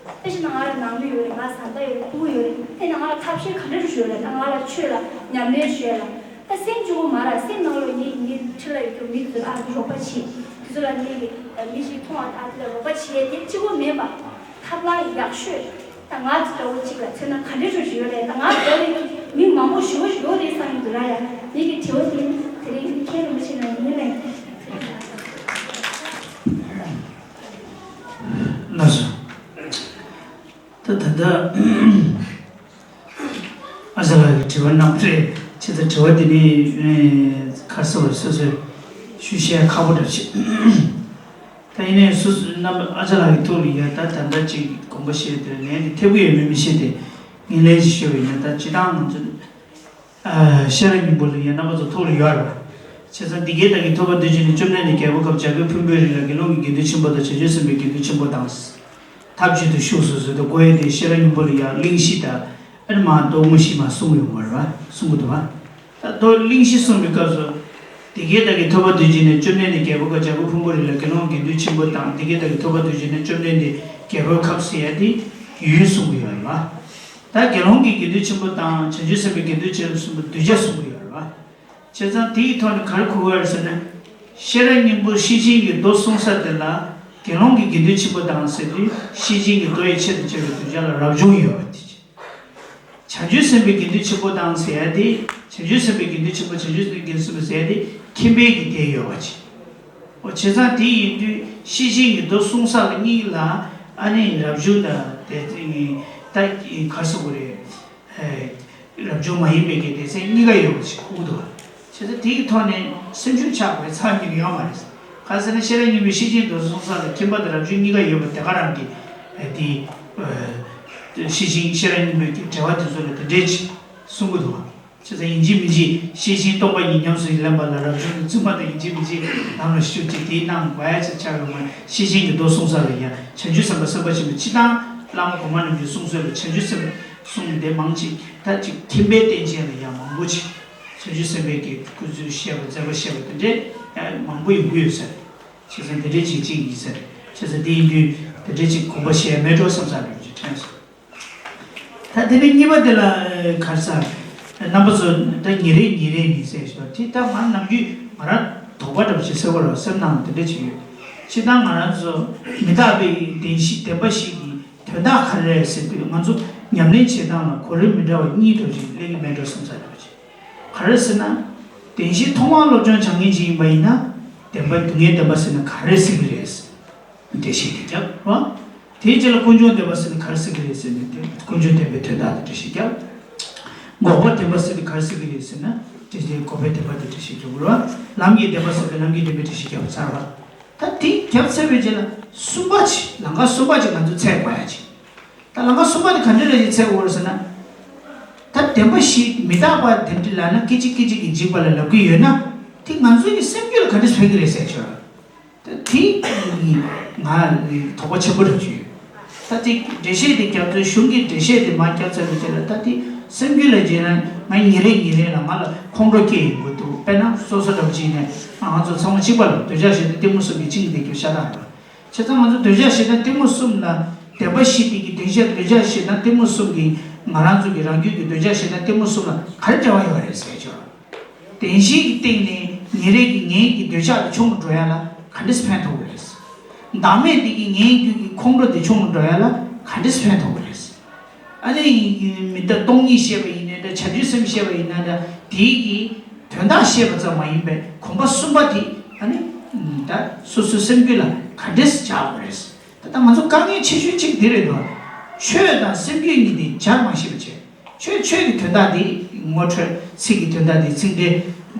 དཔེ་བཞག་ན་ང་ལ་ནང་མི་ཡོད་རེད། ང་བཟའ་ཟླ་ཡོད་རེད། ཕྲུ་གུ་ཡོད་རེད། དེ་ན་ང་ལ་ཐབས་ཤེས་ག་འདྲ་རུ་ཞོལ་ལ་ད་ང་ལ་ཆོས་ལ་ཉམས་ལེན་ཞོལ་ལ། ད་སེམས་གཅིག་པོ་མ་ར་སེམས་ནང་ལོགས་ངའི་ངའི་འཁྲིས་ལ་ཡོད་རྒྱུ་མི་ཚོས་ཨ་རོགས་པ་བྱེད། དེ་ཚོ་ལ་ངའི་གི་མི་ཞིག་མཐོང་བ་ཨ་དེ་ལ་རོགས་པ་བྱེད་དེ་གཅིག་པོ་མིན་པ། ཐབས་ལམ་ཡག་ཤོས་ད་ང་ཚོ་འདྲ་བོ་གཅིག་ལ་མཚོན་ན་ག་འདྲ་ཞིག་ཡོད་རེད། ད་ང་འདྲ་བའི་གི་མི་མང་པོ་ཞེ་པོ་ཞིག་ཡོད་རེད་བསམ་གྱི་འདུག་ར་ཡ། ངའི་གི་དྲི་བ་དེ་དེ་རིང་མཁན་རིན་པོ་ཆེ་ལ་ཡིན་ལེ། ལགས་སོ། ད་ད་ལྟ་ཨ་ཅག་ལགས་ཀྱི་དྲི་བ་རྣམས་རེད། ཅི་ལྟར་དྲི་བ་འདི་ནི་ཁ་གསལ་བར་སོ་སོས་ཞུ་བཤད་ཁག་པོ་འདྲ་ཞིག་ད་ཡིན་ནའི་སོ་སོ་རྣམ་པ་ཨ་ཅག་ལགས་ཀྱི་ཐུགས་ལ་ཡ་ད་ད་ལྟ་ཅིག་དགོངས་པ་བཞེས་དེ་ལན་དེ་ཐེབས་ཀྱི་ཡོད་མེད་མི་ཤེས་ཏེ། ངས་ལན་ཞིག་ཞུ་བ་ཡིན་ན། ད་སྤྱིར་བཏང་ང་ཚོ་ཤེས་རབ་སྙིང་པོ་ལ་ཡ་རྣམ་པ་ཚོ་ཐུགས་ལ་ཡོད་རེད་བ། བྱས་ཙང་འདི་སྐད་བདག་གིས་ཐོབ་པར་འདོད་ཀྱི་ནི། བཅོམ་ལྡན་འདས་རྒྱལ་པོའི་ཁབ་བྱ་རྒོད་ཕུང་པོའི་རི་ལ་དགེ་སློང་གི་དགེ་འདུན་ཆེན་པོ་དང་བྱང་ཆུབ་སེམས་དཔའི་དགེ་འདུན་ཆེན་པོ་དང་། ཐབས་ཅིག་ཏུ་བཞུགས་སོ་ཟེར་དུས་གོ་ཡ་དེ་ཤེས་རབ་སྙིང་པོ་ལ་ཡང་གླེང་གཞི་དང་ཨ་ནི་མ་མདོ་དངོས་གཞི་མ་གསུངས་ཡོང་བ་རེད་བ། གསུང་གི་འདུག་བ། ད་མདོ་གླེང་གཞི་གསུངས་པའི་སྐབས་སུ། དེ་སྐད་བདག་གིས་ཐོབ་པར་འདོད་ཀྱི་ནི། བཅོམ་ལྡན་འདས་རྒྱལ་པོའི་ཁབ་བྱ་རྒོད་ཕུང་པོའི་རི་ལ་དགེ་སློང་དགེ་འདུན་ཆེན་པོ་དང་། དེ་སྐད་བདག་གིས་ཐོབ་པར་འདོད་ཀྱི་ནི། བཅོམ་ལྡན་འདས་རྒྱལ་པོའི་ཁབ་ཟེར་ཡ་དེ་ཡུལ་གསུང་གི་ཡོད་རེད་བ། ད་དགེ་སློང་གི་དགེ་འདུན་ཆེན་པོ་དང་བྱང་ཆུབ་སེམས་དཔའི་དགེ་འདུན་ཆེན་པོ་གསུམ་པོ་གདུལ་བྱ་གསུང་གི་ཡོད་རེད་བ། བྱས་ཙང་དེའི་ཐོག་ནས་ག་རེ་གོ་དགོས་རེད་ཟེར་ན། ཤེས་རབ་སྙིང་པོ་ཤེར་ཕྱིན་གྱི་མདོ་གསུང་ས་དེ་ལ་དགེ་སློང་གི་དགེ་འདུན་ཆེན་པོ་དང་ཟེར་དུས་ཤེར་ཕྱིན་གྱི་མདོ་ཡི་ཆེད་དུ་བྱས་པའི་གདུལ་བྱ་ལ་རབ་བྱུང་ཡོད་པ་དེ། བྱང་ཆུབ་སེམས་དཔའི་དགེ་འདུན་ཆེན་པོ་དང་ཟེར་ཡ་དེ། བྱང་ཆུབ་སེམས་དཔའི་དགེ་འདུན་ཆེན་པོ་བྱང་ཆུབ་སེམས་དཔའི་དགེ་འདུན་ཆེན་པོ་ཟེར་ཡ་དེ་ཁྱིམ་པའི་གི་དེ་ཡོད་པ་ཅིག་འོ་བྱས་ཙང་དེ་ཡིན་དུས་ཤེར་ཕྱིན་གྱི་མདོ་གསུང་ས་ལ་གཉིས་ལ་ཨ་ནི་རབ་བྱུང་དང་དེ་ད་ག་རེ་ཟེར་དགོས་རེད། རབ་བྱུང་མ་ཡིན་པའི་གི་སྡེ་ཚན་གཉིས་ཀ་ཡོད་པ་ཞིག་གོ་གི་འདུག་བ། བྱས་ཙང་དེའི་ཐོག་ནས་སེམས་ཤུགས་ཆག་པའི་ཚར་གཉིས་ཡོད་མ་རེད། ག་ཟེར་ན་ཤེས་རབ་སྙིང་པོའི་ཤེར་ཕྱིན་མདོ་གསུང་ས་ལ་ཁྱིམ་པ་དང་རབ་བྱུང་གཉིས་ཀ་ཡོད་པ་དེ་ག་རང་གི་དེ་ཤེར་ཕྱིན་ཤེས་རབ་སྙིང་པོའི་གི་འགྲེལ་པ་དེ་ཚོ་ལ་དེ་འདྲས་ཅིག་གསུང་གི་འདུག་བ། བྱས་ཙང་ཡིན་གཅིག་མིན་གཅིག་ཤེར་ཕྱིན་སྟོང་པ་ཉིད་ཉམས་སུ་ལེན་པ་ལ་རབ་བྱུང་གི་བཙུན་མ་དང་ཡིན་གཅིག་མིན་གཅིག་ལམ་ལ་ཞུགས་ཀྱི་དེའི་ནང་གོ་ཡ་ཆ་ཆགས་ཡོད་མ་རེད། ཤེར་ཕྱིན་གྱི་མདོ་གསུང་ས་ལ་ཡང་བྱང་ཆུབ་སེམས་དཔའ་སེམས་དཔའ་ཆེན་པོ་སྤྱིར་བཏང་བླ་མ་གོང་མ་རྣམས་ཀྱི་གསུང་སྲོལ་ལ་བྱང་ཆུབ་སེམས་དཔའ་གསུངས་དེ་མང་ཅིག་ད་ཅིག་ཁྱིམ་པའི་རྟེན་ཅན་ལ་ཡང་མང་པོ་ཅིག་བྱང་ཆུབ་སེམས་དཔའི་གི་སྐུ་ཚུལ་བཤད་པ་མཛད་པ་བཤད་པ་དེ་འདྲས་ཡང་མང་པོ་ཡོང་གི་ཡོད་ས་རེད། བྱས་ཙང་དེ་འདྲས་ཅིག་ཅིག་ཡིན་ས་རེད། བྱས་ཙང་དེ་ཡིན་དུས་དེ་འདྲས་ཅིག་དགོངས་པ་བཞེས་མེད་འགྲོ་བསམ་ས་རེད་ཅིག་དྲན་སོང་། ད་དེ་ནས་གཉིས་པ་དེ་ལ་ག་རེ་ཟེར། རྣམ་པ་ཚོ་ད་ཉིན་རེ་ཉིན་རེ་ནས་ཟེར་ཞོར་དེ་ད་ང་ནམ་རྒྱུན་ང་རང་དོགས་པ་འདྲ་པོ་ཞིག་སེལ་བ་རེད་སེམས་ནང་དེ་འདྲ་ཅིག་ཡོད། སྤྱིར་བཏང་ང་རང་ཚོ་མི་རྟག་པའི་བདེན་བཞི་བདེན་པ་བཞི་གི་དོན་དག་ག་རེ་རེད་ཟེར་དུས་ང་ཚོ་ཉམས་ལེན་བྱེད་སྟངས་ལ་གོ་རིམ་མི་འདྲ་བ་གཉིས་འདྲ་པོ་ཞིག་སླེབས་ཀྱི་མེད་འགྲོ་བསམ་ས་འདྲ་པོ་ཅིག་ག་རེ་ཟེར་ན། བདེན་བཞི་མཐོང་བ་སློབ་སྦྱོང་བྱ་མཁན་ཅིག་ཡིན་པ་ཡིན་ན། བདེན་པ་སྡུག་བསྔལ་བདེན་པ་ཟེར་ན་ག་རེ་ཟེར་གི་རེད། འགྲེལ་བཤད་དེ་རྒྱབ་རོགས། དེའི་རྗེས་ལ་ཀུན་འབྱུང་བདེན་པ་ཟེར་ན་ག་རེ་ཟེར་གི་རེད་ཟེར་ནས་དེ་ཀུན་འབྱུང་བདེན་པའི་དོན་དག་དེ་འགྲེལ་བཤད་རྒྱབ། འགོག་པ་བདེན་པ་ཟེར་ན་ག་རེ་ཟེར་གི་རེད་ཟེར་ན་འགྲེལ་བཤད་འགོག་པའི་བདེན་པ་དེ་འགྲེལ་བཤད་རྒྱབ་དགོས་རོགས། ལམ་གྱི་བདེན་པ་ཟེར་ན་ལམ་གྱི་བདེན་པའི་འགྲེལ་བཤད་རྒྱབ་ཚར་བ། ད་དེ་རྒྱབ་ཚར་བའི་རྗེས་ལ་གསུམ་པ་ཅིག་ལམ་ཁ་གསུམ་པ་ཅིག་ང་ཚོས་འཚོལ་དགོས་ཡ་ཅིག་ད་ལམ་ཁ་གསུམ་པ་དེ་ག་འདྲ་ལ་ཅིག་འཚོལ་དགོས་རེད་ཟེར་ན། ད་བདེན་པ་བཞི་མི་རྟག་པ་དེ་འདྲ་ལབ་ན་སྐད་ཅིག་སྐད་ཅིག་གིས་འཇིག་པ་ལ་ལབ་ཀྱི་ཡོད་ན། དེ་ང་ཚོའི་གི་སེམས་རྒྱུད་ལ་ག་འདྲ་ཕན་གི་རེད་ཟེར་ཆོག་ད་དེ་ང་དོགས་པ་ཆེན་པོ་རེད་བརྗོད་ཡོད། ད་དེ་འགྲེལ་བཤད་དེ་རྒྱབ་དུས་གཞུང་གི་འགྲེལ་བཤད་དེ་མར་རྒྱབ་ཚར་བའི་རྗེས་ལ་ད་དེ་སེམས་རྒྱུད་ལ་བརྗེས་ན་ང་ཉིན་རེ་ཉིན་རེ་ལ་ང་ལ་ཁོང་ཁྲོ་སྐྱེ་ཡོང་གི་འདུག་དཔེར་ན་སོ་སོ་འདྲ་བོ་ཅིག་ནས་ང་ཚོ་ཚང་མ་གཅིག་པ་ལ་འདོད་ཆགས་ཞེ་སྡང་གཏི་མུག་གསུམ་གྱིས་བཅིངས་བསྡད་རྒྱུ་ཤ་སྟག་རེད། བྱས་ཙང་ང་ཚོ་འདོད་ཆགས་ཞེ་སྡང་གཏི་མུག་གསུམ་ལ་བདེན་པ་བཞི་དེ་གི་དེང་ཞག་འདོད་ཆགས་ཞེ་སྡང་གཏི་མུག་གསུམ་གྱིས་ང་རང་ཚོ་གི་རང་རྒྱུད་ཀྱི་འདོད་ཆགས་ཞེ་སྡང་གཏི་མུག་གསུམ་ལ་ག་རེ་འབྲེལ་བ་ཡོད་རེད་ཟེར་ཆོག་བདེན་བཞིའི་སྟེང་ནས་ཉིན་རེ་གི་ངའི་གི་འདོད་ཆགས་དེ་ཆུང་རུ་འགྲོ་ཡ་ལ་ག་འདྲས་ཕན་ཐོགས་ཀྱི་རེད། བདག་མེད་དེ་གི་ངའི་རྒྱུད་ཀྱི་ཁོང་ཁྲོ་དེ་ཆུང་རུ་འགྲོ་ཡ་ལ་ག་འདྲས་ཕན་ཐོགས་ཀྱི་རེད། ཨ་ནི་མི་ད་སྟོང་ཉིད་བཤད་པ་ཡིན་ན་འདྲ་བྱང་ཆུབ་སེམས་བཤད་པ་ཡིན་ན་འདྲ་དེའི་གི་དོན་དག་བཤད་པ་ཙམ་མ་ཡིན་པའི་གོམ་པ་གསུམ་པ་དེ་ཨ་ནི་ད་སོ་སོའི་སེམས་རྒྱུད་ལ་ག་འདྲས་སྦྱར་དགོས་རེད། ད་ལྟ་ང་ཚོ་དཀའ་ངལ་ཆེ་ཤོས་གཅིག་འདི་རེད་འདུག་ཆོས་དང་སེམས་རྒྱུད་གཉིས་དེ་སྦྱར་མ་ཤེས་པ་བྱས། ཆོས་ཆོས་ཀྱི་དོན་དག་དེ་ངོ་འཕྲོད་ཚིག་གི་དོན་དག་དེ་ཚིག་འགྲེལ་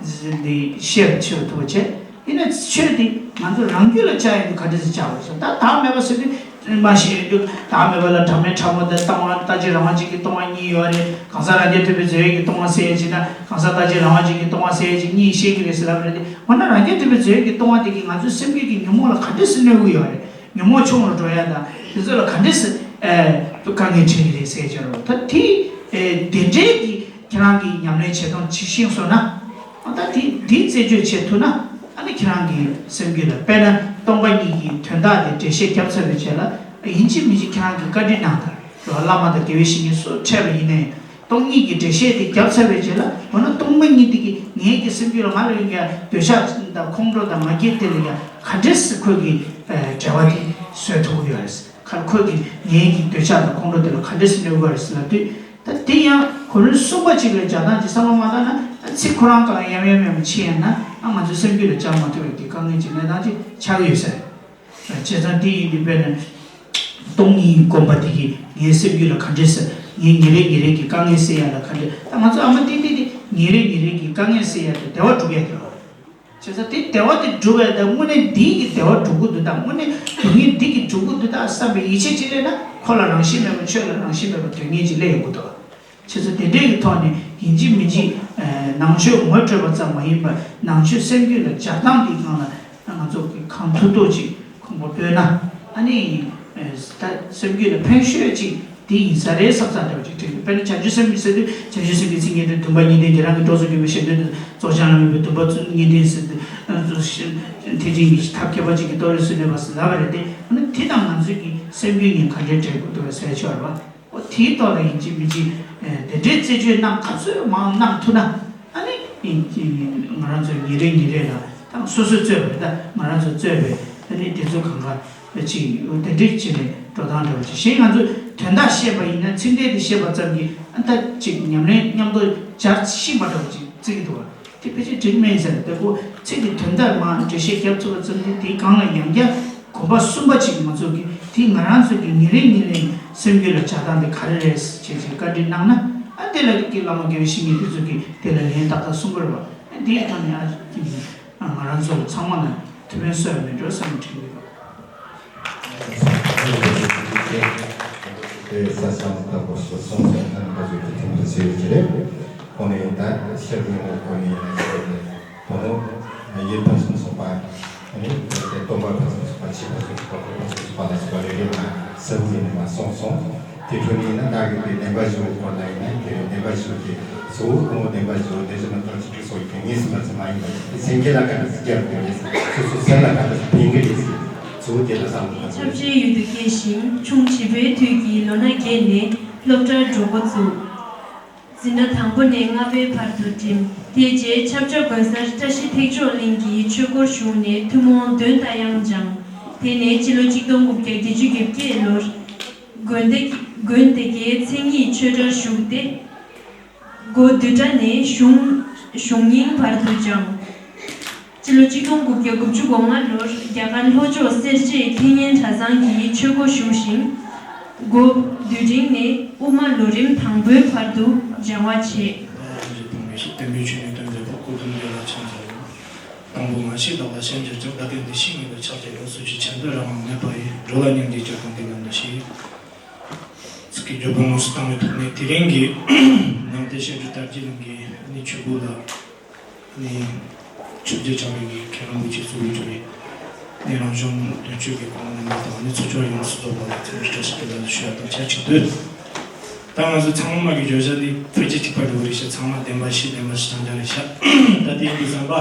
དེ་ཤེས་པ་ཆེ་བ་ཐུབ་པ་བྱས། ཡིན་ན་ཆོས་དེ་ང་ཚོ་རང་རྒྱུད་ལ་བཅའ་ཡོང་དུས་ག་འདྲ་ཞིག་བཅའ་དགོས་སོ། ད་བདག་མེད་པ་ཟེར་དུས་མ་ཤེས་ཡོང་དུས་བདག་མེད་པ་ལ་བདག་མེད་ཕྲ་མོ་དང་སྟོང་པ་རྟག་གཅིག་རང་དབང་ཅན་གྱི་སྟོང་པ་གཉིས་ཡོད་རེད། གང་ཟག་རང་རྐྱ་ཐུབ་པའི་རྫས་ཡོད་ཀྱི་སྟོང་པ་ཟེར་ཡ་ཅིག་དང་གང་ཟག་རྟག་གཅིག་རང་དབང་ཅན་གྱི་སྟོང་པ་ཟེར་ཡ་ཅིག་གཉིས་ཤེས་ཀྱི་རེད་ཟེར་ལབ་རེད་དེ། འོ་ན་རང་རྐྱ་ཐུབ་པའི་རྫས་ཡོད་ཀྱི་སྟོང་པ་དེ་གིས་ང་ཚོའི་སེམས་རྒྱུད་ཀྱི་ཉོན་མོངས་ལ་ག་འདྲ་སེ་གནོད་ཀྱི་ཡོད་རེད། ཉོན་མོངས་ཆུང་རུ་འགྲོ་ཡ་དང་དེ་ཚོ་ལ་ག་འདྲས་སེ་དཀའ་ངལ་འཕྲད་ཀྱི་རེད་ཟེར་བྱས་རོགས། ད་དེ་དེ་འདྲའི་གི་ཁྱེད་རང་གི་ཉམས་ལེན་བྱེད་སྟངས་ཅིག་ཤེས་སོང་ན། ད་དེ་དེ་རྩད་གཅོད་བྱེད་ཐུབ་ན་ཨ་ནི་ཁྱེད་རང་གི་སེམས་རྒྱུད་ལ་དཔེར་ན་སྟོང་པ་ཉིད་ཀྱི་དོན་དག་དེ་འགྲེལ་བཤད་བརྒྱབ་ཚར་བའི་རྗེས་ལ་ཡིན་གཅིག་མིན་གཅིག་ཁྱེད་རང་གི་བཀའ་དྲིན་གནང་དང་བླ་མ་དང་དགེ་བའི་བཤེས་གཉེན་སུ་འཕྲད་པ་ཡིན་ནའི། སྟོང་ཉིད་ཀྱི་འགྲེལ་བཤད་དེ་བརྒྱབ་ཚར་བའི་རྗེས་ལ་འོ་ན་སྟོང་པ་ཉིད་དེ་གི་ངའི་གི་སེམས་རྒྱུད་ལ་ང་ལ་ཡོད་ཀྱི་འདོད་ཆགས་དང་ཁོང་ཁྲོ་དང་ང་རྒྱལ་དེ་ལ་ཡང་ག་འདྲས་སེ་ཁོས་ཀྱི་འབྲེལ་བ་དེ་བཟོས་ཐུབ་ཀྱི་ཡོད་རེད། ཁར་ཁོས་ཀྱི་ངའི་གི་འདོད་ཆགས་དང་ཁོང་ཁྲོ་དེ་ལ་ག་འདྲས་སེ་གནོད་ཀྱི་ཡོད་རེད་ཟེར་ལབ་དུས། ད་དེ་ཡང་གོ་རིམ་གསུམ་པ་གཅིག་ལ་སྦྱར་སྟངས་ཀྱི་བསམ་བློ་མ་བཏང་ན་ད་ཚིག་ཁོ་རང་གང་ཡམ་ཡམ་ཡམ་ཕྱིན་ཡང་ན་ཨ་ང་ཚོའི་སེམས་རྒྱུད་ལ་སྦྱར་མ་ཐུབ་པའི་གི་དཀའ་ངལ་ཅིག་གནས་སྟངས་ཅིག་ཆགས་ཀྱི་ཡོད་ས་རེད། བྱས་ཙང་དེ་ཡིན་དུས་དཔེར་ན། སྟོང་ཉིད་སྒོམ་པ་དེ་གིས་ངའི་སེམས་རྒྱུད་ལ་ག་འདྲས་སེ་ངའི་ཉིན་རེ་ཉིན་རེ་གི་དཀའ་ངལ་སེལ་ཡ་ལ་ག་འདྲས། ད་ང་ཚོ་ཨ་མ་ཏིག་ཏིག་དེ་ ཉིན་རེ་ཉིན་རེ་གི་དཀའ་ངལ་སེལ་ཡ་དེ་བདེ་བ་སྒྲུབ་ཡ་དེ་རེད། བྱས་ཙང་དེ་བདེ་བ་དེ་སྒྲུབ་ཡ་དང་དངོས་གནས་འདི་གི་བདེ་བ་སྒྲུབ་ཀྱི་འདུག་དང་དངོས་གནས་སྡུག་བསྔལ་འདི་གི་སྒྲུབ་ཀྱི་འདུག་དང་བསམ་པའི་ཡིད་ཆེས་ཅིག་སླེབས་ན་ཁོ་ལ་རང་བཞིན་མེད་པ་ཆོས་ལ་རང་བཞིན་མེད་པ་དོན་གཉེར་ཅིག་སླེབས་ཡོང་གི་འདུག་བྱས་ཙང་དེ་འདྲའི་གི་ཐོག་ནས་ཡིན་གཅིག་མིན་གཅིག་ནང་ཆོས་ངོ་སྤྲོད་པ་ཙམ་མ་ཡིན་པར་ནང་ཆོས་སེམས་རྒྱུད་ལ་སྦྱར་སྟངས་དེའི་སྒང་ལ་ང་ཚོ་གི་གང་ཐུབ་ཐུབ་ཅིག་གོམ་པ་སྤོས་ན་ཨ་ནི་ད་སེམས་རྒྱུད་ལ་ཕན་ཤོས་ཅིག་དེ་ཡིན་ས་རེད་བསམ་ས་འདྲ་བ་ཅིག་དྲན་འདུག་དཔེར་ན་བྱང་ཆུབ་སེམས་ཟེར་དུས་བྱང་ཆུབ་སེམས་ཀྱི་ཚིག་ངེས་དོན་བདུན་པ་གཉིས་ལྡན་གྱི་རང་གི་གྲོགས་སུ་གྱུར་པའི་གཞན་དོན་དུ་རྫོགས་བྱང་ལ་སྨོན་པའི་བདུན་པ་གཉིས་ལྡན་ཟེར་དུས་ཐེག་ཆེན་གྱི་ཐབས་མཁས་པ་ཅིག་གིས་ལྟོ་རེ་གསོལ་ནས་པ་ཟེར་ལབ་པ་རེད་དེ་ཨ་ནི་དེ་དང་ང་ཚོའི་གི་སེམས་རྒྱུད་གཉིས་ག་འདྲའི་འབྲེལ་དགོས་འདུག་བས་ཟེར་ཆོག་རེད་བ། ཨོ་དེའི་ཐོག་ལ་ཡིན་གཅིག་མིན་གཅིག་དེ་འདྲའི་རྩད་གཅོད་གནང་ག་ཚོད་མང་གནང་ཐུབ་ན་ཨ་ནི་ང་རང་ཚོ་ཉིན་རེ་ཉིན་རེ་ལ་ད་སོ་སོས་རྩོད་པ་རེད་ད་ང་རང་ཚོ་རྩོད་པའི་ཨ་ནི་དེ་ཚོ་གང་ག་ཅིག་དེ་འདྲའི་བྱས་ནས་འགྲོ་སྟངས་འདྲ་བ་ཅིག་གཞན་ང་ཚོས་དོན་དག་བཤད་པ་ཡིན་ན་ཚིག་འགྲེལ་དེ་བཤད་པ་ཙམ་གྱིས་ཨ་ད་ཅིག་ཉམས་ལེན་མཉམ་དུ་སྦྱར་ཤེས་པ་འདྲ་བ་ཅིག་བརྩི་གི་འདུག་བ། དེ་ཕལ་ཆེར་འགྲིག་མེད་ཟེར་དེ་ཁོ་ཚིག་གི་དོན་དག་མར་འགྲེལ་བཤད་བརྒྱབ་ཐུབ་པ་ཙམ་གྱིས་དེའི་སྒང་ལ་ཡང་བསྐྱར་གོམ་པ་གསུམ་པ་ཅིག་ང་ཚོ་གི་དེ་ང་རང་ཚོ་གི་ཉིན་རེ་ཉིན་རེ་སེམས་རྒྱུད་ལ་བྱ་སྟངས་དེ་ག་རེ་རེད་ཅེས་ཅིག་བཀའ་འདྲི་གནང་ན་ཨ་དེ་ལ་ཀྱི་བླ་མ་དགེ་བའི་བཤེས་གཉེན་དེ་ཚོ་གི་དེ་ལ་ལན་ཏག་ཏག་གསུང་གི་རེད་བ། ཨ་དེའི་ཐོག་ནས་ཨ་ང་རང་ཚོ་ཚང་མ་ལ་ཐུགས་ཕན་གསོས་པ་མིན་འགྲོ་བསམ་དྲན་གྱི་ཡོད། དེ་ས་ཞང་དང་པོ་སོ་སོ་སོ་སོ་ནང་ག་ཚོད་ཀྱི་ཐིམ་དུ་ཟེར་གྱི་རེད། ཁོང་ནས་ད་ཤར་གྱི་ངོ་ཁོ་ནས་ཡིན་ན་ཟེར་ནས་ཁོང་ནས་ཡིན་ཕར་ཚུར་སོང་པ་ནི་དེ་སྟོན་པ་ཕར་ཚུར་སོང་པ་ཕྱི་ཕར་ཚུར་སོང་པ་ཁོ་ཕར་ཚུར་སོང་པ་ལ་སོགས་པ་རེ་རེ་མ་ཟེར་བུ་ཡིན་ནས་མ་སོང་སོང་། དེ་འཕྲོ་ནས་ཡིན་ན་བདག་གིས་དེ་བདེན་པ་བཞི་པོ་སྐོར་ལ་ཡིན་ན་དེ་བདེན་པ་བཞི་པོ་དེ་གཙོ་བོ་ཁོང་བདེན་པ་བཞི་པོ་དེ་ཚོ་ནི་ཐམས་ཅད་ཀྱི་སོགས་ཀྱི་དོན་དངོས་སུ་མ་ཚད་མ་ཡིན་པ་ཞིག་སེམས་བསྐྱེད་ལ་ག་འདྲ་ཟེར་རྒྱབ་དགོས་རེད། སོ་སོ་སེམས་ལ་ག་འདྲ་ཕན་གྱི་རེད་ཟེར་གཙོ་བོ་དེ་ལ་བསམ་བློ་ག་ཚོད་ཆབ་ཆའི་ཡུལ་དུ་སྐྱེས་ཤིང་ཆུང་བྱིས་པའི་དུས་ཀྱི་ལོ་ན་བརྒྱད་ནས་སློབ་གྲྭར་འགྲོ་འགོ་བཙུགས། འཛིན་གྲྭ་དང་པོ་ནས་ལྔ་པའི་བར་དུ་འགྲིམས། དེའི་རྗེས་ཆབ་ཆ་དགོན་སར་བཀྲ་ཤིས་ཐེག་མཆོག་གླིང་གི་ཆོས་སྒོར་ཞུགས་ནས་ཐུན་མོང་འདོན་རྟ་དབྱངས་སྦྱངས། དེ་ནས་སྤྱི་ལོ་གཅིག་སྟོང་དགུ་བརྒྱ་བརྒྱད་ཅུ་གྱ་བརྒྱད་ལོར་དགོན་སྡེ་དགོན་སྡེ་དགེའི་མཚན་ཉིད་ཆོས་གྲྭར་ཞུགས་ཏེ། སྒོ་བསྡུས་གྲྭ་ནས་གཞུང་གཞུང་རྙིང་བར་དུ་སྦྱངས། སྤྱི་ལོ་གཅིག་སྟོང་དགུ་བརྒྱ་དགུ་བཅུ་གོ་ལྔ་ལོར་རྒྱ་གར་ལྷོ་ཕྱོགས་སེར་བྱེས་ཁེ་ཉན་གྲྭ་ཚང་གི་ཆོས་སྒོར་ཞུགས་ཤིང་། སྒོ་བསྡུས་འབྲིང་ནས་དབུ་མ་ལོ་རིམ་དང་པོའི་བར་དུ་སྦྱང་བ་བྱས། རྗེ་དཔུང་མི་ཤིགས་བསྟན་པའི་ཆོས་ནི་སྟོན་མཛད་པ། སྐུ་གདུང་འདི་ལ་ཕྱག་འཚལ་ལོ། དང་པོ་ང་ཞིག་བདག་ལ་ཞེན་ཅིང་སྐྱོ། བདག་གི་འདི་ཞིག་ཉིད་དུ་ཆགས་ཀྱི་ཡོད། སུ་ཞིག་ཆེན་པོའི་རང་དབང་མེད་པ་ཡིས། འགྲོ་ལ་སྙིང་རྗེ་སྐྱོ་དང་འདི་ལ་འདི་ཞིག་ཚིག་གི་རྒྱུ་དཔོན་དངོས་སུ་བཏང་བའི་ཐོག་ནས་དེ་རིང་གི་ནང་བསྟན་ཞིབ་འཇུག་དར་རྒྱས་གླིང་གི་ནི་ཆོས་སྒོ་ལ་ནི་ཆོས་རྗེ་བྱ་བའི་མཁན་རིན་པོ་ཆེ་གཙོ་བོ་གྲུབ་པའི་ནི་རང་གཞུང་དོན་གཅོད་ཀྱི་གོང་ནས་མ་དང་ནི་ཚོགས་ཆོས་ཡོངས་སུ་རྫོགས་པ་ལ་ཚེ་རིང་བཀྲ་ཤིས་བདེ་ལེགས་ཞུ་ཡ་དང་ཆབས་ཅིག་ཏུ། ད་ང་ཚོ་ཚང་མ་གི་བརྗོད་བྱ་འདི་ཕལ་ཆེར་གཅིག་པ་འགྲོ་གི་རེད་ཤག་ཚང་མ་བདེན་པ་བཞི་བདེན་པ་བཞི་རྐྱང་རྐྱང་རེད་ཤག་ད་དེ་ཡིན་དུས་ཙམ་པ།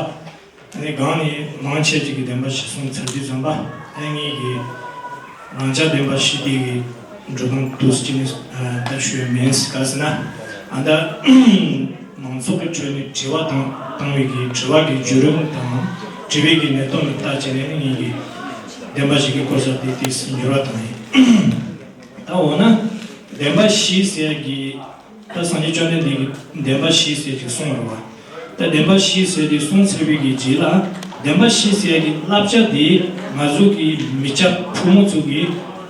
ཨ་ནི་གང་ནས་མང་ཆེ་ཅིག་གིས་བདེན་པ་བཞི་གསུངས་ཚར་དུས་ཙམ་པ། ཨ་ནི་ངེད་ཀྱིས་རང་ཅག་བདེན་པ་བཞི་དེ་གི་འགྲོ་སྟངས་འདུག་སེ་ཅིག་ནི་ད་ཞུ་ཡ་མིན་ག་ཟེར་ན། ཨ་ད་མང་ཚོགས་ཀྱི་ཁྲོད་ནས་དྲི་བ་བཏང་བཏང་བའི་གི་དྲི་བ་གི་བརྒྱུད་རིམ་དང་དྲི་བའི་གི་གནད་དོན་ལ་བལྟས་བྱས་ནས་ཨ་ནི་ངེད་ཀྱིས་བདེན་པ་བཞི་གི་གོ་ས་དེ་དེ་འགྱུར་བ་བཏང་ཡིན། ད་འོ་ན་བདེན་པ་བཞི་ཟེར་ཡ་གི་ད་སངས་རྒྱས་བཅོམ་ལྡན་འདས་ཀྱིས་བདེན་པ་བཞི་ཟེར་ཅིག་གསུངས་རེད་བ། ད་བདེན་པ་བཞི་ཟེར་དེ་གསུངས་ཚར་བའི་གི་རྗེས་ལ་བདེན་པ་བཞི་ཟེར་གྱི་བསླབ་བྱ་དེ་ང་ཚོ་གི་མི་སྐྱ་ཕོ་མོ་ཚོ་གི་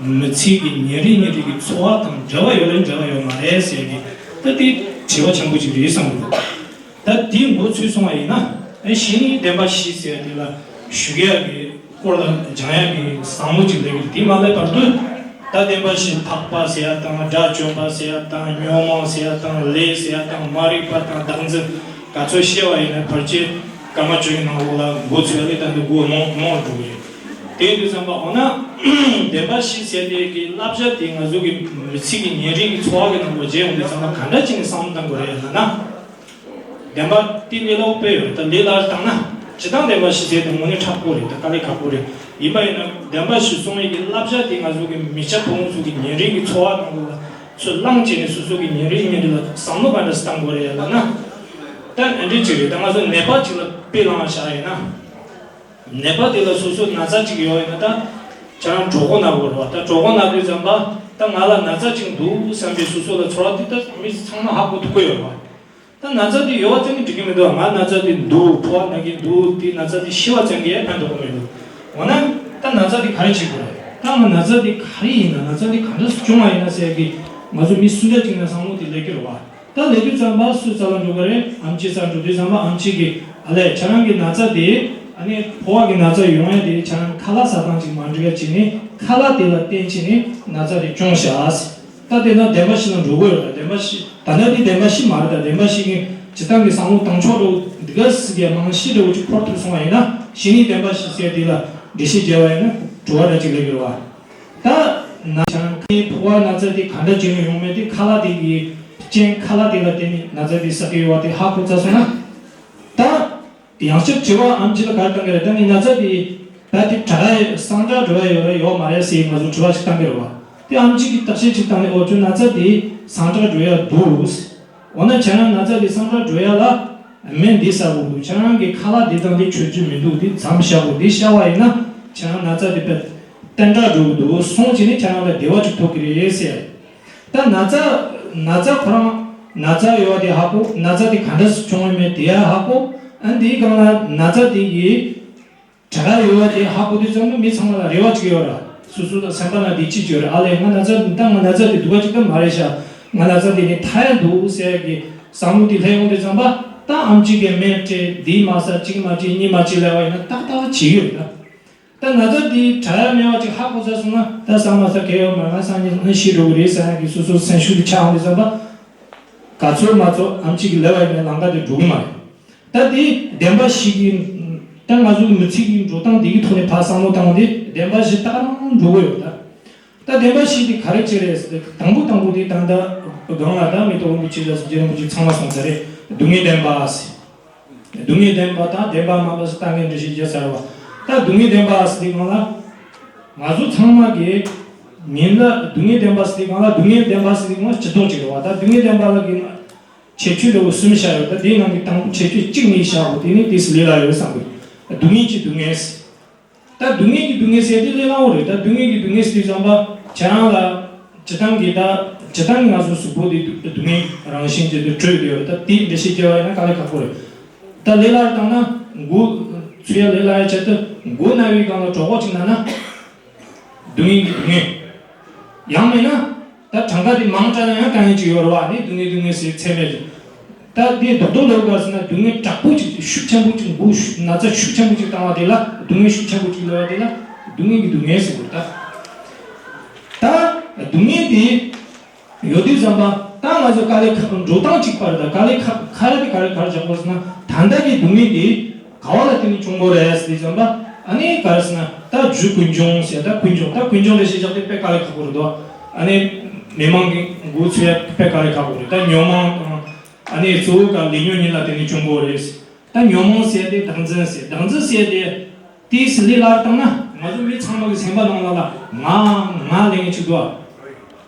མི་ཚེ་གི་ཉིན་རེ་ཉིན་རེ་གི་འཚོ་བ་དང་འབྲེལ་བ་ཡོད་རེད་འབྲེལ་བ་ཡོད་མ་རེད་ཟེར་གྱི་ད་དེ་དྲི་བ་ཆེན་པོ་ཅིག་རེད་བསམ་གི་འདུག་ད་དེའི་མགོ་ཚུད་སོང་བ་ཡིན་ན་ཨེ་གཞི་ནས་བདེན་པ་བཞི་ཟེར་དེ་ལ་ཞུ་གི་ཡ་གི་སྐོར་ལ་སྦྱང་ཡག་གི་བསམ་བློ་ཅིག་སླེབས་ཀྱི་འདུག་དེ་མ་སླེབས་བར་དུ་ད་བདེན་པ་བཞི་འཕགས་པ་ཟེར་ཡག་དང་དགྲ་བཅོམ་པ་ཟེར་ཡག་དང་ཉོན་མོངས་ཟེར་ཡག་དང་ལས་ཟེར་ཡག་དང་མ་རིག་པ་དང་བདག་འཛིན་ག་ཚོད་བཤད་པ་ཡིན་ན་ཕལ་ཆེར་ཀརྨ་ཆོས་ཀྱི་ནང་ལོགས་ལ་མགོ་ཚོས་ལས་ད་འདི་མགོ་རྨོངས་རྨོངས་འགྲོ་གི་རེད། དེ་ཡིན་དུས་ཙམ་པ་འོ་ན་བདེན་པ་བཞི་ཟེར་དེ་གི་བསླབ་བྱ་དེ་ང་ཚོ་གི་མི་ཚེ་གི་ཉིན་རེ་གི་འཚོ་བ་གི་ནང་ལ་མཇལ་ཡོང་དུས་ཙམ་པ་ག་འདྲ་ཅིག་ནས་བསམ་བློ་གཏང་དགོས་རེད་ལབ་ན། བདེན་པ་དེ་ལས་སླ་པོ་དཔེ་ཡོད་རེད། ད་ལས་སླ་བཏང་ན་སྤྱིར་བཏང་བདེན་པ་བཞི་ཟེར་དེ་དངོས་གནས་དྲག་པོ་རེད། ད་དཀའ་ལས་ཁག་པོ་རེད། ཡིན་པ་ཡིན་ན་བདེན་པ་བཞི་གསུང་ཡས་ཀྱི་བསླབ་བྱ་དེ་ང་ཚོ་གི་མི་སྐྱ་ཕོ་མོ་ཚོ་གི་ཉིན་རེ་གི་འཚོ་བ་ནང་ལོགས་ལ་ཚུར་བླངས་བྱས་ནས་སོ་སོ་གི་ཉིན་རེ་ཉིན་རེ་ལ་བསམ་བློ་ག་འདྲ་སེ་བཏང་དགོས་རེད་ལབ་ན། ད་འདི་འདྲ་ཅིག་རེད། ད་ང་ཚོ་ནད་པ་ཅིག་ལ་དཔེ་བླངས་བཞག་ཡིན་ན། ནད་པ་དེ་ལ་སོ་སོ་ན་ཚ་ཅིག་ཡོད་ཡིན་ན་ད་ཁྱེད་རང་གྲོད་ཁོག་ན་དགོས་རེད་བ། ད་གྲོད་ཁོག་ན་དུས་ཙམ་པ་ད་ང་ལ་ན་ཚ་ཅིག་འདུག་བསམ་པའི་སོ་སོ་ལ་ཚོར་བ་དེ་ད་མི་ཚང་མ་ཧ་གོ་ཐུབ་ཀྱི་ཡོད་རེད་བ། ད་ན་ཚ་དེ་ཡོད་པ་ཙམ་གྱིས་འགྲིག་གི་མི་འདུག་ང་ན་ཚ་དེ་འདུག་ཕོ་བ་ན་གི་འདུག་དེ་ན་ཚ་དེ་ཤི་བ་ཙམ་གྱིས་ཕན་ཐོགས་ཀྱི་མི་འདུག་འོ་ན་ད་ན་ཚ་དེ་ག་རེ་བྱེད་དགོས་རེད། ད་ང་ན་ཚ་དེ་ག་རེ་ཡིན་ན་ན་ཚ་དེ་ག་འདྲ་སེ་བྱུང་བ་ཡིན་ན་ཟེར་གི་ང་ཚོ་མི་སུ་འདྲ་ཅིག་ན་བསམ་བློ་དེ་སླེབས་ཀྱི་རེད་བ། ད་ལས་དུས་ཙམ་པ་སུ་རྩ་ལ་འགྲོ་གི་རེད། ཨམ་ཆི་རྩ་འགྲོ་དུས་ཙམ་པ་ཨམ་ཆི་གིས་ཨ་ལས་ཁྱེད་རང་གི་ན་ཚ་དེ་ཨ་ནི་ཕོ་བ་གི་ན་ཚ་ཡོང་ཡ་དེ་ཁྱེད་རང་ཁ་ལག་ཟ་སྟངས་ཅིག་མ་འགྲིག་ཡ་བྱས་ནས་ཁ་ལག་དེ་ལ་བརྟེན་བྱས་ནས་ན་ཚ་དེ་བྱུང་ཤག་ད་དེ་ན་བདེན་པ་བཞི་ལ་འགྲོ་གི་ཡོད། ད་བདེན་པ་བཞི་ད་ལྟ་དེ་བདེན་པ་བཞི་མ་རེད། ད་བདེན་པ་བཞི་གི་སྤྱིར་བཏང་གི་བསམ་བློ་བཏང་ཕྱོགས་འདྲ་བོ་འདི་ག་སི་གི་རྨང་གཞི་འདྲ་བོ་ཅིག་འཁོར་ཐུབ་སོང་བ་ཡིན་ན་གཞི་ནས་བདེན་པ་བཞི་ཟེར་དེ་ལ་འགྲེལ་བཤད་བརྒྱབ་པ་ཡིན་ན་དྲི་བ་འདྲ་ཅིག་སླེབས་ཀྱི་རེད་བ། ད་ན་ཆང་ཁའི་ཕོ་བ་ན་ཚ་དེ་ག་འདྲ་བྱས་ནས་ཡོང་མེད་དེ་ཁ་ལག་དེ་གི་རྐྱེན་ཁ་ལག་དེ་ལ་བརྟེན་ནས་ན་ཚ་དེ་ཟ་གི་ཡོད་པ་དེ་ཧ་གོ་ཚར་སོང་ན། ད་ཡང་བསྐྱར་དྲི་བ་ཨམ་ཆི་ལ་ག་རེ་བཏང་གི་རེད། ད་ནི་ན་ཚ་དེ་ད་དེ་དྲག་ཡ་སངས་དྲག་འགྲོ་ཡ་ཡོད་རེད་ཡོད་མ་རེད་ཟེར་ང་ཚོ་དྲི་བ་ཞིག་བཏང་གི་རེད་བ། དེ་ཨམ་ཆི་གིས་བརྟག་དཔྱད་ཅིག་བཏང་ནས་འོ་ཁྱོད་ན་ཚ་དེ་སངས་དྲག་འགྲོ་ཡ་འདུག་འོ་ན་ཁྱེད་རང་ན་ཚ་དེ་སངས་དྲག་འགྲོ་ཡ་ལ་སྨན་འདི་ཟ་དགོས་འདུག་ཁྱེད་རང་གི་ཁ་ལག་འདི་དང་འདི་ཆོད་རྒྱུ་མི་འདུག་འདི་མཚམས་བཞག་དགོས། འདི་བཞག་པ་ཡིན་ན་ཁྱེད་རང་ན་ཚ་དེ་དཔེ་བརྟན་དྲག་འགྲོ་གི་འདུག་སོང་བྱས་ནས་ཁྱེད་རང་ལ་བདེ་བ་ཅིག་ཐོབ་ཀྱི་རེད་ཟེར། ད་ན་ཚ་ན་ཚ་ཁོ་རང་ན་ཚ་ཡོད་པ་དེ་ཧ་གོ། ན་ཚ་དེ་ག་འདྲ་སེ་བྱུང་ཡོད་མེད་དེ་ཡང་ཧ་གོ། ཨ་འདིའི་སྒང་ལ་ན་ཚ་དེ་གི་དྲག་ཡོད་པ་དེ་ཧ་གོ་དུས་ཙམ་ན་མི་ཚང་མ་ལ་རེ་བ་ཅིག་ཡོད་ར། སོ་སོ་ལ་སེམས་པ་ན་བདེ་སྐྱིད་ཅིག་ཡོད་ར། ཨ་ལས་ང་ན་ཚ་ད་ང་ན་ཚ་དེ་སྡུག་པ་ཅིག་ད་མ་རེད་ཤག་ང་ན་ཚ་དེ་ནི་ཐར་ཡ་འདུག་ཟེར་ཡ་གི་བསམ་བློ་དེ་སླེབས་ཡོང་དུས་ཙམ་པ་ད་ཨམ་ཆི་གིས་སྨན་སྤྲད། འདི་མ་ཟ་གཅིག་མ་བྱེད་གཉིས་མ་བྱེད་ལབ་པ་ཡིན་ན་ཏག་ཏག་བྱེད་ཀྱི་རེད་ད། ད་ན་ཚ་འདི་དྲག་ཡ་མེད་པ་ཅིག་ཧ་གོ་ཚར་སོང་ན་ད་ཟ་མ་ཟ་གལ་ཡོད་མ་རེད། ང་སང་ཉིན་ཨ་ཤི་འགྲོ་གི་རེད་ཟེར་ཡ་གི་སོ་སོ་སེམས་ཤུགས་དེ་ཆག་འོང་དུས་ཙམ་པ། ག་ཚོད་མ་ཚོད་ཨམ་ཆི་གིས་ལབ་པ་ཡིན་ན་ལམ་ཁ་དེ་འགྲོ་གི་མ་རེད། ད་དེ་བདེན་པ་བཞི་གི་ད་ང་ཚོའི་མི་ཚེ་གི་འགྲོ་སྟངས་འདི་གི་ཐོག་ནས་ཕར་བསམ་བློ་བཏང་བ་དེ་བདེན་པ་བཞི་ཏག་རང་འགྲོ་གི་ཡོད་ད། ད་བདེན་པ་བཞི་དེ་ག་རེ་བྱས་རེད་ཟེར་ཏེ་དང་པོ་དང་པོ་དེ་ད་ལྟ་སྒང་ལ་ད་མེ་ཏོག་ལྷུན་པོ་ཆེ་ལ་སོགས་རྗེ་རིན་པོ་ཆེ་ཚང་མ་གསུངས་ཚར་རེད། སྡུག་བསྔལ་བདེན་པ་ཟེར། སྡུག་བསྔལ་བདེན་པ་དང་བདེན་པ་མིན་པ་ཟེར་ལྟ་ངན་འདྲ་ཞིག་བརྗོད་ཚར་བ། ད་སྡུག་བསྔལ་བདེན་པ་ཟེར་དུས་སྒང་ལ་ང་ཚོ་ཚང་མ་གི་མིང་ལ་སྡུག་བསྔལ་བདེན་པ་ཟེར་དུས་སྒང་ལ་སྡུག་བསྔལ་བདེན་པ་ཟེར་དུས་སྒང་ལ་སྤྱི་ལྡོག་ཅིག་རེད་བ། ད་སྡུག་བསྔལ་བདེན་པ་ལ་གི་ཁྱད་ཆོས་འདྲ་བོ་གསུམ་བཞག་ཡོད། ད་དེའི་ནང་གི་དང་པོ་ཁྱད་ཆོས་གཅིག་ངས་བཞག་གོ། དེ་ནི་དེ་སུ་ལས་ལ་ཡོད་བསམ་གི། སྡུག་བསྔལ་གྱི་སྡུག་བསྔལ་ཟེར། ད་སྡུག་བསྔལ་གྱི་སྡུག་བསྔལ་ཟེར་དེ་ལས་སླ་བོ་རེད། ད་སྡུག་བསྔལ་གྱི་སྡུག་བསྔལ་ཟེར་དུས་ཙམ་པ་ཁྱེད་རང་ལ་སྤྱིར་བཏང་གི་ད་སྤྱིར་བཏང་གི་ང་ཚོ་གཟུགས་པོ་དེ་སྡུག་སྡུག་བསྔལ་རང་བཞིན་གྱི་དེ་སྤྲོད་དེ་ཡོད་རེད། ད་དེ་འགྲེལ་བཤད་རྒྱག་པ་ཡིན་ན་དཀའ་ལས་ཁག་པོ་རེད། ད་ལས་སླ་བཏང་ན་མགོ་ཚོས་ཡ་ལས་སླ་ཡ་ཆེད་དུ་མགོ་ན་བའི་སྒང་ལ་གྲོད་ཁོག་ཅིག་ན་ན། སྡུག་བསྔལ་གྱི་སྡུག་བསྔལ། ཡང་མིན་ན། ད་གྲངས་ཀ་དེ་མང་དྲགས་ན་ཡང་དཀའ་ངལ་ཅིག་ཡོད་རེད་བ། ནི་སྡུག་བསྔལ་སྡུག་བསྔལ་ཟེར་ཚད་མེད་ཅིག་ད་དེ་རྡོག་རྡོག་ལབ་དགོས་ཟེར་ན་སྡུག་བསྔལ་དྲག་པོ་ཅིག་ཤུགས་ཆེན་པོ་ཅིག་མགོ་ཤུགས་ན་ཚ་ཤུགས་ཆེན་པོ་ཅིག་བཏང་བ་དེ་ལ་སྡུག་བསྔལ་ཤུགས་ཆེན་པོ་ཅིག་ལབ་པ་དེ་ལ་སྡུག་བསྔལ་གྱི་སྡུག་བསྔལ་ཟེར་དགོས་ད། ད་སྡུག་བསྔལ་དེ་ཡོད་དུས་ཙམ་པ་ད་ང་ཚོ་དཀའ་ལས་ཁག་འགྲོ་སྟངས་གཅིག་པ་རེད། ད་དཀའ་ལས་ཁག་ཁག་རེད་དེ་ག་རེ་ག་རེ་བྱ་དགོས་ཟེར་ན་ད་ལྟ་གི་སྡུག་བསྔལ་དེ། ག་བ་ལ་བརྟེན་ནས་བྱུང་དགོས་རེད་ཟེར་དུས་ཙམ་པ། ཨ་ནི་ག་རེ་ཟེར་ན་ད་རྒྱུ་ཀུན་འབྱུང་ཟེར། ད་ཀུན་འབྱུང་ད་ཀུན་འབྱུང་རེ་ཞིག་བཞག་དེ་དཔེ་དཀའ་ལས་ཁག་པོ་རེད་དོ། ཨ་ནི་མི་མང་གི་མགོ་ཚོས་ཡ་དཔེ་དཀའ་ལས་ཁག་པོ་རེད། ད་ཉོན་མོངས་དང་ཨ་ནི་གཙོ་བོ་ག་ལས་ཉོན་གཉིས་ལ་བརྟེན་ནས་བྱུང་དགོས་རེད། ད་ཉོན་མོངས་ཟེར་དེ་བདག་འཛིན་ཟེར། བདག་འཛིན་ཟེར་དེ་དེའི་སི་ལི་ལར་བཏང་ན་ང་ཚོ་མི་ཚང་མ་གི་སེམས་པ་ནང་ལ་ལ་ང་ང་ལས་ངན་ཅིག་འདུག་ཨ།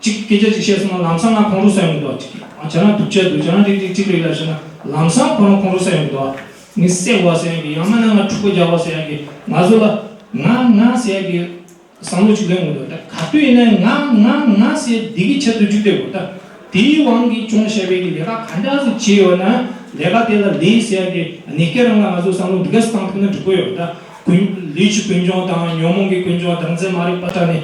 གཅིག་སྐད་ཆ་གཅིག་བཤད་སོང་ན་ལམ་སང་ང་ཁོང་ཁྲོ་ཟ་ཡོང་གི་འདུག་ཅིག་ཁྱེད་རང་སྡུག་ཅག་འདུག་ཁྱེད་རང་ཅིག་ཅིག་ཅིག་རེད་ལབ་བཤད་ན་ལམ་སང་ཁོ་རང་ཁོང་ཁྲོ་ཟ་ཡོང་གི་འདུག་ངས་བསད་དགོས་ཟེར་ཡོང་གི། ཡང་མིན་ན་ང་འཁྲུག་པ་རྒྱག་དགོས་ཟེར་ཡོང་གི། ང་ཚོ་ལ་ང་ང་ཟེར་ཡ་གི་བསམ་བློ་ཅིག་ལེན་དགོས་འདུག་ད་ག་དུས་ཡིན་ན་ང་ང་ང་ཟེར་འདི་གི་ཆེད་དུ་འཇུག་བསྡད་དགོས། ད་དེའི་དབང་གིས་སྐྱོན་བཤད་པའི་གི་ལས་ཀ་ག་འདྲ་ཟིག་བྱས་ཡོད་ན་ལས་ཀ་དེ་ལ་ལས་ཟེར་ཡ་གི་གནས་སྐབས་རང་ལ་ང་ཚོ་བསམ་བློ་འདི་ག་ཟིག་བཏང་ཐུབ་ན་འགྲིག་གི་ཡོད། ད་ཀུན་ལས་ཀྱི་ཀུན་འབྱུང་དང་ཉོན་མོངས་ཀྱི་ཀུན་འབྱུང་བདག་འཛིན་མ་རིག་པ་ལྟ་ནས།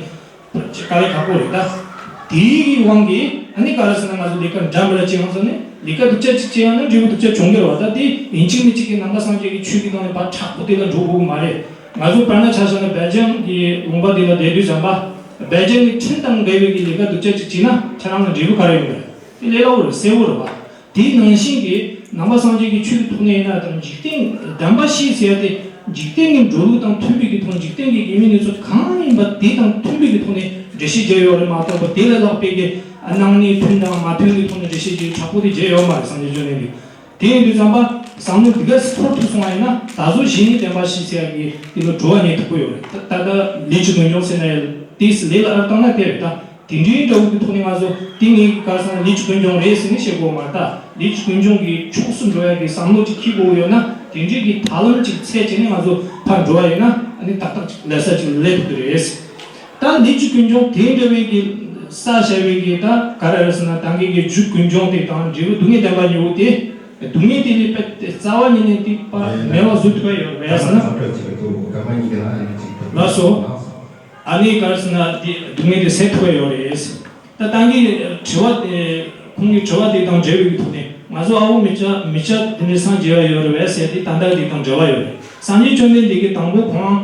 དཀའ་ལས་ཁག་པོ་རེད་ད། དེའི་དབང་གིས་ཨ་ནི་ག་རེ་ཟེར་ན་ང་ཚོ་ལས་ཀ་འདྲ་མི་འདྲ་བྱེད་ཡོང་ཙང་ནི་ལས་ཀ་སྡུག་ཅག་ཅིག་བྱེད་ཡོང་ན་འབྲས་བུ་སྡུག་ཅག་བྱུང་གི་རེད་བ། ད་དེ་ཡིན་གཅིག་མིན་གཅིག་གི་ནང་པ་སངས་རྒྱས་ཀྱི་ཆོས་ཀྱི་སྒང་ནས་ཕར་དྲག་པོ་དེ་ལ་འགྲོ་དགོས་ཀྱི་མ་རེད། ང་ཚོ་དཔེར་ན་ཆ་བཞག་ན་སྦེལ་ཇམ་གྱི་ལུང་པ་དེ་ལ་བསྡད་དུས་ཙམ་པ། སྦེལ་ཇམ་གྱི་ཁྲིམས་དང་འགལ་བའི་གི་ལས་ཀ་སྡུག་ཅག་ཅིག་བྱས་ན་ཁྱེད་རང་ལ་འབྲས་བུ་ག་རེ་ཡོང་གི་རེད། དེ་ལས་སླ་བོ་རེད། གསལ་བོ་རེད་བ། དེའི་ནང་བཞིན་གྱི་ནང་པ་སངས་རྒྱས་ཀྱི་ཆོས་ཀྱི་ཐོག་ནས་ཡིན་ན་དང་འཇིག་རྟེན་བདེན་པ་བཞི་ཟེར་ཏེ་འཇིག་རྟེན་གྱི་འགྲོ་ལུགས་དང་མཐུན་པའི་གི་ཐོག་འཇིག་རྟེན་གྱི་ཡུལ་མིའི་གནས་ཚུལ་གང་ཡིན་པ་དེ་དང་མཐུན་པའི་གི་ཐོག་ནས་འགྲེལ་བཤད་བརྒྱབ་ཡོད་རེད་མ་གཏོགས་པ་དེ་ལས་ལྷག་པའི་གི་སྣང་བརྙན་མཐུན་དང་མ་མཐུན་གྱི་ཐོག་ནས་འགྲེལ་བཤད་བརྒྱབ་དྲག་པོ་དེ་བརྒྱབ་ཡོད་མ་རེད། སངས་རྒྱས་བཅོམ་ལྡན་འདས། དེ་ཡིན་དུས་ཙམ་པ་བསམ་བློ་འདི་ག་ཚོར་ཐུབ་སོང་བ་ཡིན་ན་ད་གཟོད་གཞི་ནས་བདེན་པ་བཞི་ཟེར་ཡ་གི་དེ་ལ་གྲོལ་བ་རྙེད་ཐུབ་ཀྱི་ཡོད་རེད། ད་ད་ལས་ཀྱི་ཀུན་འབྱུང་ཟེར་ན་ཡང་དེ་ལས་ལ་ཨར་བཏང་ན་དེ་རེད་ད། དེ་འདྲའི་འདྲ་བོ་གི་ཐོག་ནས་ང་ཚོ་དེ་ངའི་ག་རེ་ཟེར་ན་ལས་ཀྱི་ཀུན་འབྱུང་རེད་ཟེར་ནས་བཤད་དགོས་མ་རེད་ད། ལས་ཀྱི་ཀུན་འབྱུང་གི་ཕྱོགས་སུ་འགྲོ་ཡ་གི་བསམ་བློ་ཅིག་འཁྱེར་དགོས་ཡོད་ན་དེ་འདྲའི་གི་ཐབས་ལམ་ཅིག་འཚོལ་བྱས་ནས་ང་ཚོ་ཕར་འགྲོ་བ་ཡིན་ན་ཨ་ནི་ཏག་ཏག་ཅིག་ལས་ས་ཅིག་སླེབས་ཐུབ་ཀྱི་རེད། ད་ལས་ཀྱི་ཀུན་འབྱུང་དེ་འདྲ་བའི་གི་ས་བྱ་བའི་གི་ད་ག་རེ་རེད་ཟེར་ན་ད་གི་གི་རྒྱུ་ཀུན་འབྱུང་དེ་དང་འབྲས་བུ་སྡུག་བསྔལ་བདེན་པ་གཉིས་པོ་དེ་སྡུག་བསྔལ་དེ་ལས་པའི་རྩ་བ་ཉིད་ནས་དེ་པ་མེད་པ་བཟོ་ཐུབ་ཡ་ཡོད་རེད་ཟེར་ན། ལགས་སོ། ཨ་ནི་ག་རེ་ཟེར་ན་དེ་སྡུག་བསྔལ་དེ་སེལ་ཐུབ་ཡ་ཡོད་རེད། ད་ད་གི་དྲི་བ་དེ། ཁོང་གི་དྲི་བ་དེ་དང་འབྲེལ་བའི་ཐོག་ནས་ང་ཚོ་ཨ་བོ་མི་སྐྱ་མི་སྐྱ་དེ་འདྲའི་སངས་རྒྱས་པ་ཡོད་རེད་བས་ཟེར་དེ་ད་ལྟ་དེ་དང་འབྲེལ་བ་ཡོད་རེད། སངས་རྒྱས་བཅོམ་ལྡན་འདས་ཀྱིས་དང་པོ་ཁོང་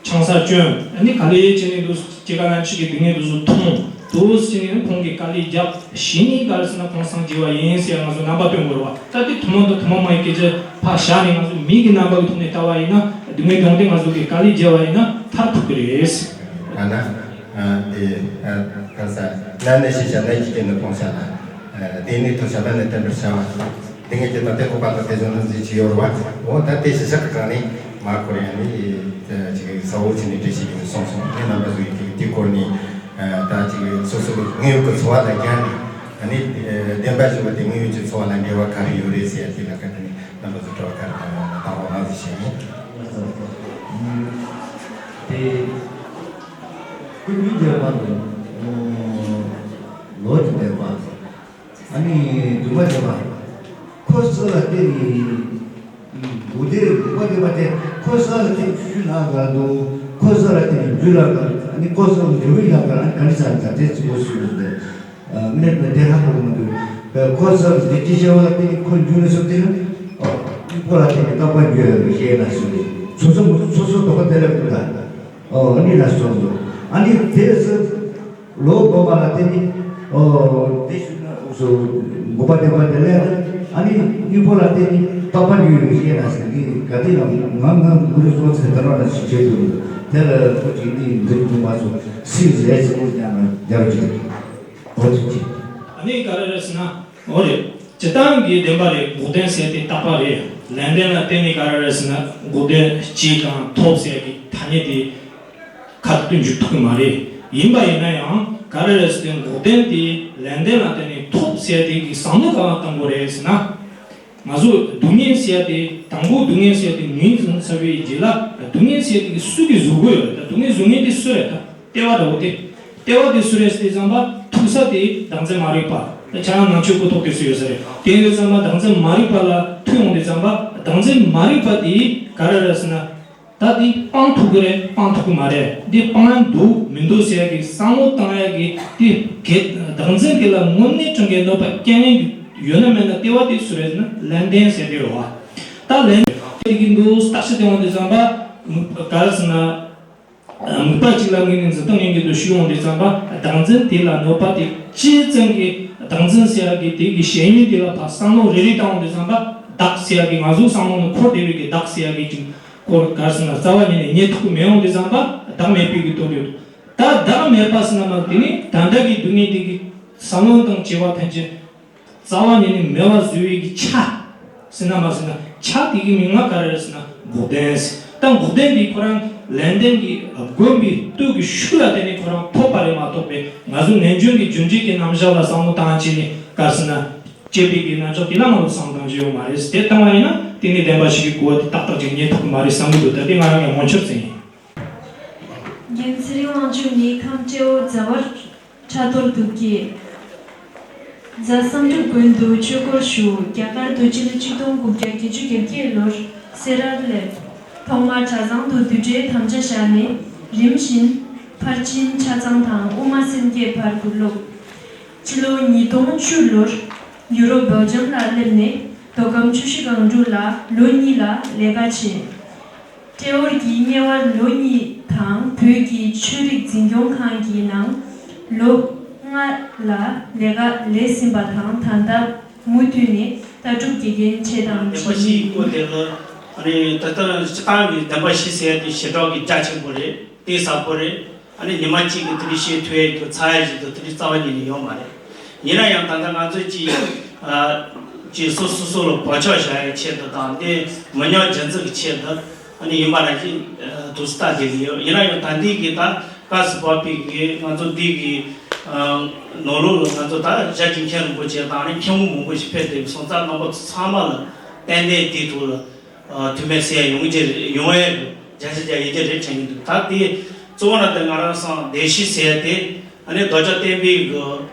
ཆང་ས་བཅོམ། ཨ་ནི་ག་ལེ་བྱས་ནས་འདུག་སྐྱེ་རྒ་ན་འཆི་གི་སྡུག་བསྔལ་དེ་ཚོ་མཐོང་འདུག་བྱས་ནས་ཁོང་གིས་དཀའ་ལས་བརྒྱབ། གཞི་ནས་ག་རེ་ཟེར་ན་ཁོང་སངས་རྒྱས་པ་ཡིན་ཟེར་ང་ཚོ་རྣམ་པ་སྟོན་དགོས་རེད་བ། ད་དེ་ཐུན་མོང་དང་ཐུན་མོང་མ་ཡིན་སྐད་ཆ་ཕར་བཞག་ནས་ང་ཚོ་མི་གི་རྣམ་པ་གི་ཐོག་ནས་ལྟ་བ་ཡིན་ན་སྡུག་བསྔལ་བྱུང་སྟེ་ང་ཚོ་གིས་དཀའ་ལས་བརྒྱབ་པ་ཡིན་ན་ཐར་ཐུབ་ཀྱི་རེད། ད་ན། ཨ། དེ། ཨ། ག་ས། ན་ནས་ཤེས་བྱ་ན་གི་སྐྱེ་ནས་ཕོངས་བྱ་ལ། ཨ། དེ་ནས་ཐོས་བྱ་ལ་ནི་བསྟན་པར་བྱ་བ། དེ་ངས་ཀྱི་ད་ལྟའི་ཁོ་པ་དང་དེ་ཚོ་ནི་འཛིན་གྱི་ཡོད་རེད་བ། འོ་ད་དེ་ཤེས་བྱ་གི་སྒང་ནས་མ་ཁོ་རེ་ནི་ཅིག་ས་འོག་ཅིག་ནས་འགྲེལ་བཤད་ཀྱི་སོང་སོང་ནས་རྣམ་པ་ཚོ་ཡིས་དེ་དེ་སྐོར་ནས། ཨ། ད་ཅིག་སོ་སོ་དངོས་ཡོད་ཀྱི་འཚོ་བ་ལ་སྦྱར་ནས། ཨ་ནི་བདེན་པ་ཞིག་བ་དེ་དངོས་ཡོད་ཀྱི་འཚོ་བ་ལ་འབྲེལ་བ་ག་རེ་ཡོད་རེད་ཟེར་ཡ་དེ་ལ་ཁ་ཏོན་ནས་རྣམ་པ་ཚོ་དྲི་བ་ག་རེ་བཏང་བ་ན་བཏང་བ་མ་ཟིག་བྱས་ཡིན། དེ། ཀུན་མཁྱེན་བསྟན་པ་དང་། ལོ་ཀུན་བསྟན་པ། ཨ་ནི་འདུས་མ་བྱས་པ། ཁོ་སོ་ལ་བརྟེན་ནས། འོ་དེ་འདུས་མ་བྱས་པ་དེ་ཁོ་སོ་ལ་བརྟེན་ནས་ཆུ་ལ་ག་འདུག་ཁོ་སོ་ལ་བརྟེན་ནས་རྒྱུ་ལ་ག་ཨ་ནི་ཁོ་སོ་ལ་འབྲས་བུ་ལ་ག་ཨ་ནི་ག་ནི་ས་ལ་དེ་ཚོ་སུ་ཡོད་དེ། མིར་དེ་ཧ་གོ་མི་འདུག་ཁོ་སོ་ལ་བརྟེན་ནས་ཁོ་རྒྱུ་ལ་སོ་བརྟེན་ནས་ཨོ། ཁོ་ལ་བརྟེན་ནས་རྟག་པར་རྒྱུ་ཡོད་པའི་ཤེས་ན་སུ་རེད། སོ་སོ་སོ་སོ་དོགས་པ་དེ་ལ་འདུག་ད། ཨོ། ཨ་ནི་ལ་སོགས་སོ། ཨ་ནི་དེ་སུ། ལོ་སྒོམ་པ་ལ་བརྟེན་ནས། ཨོ། དེ་ཞུ་ན་སོ། སྒོམ་པ་བསྟན་པ་དེ་ལས། ཨ་ནི་དངོས་པོ་ལ་བརྟེན་ནས་རྟག་པར་ཡོད་པའི་ཤེས་ན་ཟེར་གི་ག་དེ་ལ་ང་ང་གུ་རུ་སོང་ཚེ་ལྟར་བ་ལ་ཞིག་བྱེད་དུ་དེ་ལ་ཁོ་ཅིག་ནི་འདི་རུ་མ་སོང་སིལ་ཟེར་ཟེར་མོ་ཀྱང་ན་རྒྱ་རུ་ཅིག་འོ་ཅིག་ཅིག་ཨ་ནི་ག་རེ་རེད་ཟེར་ན། འོ་རེད། སྤྱིར་བཏང་གི་བདེན་པ་རེད། འགོག་བདེན་ཟེར་དེ་རྟག་པ་རེད། ལན་བདེན་ལ་བརྟེན་ནས་ག་རེ་རེད་ཟེར་ན་འགོག་བདེན་སྐྱེ་དང་ཐོབ་ཟེར་གི་ཐ་སྙད་དེ་ཁ་ཐུག་ཏུ་འཇུག་ཐུབ་ཀྱི་མ་རེད། ཡིན་པ་ཡིན་ན་ཡང་ག་རེ་རེད་ཟེར་ཏེ་འགོག་བདེན་དེ་ལན་བདེན་ལ་བརྟེན་ནས་ཐོབ་ཟེར་དེ་གི་བསམ་བློ་ག་བ་བཏང་དགོས་རེད་ཟེར་ན། ང་ཚོ་སྡུག་བསྔལ་ཟེར་དེ་དང་པོ་སྡུག་བསྔལ་ཟེར་དེ་ངོས་འཛིན་ཚར་བའི་རྗེས་ལ་སྡུག་བསྔལ་ཟེར་དེ་གི་སུ་གིས་བཟོ་དགོས་ཡོད་རེད། ད་སྡུག་བསྔལ་བཟོ་མཁན་དེ་སུ་རེད་ད། ལྟེ་བ་འདྲ་བོ་དེ། ལྟེ་བ་དེ་སུ་རེད་ཟེར་དུས་ཙམ་པ་ཐུག་ས་དེ་བདག་འཛིན་མ་རིག་པ། ད་ཁྱེད་རང་ནང་ཆོས་གོ་རྟོགས་དེ་སུ་ཡོད་ས་རེད། དེ་ཡིན་དུས་ཙམ་པ་བདག་འཛིན་མ་རིག་པ་ལ་ཐུག་ཡོང་དུས་ཙམ་པ་བདག་འཛིན་མ་རིག་པ་དེ་ག་རེ་རེད་ཟེར་ན། ད་དེ་སྤང་ཐུབ་ཀྱི་རེད་སྤང་ཐུབ་ཀྱི་མ་རེད། འདི་སྤང་ཡ་འདུག་མི་འདུག་ཟེར་ཡ་གི་བསམ་བློ་བཏང་ཡ་གི་དེ་གལ་བདག་འཛིན་དེ་ལ་དངོས་གནས་དྲང་གནས་གནོད་པ་སྐྱེལ་མཁན་ཡོད་ན་མེད་ན་ལྟེ་བ་དེ་སུ་རེད་ཟེར་ན་ལན་བདེན་ཟེར་གི་རེད་བ། ད་ལན་བདེན་གི་འདུག་བརྟག་དཔྱད་བཏང་ཡོང་དུས་ཙམ་པ་ག་རེ་ཟེར་ན། དམིགས་པ་གཅིག་ལ་དམིགས་ནས་འཛིན་སྟངས་ཡིན་གྱི་འདུག་ཞུ་ཡོང་དུས་ཙམ་པ་བདག་འཛིན་དེ་ལ་གནོད་པ་དེ་ཅི་ཙམ་གྱིས་བདག་འཛིན་ཟེར་ཡ་གི་དེ་གི་ཞེན་ཡུལ་དེ་ལ་ཕར་བསམ་བློ་རེ་རེ་བཏང་ཡོང་དུས་ཙམ་པ་བདག་ཟེར་ཡ་གི་ང་ཚོའི་བསམ་བློ་ནང་འཁོར་བསྡད་པའི་གི་བདག་ཟེར་ཡ་གི་ཅིག་སྐོར་ག་རེ་ཟེར་ན་རྩ་བ་ཉིད་ནས་རྙེད་ཐུབ་ཀྱི་མི་ཡོང་དུས་ཙམ་པ་བདག་མེད་པའི་གི་དོན་དུ་ད་བདག་མེད་པ་ཟེར་ན་མ་དེ་ནི་ད་ལྟ་གི་སྡུག་བསྔལ་དེ་གི་བསམ་བློ་དང་བཅས་པ་ཐམས་ཅད། རྩ་བ་ཉིད་ནས་མེད་པ་བཟོ་བའི་གི་ཆ། ཟེར་ན་མ་ཟེར་ན་ཆ་དེ་གི་མིང་ང་ག་རེ་རེད་ཟེར་ན་འགོག་བདེན་ཟེར། ད་འགོག་བདེན་འདི་ཁོ་རང་ལན་ལྡན་གྱི་བསྒོམས་པའི་སྟོབས་ཀྱི་ཤུགས་ལ་བརྟེན་ནས་ཁོ་རང་ཐོབ་པ་རེད་མ་གཏོགས་པའི་ང་ཚོ་ནན་ཇོན་གྱི་རྒྱུ་འབྲས་ཀྱི་རྣམ་གཞག་ལ་བསམ་བློ་བཏང་བྱས་ནས་ག་རེ་ཟེར་ན། སྐྱེས་པའི་གི་རྣམ་གཞག་དེ་ལ་ང་ཚོ་བསམ་བློ་བཏང་རྒྱུ་ཡོད་མ་རེད་ཟེར། དེ་བཏང་བ་ཡིན་ན་དེ་ནི་བདེན་པ་ཞིག་གི་གོ་བ་དེ་ཏག་ཏག་ཅིག་རྙེད་ཐུབ་ཀྱི་མ་རེད་བསམ་གྱི་འདུག་ད་དེ་ང་རང་གི་ངོ་སྤྲོད་ཙམ་ཡིན། རྒན་ཚེ་རིང་དབང་ཕྱུག་ནི་ཁམས་ཁྲེ་འོ་རྫ་བར། ཁྲ་ཐོར་དུ་སྐྱེས། རྫ་བསམ་གྲུབ་དགོན་དུ་ཆོས་སྒོར་ཞུགས། རྒྱ་གར་དུ་སྤྱི་ལོ་ཆིག་སྟོང་དགུ་བརྒྱ་བརྒྱད་ཅུ་གྱ་བརྒྱད་ལོར་སེ་རར་སླེབས། ཐོག་མར་གྲྭ་ཚང་དུ་བསྡུས་གྲྭའི་དམ་བཅའ་བཞག་ནས་རིམ་བཞིན་ཕར་ཕྱིན་ཆ་ཚང་དང་དབུ་མ་སེམས་བསྐྱེད་བར་དུ་སློབ། སྤྱི་ལོ་ཉིས་སྟོང་བཅུ་ལོར་ཡུ་རོབ་སྦེལ་ཇམ་ལ་སླེབས་ནས་མདོ་ཁམས་ཆུ་བཞི་སྒང་དྲུག་ལ་ལོ་གཉིས་ལ་ལས་ཀ་བྱས། ཏྲེ་ཧོར་གྱི་དམྱལ་བར་ལོ་གཉིས་དང་བོད་ཀྱི་ཆོས་རིག་འཛིན་སྐྱོང་ཁང་གི་ནང་ལོ་ལྔ་ལ་ལས་ཀ་ལས་ཟིན་པ་དང་ད་ལྟ་མུ་མཐུད་ནས་ལྟ་གྲུབ་དགེ་རྒན་བྱས་དང་བདེན་པ་བྱེད་བཞི་ཡི་སྐོར་དེ་ལ་ཨ་ནི་ད་ལྟ་སྤྱི་བཏང་གི་བདེན་པ་བཞི་ཟེར་ཡ་དེ་ཞེ་དྲག་གི་རྒྱ་ཆེན་པོ་རེད། གཏིང་ཟབ་པོ་རེད། ཨ་ནི་ཉི་མ་གཅིག་གི་དེ་འདྲ་བཤད་ཐུབ་ཡ་གི་ཚར་ཡ་ཞིག་ཏུ་དེ་འདྲ་རྩ་བ་ཉིད་ནས་ཡོད་མ་རེད། ཡིན་ན་ཡང་ད་ལྟ་ང་ཚོས་ཅིག་ཨ་ཅིག་སོ་སོ་སོ་ལ་བག་ཆགས་བཞག་ཡའི་ཆེད་དུ་དང་དེ་མི་ཉག་རྒྱུ་འཛིན་གྱི་ཆེད་དུ་ཨ་ནི་ཡིན་པ་ནང་བཞིན་དུ་སྟ་དེ་གི་ཡོད། ཡིན་ན་ཡང་ད་འདི་གི་ད་སྐབས་སུ་བབས་པའི་གི་ང་ཚོ་འདི་གི་ནང་ལོགས་ལ་ང་ཚོ་ད་ཞྭ་སྒྲོན་མཁན་རིན་པོ་ཆེ་དང་ཨ་ནི་མཁན་པོ་མང་པོ་ཞིག་ཕེབས་ཏེ་སོང་ཙང་རྣམ་པ་ཚོ་ཚང་མ་ལ་ཏན་ཏན་དེའི་ཐོག་ལ། ཨ། དུས་མེད་ཟེར་ཡ་ཡོང་རྒྱུ་རེད། ཡོང་ཡ་གི་བརྒྱ་ཆ་བརྒྱ་ཡོད་རྒྱུ་རེད་དྲན་གྱི་འདུག་ད་དེ་གཙོ་བོ་ན་དེ་ང་རང་སང་བདེན་བཞི་ཟེར་ཡ་དེ་ཨ་ནི་རྡོ་རྗེ་བསྟན་པའི་གི་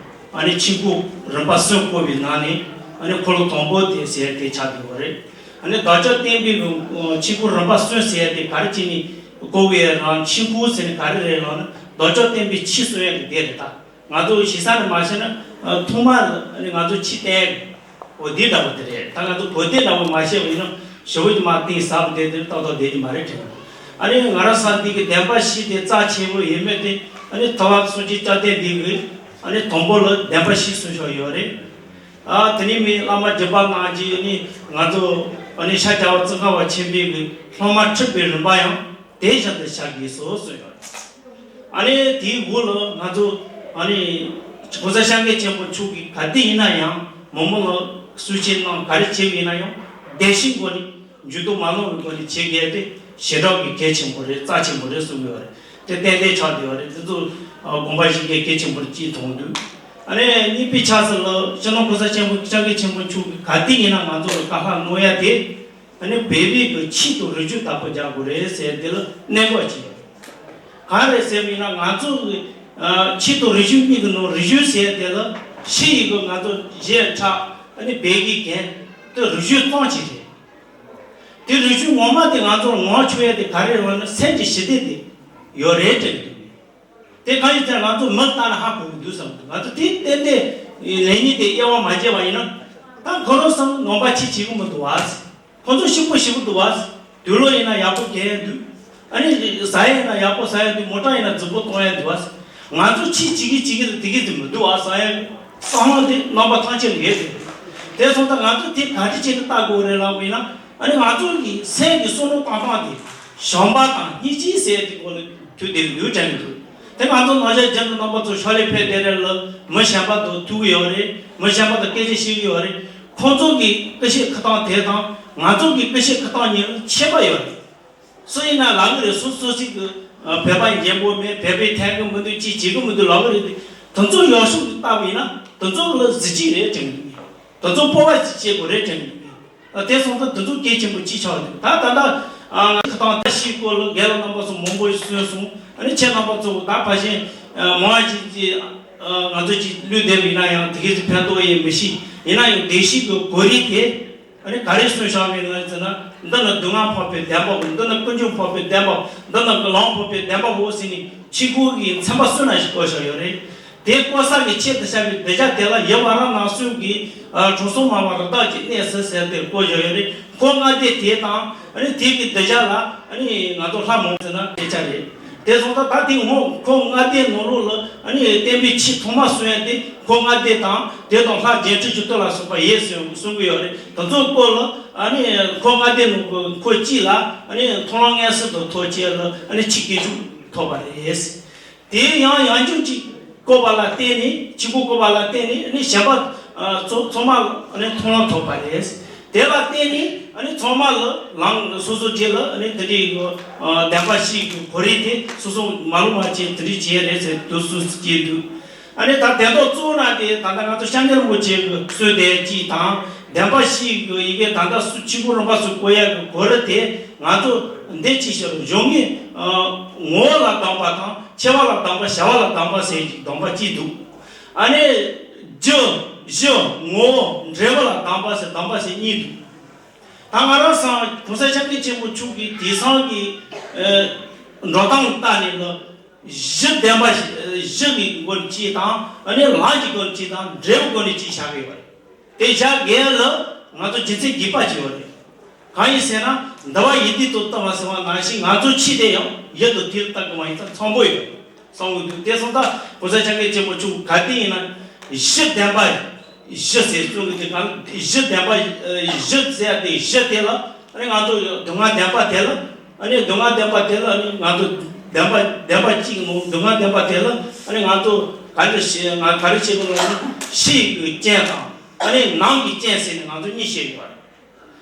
ཨ་ནི་ཆིང་ཁུ་རིམ་པ་གསུམ་བརྐོས་པའི་ནང་ནས་ཨ་ནི་འཁོར་ལོ་དང་པོ་དེ་ཟེར་ཡ་དེ་ཆགས་བསྡད་པ་རེད། ཨ་ནི་རྡོ་རྗེ་བསྟན་པའི་གི་ཆིང་ཁུ་རིམ་པ་གསུམ་ཟེར་ཡ་དེ་ག་རེ་བྱས་ནས་བརྐོས་པའི་རང་ཆིང་ཁུ་ཟེར་ནས་ག་རེ་རེད་ལབ་ན་རྡོ་རྗེ་བསྟན་པའི་ཆོས་གསུང་ཡ་གི་སྡེ་རེད་ད། ང་ཚོ་ཞེ་ས་ནས་མ་བཤད་ན་ ཐོག་མར་ང་ཚོ་ཕྱི་བལྟས། འོ་འདི་འདྲ་པོ་དེ་རེད། ད་ང་ཚོ་བོད་སྐད་འདྲ་པོ་མ་ཤེས་པ་ཡིན་ན་ཞོ་བོ་གི་མ་གཏིང་ཟབ་བསྡད་དེ་ཏག་ཏག་བསྡད་ཀྱི་མ་རེད་དྲན། ཨ་ནི་ང་རང་ས་འདི་གི་བདེན་པ་བཞི་དེ་རྩ་ཆེན་པོ་ཡིན་མེད་དེ། ཨ་ནི་ཐོག་མར་སུམ་ཅུ་རྩ་བརྒྱད་འདི་གི་ཨ་ནི་དང་པོ་ལ་བདེན་པ་བཞི་གསུངས་ཤོག་ཡོད་རེད། ཨ་དེ་ནི་མི་བླ་མ་བརྒྱུད་པ་གནང་རྗེས་ནི་ང་ཚོ་ཨ་ནི་ཤཱཀྱ་བ་ཙོང་ཁ་པ་ཆེན་པོའི་གི་སློབ་མ་ཁྲིད་པའི་རིམ་པ་ཡང་དེ་བཞིན་དུ་བྱ་དགོས་སོ་གསུངས་ཡོད་རེད། ཨ་ནི་དེའི་འོག་ལ་ང་ཚོ་ཨ་ནི་༸གོང་ས་༸སྐྱབས་མགོན་ཆེན་པོ་མཆོག་གིས་ག་དུས་ཡིན་ན་ཡང་མི་མང་ལ་གསུང་ཆོས་གནང་། ག་རེ་བྱེད་པ་ཡིན་ན་ཡང་བདེན་བཞིའི་སྒོ་ནས་འགྱུར་ལྡོག་མ་ལང་བའི་སྒོ་ནས་བྱེད་དགོས་དེ་ཞེ་དྲག་གི་གལ་ཆེན་པོ་རེད། རྩ་ཆེན་པོ་རེད་གསུང་གི་ཡོད་རེད། དེ་ཏན་ཏན་ཆགས་བསྡད་ཡོད་རེད། དེ་ཚོ་དགོངས་པ་བཞེས་མཁན་གལ་ཆེན་པོ་གཅིག་མཐོང་འདུག་ཨ་ནི་གཉིས་པའི་ཆ་ཚང་ལ་སྤྱི་ནོར་༸གོང་ས་༸སྐྱབས་མགོན་༸སྐྱབས་མགོན་ཆེན་པོ་མཆོག་གིས་ག་དུས་ཡིན་ན་ང་ཚོ་ལ་བཀའ་སློབ་གནང་ཡ་དེ། ཨ་ནི་བོད་པའི་གི་ཆོས་དང་རིག་གཞུང་དར་སྤེལ་རྒྱག་དགོས་རེད་ཟེར་དེ་ལ་གནད་འགག་ཅིག་ཡོད། གང་རེད་ཟེར་བ་ཡིན་ན་ང་ཚོ་གི་ཆོས་དང་རིག་གཞུང་གཉིས་ཀྱི་ནང་རིག་གཞུང་ཟེར་དེ་ལ་ཕྱི་ཡི་གི་ང་ཚོ་གཞས་འཁྲབ། ཨ་ནི་བོད་ཀྱི་རྒན་དེ་རིག་གཞུང་གཙང་ཅིག་རེད། དེ་རིག་གཞུང་ངོ་མ་དེ་ང་ཚོར་ངོ་ཆོད་ཡ་དེ་ག་རེ་རེད་ལབ་ན་སེམས་ཀྱི་ཞི་བདེ་དེ་ཡོད་རེད་དྲན་གི་འདུག་དེ་གང་ཡིན་ཟེར་ང་ཚོ་མི་ལྟ་ན་ཧ་གོ་གི་འདུག་བསམ་གི་འདུག་ང་ཚོ་དེ་ཏན་ཏན་ལས་ཉིན་དེ་དབྱེ་བ་མ་འབྱེད་པ་ཡིན་ན་ད་ཁོ་རང་ཚོ་ནང་པ་ཆོས་བྱེད་གི་མི་འདུག་བ། ཁོ་ཚོ་ཞིམ་པོ་ཞིམ་པོ་འདུག་བ། དུག་ལོག་ཡིན་ན་ཡག་པོ་གྱོན་ཡ་འདུག་ཨ་ནི་ཟ་ཡ་ཡིན་ན་ཡག་པོ་ཟ་ཡ་འདུག་མོ་ཊ་ཡིན་ན་རྫིག་པོ་གཏོང་ཡ་འདུག་བ། ང་ཚོ་ཆོས་བྱེད་གི་བྱེད་གི་རེད། དེ་གི་དེ་མི་འདུག་བ། ཟ་ཡ་གི་བསམ་བློ་དེ་རྣམ་པ་ཐམས་ཅད་ལ་ཡོད་རེད། དེ་སོང་ཙང་ང་ཚོ་དེ་ག་འདྲ་བྱས་ནས་ལྟ་དགོས་རེད་ལབ་པ་ཡིན་ན། ཨ་ནི་ང་ཚོ་གི་སེམས་ཀྱི་བསམ་བློ་བཏང་སྟངས་དེ་བྱམས་པ་དང་སྙིང་རྗེ་ཟེར་དེ་སྐོར་ལ་དུས་དེ་ལ་ཡོད་དྲན་གི་འདུག་དེ་ང་ཚོ་ནང་ཆོས་རྒྱུན་དུ་རྣམ་པ་ཚོ་ཕྱག་ལས་ཕེབས་བསྡད་རེད་ལ་མི་གཞན་པ་དང་ཐུག་གི་ཡོད་རེད། མི་གཞན་པ་དང་སྐད་ཆ་བཤད་གི་ཡོད་རེད། ཁོང་ཚོ་གི་སྐད་ཆ་ཁ་སྟངས་དེ་དང་ང་ཚོ་གི་སྐད་ཆ་ཁ་སྟངས་གཉིས་ལ་ཁྱད་པར་ཡོད་རེད། སུ་ཡིན་ན་ལབ་གི་རེད། སོ་སོ་སོ་གི་བོད་པ་འཇོན་པོ་མེད། བོད་པའི་ཐད་ཀྱི་མི་འདུག་ཅིག་བྱེད་གི་མི་འདུག་ལབ་གི་རེད། དེ་ཚོ་ཡག་ཤོས་ཀྱི་ལྟ་བ་ཡིན་ན་དེ་ཚོ་ལ་གཟི་བརྗིད་རེད་དྲན་གི་འདུག་དེ་ཚོ་སྤོབས་པ་ཅིག་བྱེད་དགོས་རེད་དྲན་གི་འདུག་དེ་སོང་ཙང་དེ་ཚོ་གལ་ཆེན་པོ་ཅིག་ཆགས་འདུག་ད་ད་ལྟ་ཁ་སྟངས་ད་ཤི་སྐོར་ལ་རྒན་ལགས་རྣམ་པ་ཚོ་མང་པོ་ཞིག་གསུངས་སོང་། ཨ་ནི་ཁྱེད་རྣམ་པ་ཚོ་ད་ཕལ་ཆེར་མང་བ་ཅིག་ཅིག་ང་ཚོ་ཅིག་བློས་བདེ་བ་ཡིན་ན་ཡང་དེ་གས་ཅིག་ཕན་ཐོགས་ཡིན་མི་ཤེས། ཡིན་ན་ཡང་བདེ་སྐྱིད་ཀྱི་གོ་རིམ་དེ། ཨ་ནི་ག་རེ་གསུངས་བཞག་མེད་ལ་ཟེར་ན། འདི་ནི་སྡུག་བསྔལ་འཕགས་པའི་བདེན་པའོ། འདི་ནི་ཀུན་འབྱུང་འཕགས་པའི་བདེན་པའོ། འདི་ནི་ཀུན་སློང་འཕགས་པའི་བདེན་པའོ་ཟེར་ནས་ཆོས་འཁོར་གྱི་ཚན་པ་གསུམ་ན་ཞིག་བཀོད་བཞག་ཡོད་རེད། དེ་བཀོད་ས་གི་ཆེད་དུ་བྱ་བའི་གདུལ་བྱ་དེ་ལ་ཡབ་བྷ་ར་ཎ་གསུམ་གྱི་དྲང་སྲོང་མ་མ་རི་དྭགས་ཀྱི་གནས་སུ་ཟེར་ཏེ་བཀོད་བཞག་ཡོད་རེད། འཁོར་ལྔ་སྡེ་དེ་དང་ཨ་ནི་དེ་གི་གདུལ་བྱ་ལ་ཨ་ནི་ང་ཚོ་ལྷ་མང་ཟེར་ན་སྐད་ཆ་རེད། དེ་སོང་ཙང་ད་དེ་སྔོན་འཁོར་ལྔ་སྡེའི་ནང་ལོགས་ལ་ཨ་ནི་བསྟན་པའི་ཆོས་ཐོག་མ་གསུང་ཡ་དེ་འཁོར་ལྔ་སྡེ་དང་དེ་དང་ལྷ་བརྒྱད་ཁྲི་བཞི་སྟོང་ལ་སོགས་པ་ཡོད་ཟེར་གསུང་གི་ཡོད་རེད། དེ་ཚོའི་སྐོར་ལ་ཨ་ནི་འཁོར་ལྔ་སྡེའི་ནང་གི་འཁོར་གཅིག་ལ་ཨ་ནི་མཐོང་ལམ་མངོན་གསལ་དུ་ཐོབ་བྱས་ལ་ཨ་ནི་ཆོས་དཀོན་མཆོག་ཐོབ་པ་རེད། དེ་ཡང་ཡང་འཇུག་ཅིག་བཀོད་པ་ལ་བརྟེན་ནས་ཆོས་འཁོར་བཀོད་པ་ལ་བརྟེན་ནས་ཨ་ནི་གཞན་པ་ཚོ་ཚང་མ་ལ་ཨ་ནི་མཐོང་ལམ་ཐོབ་པ་རེད། དེ་ལ་བརྟེན་ནས་ཨ་ནི་ཚང་མ་ལ་ལམ་སོ་སོ་རྗེས་ལ་ཨ་ནི་དེ་འདྲའི་བདེན་པ་བཞིའི་གོ་རིམ་དེ་སོ་སོ་མ་ལུས་པ་བྱས་དེ་འདྲའི་བྱས་རེད་ཟེར་དུས་སུ་སྐྱེས་འདུག་ཨ་ནི་ད་དེ་དག་གཙོ་བོ་ན་དེ་ད་ལྟ་ང་ཚོ་སྐྱབས་མགོན་རིན་པོ་ཆེ་གི་གསོལ་འདེབས་གཅིག་དང་བདེན་པ་བཞིའི་གི་ཡི་གེ་ད་ལྟ་སུ་ཆོས་འཁོར་རིམ་པ་སུ་བཀོད་ཡག་གི་གོ་རིམ་དེ་ང་ཚོ་འདི་གཅིག་བྱས་རུང་གཞུང་གི་ངོ་བོ་ལ་སྡོམ་པ་དང་། ཆེ་བ་ལ་སྡོམ་པ། བྱ་བ་ལ་སྡོམ་པ་ཟེར་གྱི་སྡོམ་པ་གཅིག་འདུག་ཨ་ནི་རྒྱུ་གཞི་ངོ་བོ་འབྲས་བུ་ལ་སྡོམ་པ་ཟེར་སྡོམ་པ་ཟེར་གཉིས་འདུག་ད་ང་རང་སང་༸གོང་ས་༸སྐྱབས་མགོན་ཆེན་པོ་མཆོག་གིས་དེང་སང་གི་འགྲོ་སྟངས་ལ་ལྟ་ནས་ལ་གཞི་བདེན་པ་གཞི་གི་སྒོ་ནས་གཅིག་དང་ཨ་ནི་ལམ་གྱི་སྒོ་ནས་གཅིག་དང་འབྲས་བུ་སྒོ་ནས་གཅིག་བཞག་གི་ཡོད་རེད། དེ་བཞག་གལ་ལ་ང་ཚོ་རྒྱུ་མཚན་རྒྱས་པ་ཅིག་ཡོད་རེད། གང་ཡིན་ཟེར་ན་འདུལ་བ་ཡིད་བདེ་དང་བསྟུན་པ་ཟེར་བ་ནང་བཞིན་ང་ཚོ་ཆོས་དེ་ཡང་ཡིད་དང་དེ་ལྟ་གི་མ་ཡིན་ཙང་འཚམ་པོ་ཡོད་བསམ་གི་འདུག་དེ་སོང་ཙང་༸གོང་ས་༸སྐྱབས་མགོན་ཆེན་པོ་མཆོག་ག་དུས་ཡིན་ན་གཞི་བདེན་པ་གཞི་ཟེར་གསུང་གི་དེ་གང་གཞི་བདེན་པ་གཞི་ཟེར་ཏེ་གཞི་དེ་ལ་ཨ་ནི་ང་ཚོ་སྡུག་བསྔལ་བདེན་པ་དེ་ལ་ཨ་ནི་སྡུག་བསྔལ་བདེན་པ་དེ་ལ་ཨ་ནི་ང་ཚོ་བདེན་པ་བདེན་པ་གཅིག་ནང་སྡུག་བསྔལ་བདེན་པ་དེ་ལ་ཨ་ནི་ང་ཚོ་ག་འདྲ་བྱེད་ང་ག་རེ་བྱེད་དགོས་ལབ་ན་ཕྱི་ཡི་རྐྱེན་དང་། ཨ་ནི་ནང་གི་རྐྱེན་ཟེར་ནས་ང་ཚོ་གཉིས་བཤད་ཡོད་རེད།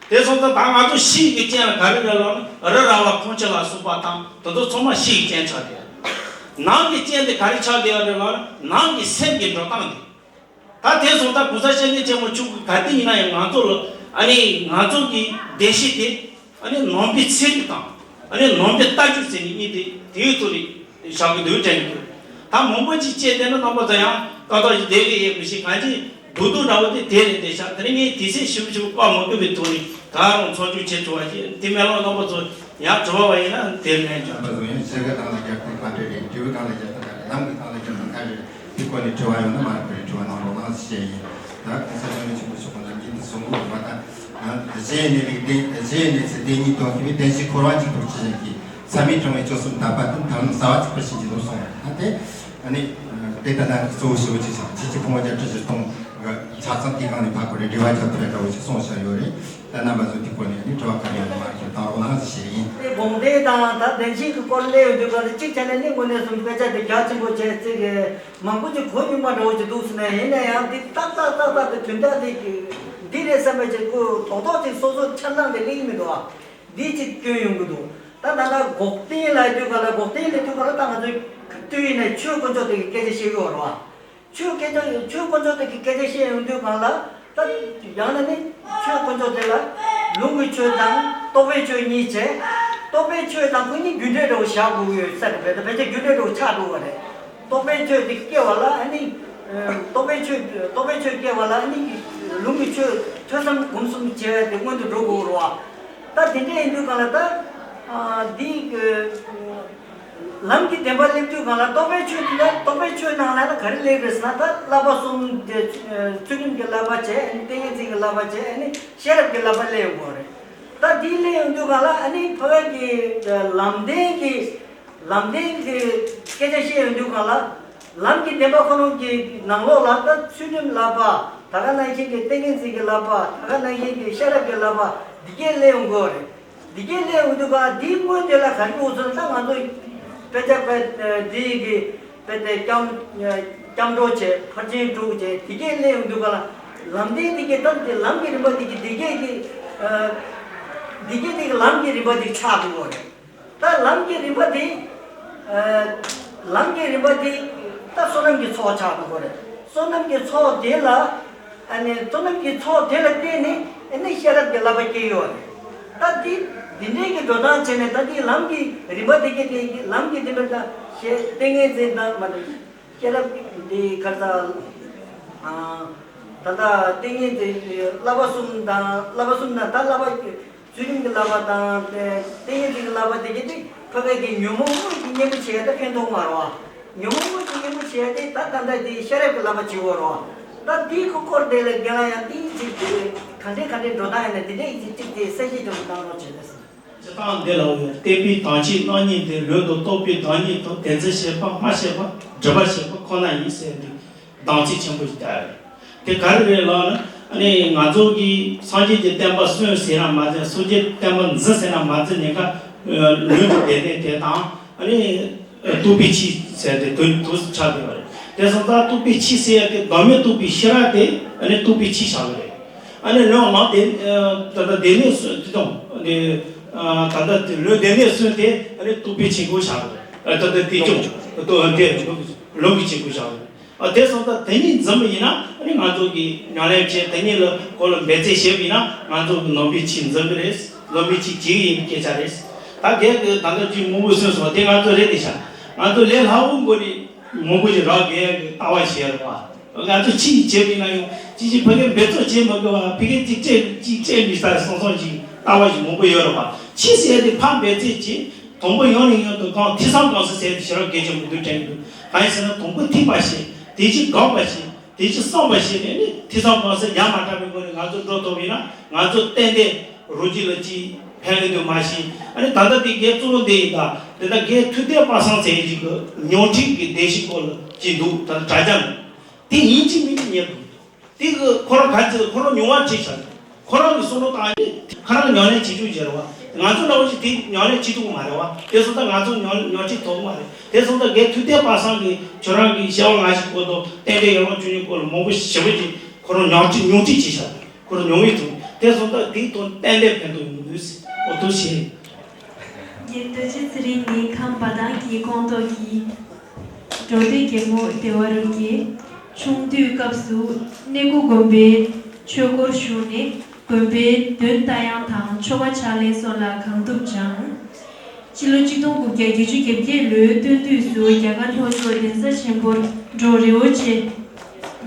དེ་སོང་ཙང་ད་ང་ཚོ་ཕྱི་ཡི་རྐྱེན་ལ་ག་རེ་རེད་ལབ་ན་རི་ར་བ་ཁོང་ཁྲོ་ལ་སོགས་པ་དང་དེ་ཚོ་ཚང་མ་ཕྱི་ཡི་རྐྱེན་ཆགས་བསྡད་ཡོད་རེད། ནང་གི་རྐྱེན་དེ་ག་རེ་ཆགས་བསྡད་ཡོད་རེད་ལབ་ན་ནང་གི་སེམས་ཀྱི་འགྲོ་སྟངས་དེ། ད་དེ་སོང་ཙང་༸གོང་ས་༸སྐྱབས་མགོན་ཆེན་པོ་མཆོག་གིས་ག་དུས་ཡིན་ན་ཡང་ང་ཚོ་ལ་ཨ་ནི་ང་ཚོ་གི་བདེ་སྐྱིད་དེ། ཨ་ནི་ནང་པའི་ཚན་རིག་དང་། ཨ་ནི་ནང་པའི་ལྟ་རྒྱུ་ཟེར་ནས་གཉིས་དེ་དེའི་ཐོག་ནས་བཞག་གི་འདུག་དྲན་གི་འདུག་ད་མང་པོ་ཅིག་བཤད་བསྡད་ན་རྣམ་པ་ཚོ་ཡང་ཏག་ཏག་ཅིག་བསྡད་གི་ཡོད་མི་ཤེས། གང་ཅི་རྡོག་རྡོག་འདྲ་བོ་དེ་དེ་རེད་བསྡད་ཤག་དེ་ནས་ངས་དུས་ཚོད་ཞིབ་ཞིབ་བཀག་མ་དགོས་པའི་ཐོག་ནས་ད་རུང་ཚོགས་ཞུགས་བྱེད་ཐུབ་པ་ཞིག་དེ་མེད་ལ་རྣམ་པ་ཚོ་ཡང་དྲི་བ་བ་ཡིན་ན་དེ་ལན་རྒྱག་རྣམ་པ་ཚོ་ཡང་ཆེད་མཁས་དང་ལ་རྒྱབ་སྐྱོར་ག་འདྲ་རེད། དྲི་བ་དང་ལ་རྒྱབ་སྐྱོར་ག་རེད། ལམ་གི་དང་ལ་རྒྱབ་སྐྱོར་ག་རེ་རེད། དེ་སྐོར་ནས་དྲི་བ་ཡོད་ན་མ་རེད་པས་དྲི་བ་གནང་རོགས་གནང་། ཞེས་ཡིན། ད་གོང་ས་སྐྱབས་མགོན་ཆེན་པོ་མཆོག་གི་ནམ་རྒྱུན་དུ་གསུང་གི་ཡོད་པ་དང་། གཞི་ཡི་གནས་ལུགས་བདེན། གཞི་ཡི་གནས་ཚུལ་བདེན་གཉིས་དོན་ཤེས་པའི་བདེན་བཞིའི་འཁོར་བ་འཇིག་པར་བྱེད་བཞིན་གྱི། ཚད་མས་དྲངས་པའི་སྤྱོད་གསུམ་དད་པ་དང་ཐར་ལམ་གསལ་བར་བྱེད་པར་བྱིན་གྱིས་རློབས་གསུངས་པ་རེད། ད་དེ་ཨ་ནི་དེ་ལྟ་ན་གཙོ་བོ་ཞེ་པོ་ཅིག་བྱུང་། ཁྱེད་ཀྱི་ཕུང་པོ་བརྒྱད་ཁྲི་བཞི་སྟོང་གི་ཆ་ཚང་དེའི་སྒང་ནས་ཕར་ཁོ་རེ་འབྲེལ་བ་ཆགས་ཐུབ་པའི་འདྲ་བོ་ཞིག་གསུངས་བཞག་ཡོད་རེད། ད་རྣམ་པ་ཚོ་དེའི་སྐོར་ནས་ཨ་ནི་དྲི་བ་ག་རེ་ཡོད་ན་མར་ཁྱོད་བཏང་རོགས་གནང་ཞེས་ཡིན། དེ་དགོངས་དོན་དང་ད་བདེན་བཞི་གི་སྐོར་གླེང་ཡོང་དུས་ག་ཚོད་གཅིག་བྱས་ན་ནི་དངོས་གནས་སུ་དཔེ་ཆ་དེ་རྒྱ་ཆེན་པོ་བྱས་ཚིག་གི་མང་པོ་ཅིག་གོ་མྱོང་མ་འདྲ་བོ་ཅིག་འདུག་ཟེར་ནས། ཡིན་ན་ཡང་འདི་ཏག་ཏག་ཏག་ཏག་དེ་དོན་དག་དེ་འདི་རེད་བསམ་པའི་ཅིག་ཁོ་རྡོག་རྡོག་ཅིག་སོ་སོ་འཆར་སྣང་དེ་གླེང་མི་འདུག་ཨ། འདི་ཅིག་སྐྱོན་ཡོང་གི་འདུག་ད་ད་ལྟ་འགོག་བདེན་ལབ་དུས་ག་ལ། འགོག་བདེན་ལབ་དུས་ག་ལ་ད་ང་ཚོས་ལྟོས་ཡིན་ན་ཆོས་དཀོན་མཆོག་དེ་གི་སྐད་ཆ་བཤད་ཡོད་རེད་བ། ཆོས་སྐད་ཆ། ཆོས་དཀོན་མཆོག་དེ་གི་སྐད་ཆ་བཤད་ཡོང་དུས་གང་ལ། ད་ཡང་ན་ནི་ཆོས་དཀོན་མཆོག་དེ་ལ་ལུང་གི་ཆོས་དང་རྟོགས་པའི་ཆོས་གཉིས་བྱས། རྟོགས་པའི་ཆོས་དང་ཁོ་གཉིས་རྒྱུ་འབྲས་འདྲ་བོ་བཞག་དགོས་ཀྱི་ཡོད་ས་རེད། བས་ད་ཕལ་ཆེར་རྒྱུ་འབྲས་འདྲ་བོ་ཆགས་འགྲོ་བ་རེད། རྟོགས་པའི་ཆོས་དེ་སྐྱེ་བ་ལ་ཨ་ནི། རྟོགས་པའི་ཆོས། རྟོགས་པའི་ཆོས་སྐྱེ་བ་ལ་ཨ་ནི་ལུང་གི་ཆོས་ཐོས་བསམ་སྒོམ་གསུམ་བྱས་པ་དེ་སྔོན་དུ་འགྲོ་དགོས་རེད་བ། ད་དེ་འདྲ་ཡིན་དུས་གང་ལ་ད་འདི། ལམ་གྱི་བདེན་པ་སླེབས་དུས་གང་ལ་རྟོགས་པའི་ཆོས་དེ་ལ། རྟོགས་པའི་ཆོས་ནང་ལ་ད་ག་རེ་སླེབས་རེད་ཟེར་ན། ད་བསླབ་པ་གསུམ་དེ། ཚུལ་ཁྲིམས་ཀྱི་བསླབ་པ་བྱས། ཏིང་ངེ་འཛིན་གྱི་བསླབ་པ་བྱས། ཤེས་རབ་ཀྱི་བསླབ་པ་སླེབས་ཡོང་གི་རེད། ད་འདི་སླེབས་ཡོང་དུས་གང་ལ་ཨ་ནི་ཕ་གི་ལམ་བདེན་གྱི། ལམ་བདེན་གྱི་སྐད་ཆ་བཤད་ཡོང་དུས་གང་ལ། ལམ་གྱི་བདེན་པ་ཁོ་རང་གི་ནང་ལོགས་ལ་ད་ཚུལ་ཁྲིམས་བསླབ་པ། ད་ག་ནང་བཞིན་གྱི་ཏིང་ངེ་འཛིན་གྱི་བསླབ་པ། ད་ག་ནང་བཞིན་གྱི་ཤེས་རབ་ཀྱི་བསླབ་པ་འདི་གས་སླེབས་ཡོང་གི་རེད། འདི་གས་སླེབས་ཡོང་དུས་ག་འདིའི་སྔོན་དེ་ལ་ག་རེ་འོ་ཚོད་ད་ང་ཚོ་དཔེ་ཆ་དཔེ་འདི་གི་དཔེ་དེ་སྐྱབས་སྐྱབས་འགྲོ་བྱས། ཕར་ཕྱིན་དྲུག་བྱས། འདི་གས་སླེབས་ཡོང་དུས་ག་ལ་ལམ་བདེན་འདི་གས། ད་འདི་ལམ་གྱི་རིམ་པ་འདི་གས། འདི་གས་ཀྱི་འདི་གས་འདི་གས་ལམ་གྱི་རིམ་པ་འདི་ཆགས་འགྲོ་གི་རེད། ད་ལམ་གྱི་རིམ་པ་འདི། ལམ་གྱི་རིམ་པ་འདི་ད་བསོད་ནམས་ཀྱི་ཚོགས་ཆགས་འགྲོ་གི་རེད། བསོད་ནམས་ཀྱི་ཚོགས་དེ་ལ། ཨ་ནི་བསོད་ནམས་ཀྱི་ཚོགས་དེ་ལ་བརྟེན་ནས་ཨ་ནི་ཤེས་རབ་ཀྱི་བསླབ་པ་སྐྱེ་ཡོད་རེད། ད་འདི་འདི་འདྲའི་གི་འགྲོ་སྟངས་བྱས་ནས། ད་འདི་ལམ་གྱི་རིམ་པ་འདི་གས། འདི་ལམ་གྱི་རིམ་པ་ད་ཤེས། ཏིང་ངེ་འཛིན་དང་མ་ཤེས་རབ་འདི་གར་ད། ད་ལྟ་ཏིང་ངེ་འཛིན་བསླབ་པ་གསུམ་དང་། བསླབ་པ་གསུམ་དང་། ད་བསླབ་པ། ཚུལ་ཁྲིམས་ཀྱི་བསླབ་པ་དང་ཏིང་ངེ་འཛིན་གྱི་བསླབ་པ་དེ་གས་དེ་ཕ་གི་གི་ཉོན་མོངས་དངོས་ཀྱི་གཉེན་པོ་བྱས་ད་ཕན་ཐོགས་མ་རེད་བ། ཉོན་མོངས་དངོས་ཀྱི་གཉེན་པོ་བྱས་ཏེ་ད་ད་ལྟ་དེ་ཤེས་རབ་ཀྱི་བསླབ་པ་བྱེད་དགོས་རེད་བ། ད་དེའི་གི་སྐོར་དེ་ལ་རྒན་ལགས་ཡང་དེའི་ཅིག་དེ་ག་འདྲའི་ག་འདྲའི་འགྲོ་སྟངས་ཡིན་ན། དེ་འདྲའི་ཅིག་ཅིག་དེ་གསལ་བཤད་ཅིག་གནང་རོགས་བྱེད་ལགས་སོ། སྤྱིར་བཏང་འདི་ལ་འོས། བསྟན་པའི་དམ་ཆོས་རྣམ་གཉིས་འདི། ལུང་དང་རྟོགས་པའི་བདག་ཉིད་དང་། དེ་ཚེ་བྱེད་པ་སྨྲ་བྱེད་པ། སྒྲུབ་པར་བྱེད་པ་ཁོ་ན་ཡིན་ཟེར་འདི། གདམས་ཚིག་ཆེན་པོ་ཞིག་བཏགས་ཡོད། དེ་ག་རེ་རེད་ལབ་ན། ཨ་ནི་ང་ཚོ་གིས་སངས་རྒྱས་ཀྱི་བསྟན་པ་སྲུང་ཟེར་ན་མ་ཟིན། སངས་རྒྱས་བསྟན་པ་འཛིན་ཟེར་ན་མ་འཛིན་ནས་ཀ། ལུང་གི་སྡེ་སྣོད་དེ་དང་། ཨ་ནི་རྟོགས་པའི་ཆོས་ཟེར་ཏེ་དོན་དུ་ཆགས་བསྡད་པ་རེད། དེ་སོང་ཙང་རྟོགས་པའི་ཆོས་ཟེར་ཡ་དེ་བདག་མེད་རྟོགས་པའི་ཤེས་རབ་དེ་ཨ་ནི་རྟོགས་པའི་ཆོས་བཞག་པ་རེད། ཨ་ནི་ལུང་ལུང་སྡེ། ད་ལྟ་སྡེ་སྣོད་གསུམ་དེ་དང་། ཨ་ནི་ད་ལྟ་དེ་ལུང་སྡེ་སྣོད་གསུམ་དེ་ཨ་ནི་རྟོགས་པའི་ཆོས་ཀྱི་བཞག་པ་རེད། ད་ལྟ་དེ་ཀྱང་དོན་དེ་ལུང་གི་ཆོས་ཀྱི་བཞག་པ་རེད། ཨ། དེ་སོང་ཙང་དེ་གཉིས་འཛིན་པ་ཡིན་ན། ཨ་ནི་ང་ཚོ་གིས་ཉམས་ལེན་བྱེད། དེ་གཉིས་ལ་སྐོར་ལ་འབད་རྩོལ་བྱེད་པ་ཡིན་ན། ང་ཚོ་གི་ནང་པའི་ཆོས་འཛིན་གི་རེད། ནང་པའི་ཆོས་བྱེད་ཀྱི་ཡིན་པའི་སྐད་ཆ་རེད། ད་རྒན་གྱིས་ད་ལྟ་ཅིག་མང་པོ་གསུངས་སོང་། དེ་ང་ཚོ་རེད་དེ་ཤག་ང་ཚོ་ལས་སླ་བོ་མགོ་ནས་མང་པོ་ཞིག་རག་གི་ཡོད་གི་ལྟ་བ་བྱེད་རེད་བ། ང་ཚོ་ཆོས་བྱེད་པ་ཡིན་ན་ཡང་ཅིག་ཅིག་ཕ་གིར་འབད་རྩོལ་བྱེད་མི་དགོས་པ། ཕ་གིར་ཅིག་སྤྲད། ཅིག་སྤྲད་མི་ས་སོང་སོང་ཅིག་ལྟ་བ་ཞིག་མང་པོ་ཡོད་རེད་བ། ཆོས་ཟེར་ཡ་དེ་ཕར་འབད་རྩོལ་བྱེད། དང་པོ་ཡང་ནས་ཡང་དུ་གང་། ཐོས་བསམ་སྒོམ་གསུམ་ཟེར་ཏེ་ཞེ་དྲག་གལ་ཆེན་པོ་འདུག་དྲན་གྱི་འདུག་གང་ཡིན་ཟེར་ན། དང་པོ་ཐོས་པ་བྱེད། དེ་རྗེས་སྒོམ་པ་བྱེད། དེ་རྗེས་བསམ་པ་བྱེད་ནས་ནི། ཐོས་བསམ་སྒོམ་གསུམ་ཡ་མ་བྲལ་བའི་སྒོ་ནས་ང་ཚོ་འགྲོ་ཐུབ་ཡིན་ན། ང་ཚོ་ཏན་ཏན་རང་རྒྱུད་ལ་ཅིག་ཕན་གྱི་འདུག་མ་གཞི། ཨ་ནི་ད་ལྟ་དེ་རྒན་གཙོ་བོ་འདི་ཡིན་ད། དེ་ད་རྒན་ཐུབ་བསྟན་པ་སངས་ཟེར་ཡས་ཅིག་གི་ཉུང་འཕྲི་གི་སྡེ་བཞི་སྐོར་ལ་ཅིག་འདུག་ད་ལྟ་དྲ་རྒྱ་ནང་། དེ་ཡིན་གཅིག་མིན་གཅིག་ཉན་དགོས། དེ་གི་ཁོ་རང་ག་ཚོད་ཁོ་རང་མྱོང་བ་ཅིག་བྱ། ཁོ་རང་གི་བསམ་བློ་བཏང་ནས་ཁོ་རང་ཉམས་ལེན་བྱེད་རྒྱུ་བྱེད་རེད་བ། ང་ཚོ་འདྲ་བོ་ཞིག་དེ་ཉམས་ལེན་བྱེད་ཐུབ་ཀྱི་མ་རེད་བ། དེ་སོང་ཙང་ང་ཚོ་ཉམས་ཉམས་ཁྲིད་ཐོབ་ཀྱི་མ་རེད། དེ་སོང་ཙང་རྒན་ཐུབ་བསྟན་པ་སངས་ཀྱིས་ཁྱོད་རང་གི་སྐྱེ་བ་སྔ་ཕྱི་སྐོར་དང་རྟེན་འབྲེལ་ཡར་ལངས་བཅུ་གཉིས་སྐོར་ལ་མང་པོ་ཞེ་པོ་ཅིག་ཁོ་རང་ཉམས་ཁྲིད་ཉུང་ཁྲིད་བྱས་ཤག་ཁོ་རང་མྱོང་བའི་ཐོག་ནས། དེ་སོང་ཙང་དེའི་ཐོག་ཏན་ཏན་ཕན་ཐོགས་ཡོང་གི་འདུག་ཟེར། འོ་དེ་བྱས། རྒན་རྡོ་རྗེ་ཚེ་རིང་ནི་ཁམས་བ་དང་གི་ཁོངས་གཏོགས་ཀྱི་འབྲོག་སྡེ་རྒན་མོ་བདེ་བ་རུ་སྐྱེས། ཆུང་དུས་སྐབས་སུ་གནས་སྒོ་དགོན་པའི་ཆོས་སྒོར་ཞུགས་ནས་དགོན་པའི་འདོན་རྟ་དབྱངས་དང་ཆོ་ག་ཕྱག་ལེན་སོགས་ལ་གང་ཐུབ་སྦྱངས། སྤྱི་ལོ་ཆིག་སྟོང་དགུ་བརྒྱ་བརྒྱད་ཅུ་གྱ་བརྒྱད་ལོའི་སྟོན་དུས་སུ་རྒྱ་གར་ལྷོ་ཕྱོགས་གདན་ས་ཆེན་པོར་འགྲོ་རེ་བ་ཆེ།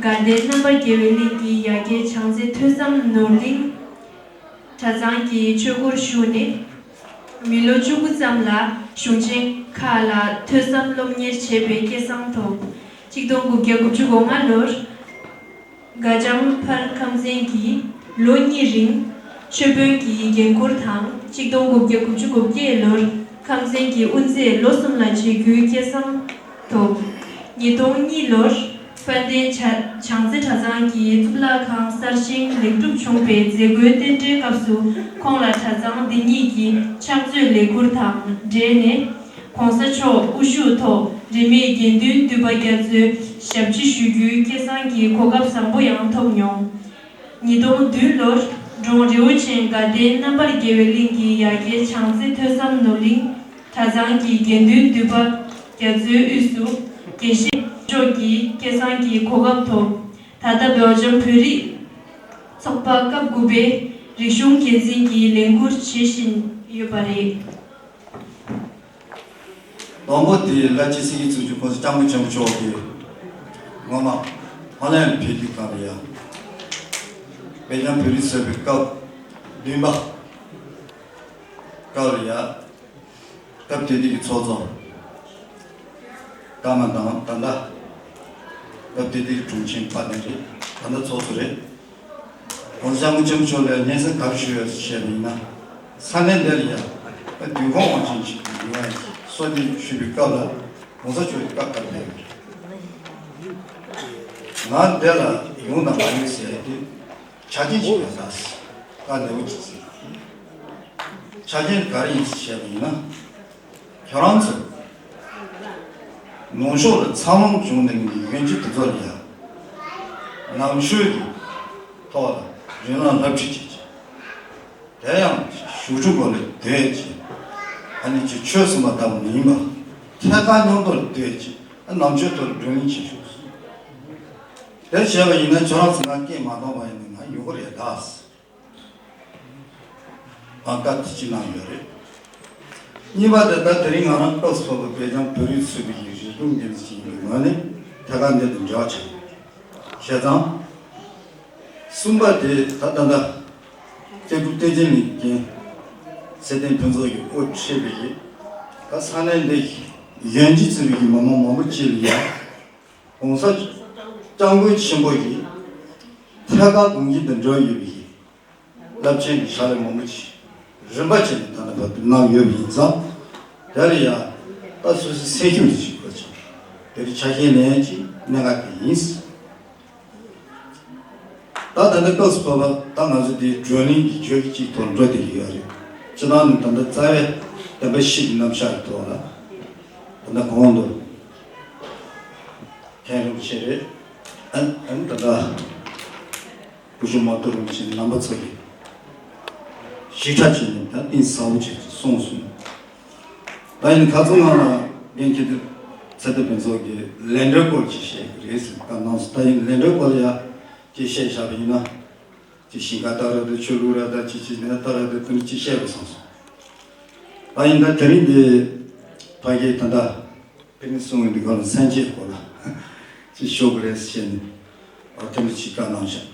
དགའ་ལྡན་རྣམ་པར་རྒྱལ་བའི་གླིང་གི་ཡ་གྱལ་བྱང་རྩེ་ཐོས་བསམ་ནོར་གླིང་གྲྭ་ཚང་གི་ཆོས་སྒོར་ཞུགས་ནས། མི་ལོ་བཅུ་དགུ་ཙམ་ལ་གཞུང་ཆེན་ཁག་ལ་ཐོས་བསམ་སློབ་གཉེར་བྱས་པའི་སྐལ་བཟང་ཐོབ། ཆིག་སྟོང་དགུ་བརྒྱ་དགུ་བཅུ་གོ་ལྔ་ལོར་ སྒ་ལྕང་ཕར་ཁམས་ཚན་གྱིས་ལོ་གཉིས་རིང་ཆོས་དཔོན་གྱི་འགན་འཁུར་དང་གཅིག་སྟོང་དགུ་བརྒྱ་དགུ་བཅུ་གོ་བརྒྱད་ལོར་ཁམས་ཚན་གྱི་དབུ་མཛད་ལོ་གསུམ་ལ་བྱེད་རྒྱུའི་སྐལ་བཟང་ཐོབ། ཉིས་སྟོང་གཉིས་ལོར་དཔལ་ལྡན་བྱ་བྱང་རྩེ་གྲྭ་ཚང་གི་གཙུག་ལག་ཁང་གསར་བཞེངས་ལེགས་གྲུབ་བྱུང་བའི་མཛད་སྒོའི་རྟེན་འབྲེལ་སྐབས་སུ་ཁོང་ལ་གྲྭ་ཚང་འདི་ཉིད་ཀྱི་ཕྱག་མཛོད་ལས་འཁུར་དང་འབྲེལ་ནས། ༸གོང་ས་མཆོག་དབུ་བཞུགས་ཐོག་རིས་མེད་དགེ་འདུན་འདུས་པ་རྒྱ་མཚོའི་ཞབས་ཕྱི་ཞུ་རྒྱུའི་སྐལ་བཟང་གི་གོ་སྐབས་བཟང་པོ་ཡང་ཐོབ་མྱོང་། ཉིས་སྟོང་བདུན་ལོར་འབྲོང་རི་བོ་ཆེན་དགའ་ལྡན་རྣམ་པར་རྒྱལ་བའི་གླིང་གི་ཡ་གྱལ་བྱང་རྩེ་ཐོས་བསམ་ནོར་གླིང་གྲྭ་ཚང་གི་དགེ་འདུན་འདུས་པ་རྒྱ་མཚོའི་དབུས་སུ་དགེ་བཤེས་མཆོག་གི་སྐལ་བཟང་གི་གོ་སྐབས་ཐོབ། ད་ལྟ་སྦེལ་ཇམ་བོད་རིགས་ཚོགས་པ་སྐབས་དགུ་པའི་རིག་གཞུང་འགན་འཛིན་གྱི་ལས་འཁུར་བྱེད་བཞིན་ཡོད་པ་རེད། དང་པོ་དེ་ལ་ཅི་སྲིད་ཀྱི་ཚུལ་གྱི་ཁོང་སྐྱབས་མགོན་ཆེན་པོ་མཆོག་གིས་ངོ་མ་ཧོ་ལན་ཕེབས་དུས་སྐབས་ལ་ཡ། སྦེལ་ཇམ་བོད་རིགས་ཚོགས་པའི་སྐབས་བདུན་པ་སྐབས་ལ་ཡ། སྐབས་དེ་དུས་ཀྱི་ཚོགས་གཙོ་ཀརྨ་དང་ད་ལྟ་སྐབས་དེ་དུས་ཀྱི་དྲུང་ཆེན་དཔལ་ལྡན་རེད། ད་ལྟ་ཚོགས་གཙོ་རེད། ༸གོང་ས་༸སྐྱབས་མགོན་ཆེན་པོ་མཆོག་ལ་སྙན་སེང་ག་རེ་ཞུ་ཡོད་ཟེར་བཤད་པ་ཡིན་ན། ས་གནས་འདི་ལ་ཡ་བདུན་གོང་དབང་ཆེན་ཞིག་ཡོང་བ་ཡིན། གསོལ་འདེབས་ཞུས་པའི་སྐབས་ལ་༸གོང་ས་མཆོག་གི་བཀའ་བཀའ་ཕེབས་ཡོད་རེད། ང་འདི་ལ་ཡོང་དང་མ་ཡོང་ཟེར་ཡ་དེ་ཆ་རྐྱེན་ཞིག་ཡོད་ས་ཟེར། བཀའ་ནན་པོ་ཅིག་ཟེར། ཆ་རྐྱེན་ག་རེ་ཡིན་ཟེར་བཤད་པ་ཡིན་ན། ཁྱོད་རང་ཚོ་ནང་ཤོག་ལ་འཚར་ལོངས་བྱུང་ནས་ཡོང་མཁན་གྱི་དེ་ཚོ་ལ་ཡ། ནང་ཆོས་ཀྱི་ཐོག་ལ་རིན་ལ་ལབ་ཁྲིད་བྱེད་ཀྱི། དེ་ཡང་ཞུགས་ཁྲི་སྐོར་ལ་སྡོད་ཀྱི། ཨ་ནི་ཅིག་ཆོས་གསུངས་པ་ལྟ་བུ་མིན་པ། ཐད་ཀར་མཉམ་དུ་སྡོད་ཀྱི། ཨ་ནང་ཆོས་ཐོག་ལ་བགྲོ་གླེང་བྱེད་ཤོག་ཟེར། དེ་བྱས་པ་ཡིན་ན་ཁྱོད་རང་ཚོ་ང་སྐད་མ་གཏོང་བ་ཡིན་ན་ང་ཡོང་གི་རེད་ད་ཟེར། ཨ་བཀའ་དེ་ཅི་གནང་ཡོད་རེད། གཉིས་པ་དེ་ད་དེ་རིང་ང་རང་སྐབས་སུ་བབས་པའི་སྦེལ་ཇམ་བོད་རིགས་ཚོགས་པའི་རིག་གཞུང་འགན་འཛིན་གྱི་ངོས་ནས་ཐད་ཀར་འདི་དང་འབྲེལ་བ་བྱས། བྱས་ཙང་། གསུམ་པ་དེ་ད་ལྟ་ད་སྐྱབས་མགོན་བསྟན་འཛིན་ལེགས་ལྡན་ཚེ་བརྟན་ཕུན་ཚོགས་ཀྱིས་དབུ་ཁྲིད་པའི་ད་ས་གནས་འདི་གཞོན་སྐྱེས་ཚོ་བའི་མི་མང་མང་པོ་ཅིག་ལ་ཡང་༸གོང་ས་༸སྐྱབས་མགོན་ཆེན་པོ་ཡིས་ཐད་ཀར་དགོངས་གཞི་དང་འབྲེལ་ཡོད་པའི་རླབས་ཆེན་གྱི་ཕྱག་ལས་མང་པོ་ཞིག་རིམ་པ་བྱས་ནས་ད་ལྟ་བར་དུ་གནང་ཡོད་པ་ཡིན་ཙང་། དེ་ལ་ཡང་ད་སོ་སོའི་སེམས་ཤུགས་ཅིག་དགོས་ཀྱི། དེ་རིང་ཆ་ཤས་ལེན་ཡས་ཀྱི་གནད་འགག་དེ་ཡིན། ད་ད་ལྟ་སྐབས་སུ་བབས་པ་ད་ང་ཚོ་འདིའི་བགྲོ་གླེང་གི་བརྗོད་ཀྱི་གཅིག་ཐོག་འགྲོ་བསྡད་ཀྱི་ཡོད་རེད། སྤྱིར་བཏང་ནི་ད་ལྟ་རྩ་བའི་བསྟན་པ་བཤིག་གི་རྣམ་གཞག་གི་ཐོག་ལ་ད་ལྟ་གོང་དུ་མཁན་རིན་པོ་ཆེ་རེད། ཨ་ཨ་ནི་ད་ལྟ། སྐུ་ཞབས་མ་ཏོག་རིན་པོ་ཆེ་རྣམ་པ་ཚོ་གིས་ཞིབ་ཕྲ་བྱས་ནས་ད་གཏིང་ཟབ་པོ་བྱས་ཏེ་གསུངས་སོང་། ད་ཡིན་ཁ་ཚོ་ནང་ལ་འགན་འཁྱེར་དུས་ཚེ་བརྟན་ཕུན་ཚོགས་ཀྱིས་ལས་འབྲེལ་སྐོར་ཅིག་བཤད་ཀྱི་རེད་ཟེར་བཀའ་གནང་སོང་། ད་ཡིན་ལས་འབྲེལ་སྐོར་ལ་ཡ་ཅིག་བཤད་བཞག་པ་ཡིན་ན་ཅིག་ཞིང་ཁ་ལྟ་ར་དང་ཆོས་ལུགས་ར་དང་ཅིག་ཅིག་ནས་ལྟ་ར་དང་དེ་འདྲ་ཅིག་བཤད་པ་སོང་སོང་། ད་ཡིན་ད་དེ་རིང་འདི་ཕ་གིའི་ད་ལྟ། དེ་ནས་གསུང་བའི་འདི་ག་ལ་སེམས་བསྐྱེད་སྐོར་ལ་ཅིག་ཤོད་དགོས་རེད་ཟེར་ནས་ཨ་དེ་འདྲ་ཅིག་བཀའ་གནང་བཞག་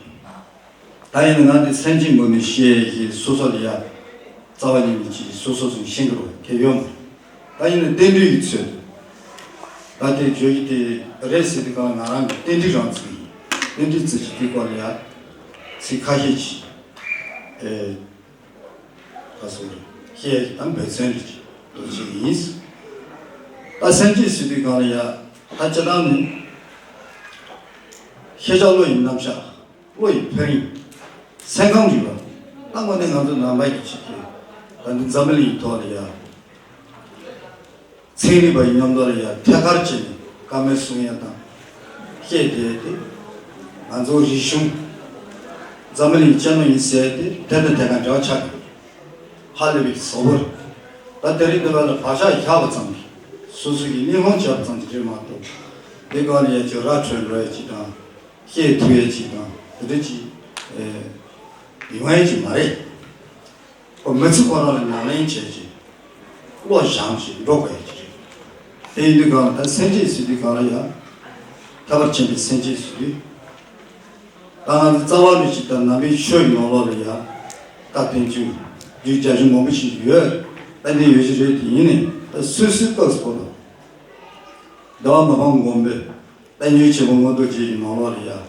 ད་ཡིན་ན་ང་དེ་སེམས་བསྐྱེད་ངོས་ནས་བཤད་ཀྱི་སོ་སོ་ལ་ཡ་རྩ་བ་ཉིད་ནས་ཅིག་སོ་སོ་སོ་ཤེས་ཀྱི་རོགས་གལ་ཡོད་མ་རེད། ད་ཡིན་ན་རྟེན་འབྲེལ་གྱི་ཚུལ་ད་དེ་བརྗོད་ཀྱི་དེ་རེད་ཟེར་དུས་ག་ལ་ང་རང་གི་རྟེན་འབྲེལ་རང་ཚུལ་ཡིན། རྟེན་འབྲེལ་ཚུལ་གྱི་དེ་སྐོར་ལ་ཡ་ཚིག་ཁ་ཤས་ཅིག་ཨེ། ད་སོ་རེ་ཤེས་དང་འབད་བརྩོན་རེ་ཅིག་ཏུ་ཅིག་ཡིན། ད་སེམས་བསྐྱེད་ཟེར་དུས་གང་ལ་ཡ་ད་སྤྱིར་བཏང་ནི་ཤེས་བྱ་བློ་ཡི་རྣམ་གཞག་བློ་ཡི་འཕེལ་རིམ་སེམས་ཁམས་རིག་པ་ད་དངོས་གནས་ང་ཚོ་ནང་པ་ཡི་ཆེད་དུ་ད་འདི་འཛམ་བུ་གླིང་ཐོག་ལ་ཡ། ཚན་རིག་པ་ཡི་མཉམ་དུ་ལ་ཡ་ཐད་ཀར་བྱས་ནས་བཀའ་མོལ་གསུང་ཡ་དང་བཤད་བསྡད་དེ། ང་ཚོ་རིག་གཞུང་འཛམ་བུ་གླིང་གཅེས་ནོར་ཡིན་ཟེར་ཏེ་དེ་དང་དེ་ག་འབྲེལ་བ་ཆགས་ཡོད། ཧ་ལས་པའི་བཟོ་བོར་ད་དེ་རིང་འདི་བ་ལ་བག་ཆགས་བཞག་པ་ཙམ་གྱིས་སོ་སོ་གི་གླེང་སློང་བྱས་པ་ཙམ་གྱིས་རེད་མ་གཏོགས་འདི་ག་ལ་ཡ་ཅིག་ར་འཕྲོད་འགྲོ་ཡ་ཅིག་དང་བཤད་ཐུབ་ཡ་ཅིག་དང་དེ་འདྲ་ཅིག་ཡོང་ཡ་ཅིག་མ་རེད། ཁོ་མི་ཚེ་ཁོ་རང་ལ་ཉམས་ལེན་བྱས་ཀྱི་བློ་བཞག་ཅིག་འགྲོ་དགོས་ཀྱི་རེད། དེ་ཡིན་དུས་གང་ལ་ད་སེམས་བསྐྱེད་ཟེར་དུས་གང་ལ་ཡ། ཐར་པར་ཕྱིན་པའི་སེམས་བསྐྱེད་ཟེར་དུས། ད་ང་ཚོ་རྩ་བ་ནས་ཅིག་ད་ནང་པའི་ཆོས་ཀྱི་ནང་ལོགས་ལ་ཡ། བཀའ་བསྟན་བཅོས་བསྒྱུར་རྒྱ་ཆེ་མང་པོ་ཞིག་ཡོད། ད་འདི་ཡོད་ཀྱི་རེད་དེ་ཡིན་ནའི་ད་སོ་སོའི་སྐབས་སུ་བབ་པ། ཟླ་བ་མི་ཕམ་མགོན་པོའི་བསྟན་བཅོས་ཆེན་པོ་མངོན་རྟོགས་རྒྱན་གྱི་ནང་ལོགས་ལ་ཡ།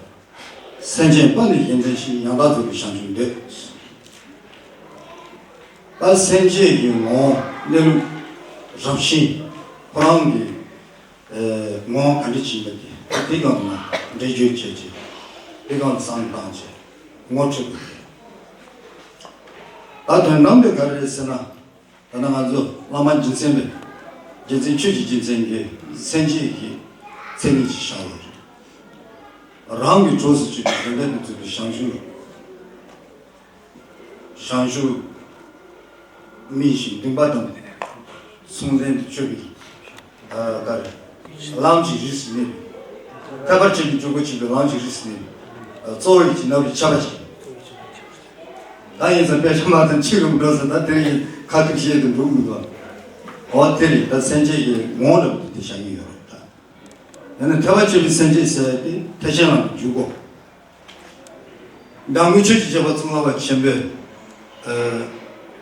སེམས་ཅན་དཔའ་ནི་གཞན་ཕན་ཕྱིར། ཡང་དག་རྫོགས་པའི་བྱང་ཆུབ་འདོད། ད་སེམས་ཅན་གྱི་ངོ་བོ་གནས་ལུགས་རང་བཞིན་ཁོ་རང་གི་ངོ་བོ་ག་འདྲ་ཅིག་ཡིན་པ་དེ་དེ་སྒང་ལ་འགྲེལ་བརྗོད་བྱས་རྗེས་དེ་སྒང་ལ་བསམ་བློ་བཏང་རྗེས་ངོ་སྤྲོད་དགོས། ད་དོན་དམ་དེ་ག་རེ་རེད་ཟེར་ན། ད་ལྟ་ང་ཚོ་བླ་མ་རྒྱུ་མཚན་པས་རྒྱུ་མཚན་ཆོས་ཀྱི་རྒྱུ་མཚན་གྱིས་སེམས་བསྐྱེད་ཀྱི་མཚན་ཉིད་ཅིག་བཞག་ཡོད་རེད། རང་གི་གྲོགས་སུ་གྱུར་པའི་ཡོན་ཏན་དུ་བརྩོན་པའི་བྱང་ཆུབ། བྱང་ཆུབ་སྨིན་ཞིང་འདུན་པ་དང་མཚུངས་ལྡན་དུ་སྤྱོད་པའི་ཨ་ཀ་རེ། ལམ་གྱི་རིས་སུ་གནས་པའི། ཐར་པར་བྱེད་པའི་འཇུག་སྒོ་ཆེན་པོའི་ལམ་གྱི་རིས་སུ་གནས་པའི། གཙོ་བོ་ཡིད་ཀྱི་རྣམ་རིག་ཁྱབ་པ་ཅན། ད་ཡིན་ཙང་དཔེ་ཆ་མ་དང་ཕྱི་རུ་འགྲོ་ཟེར་ད་དེ་ཡིན་ཁ་ཐུག་བཤད་དུ་འགྲོ་མི་འདུག་འོ་དེ་རེད། ད་སེམས་ཅན་གྱི་ངོ་བོ་འདྲ་པོ་དེ་བྱ་ངེས་ཡོད་རེད་ད། ཡང་ན་ཐར་པར་བྱེད་པའི་སེམས་ཅན་ཟེར་ཡ་དེ་ཐེག་ཆེན་ལམ་གྱི་འཇུག་སྒོ། ད་དངུལ་ཆུ་གི་བྱེད་པ་ཙུམ་ལ་བ་ཆེན་པོས་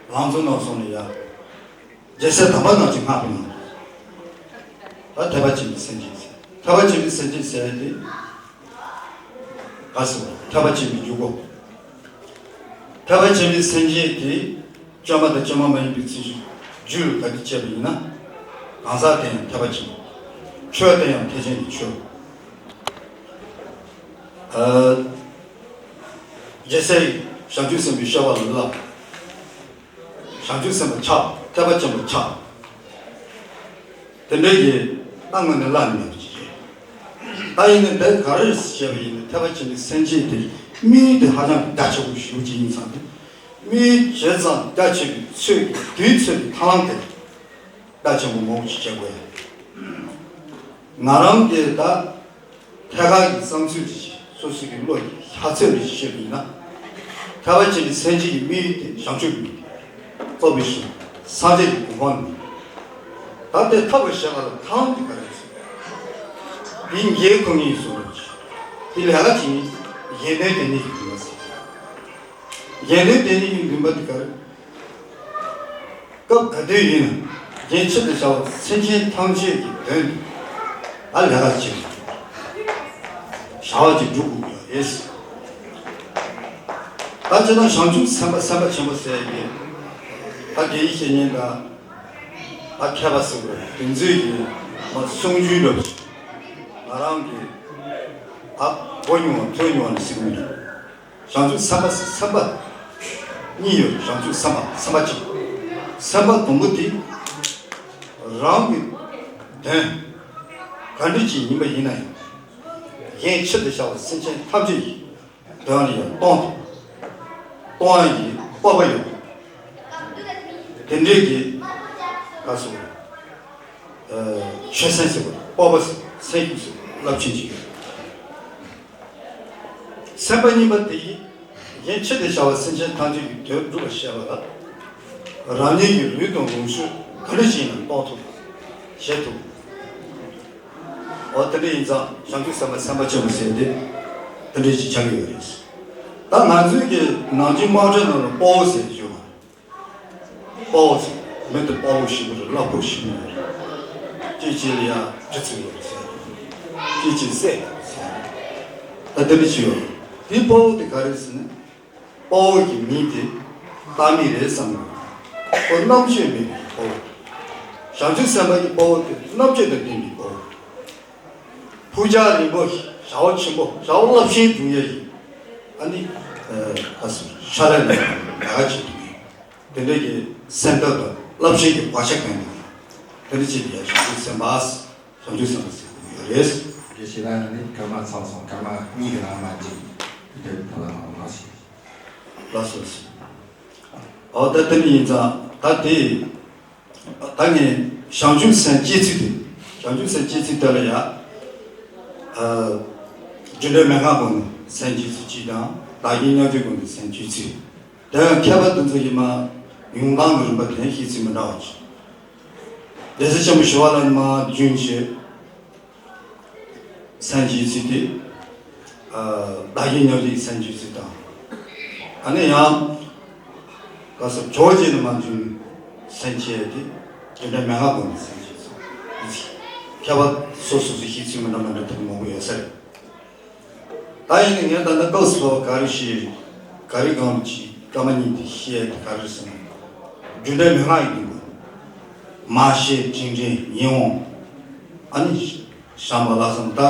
ལང་ཚོ་ནང་སོང་ནས་ཡ། རྒྱལ་སྲས་དམ་པ་རྣམས་ཀྱིས་བསྔགས་པའི་ནང་། ད་ཐར་པར་བྱེད་པའི་སེམས་ཅན་ཟེར། ཐར་པར་བྱེད་པའི་སེམས་ཅན་ཟེར་ཡ་དེ། ག་ཟེར་བ། ཐར་པར་བྱེད་པའི་འཇུག་སྒོ། ཐར་པར་བྱེད་པའི་སེམས་ཅན་དེ། བཅོས་མ་དང་བཅོས་མ་མ་ཡིན་པའི་ཚུལ་གྱིས་རྒྱུད་ལ་ག་དུས་སྐྱེས་པ་ཡིན་ན། གང་ཟག་དེ་ཡང་ཐར་པ་ཆེན་པོ། ཆོས་དེ་ཡང་ཐེག་ཆེན་གྱི་ཆོས། རྒྱལ་སྲས་བྱང་ཆུབ་སེམས་དཔའི་སྤྱོད་པ་ལ་བསླབ། བྱང་ཆུབ་སེམས་དཔའ་ཆགས། ཐེག་པ་ཆེན་པོ་ཆགས། དེ་འདྲའི་གི་ད་དངོས་གནས་བླ་ན་མེད་པ་ཅིག་རེད། ད་ཡིན་ནའི་འདི་ག་རེ་བཤད་པ་ཡིན་ནའི་ཐེག་པ་ཆེན་པོའི་སེམས་བསྐྱེད་དེ་དམིགས་ཡུལ་དེ་ཧ་ཅང་རྒྱ་ཆེན་པོ་ཞེ་པོ་ཅིག་ཡིན་ཙང་དེ། དམིགས་ཡུལ་ཇི་ཙམ་རྒྱ་ཆེ་བའི་ཚོད་ཀྱིས་དུས་ཚོད་ཀྱི་ཐབས་ལམ་དེ་རྒྱ་ཆེན་པོ་མང་པོ་ཞིག་བྱེད་དགོས་ཡ། ང་རང་གིས་ད་ཐད་ཀར་གྱི་བསམ་ཚུལ་ཅིག་སོ་སོ་གི་བློ་ཡིས་ལྷ་ཚོད་རེ་ཞིག་བཤད་པ་ཡིན་ན། ཐེག་པ་ཆེན་པོའི་སེམས་བསྐྱེད་ཀྱི་དམིགས་ཡུལ་དེ་བྱང་ཆུབ་ཀྱི་རྩོལ་བའི་ཞིང་སངས་རྒྱས་ཀྱི་གོ་འཕང་ནི། ད་དེ་ཐོབ་པར་བྱེད་པ་ལ་ཐབས་ལམ་དེ་ག་རེ་ཟེར། དེ་འགན་ཁུར་ངེས་སུ་རུང་། དེ་ལས་ཀ་བྱེད་ངེས། གཞན་དོན་དེ་ཉིད་ཀྱི་འདུན་པ་ཟེར། གཞན་དོན་དེ་ཉིད་ཀྱི་འདུན་པ་དེ་ག་རེ། སྐབས་ག་དུས་ཡིན་ན་རྒྱན་ཆེད་དུ་བྱ་བ་སེམས་ཅན་ཐམས་ཅད་ཀྱི་དོན་དུ་ཨ་ལས་ཀ་བྱེད། བྱ་བ་ཅིག་སྒྲུབ་དགོས་ཀྱི་རེད། ད་ཅི་ན་བྱང་ཆུབ་སེམས་དཔའ་སེམས་དཔའ་ཆེན་པོ་ཟེར་གྱི་ད་དགེ་བའི་བཤེས་གཉེན་དང་ད་མཁས་པ་ཟེར་དགོས་དེ་ཚོས་ཀྱི་མ་གསུང་རྒྱུན་འདྲ་པོ་ཞིག་ང་རང་གི་ད་གོ་མྱོང་བ་ཐོས་མྱོང་བ་ནི་ཟེར་གྱི་མི་འདུག་བྱང་ཆུབ་སེམས་དཔའ་སེམས་དཔའ་གཉིས་ཡོད། བྱང་ཆུབ་སེམས་དཔའ་སེམས་དཔའ་གཅིག་སེམས་དཔའ་དང་པོ་དེ་རང་གི་དོན་ག་འདྲ་ཅིག་ཡིན་པ་ཡིན་ན་ཡང་གཞན་ཕྱིར་དུ་བྱ་བ་སེམས་ཅན་ཐམས་ཅད་ཀྱི་དོན་ལ་ཡང་གཏོང་ཐུབ། གཏོང་ཡ་ཡི་སྤོབས་པ་ཡོད། དེ་འདྲའི་གི་ག་སོ། ཆོད་སེམས་ཟེར་བ་སྤོབས་པ་སེམས་ཤུགས་སུ་རླབས་ཆེན་ཅིག་ཡོད། སེམས་དཔའ་གཉིས་པ་དེ་ཡིས་གཞན་ཕྱིར་དུ་བྱ་བ་སེམས་ཅན་ཐམས་ཅད་ཀྱི་དོན་སྒྲུབ་པར་བཤད་པ་ལ། རང་ཉིད་ཀྱི་ལུས་དང་ལོངས་སྤྱོད་ག་འདྲ་ཞིག་ཡིན་ན་གཏོང་ཐུབ། བྱེད་ཐུབ། འོ་དེ་འདྲ་ཡིན་ཙང་བྱང་ཆུབ་སེམས་དཔའ་སེམས་དཔའ་ཆེན་པོ་ཟེར་ཏེ་དེ་འདྲ་ཞིག་ཆགས་ཀྱི་ཡོད་རེད། ད་ང་ཚོའི་གི་ནང་ཆོས་དམངས་ཁྲོད་ནང་ལ་དཔའ་བོ་ཟེར་གྱི་ཡོད་པ། དཔའ་བོ་ཟེར། མི་དེ་དཔའ་བོ་ཞིག་རེད། རླབས་པོ་ཞིག་རེད། གཅིག་གཅིག་ལ་ཡ་གྲི་ཚུགས་ཡོད་ཟེར། གཅིག་གཅིག་བསད་ཡོད་ཟེར། ད་དེ་འདྲ་ཞིག་ཡོད། དེ་དཔའ་བོ་དེ་ག་རེ་ཟེར་ན། དཔའ་བོ་གི་མིང་དེ་རྟ་མི་རེད་བསམ་ཡོད། ཁོ་རྣམ་དཔྱོད་མེད་པའི་དཔའ་བོ། བྱང་ཆུབ་སེམས་དཔའ་གི་དཔའ་བོ་དེ་རྣམ་དཔྱོད་དང་ལྡན་པའི་དཔའ་བོ། ཕུགས་རྒྱང་རིང་པོ་ཞིག་བྱ་བ་ཆེན་པོ་བྱ་བ་རླབས་ཆེན་སྒྲུབ་ཡ་ཡིན། ཨ་ནི་ཨ་ཁ་སང་ཤ་ལས་ནས་ལས་ཀ་བྱེད་ཐུབ་མཁན་དེ་འདྲ་གི་སེམས་ཐག་དང་རླབས་ཆེན་གྱི་བག་ཆགས་ལྡན་པ་དེ་འདྲ་བྱེད་དེ་ཡ་བྱང་ཆུབ་སེམས་དཔའ། བྱང་ཆུབ་སེམས་དཔའ་ཟེར་གྱི་ཡོད་རེད། དེ་བྱས་ན་ནི་སྐར་མ་ཚང་སོང་། སྐར་མ་གཉིས་ཀྱི་ནང་མ་གཅིག་དེ་ཐོག་ལ་མ་ཞིག་ལགས་སོ། འོ་ད་དེ་ནི་ཡིན་ཙང་ད་དེ་ད་ངས་བྱང་ཆུབ་སེམས་བསྐྱེད་ཚུལ་དེ་བྱང་ཆུབ་སེམས་བསྐྱེད་ཚུལ་དེ་ལ་ཡ། ཨ་རྒྱུ་འབྲས་མན་ངག་སྒོ་ནས་སེམས་བསྐྱེད་ཚུལ་གཅིག་དང་བདག་གིས་མཉམ་བརྗེའི་སྒོ་ནས་སེམས་བསྐྱེད་ཚུལ། དེ་ཡང་མཁས་པ་དེ་ཚོ་ཡིས་མ་ཡོང་སྟངས་ཀྱི་རིམ་པ་དེ་བཤད་ཚུལ་མི་འདྲ་བ་བྱུང་། སྡེ་སྲིད་ཆེན་པོ་ཞི་བ་ལྷ་ནས་མར་རྒྱུན་བྱས། སེམས་བསྐྱེད་ཚུལ་དེ། ཨ་བདག་གིས་མཉམ་བརྗེའི་སེམས་བསྐྱེད་ཚུལ་དང་། ཨ་ནི་ཡང་། ག་སོ་ཇོ་བོ་རྗེ་ནས་མར་རྒྱུན་སེམས་བསྐྱེད་དེ། རྒྱུ་འབྲས་མན་ངག་སྒོ་ནས་སེམས་བསྐྱེད་ཚུལ། མཁས་པ་སོ་སོ་སོ་བཤད་ཚུལ་མི་འདྲ་མི་འདྲ་དེ་མང་པོ་ཡོད་ས་རེད། ད་ཡིན་ནའི་ངས་ད་ལྟ་སྐབས་སུ་བབ་ག་རེ་ཞིག་ག་རེ་གང་རུ་ཅིག་སྐར་མ་གཉིས་དེ་བཤད་དེ་ག་རེ་ཟེར་ན། རྒྱུ་འབྲས་མན་ངག་ཡིན་དགོས། མ་ཤེས་དྲིན་དྲན་ཡིད་འོང་། ཨ་ནི་བྱམས་པ་ལྷག་བསམ་ད་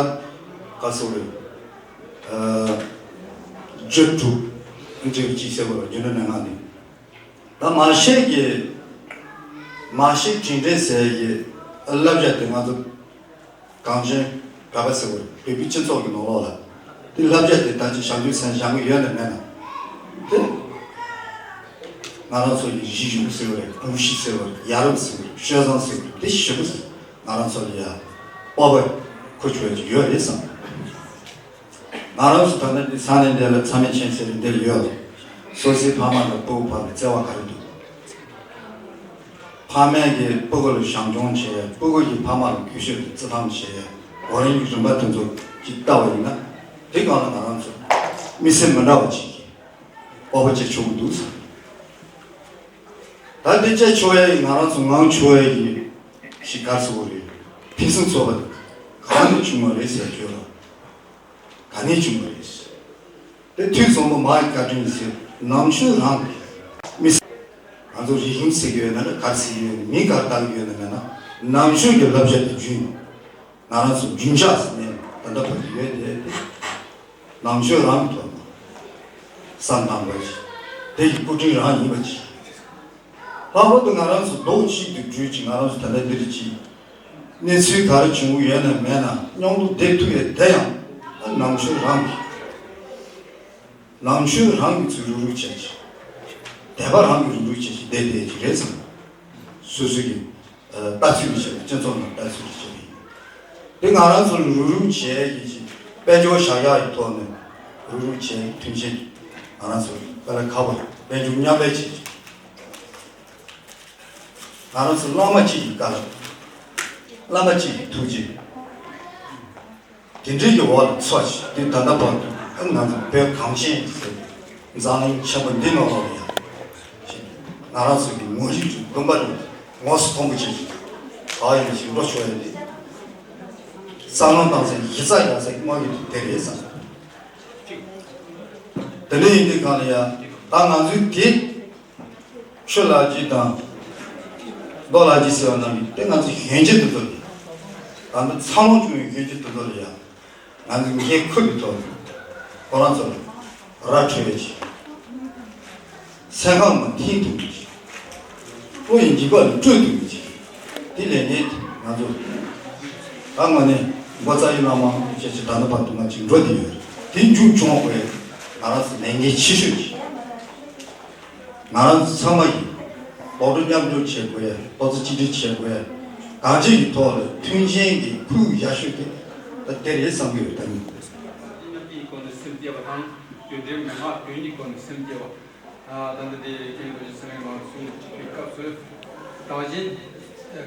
ག་ཚོད་རེད། རྒྱུ་དྲུག་འབྲས་བུ་གཅིག་ཟེར་བ་རྒྱུ་འབྲས་མན་ངག་ནི། ད་མ་ཤེས་ཀྱི་མ་ཤེས་དྲིན་དྲན་ཟེར་གྱི་བསླབ་བྱ་དེ་ང་ཚོ་གངས་ཅན་བོད་པ་ཟེར་བ་བོད་པའི་སྤྱི་ཚོགས་ཀྱི་ནང་ལོགས་ལ་དེ་བསླབ་བྱ་དེ་ད་ཅི་བྱང་ཆུབ་སེམས་བྱང་གི་ཡོད་ན་མེད་ན། དེ་ང་རང་ཚོ་ཡི་གཞིས་བཞུགས་ཟེར་བ་རེད། གོམས་གཤིས་ཟེར་བ་རེད། ཡ་རབས་ཟེར་བ་རེད། སྤྱོད་བཟང་ཟེར་བ་རེད། དེ་ཞེ་པོ་ཟེར་ང་རང་ཚོ་ལ་ཡ་སྤོབས་པ་ཁུར་ཆོག་ཡ་ཅིག་ཡོད་རེད་བསམ། ང་རང་ཚོ་ད་ལྟ་འདི་ས་གནས་འདི་ལ་ཚ་མེད་མཁྱེན་གསལ་འདིར་ཡོད། སོ་སོའི་ཕ་མ་དང་སྤུ་གུ་བར་ལ་བརྩེ་བ་ག་རེ་འདུག་ཕ་མས་ཀྱིས་སྤུ་གུ་ལ་བྱམས་སྐྱོང་བྱེད་ཡ། སྤུ་གུ་ཡིས་ཕ་མ་ལ་གུས་ཞབས་དང་བརྩི་མཐོང་བྱེད་ཡ། འོ་རིམ་གྱི་རིམ་པ་དེ་ཚོ་ཅིག་བལྟ་བ་ཡིན་ན། དེ་སྒང་ལ་ང་རང་ཚོ་མི་ཚེ་མི་འདྲ་བ་ཅིག་གི་སྤོབས་པ་སྐྱེ་ཆོག་གི་འདུག་ཟེར། ད་འདི་སྐྱེ་ཆོག་ཡ་ཡིན། ང་རང་ཚོ་ངང་ཆོག་ཡ་ཡིན་ཞིག་ག་ཟེར་བ་རེད། ཕུན་སུམ་ཚོགས་པ་གང་ནས་བྱུང་བ་རེད་ཟེར་བརྗོད་ལ། ག་ནས་བྱུང་བ་རེད། དེ་དུས་བཟང་པོ་མ་ཡི་བཀའ་དྲིན་ཟེར། ནང་ཆོས་རང་མི་ང་ཚོ་རིག་གཞུང་ཟེར་གྱི་ཡོད་ན་ནི་ག་རེ་ཟེར་གྱི་ཡོད་ན། མིང་ག་རེ་བཏགས་ཀྱི་ཡོད་ན་མེད་ན། ནང་ཆོས་ཀྱི་བསླབ་བྱ་དེ་རྒྱུན་ང་རང་ཚོ་རྒྱུན་ཆགས་ཟེར་ནས་ད་ལྟ་བར་དུ་ཡོད་དེ། ནང་ཆོས་རང་གི་ཐོག་ནས་བསམ་བཏང་དགོས་ཀྱི། དེ་ཡི་སྐུ་དྲིན་རང་ཡིན་པ་ཅིག་ལྷག་པར་དུ་ང་རང་ཚོ་རྡོག་གཅིག་ཏུ་སྒྲིལ་གྱི། ང་རང་ཚོ་ད་ལྟ་འདིར་གྱི་གནས་ཚུལ་ག་རེ་བྱུང་ཡོད་ན་མེད་ན་མཉམ་དུ་བསྡད་ཐུབ་ཡས་དེ་ཡང་ནང་ཆོས་རང་གི་ནང་ཆོས་རང་གི་ཚུར་རུག་རུག་བྱས་ཀྱི། དད་པ་རང་གི་རུག་རུག་བྱས་ཀྱི་བསྡད་བསྡད་ཀྱི་རེད་བསམ། སོ་སོ་གི་ལྟ་ཚུལ་ལ་བྱས་པའི་སྤྱི་ཚོགས་ནང་ལྟ་ཚུལ་ལ་བྱས་པའི། དེ་ང་རང་ཚོ་ལ་རུག་རུག་བྱས་ཀྱི་ཅིག་དཔལ་འབྱོར་བཞག་ཡག་གི་ཐོག་ནས་རུག་རུག་བྱས་མཐུན་རྐྱེན་ང་རང་ཚོ་དཔལ་ཁ་བ་དཔལ་འབྱོར་མཉམ་སྤེལ་བྱས་ཀྱི། ང་རང་ཚོ་བླ་མ་གཅིག་གི་བཀའ་བླ་མ་གཅིག་གི་ཐུགས་རྗེ། དེ་འདྲའི་གི་འོག་ལ་འཚོ་ཞིག་དེ་ད་ལྟ་བར་དུ་ང་ཚོ་བོད་གངས་ཅན་ཟེར་འཛམ་གླིང་ཆེན་པོ་འདི་ནང་ལོགས་ལ་ཡང་ང་རང་ཚོ་གི་ངོ་རིས་ཀྱི་འདུན་པ་རེད། ངོ་སོ་མཐོན་པོ་ཅན་ཞིག་ག་ཡིན་ཞིག་འགྲོ་ཆོག་ཡ་དེ་བསམ་བློ་བཏང་ཚེ་གཞི་རྩ་ཡག་ཚད་མ་གི་དེ་རེད་བསམ། དེ་འདྲ་ཡིན་དུས་གང་ལ་ཡ་ད་ང་ཚོའི་དེ། ཆུ་ལ་རྒྱུ་དང་། རྡོ་ལ་རྒྱུ་ཟེར་བ་རྣམས་དེ་ང་ཚོ་གཞོན་སྐྱེས་དེ་ཚོ་ལ། ད་ལྟ་འཚར་ལོངས་བྱུང་བའི་གཞོན་སྐྱེས་དེ་ཚོ་ལ་ཡང་། ང་ཚོ་འགན་ཁུར་གྱི་ཐོག་ནས་ཁོ་རང་ཚོ་ལ་ར་འཕྲོད་ཡོད་ཅིང་། སེམས་ཁམས་ལ་མཐུན་ཐུབ་ཡོད་ཅིང་། བློ་ཡི་འཇིགས་པ་ལས་སྐྲོད་ཐུབ་ཡོད་ཅིང་། དེ་ལས་ངས་ང་ཚོ་ད་དངོས་གནས་འགོ་རྩ་ཡི་བླ་མ་བཅས་ཀྱི་ད་ལྟ་བར་དུ་ང་ཅིག་འགྲོ་བསྡད་ཡོད། དེ་མཇུག་སྐྱོང་དགོས་ང་རང་ཚོ་ལས་འགན་ཆེ་ཤོས་ཅིག་ང་རང་ཚོ་ཚང་མ་ཡིས་རྡོག་རྡོ་མཉམ་སྦྱོར་བྱེད་དགོས་ཡ། རྡོག་རྩ་གཅིག་སྒྲིལ་བྱེད་དགོས་ཡ། གང་ཅིའི་གི་ཐོག་ལ་མཐུན་རྐྱེན་གྱི་ཁུར་ཡག་ཤོས་དེ་ད་དེ་རེད་བསམ་གྱི་ཡོད། ད་ནི། ཉམས་ཀྱི་སྒོ་ནས་སེམས་བསྐྱེད་པ་དང་། རྒྱུ་འབྲས་མན་ངག་བདུན་གྱི་སྒོ་ནས་སེམས་བསྐྱེད་པ། ད་ལྟ་དེ་རྒན་རྒོན་གྱི་སེམས་ལ་གསུང་གི་སྐབས་སུ། ད་གཞན་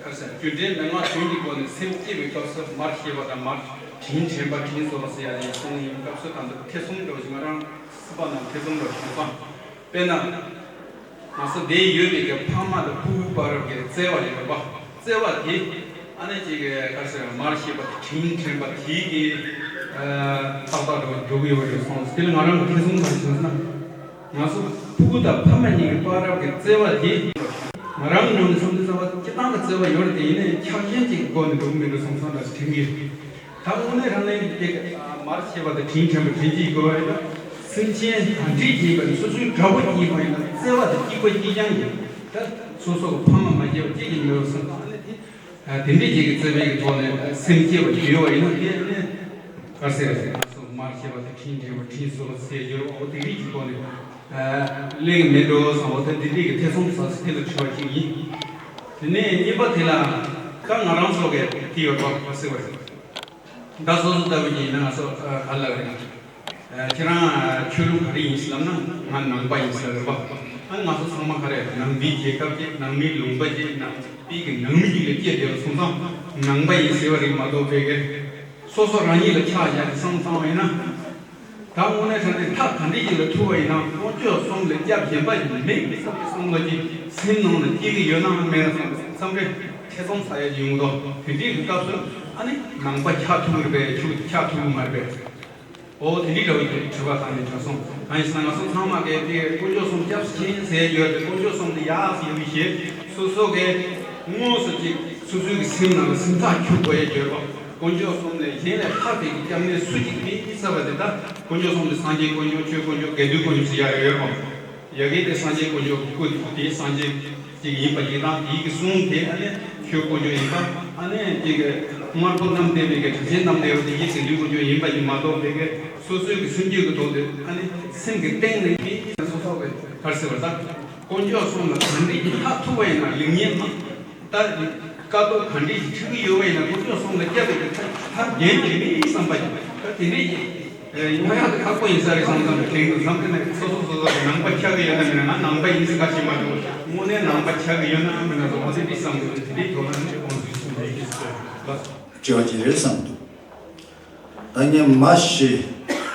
ཁར་སེམས་རྒྱུ་འབྲས་མན་ངག་བདུན་གྱི་སྒོ་ནས་སེམས་བསྐྱེད་པའི་སྐབས་སུ་མར་ཤེས་པ་དང་མར་དྲིན་དྲན་པ་དྲིན་གཟོ་བ་ཟེར་ཡ་དེ་གསུང་ཡིན་སྐབས་སུ་ད་ལྟ་ཐེ་ཚོམ་འདྲ་བོ་ཞིག་ང་རང་སྲིད་པ་ནང་ཐེ་ཚོམ་འདྲ་བོ་ཞིག་བྱུང་སོང་། དཔེར་ན། ང་ཚོ་འདིར་ཡོད་པའི་གི་ཕ་མ་དང་སྤུ་གུའི་བར་གྱི་བརྩེ་བ་ཡོད་པ། བརྩེ་བ་དེ་ཨ་ནེ་ཅིག་གི་ག་རེ་ཟེར་མར་ཤེས་པ་དང་དྲིན་དྲན་པ་དེའི་གི་ཏག་ཏག་འགྲོ་འགྲོ་གི་ཡོད་པ་རེད་སོང་། དེ་ལ་ང་རང་གི་ཐེ་ཚོམ་ག་རེ་བྱུང་ཟེར་ན། ང་ཚོ་སྤུ་གུ་དང་ཕ་མ་གཉིས་ཀྱི་བར་གྱི་བརྩེ་བ་དེ་ང་རང་ནང་ནས་བསམ་དུས་བརྩེ་བ་སྤྱི་བཏང་གི་བརྩེ་བ་ཡོད་རེད་དེ། ཡིན་ནའི་ཆགས་ཞེན་ཅིག་གི་སྒོ་ནས་འགྲོ་གི་མེད་འགྲོ་བསམ་བསམ་འདྲ་ཞིག་དྲན་གྱི་ཡོད། ད་དངོས་གནས་དྲང་གནས་ཀྱི་དེ་མར་ཤེས་པ་དང་དྲིན་དྲན་པ་དྲིན་གྱིས་དགོས་པ་ཡིན་ན། སེམས་ཅན་གང་འདྲ་ཅིག་ཡིན་པ་ནི་སོ་སོའི་དགྲ་བོ་ཅིག་ཡིན་པ་ཡིན་ན་བརྩེ་བ་དང་སྐྱིད་པ་སྐྱིད་རྐྱང་ཡིན། ད་སོ་སོ་གི་ཕ་མ་མ་སྐྱེས་པ་ཅིག་ཡིན་མེད་པ་སོང་ཙང་ནི་དེ། དེ་འདྲའི་ཅིག་གི་བརྩེ་བའི་གི་ཐོག་ནས་སེམས་བསྐྱེད་པ་ཞིག་ཡོད་པ་ཡིན་ན་དེ་ནི་ག་རེ་ཟེར་རེད། སོ་མར་ཤེས་པ་དང་དྲིན་དྲན་པ་དྲིན་གཟོ་བ་ཟེར་རྒྱུ་རེད་པ། འོ་དེ་འདྲའི་ཅིག་ཐོག་ནས་སླེབས་ཀྱི་མེད་འགྲོ་བསམ། འོ་ད་དེ་འདྲའི་གི་ཐེ་ཚོམ་ཟ་ས་དེ་ལ་དྲི་བ་ཅིག་ཡིན། དེ་ནས་གཉིས་པ་དེ་ལ་ད་ང་རང་ཚོ་གི་དེ་ཡོད་པ་ག་རེ་ཟེར་བ་རེད། ད་སོ་སོ་ལྟ་བུ་ཅིག་ཡིན་ན་ང་ཚོ་ག་རེ་ལབ་རེད། ཁྱེད་རང་ཆོས་ལུགས་ག་རེ་ཡིན་ཟེར་ལབ་ན་ང་ནང་པ་ཡིན་ཟེར་རེད་པ། ཨ་ང་ཚོ་ཚང་མ་ག་རེ་ནང་པའི་རྒྱལ་ཁབ་ཅིག་ནང་མིའི་ལུང་པ་ཅིག་ནང་པའི་གི་ནང་མི་ཅིག་ལ་སྐྱེས་བསྡད་པ་སོང་ཙང་ནང་པ་ཡིན་ཟེར་བ་རེད་མ་གཏོགས་པའི་གི་སོ་སོ་རང་ཉིད་ལ་ཆགས་བཞག་གི་བསམ་བློ་བཏང་བ་ཡིན་ན། ད་དངོས་གནས་དྲང་གནས་ཐབས་ག་འདྲ་ཞིག་ལ་ཐུག་པ་ཡིན་ན་དཀོན་མཆོག་གསུམ་ལས་སྐྱབས་གཞན་པ་ཞིག་མེད་ཀྱི་བསམ་པའི་བསམ་བློ་ཅིག་སེམས་ནང་ལ་སྐྱེ་གི་ཡོད་ན་མེད་ན་བསམ་པའི་བསམ་པའི་ཐེ་ཚོམ་ཟ་ཡ་ཅིག་ཡོང་གི་འདུག་དེ་འདྲའི་གི་སྐབས་སུ་ཨ་ནི་ནང་པ་ཆགས་ཐུབ་ཀྱི་རེད་པས། ཆུ་ཆགས་ཐུབ་ཀྱི་མ་རེད་པས། ཨོ་དེ་འདྲའི་འདྲ་བོ་ཞིག་དྲི་བ་བཏང་ནས་དྲན་སོང་། གང་ཡིན་ཟེར་ན་ང་ཚོ་ཚང་མ་གིས་དེ་དཀོན་མཆོག་གསུམ་སྐྱབས་སུ་མཁྱེན་ཟེར་ཡོད་དེ། དཀོན་མཆོག་གསུམ་དེ་ཡག་ཟེར་བའི་ཞེས་སོ་སོ་གིས་དངོས་སུ་ཅིག་སོ་སོའི་གི་སེམས་ནང་གི་སེམས་ཐག་ཆོད་དགོས་ཡ་ཡོད་རེད་པ། དཀོན་མཆོག་གསུམ་ལས་གཞན་ལས་ལྷག་པའི་གི་སྐྱབས་གནས་སུ་གཅིག་མེད་ཟེར་བ་དེ། ད་དཀོན་མཆོག་གསུམ་དེ་སངས་རྒྱས་དཀོན་མཆོག་ཆོས་དཀོན་མཆོག་དགེ་འདུན་དཀོན་མཆོག་ཟེར་ཡ་ཡོད་རེད་པ། ཡ་གི་དེ་སངས་རྒྱས་དཀོན་མཆོག་གི་སྐུ་དེ་སངས་རྒྱས་ཅིག་ཡིན་པ་ཅིག་དང་། དེའི་གི་གསུང་དེ་ཨ་ནི་ཆོས་དཀོན་མཆོག་ཡིན་པ། ཨ་ནི་ཅིག་གི་དམར་པོ་བསྣམས་བསྡད་པའི་གི་གྲྭ་ཆེན་བསྣམས་བསྡད་པ་དེ་ཡིད་ཀྱི་ལུས་དཀོན་མཆོག་ཡིན་པ་ཅིག་མ་གཏོགས། དེ་གི་སོ་སོའི་གི་སེམས་རྒྱུད་ཀྱི་ཐོག་ཏུ་ཨ་ནི་སེམས་ཀྱི་གཏིང་ནས་དེ་སོ་སོ་གི་ག་རེ་ཟེར་བ། ད་དཀོན་མཆོག་གསུམ་ལ་གང་འདྲ་ཞིག་ལྷག་ཐུབ་པ་ཡིན་ན་ལེགས་ཉེས་མ། ད་དཀའ་སྡུག་ག་འདྲ་ཞིག་འཕྲད་ཀྱི་ཡོད་པ་ཡིན་ན་དཀོན་མཆོག་གསུམ་ལ་སྐྱབས་པའི་གི་ཐབས་ཐབས་རྒྱན་ཅིག་མེད་བསམ་པ་ཅིག་ད་དེ་འདྲ་ཞིག་ཡང་ཡང་དུ་ཁག་པོ་ཡིན་ས་རེད་བསམ་བསམ་དྲན་འདུག་བསམ་གི་ནས། སོ་སོ་སོ་སོ་གི་ནང་པ་ཆགས་ཀྱི་ཡོད་ན་མིན་ན། ང་ནང་པ་ཡིན་ཟེར་ག་ཞིག་མ་འདུག་དངོས་གནས་ནང་པ་ཆགས་ཀྱི་ཡོད་ན་མིན་ན། ང་ཚོ་དེ་འདྲ་བསམ་གི་འདུག་དེ་འདྲའི་དོ་སྣང་ནས་དགོངས་ཚུལ་གསུངས་པ་ཡིན་ཟེར་ལ། དྲི་བ་ཅིག་རེད་བསམ་འདུག་ད་ངས་མ་ཤེས་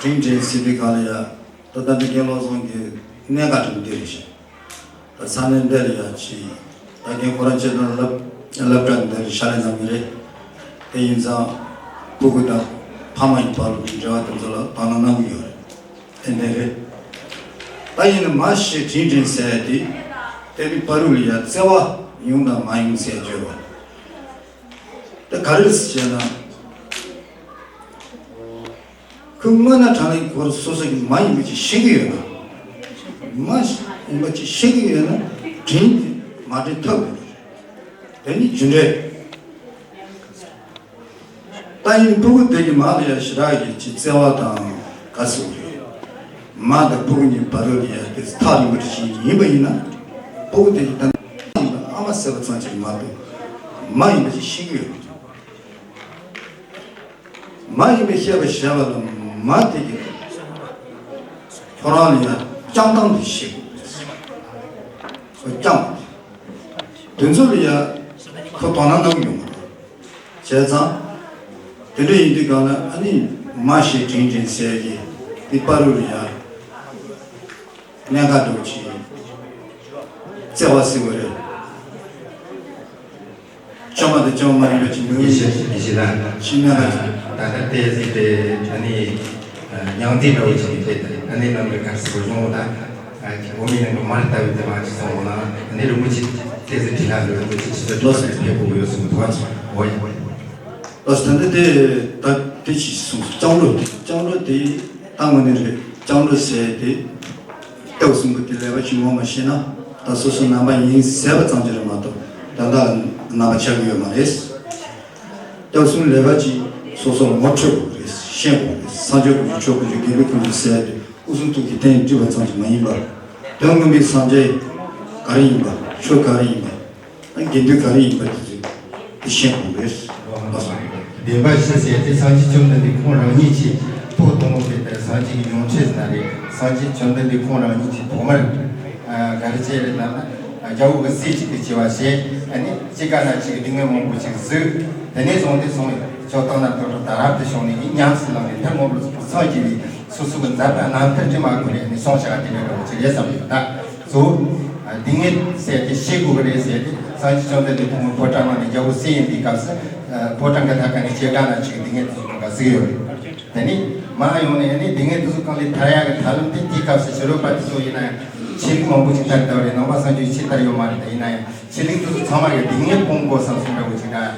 དྲིན་དྲན་ཟེར་དུས་གང་ལ་ཡ། ད་ད་འདི་རྒན་བློ་བཟང་གི་གནད་འགག་དྲན་འདི་རེད་ཤག་ད་ས་གནས་འདི་ལ་ཡ་ཅིག་ད་རྒན་ཁོ་རང་ཁྱེད་རང་སློབ་སློབ་གྲྭ་འདི་ལ་ཕྱག་ལས་གནང་གི་རེད། དེ་ཡིན་ཙང་སྤུ་གུ་དང་ཕ་མ་ཡི་བར་ལ་འབྲེལ་བ་དེ་ཚོ་ལ་དོ་སྣང་གནང་གི་ཡོད་རེད། ཏན་ཏན་རེད། ད་ཡིན་ན་མ་ཤེས་དྲིན་དྲན་ཟེར་ཡ་དེ། དེ་ནི་བར་དུ་ལ་ཡ་བརྩེ་བ་ཡོང་དང་མ་ཡོང་ཟེར་བརྗོད་པ། ད་ག་རེ་ཟེར་ན། ཁོས་དངོས་གནས་དྲང་གནས་ཁོ་རང་སོ་སོ་གི་མ་ཡིན་པ་ཅིག་ཤེས་ཀྱི་ཡོད་ན། མ་ཡིན་པ་ཅིག་ཤེས་ཀྱི་ཡོད་ན་དྲིན་དེ་མ་དྲན་ཐབས་མེད། དེ་ནི་རྒྱུ་འབྲས། ད་ཡིན་སྤུ་གུ་དེ་གི་མ་ལ་ཡ་ཞེ་དྲག་གི་ཅིག་བརྩེ་བ་དང་ག་ཟེར་དགོས་རེད། མ་དང་སྤུ་གུ་གཉིས་བར་དུ་ལ་ཡ་དེ་ཐག་རིང་པོ་ཞིག་ཡིན་པ་ཡིན་ན། སྤུ་གུ་དེ་གི་ད་ཨ་མ་ཟེར་བ་ཙམ་ཅིག་མ་གཏོགས་མ་ཡིན་པ་ཅིག་ཤེས་ཀྱི་ཡོད་མ་རེད། མ་ཡིན་པའི་ཤེས་པ་བྱས་པ་ལ་མ་དེ་གིས་ཁོ་རང་ལ་ཡང་བསྐྱངས་སྟངས་དེ་ཤེས་དགོས། ཁོ་བསྐྱངས་པ་དེ་དེ་ཚོ་ལ་ཡང་ཁོ་དོ་སྣང་གནང་གི་ཡོད་མ་རེད། བྱས་ཙང་དེ་འདྲ་ཡིན་དུས་གང་ལ་ཨ་ནི་མ་ཤེས་དྲིན་དྲན་ཟེར་གྱི་དེ་བར་དུ་ལ་ཡང་གནད་འགག་འདྲ་བོ་ཅིག་བརྩེ་བ་ཟེར་བ་རེད། བཅོས་མ་དང་བཅོས་མ་མ་ཡིན་པ་ཅིག་མི་འོས་ཤེས་ཤིག་ལ། ཤིང་ནགས་ལ། ད་ལྟ་དེ་ཟིག་དེ་ཨ་ནི་ཉང་བདེ་འདྲ་བོ་ཅིག་དེ་ཨ་ནི་ནང་གི་གར་སི་བོ་ཡོང་ད། འོ་མི་ནང་གི་མར་ལྟ་བུ་དེ་མ་ཅིག་སོང་ན་ཨ་ནི་རིན་པོ་ཆེ་དེ་ཟིག་དྲི་ལ་རིན་པོ་ཆེ་ཆུ་ཚོད་ལོ་སུ་ཕེབས་དགོས་ཡོད་སོང་དུས་འོ་ཡ། ལགས་སོ། ད་ལྟ་དེ་ད་དེ་ཅིག་གསུངས་སོང་། སྐྱབས་འགྲོ་དེ་སྐྱབས་འགྲོ་དེ་ད་དངོས་གནས་རེད། སྐྱབས་འགྲོ་ཟེར་དེ་སྐབས་གསུམ་པོ་དེ་ལེགས་པ་ཅིག་ངོ་མ་ཤེས་ན། ད་སོ་སོ་ནང་པ་ཡིན་ཟེར་བ་ཙམ་ཅིག་རེད་མ་གཏོགས་ད་ལྟ་ནང་པ་ཆགས་ཀྱི་ཡོད་མ་རེད། སྐབས་གསུམ་ལེགས་པ་ཅིག་སོ་སོ་ངོ་འཕྲོད་དགོས་རེད། ཤེས་དགོས་རེད། སངས་རྒྱས་དཀོན་མཆོག་ཆོས་དཀོན་མཆོག་དགེ་འདུན་དཀོན་མཆོག་ཟེར་དེ་སྐུ་གསུང་ཐུགས་ཀྱི་རྟེན་བསྒྲིགས་པ་ཙམ་ཅིག་མ་ཡིན་པར། དོན་དངོས་པོའི་སངས་རྒྱས་ག་རེ་ཡིན་པ། ཆོས་ག་རེ་ཡིན་པ། དགེ་འདུན་ག་རེ་ཡིན་པ་དེ་ཚོ་དེ་ཤེས་དགོས་རེད། བདེན་པ་བཞི་ཟེར་ཏེ་སངས་རྒྱས་བཅོམ་ལྡན་འདས་ཁོང་རང་ཉིད་ཀྱིས་ཐོག་དང་པོ་དེ་ལྟར་སངས་རྒྱས་ཀྱི་ཡོངས་ཁྲིད་ཟེར་ན་རེད། སངས་རྒྱས་བཅོམ་ལྡན་འདས་ཁོང་རང་ཉིད་ཀྱིས་ཐོག་མར་ག་རེ་བྱས་རེད་ལབ་ན། རྒྱལ་པོ་གི་སྲས་གཅིག་ཏུ་བྱས་པ་བྱས། ཨ་ནི་གཅིག་ག་ན་གཅིག་སྡུག་བསྔལ་མང་པོ་ཅིག་བཟོས། དེ་ནས་བཟུང་སྟེ་སོང་བས་ཆོས་སྟོན་ན་ཐོག་ཐོག་ད་རབ་ཏུ་བྱུང་ནས་ཉམས་སུ་བླངས་ནས་མཐར་མངོན་པར་རྫོགས་པར་སངས་རྒྱས་པའི་སོ་སོ་གི་མཛད་པ་རྣམ་ཐར་གྱི་མ་འཁོར་ནས་ནི་སོང་བྱ་བ་དེ་འདྲ་འདྲ་བོ་ཅིག་རེད་བསམ་ཡོད་ད། གཙོ་བོ་སྡུག་བསྔལ་ཟེར་ཏེ་ཤེས་དགོས་ཀྱི་རེད་ཟེར་ཏེ་སངས་རྒྱས་བཅོམ་ལྡན་འདས་ཁོང་གི་ཕོ་བྲང་ནང་ནས་རྒྱལ་པོ་སྲས་ཡིན་པའི་སྐབས་སུ་ཕོ་བྲང་གི་མཐའ་ཁ་ནས་ཇི་ག་ན་ཅིག་སྡུག་བསྔལ་དེ་ཚོ་གང་ག་གཟིགས་ཡོད་རེད། དེ་ནས་མར་ཡོང་ནས་ནི་སྡུག་བསྔལ་དེ་ཚོ་གང་ལས་ཐར་ཡག་གི་ཐབས་ལམ་དེ་དེའི་སྐབས་སུ་ཕྱི་རོལ་པ་དེ་ཚོ་ཡིན་ན་ཡང་ཆོས་ལུགས་མང་པོ་ཞིག་ལྟར་ལྟ་བ་རེད། ནང་པ་སངས་རྒྱས་ཆོས་ལྟར་ཡོད་མ་རེད། དེ་ཡིན་ན་ཡང་ཆོས་ལུགས་དེ་ཚོ་ཚང་མ་གི་སྡུག་བསྔལ་སྤོང་དགོས་བསམ་སོང་འདྲ་བོ་ཅིག་དང་།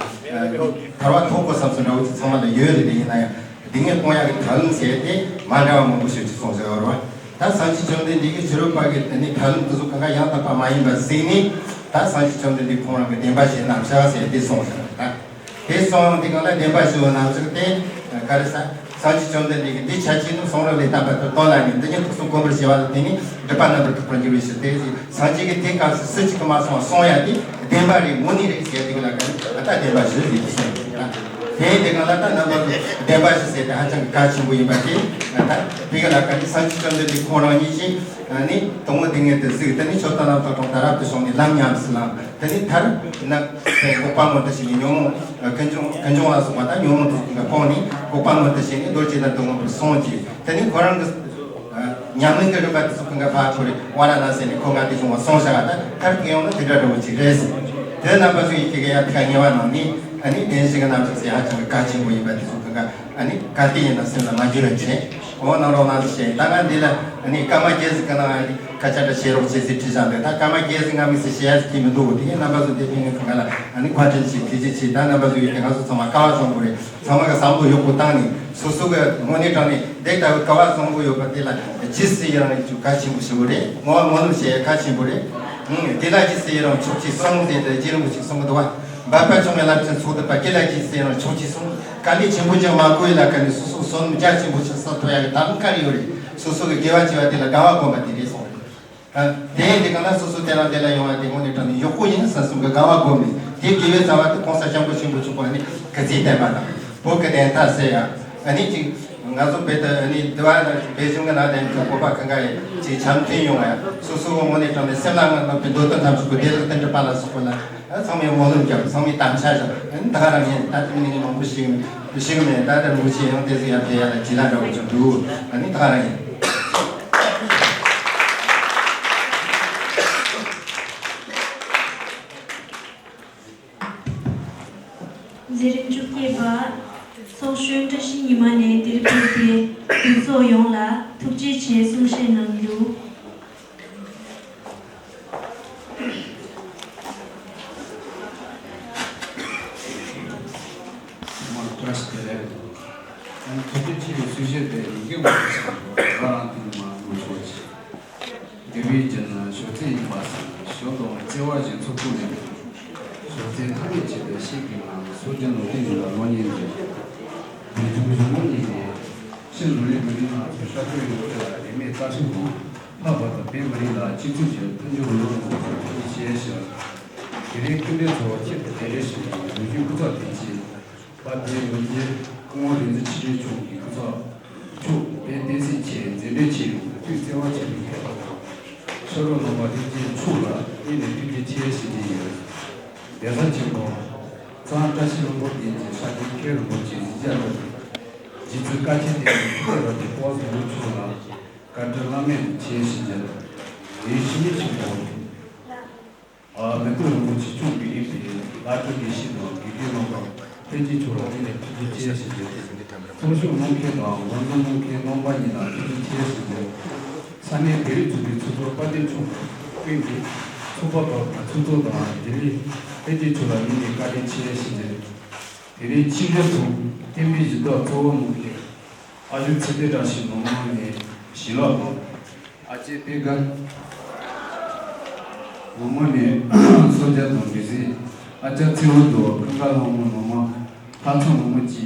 ཐར་པ་ཐོབ་དགོས་བསམ་སོང་འདྲ་བོ་ཅིག་ཚང་མ་ལ་ཡོད་རེད། དེ་ཡིན་ན་ཡང་། སྡུག་བསྔལ་སྤོང་ཡག་གི་ཐབས་ལམ་ཟེར་ཏེ་མ་འདྲ་བ་མང་པོ་ཞིག་ཅིག་གསུངས་ཟེར་བ་རེད་བ། ད་སངས་རྒྱས་བཅོམ་ལྡན་འདས་ཀྱིས་ཕྱི་རོལ་པ་གི་དེ་ནི་ཐབས་ལམ་དེ་ཚོ་གང་ག་ཡང་དག་པ་མ་ཡིན་པ་གཟིགས་ནས། ད་སངས་རྒྱས་བཅོམ་ལྡན་འདས་ཁོང་རང་གི་བདེན་པ་བཞི་རྣམ་གཞག་ཟེར་ཏེ་གསུངས་ཟེར་བ་རེད་ད། དེ་གསུངས་ཡོང་དུས་གང་ལ་བདེན་པ་བཞི་བོ་རྣམ་གཞག་དེ་ག་རེ་ཟེར། སངས་རྒྱས་བཅོམ་ལྡན་འདས་ཀྱིས་འདི་ཆ་ཅི་ནུས་གསུང་རབ་ལས་བརྟེན་པ་ལྟར་དོན་ལ་ནི་འདི་ཉིད་ཐུགས་སུ་བཀོད་པར་བྱ་བ་ལ་བརྟེན་ནས་སྒྲིབ་པ་རྣམ་པར་དག་པར་འགྱུར་བའི་ཕྱིར་ཏེ། སངས་རྒྱས་ཀྱིས་དེ་སྐབས་སུ་སུ་གཅིག་གིས་མ་གསུངས་པ་གསུང་ཡ་དེ་བདེན་པ་རེད། དངོས་གནས་རེད་ཟེར་དུས་ལ་ག་རེ་ད་བདེན་པ་བཞི་ཟེར་གྱི་གསུངས་ཡོད་ད། དེ་དེ་གང་ལ་ད་རྣམ་པ་ཚོ་བདེན་པ་བཞི་ཟེར་ཏེ་ཧ་ཅང་གི་གལ་ཆེན་པོ་ཡིན་པ་དེ། ད་དེ་ག་ལ་ག་རེ་སངས་རྒྱས་བཅོམ་ལྡན་འདས་ཁོང་རང་ཉིད་ཀྱིས་ནི་དང་པོ་སྡུག་བསྔལ་དེ་གཟིགས། དེ་ནས་ཆོས་སྟོན་ན་ཐོག་ཐོག་ད་རབ་ཏུ་བྱུང་ནས་ལམ་ཉམས་སུ་བླངས། དེ་ནས་མཐར་ན་འགོག་པ་མངོན་དུ་བྱས་ནས་ཉོན་མོངས་ཀུན་འབྱུང་ཀུན་འབྱུང་ལ་སོགས་པ་དང་ཉོན་མོངས་དེ་ཚོ་སྤངས་ནས་འགོག་པ་མངོན་དུ་བྱས་ནས་རྡོ་རྗེ་གདན་དུ་མངོན་པར་སོང་གི། དེ་ནས་ཁོ་རང་གི་ཉམས་ལེན་གྱི་རིམ་པ་དེ་ཚོ་ཀུན་དགའ་ཕ་ཁོ་རེ་ཝཱ་ར་ཎ་སི་ནས་ཁོ་ང་དེ་བྱུང་བ་སོང་བྱ་བ་དང་མཐར་ཐུག་ཡོང་ན་དེ་འདྲ་འདྲ་བོ་ཅིག་རེད་ཟེར། དེ་རྣམ་པ་ཚོ་ཡི་གེ་གི་ཡ་ཐུག་ངེས་པ་ནང་ནས་ཨ་ནི་བདེན་བཞི་གི་རྣམ་གཞག་ཟེར་ཧ་ཅང་གི་གལ་ཆེན་པོ་ཡིན་པ་དེ་ཚོ་ཀུན་དགའ་ཨ་ནི་གལ་ཏེ་ཡིན་ན་སེམས་ལ་མ་འགྱུར་བ་བྱེད། འོ་ན་རོགས་གནང་ཞེས་ད་ང་འདི་ལ་ཨ་ནི་སྐར་མ་བརྒྱད་ཟིག་གི་ནང་ཨ་ནི་སྐད་ཆ་འདྲ་བཤད་རོགས་བྱེད་ཟེར་དྲིས་བཞག་འདུག་ད་སྐར་མ་བརྒྱད་ཟིག་ང་མི་སེ་བཤད་ཡ་ཟིག་གི་མི་འདུག་དེ་ཡིན་རྣམ་པ་ཚོ་འདི་ཕན་ངེས་ཁང་ལ་ཨ་ནི་མཁོ་ཆེན་ཞིག་ཐུགས་རྗེ་ཆེ། ད་རྣམ་པ་ཚོ་ཡོད་དེ་ང་ཚོ་ཚང་མ་སྐལ་བ་བཟང་པོ་རེད། ཚང་མ་གི་བསམ་བློ་ཡག་པོ་བཏང་ནས་སོ་སོ་གི་དངོས་གནས་དྲང་ནས་འདི་ལྟ་བུ་སྐལ་བ་བཟང་པོ་ཡོད་པ་དེ་ལ་རྗེས་སུ་ཡི་རང་ཡིན་ཚུལ་གལ་ཆེན་པོ་ཞིག་རེད། ངོ་ངོ་ལོག་བྱེད་ཡ་གལ་ཆེན་པོ་རེད། ཨང་། དེ་ལ་རྗེས་སུ་ཡི་རང་ཕྱོགས་ཀྱི་གསུང་ཟེར་ཏེ་རྗེ་རིན་པོ་ཆེས་གསུང་གི་འདུག་བ། འབད་པ་ཆུང་བའི་རླབས་ཆེན་ཚོགས་སྡུད་པ། སྐྱེ་ལ་རྗེས་སུ་ཡི་རང་ཕྱོགས་ཀྱི་གསུང་། དཀའ་ལས་ཆེན་པོ་ཅིག་མ་དགོས་ཡ་ལ་དཀའ་ནས་སོ་སོ་བསོད་ནམས་རྒྱ་ཆེན་པོ་ཞིག་བསགས་ཐུབ་ཡ་གི་ཐབས་ལམ་ག་རེ་ཡོད་རེད། སོ་སོ་གི་དགེ་བ་བྱས་པ་དེ་ལ་དགའ་བ་སྒོམ་པ་དེ་རེད་གསུངས་རེད། ཨ། དེ་ཡིན་དུས་གང་ལ་སོ་སོ་དེ་རང་དེ་ལ་ཡོང་བ་དེ་དངོས་གནས་དྲང་ནས་ཡག་པོ་ཡིན་བསམ་བསམ་གི་དགའ་བ་སྒོམ་ནས་དེ་དགེ་བའི་རྩ་བ་དེ་གོང་ས་སྐྱབས་མགོན་ཆེན་པོ་མཆོག་གིས་ཨ་ནི་ག་ཚོད་བསྟན་པ་དང་བོད་ཀྱི་བདེན་མཐའ་གསལ་ཡ། ཨ་ནི་ཅིག་ང་ཚོ་བོད་དུ་ཨ་ནི་འདི་བ་ན་བོད་གཞུང་གི་ནང་དེ་ཚོ་བོད་པ་གང་ག་ཡིན་ཅིག་འཆམ་མཐུན་ཡོང་བ་ཡ། སོ་སོ་གི་དངོས་གནས་དྲང་ནས་སེམས་ལ་མངའ་བའི་འདོད་དོན་ཐམས་ཅད་ཀྱི་བདེ་ལེགས་དང་འབྲེལ་བ་ལ་སོགས་པ་ལ་ཚང་མས་སྨོན་ལམ་རྒྱབ། ཚང་མས་དམ་བཅའ་བཞག་ཨ་ནི་ད་ག་རང་ཡིན། ད་དེ་མིན་ནས་མང་པོ་ཞིག་ཞིག་མེད། ད་དེ་མུ་ཆེ་ཡང་དེ་ཚོ་ཡང་ཕེ་ཡ་ལ་ཇི་ལ་འདྲ་བོ་ཅིག་འདུག་ཨ་ནི་ད་ག་རང་ཡིན། མཛད་རིམ་བཅུ་བརྒྱད་པ། ཚོགས་གཞོན་བཀྲ་ཤིས་ཉི་མ་ནས་འདིར་ཕེབས་པའི་གདན་ཚོགས་ཡོངས་ལ་ཐུགས་རྗེ་ཆེ་གསུང་བཤད་གནང་རྒྱུ། མ་བཀྲ་ཤིས་བདེ་ལེགས། ཐུགས་རྗེ་ཆེ་ཞུ་བཞིན་པའི་ཡི་གེ་འོག་ཏུ་ཆགས་པ་རང་རང་དེ་ཉིད་མ་ངོ་ཤོག་ཅིག་དགེ་བའི་རྒྱུ་ནི་ཞོགས་ཚད་ཡིན་པ་སང་ཞོ་དང་བརྩེ་བ་བཞིན་ཚོགས་ཀུན་ལས། ཞོགས་ཚད་ཐ་མལ་ཆེ་བའི་ཤེས་ཀྱི་ངང་སོ་སྐྱེ་ནོར་ལྡན་ཡིན་ལ་ལོ་གཉིས་འདས། མི་འཇུག་གཞུང་ལུགས་གཉིས་ནས། ཕྱི་ལུགས་ལས་མི་རིགས་སྣ་ཚོགས་ཤར་བསྐྱོད་ཡོད་ཚད་ལ་རིས་མེད་རྩ་ཁྲིམས་དང་། ལྷག་པར་དུ་བོད་མི་རིགས་ལ་གཅིག་མཐུན་གྱི་མཐུན་སྦྱོར་རོགས་རམ་སོགས་ལ་ཐུགས་རྗེ་ཆེ་ཞུ། དེ་རིང་སྐུ་མགྲོན་ཚོ་ཆེད་དུ་གདན་འདྲེན་ཞུས་པའི་ལོ་རྒྱུས་སྐུ་ཚབ་དེ་བཅས། དཔལ་ལྡན་ཡོན་ཏན་སྐུ་ངོ་རིག་འཛིན་ཆོས་འཕེལ་མཆོག་གི་སྐུ་ཚབ། མཆོག་དཔལ་བསྟན་སྲིད་ཆེད་མཛད་འཕྲིན་ཆེད་ཡོང་དུས་བརྩེ་བ་ཆེ་བའི་མཁས་པ་དང་། ཕྱག་རོགས་རྣམ་པ་ལྷན་རྒྱས་མཆོག་ལ་སྙིང་ནས་ཐུགས་རྗེ་ཆེ་ཞུ་རྒྱུ་ཡིན། གདན་ས་ཆེན་པོ་གཙང་བཀྲ་ཤིས་ལྷུན་པོ་རྒྱན་གྱི་ཕྱག་རྒྱའི་མཁན་རིན་པོ་ཆེ་གཞིས་ཆགས་འདིར་རྗེ་བཙུན་བཀའ་ཆེན་བསྟན་པའི་ཐུགས་རབ་ཀྱི་དཔལ་བཟང་པོ་མཆོག་ལ་བཀའ་དྲིན་བླ་མེད་ཆེ་ཞུ་རྒྱུ། ངའི་ཞི་མི་ཆེན་པོ། ཨ། མི་བསྐྱོད་རིན་པོ་ཆེ་མཆོག་གིས་ཡིན་པའི་བླ་སྤྲུལ་དགེ་བཤེས་དང་དགེ་བཤེས་རྣམ་པ་ལྷན་རྒྱས་མཆོག་ལ་སྙིང་ནས་ཐུགས་རྗེ་ཆེ་ཞུ་རྒྱུ། ཚོགས་ཞུགས་གནང་མཁན་དང་ངོ་འཛིན་གནང་མཁན་རྣམ་པ་གཉིས་ལ་ཐུགས་རྗེ་ཆེ་ཞུ་རྒྱུ། ས་གནས་བོད་རིགས་ཚོགས་པའི་ཚོགས་གཙོ་དཔལ་ལྡན་མཆོག་ཀུན་གྱིས་ཚོགས་པ་དང་ཚོགས་གཙོ་དང་ལྡི་ལི་ལྷན་རྒྱས་མཆོག་ལ་སྙིང་ནས་བཀའ་དྲིན་ཆེ་ཞུ་རྒྱུ། དེ་རིང་ཆིབས་བསྒྱུར་དང་བསྟན་པའི་གཞི་བདག་གཙོ་བོ་གནང་མཁན་ཨ་ཞང་ཚེ་བརྟན་བཀྲ་ཤིས་ནོར་མང་ནས་ཞུས་ལགས་དང་། ཨ་ཅེ་པད་དཀར། ངོ་མ་ནས་སོ་བརྒྱ་དང་འབྲི་ཟིན། ཨ་ཅག་ཚེ་དབང་དང་ཀུན་དགའ་ལྷ་མོ་ནོར་མ། ལྷ་མཚོ་ནོར་མ་བཅས་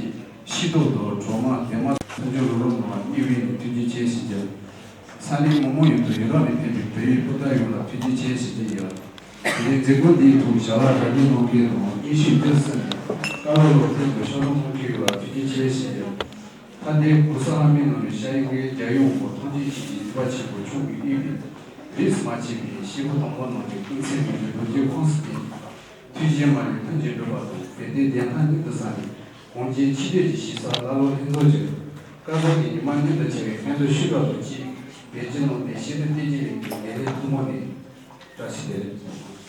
ཤེས་རྟོགས་དང་གྲོག་མ་དེ་མ་མཐུན་སྦྱོར་རོགས་རམ་གནང་བ་སྙིང་དབུས་ནས་ཐུགས་རྗེ་ཆེ་ཞུ་རྒྱུ། ས་གནས་མི་མང་ཡོངས་དང་ཡུལ་རབས་ནས་ཕེབས་པའི་བོད་ཡུལ་སྤུན་ཟླ་ཡོངས་ལ་ཐུགས་རྗེ་ཆེ་ཞུ་རྒྱུ་ཡིན། དེ་རིང་མཛད་སྒོ་འདིའི་ཐོག་ཞལ་ལག་རག་ལུས་གནང་མཁན་དང་དབྱིན་ཞིབ་བསྡུར་ཟིན་ནས་བཀའ་སློབ་སློབ་སྟོན་དང་ཕྱག་རོགས་གནང་མཁན་ཡོངས་ལ་ཐུགས་རྗེ་ཆེ་ཞུ་རྒྱུ། མཐའ་དོན་གོ་ས་ལྷ་མོའི་ནང་ནས་ཤར་ཡོང་མཁན་རྒྱལ་ཡོངས་འོག་ཐོན་སྐྱེད་ཆེད་ཀྱི་ཐུབ་པ་ཆེན་པོ་མཆོག་གིས་དབུས་པའི་རིས་སུ་མ་ཆད་པའི་སྐྱེས་བུ་དམ་པ་རྣམས་ཀྱི་ཀུན་གསལ་མི་ལུས་རྡོ་རྗེ་ཁོངས་སུ་བསྟན། ཐུགས་རྗེ་མ་ལུས་ལྷུན་གྱིས་གྲུབ་པ་དང་བོད་དོན་བདེན་མཐའ་མྱུར་དུ་གསལ་ནས་གངས་ཅན་ཆོས་དད་ཀྱི་གཤིས་ས་ཀླ་ཀློ་ལྷུན་རྫོགས་ཀྱི་སྐལ་བཟང་གི་ཉི་མ་མྱུར་དུ་འཆར་བའི་སྨོན་འདུན་ཞུ་བ་དང་བཅས་བོད་ཕྱི་ནང་བདེ་ཆེན་དུ་བསྟན་རྒྱུ་ཡིན་པའི་ངེས་ལེགས་ཐུགས་སྨོན་ནས། བཀྲ་ཤིས་བདེ་ལེགས།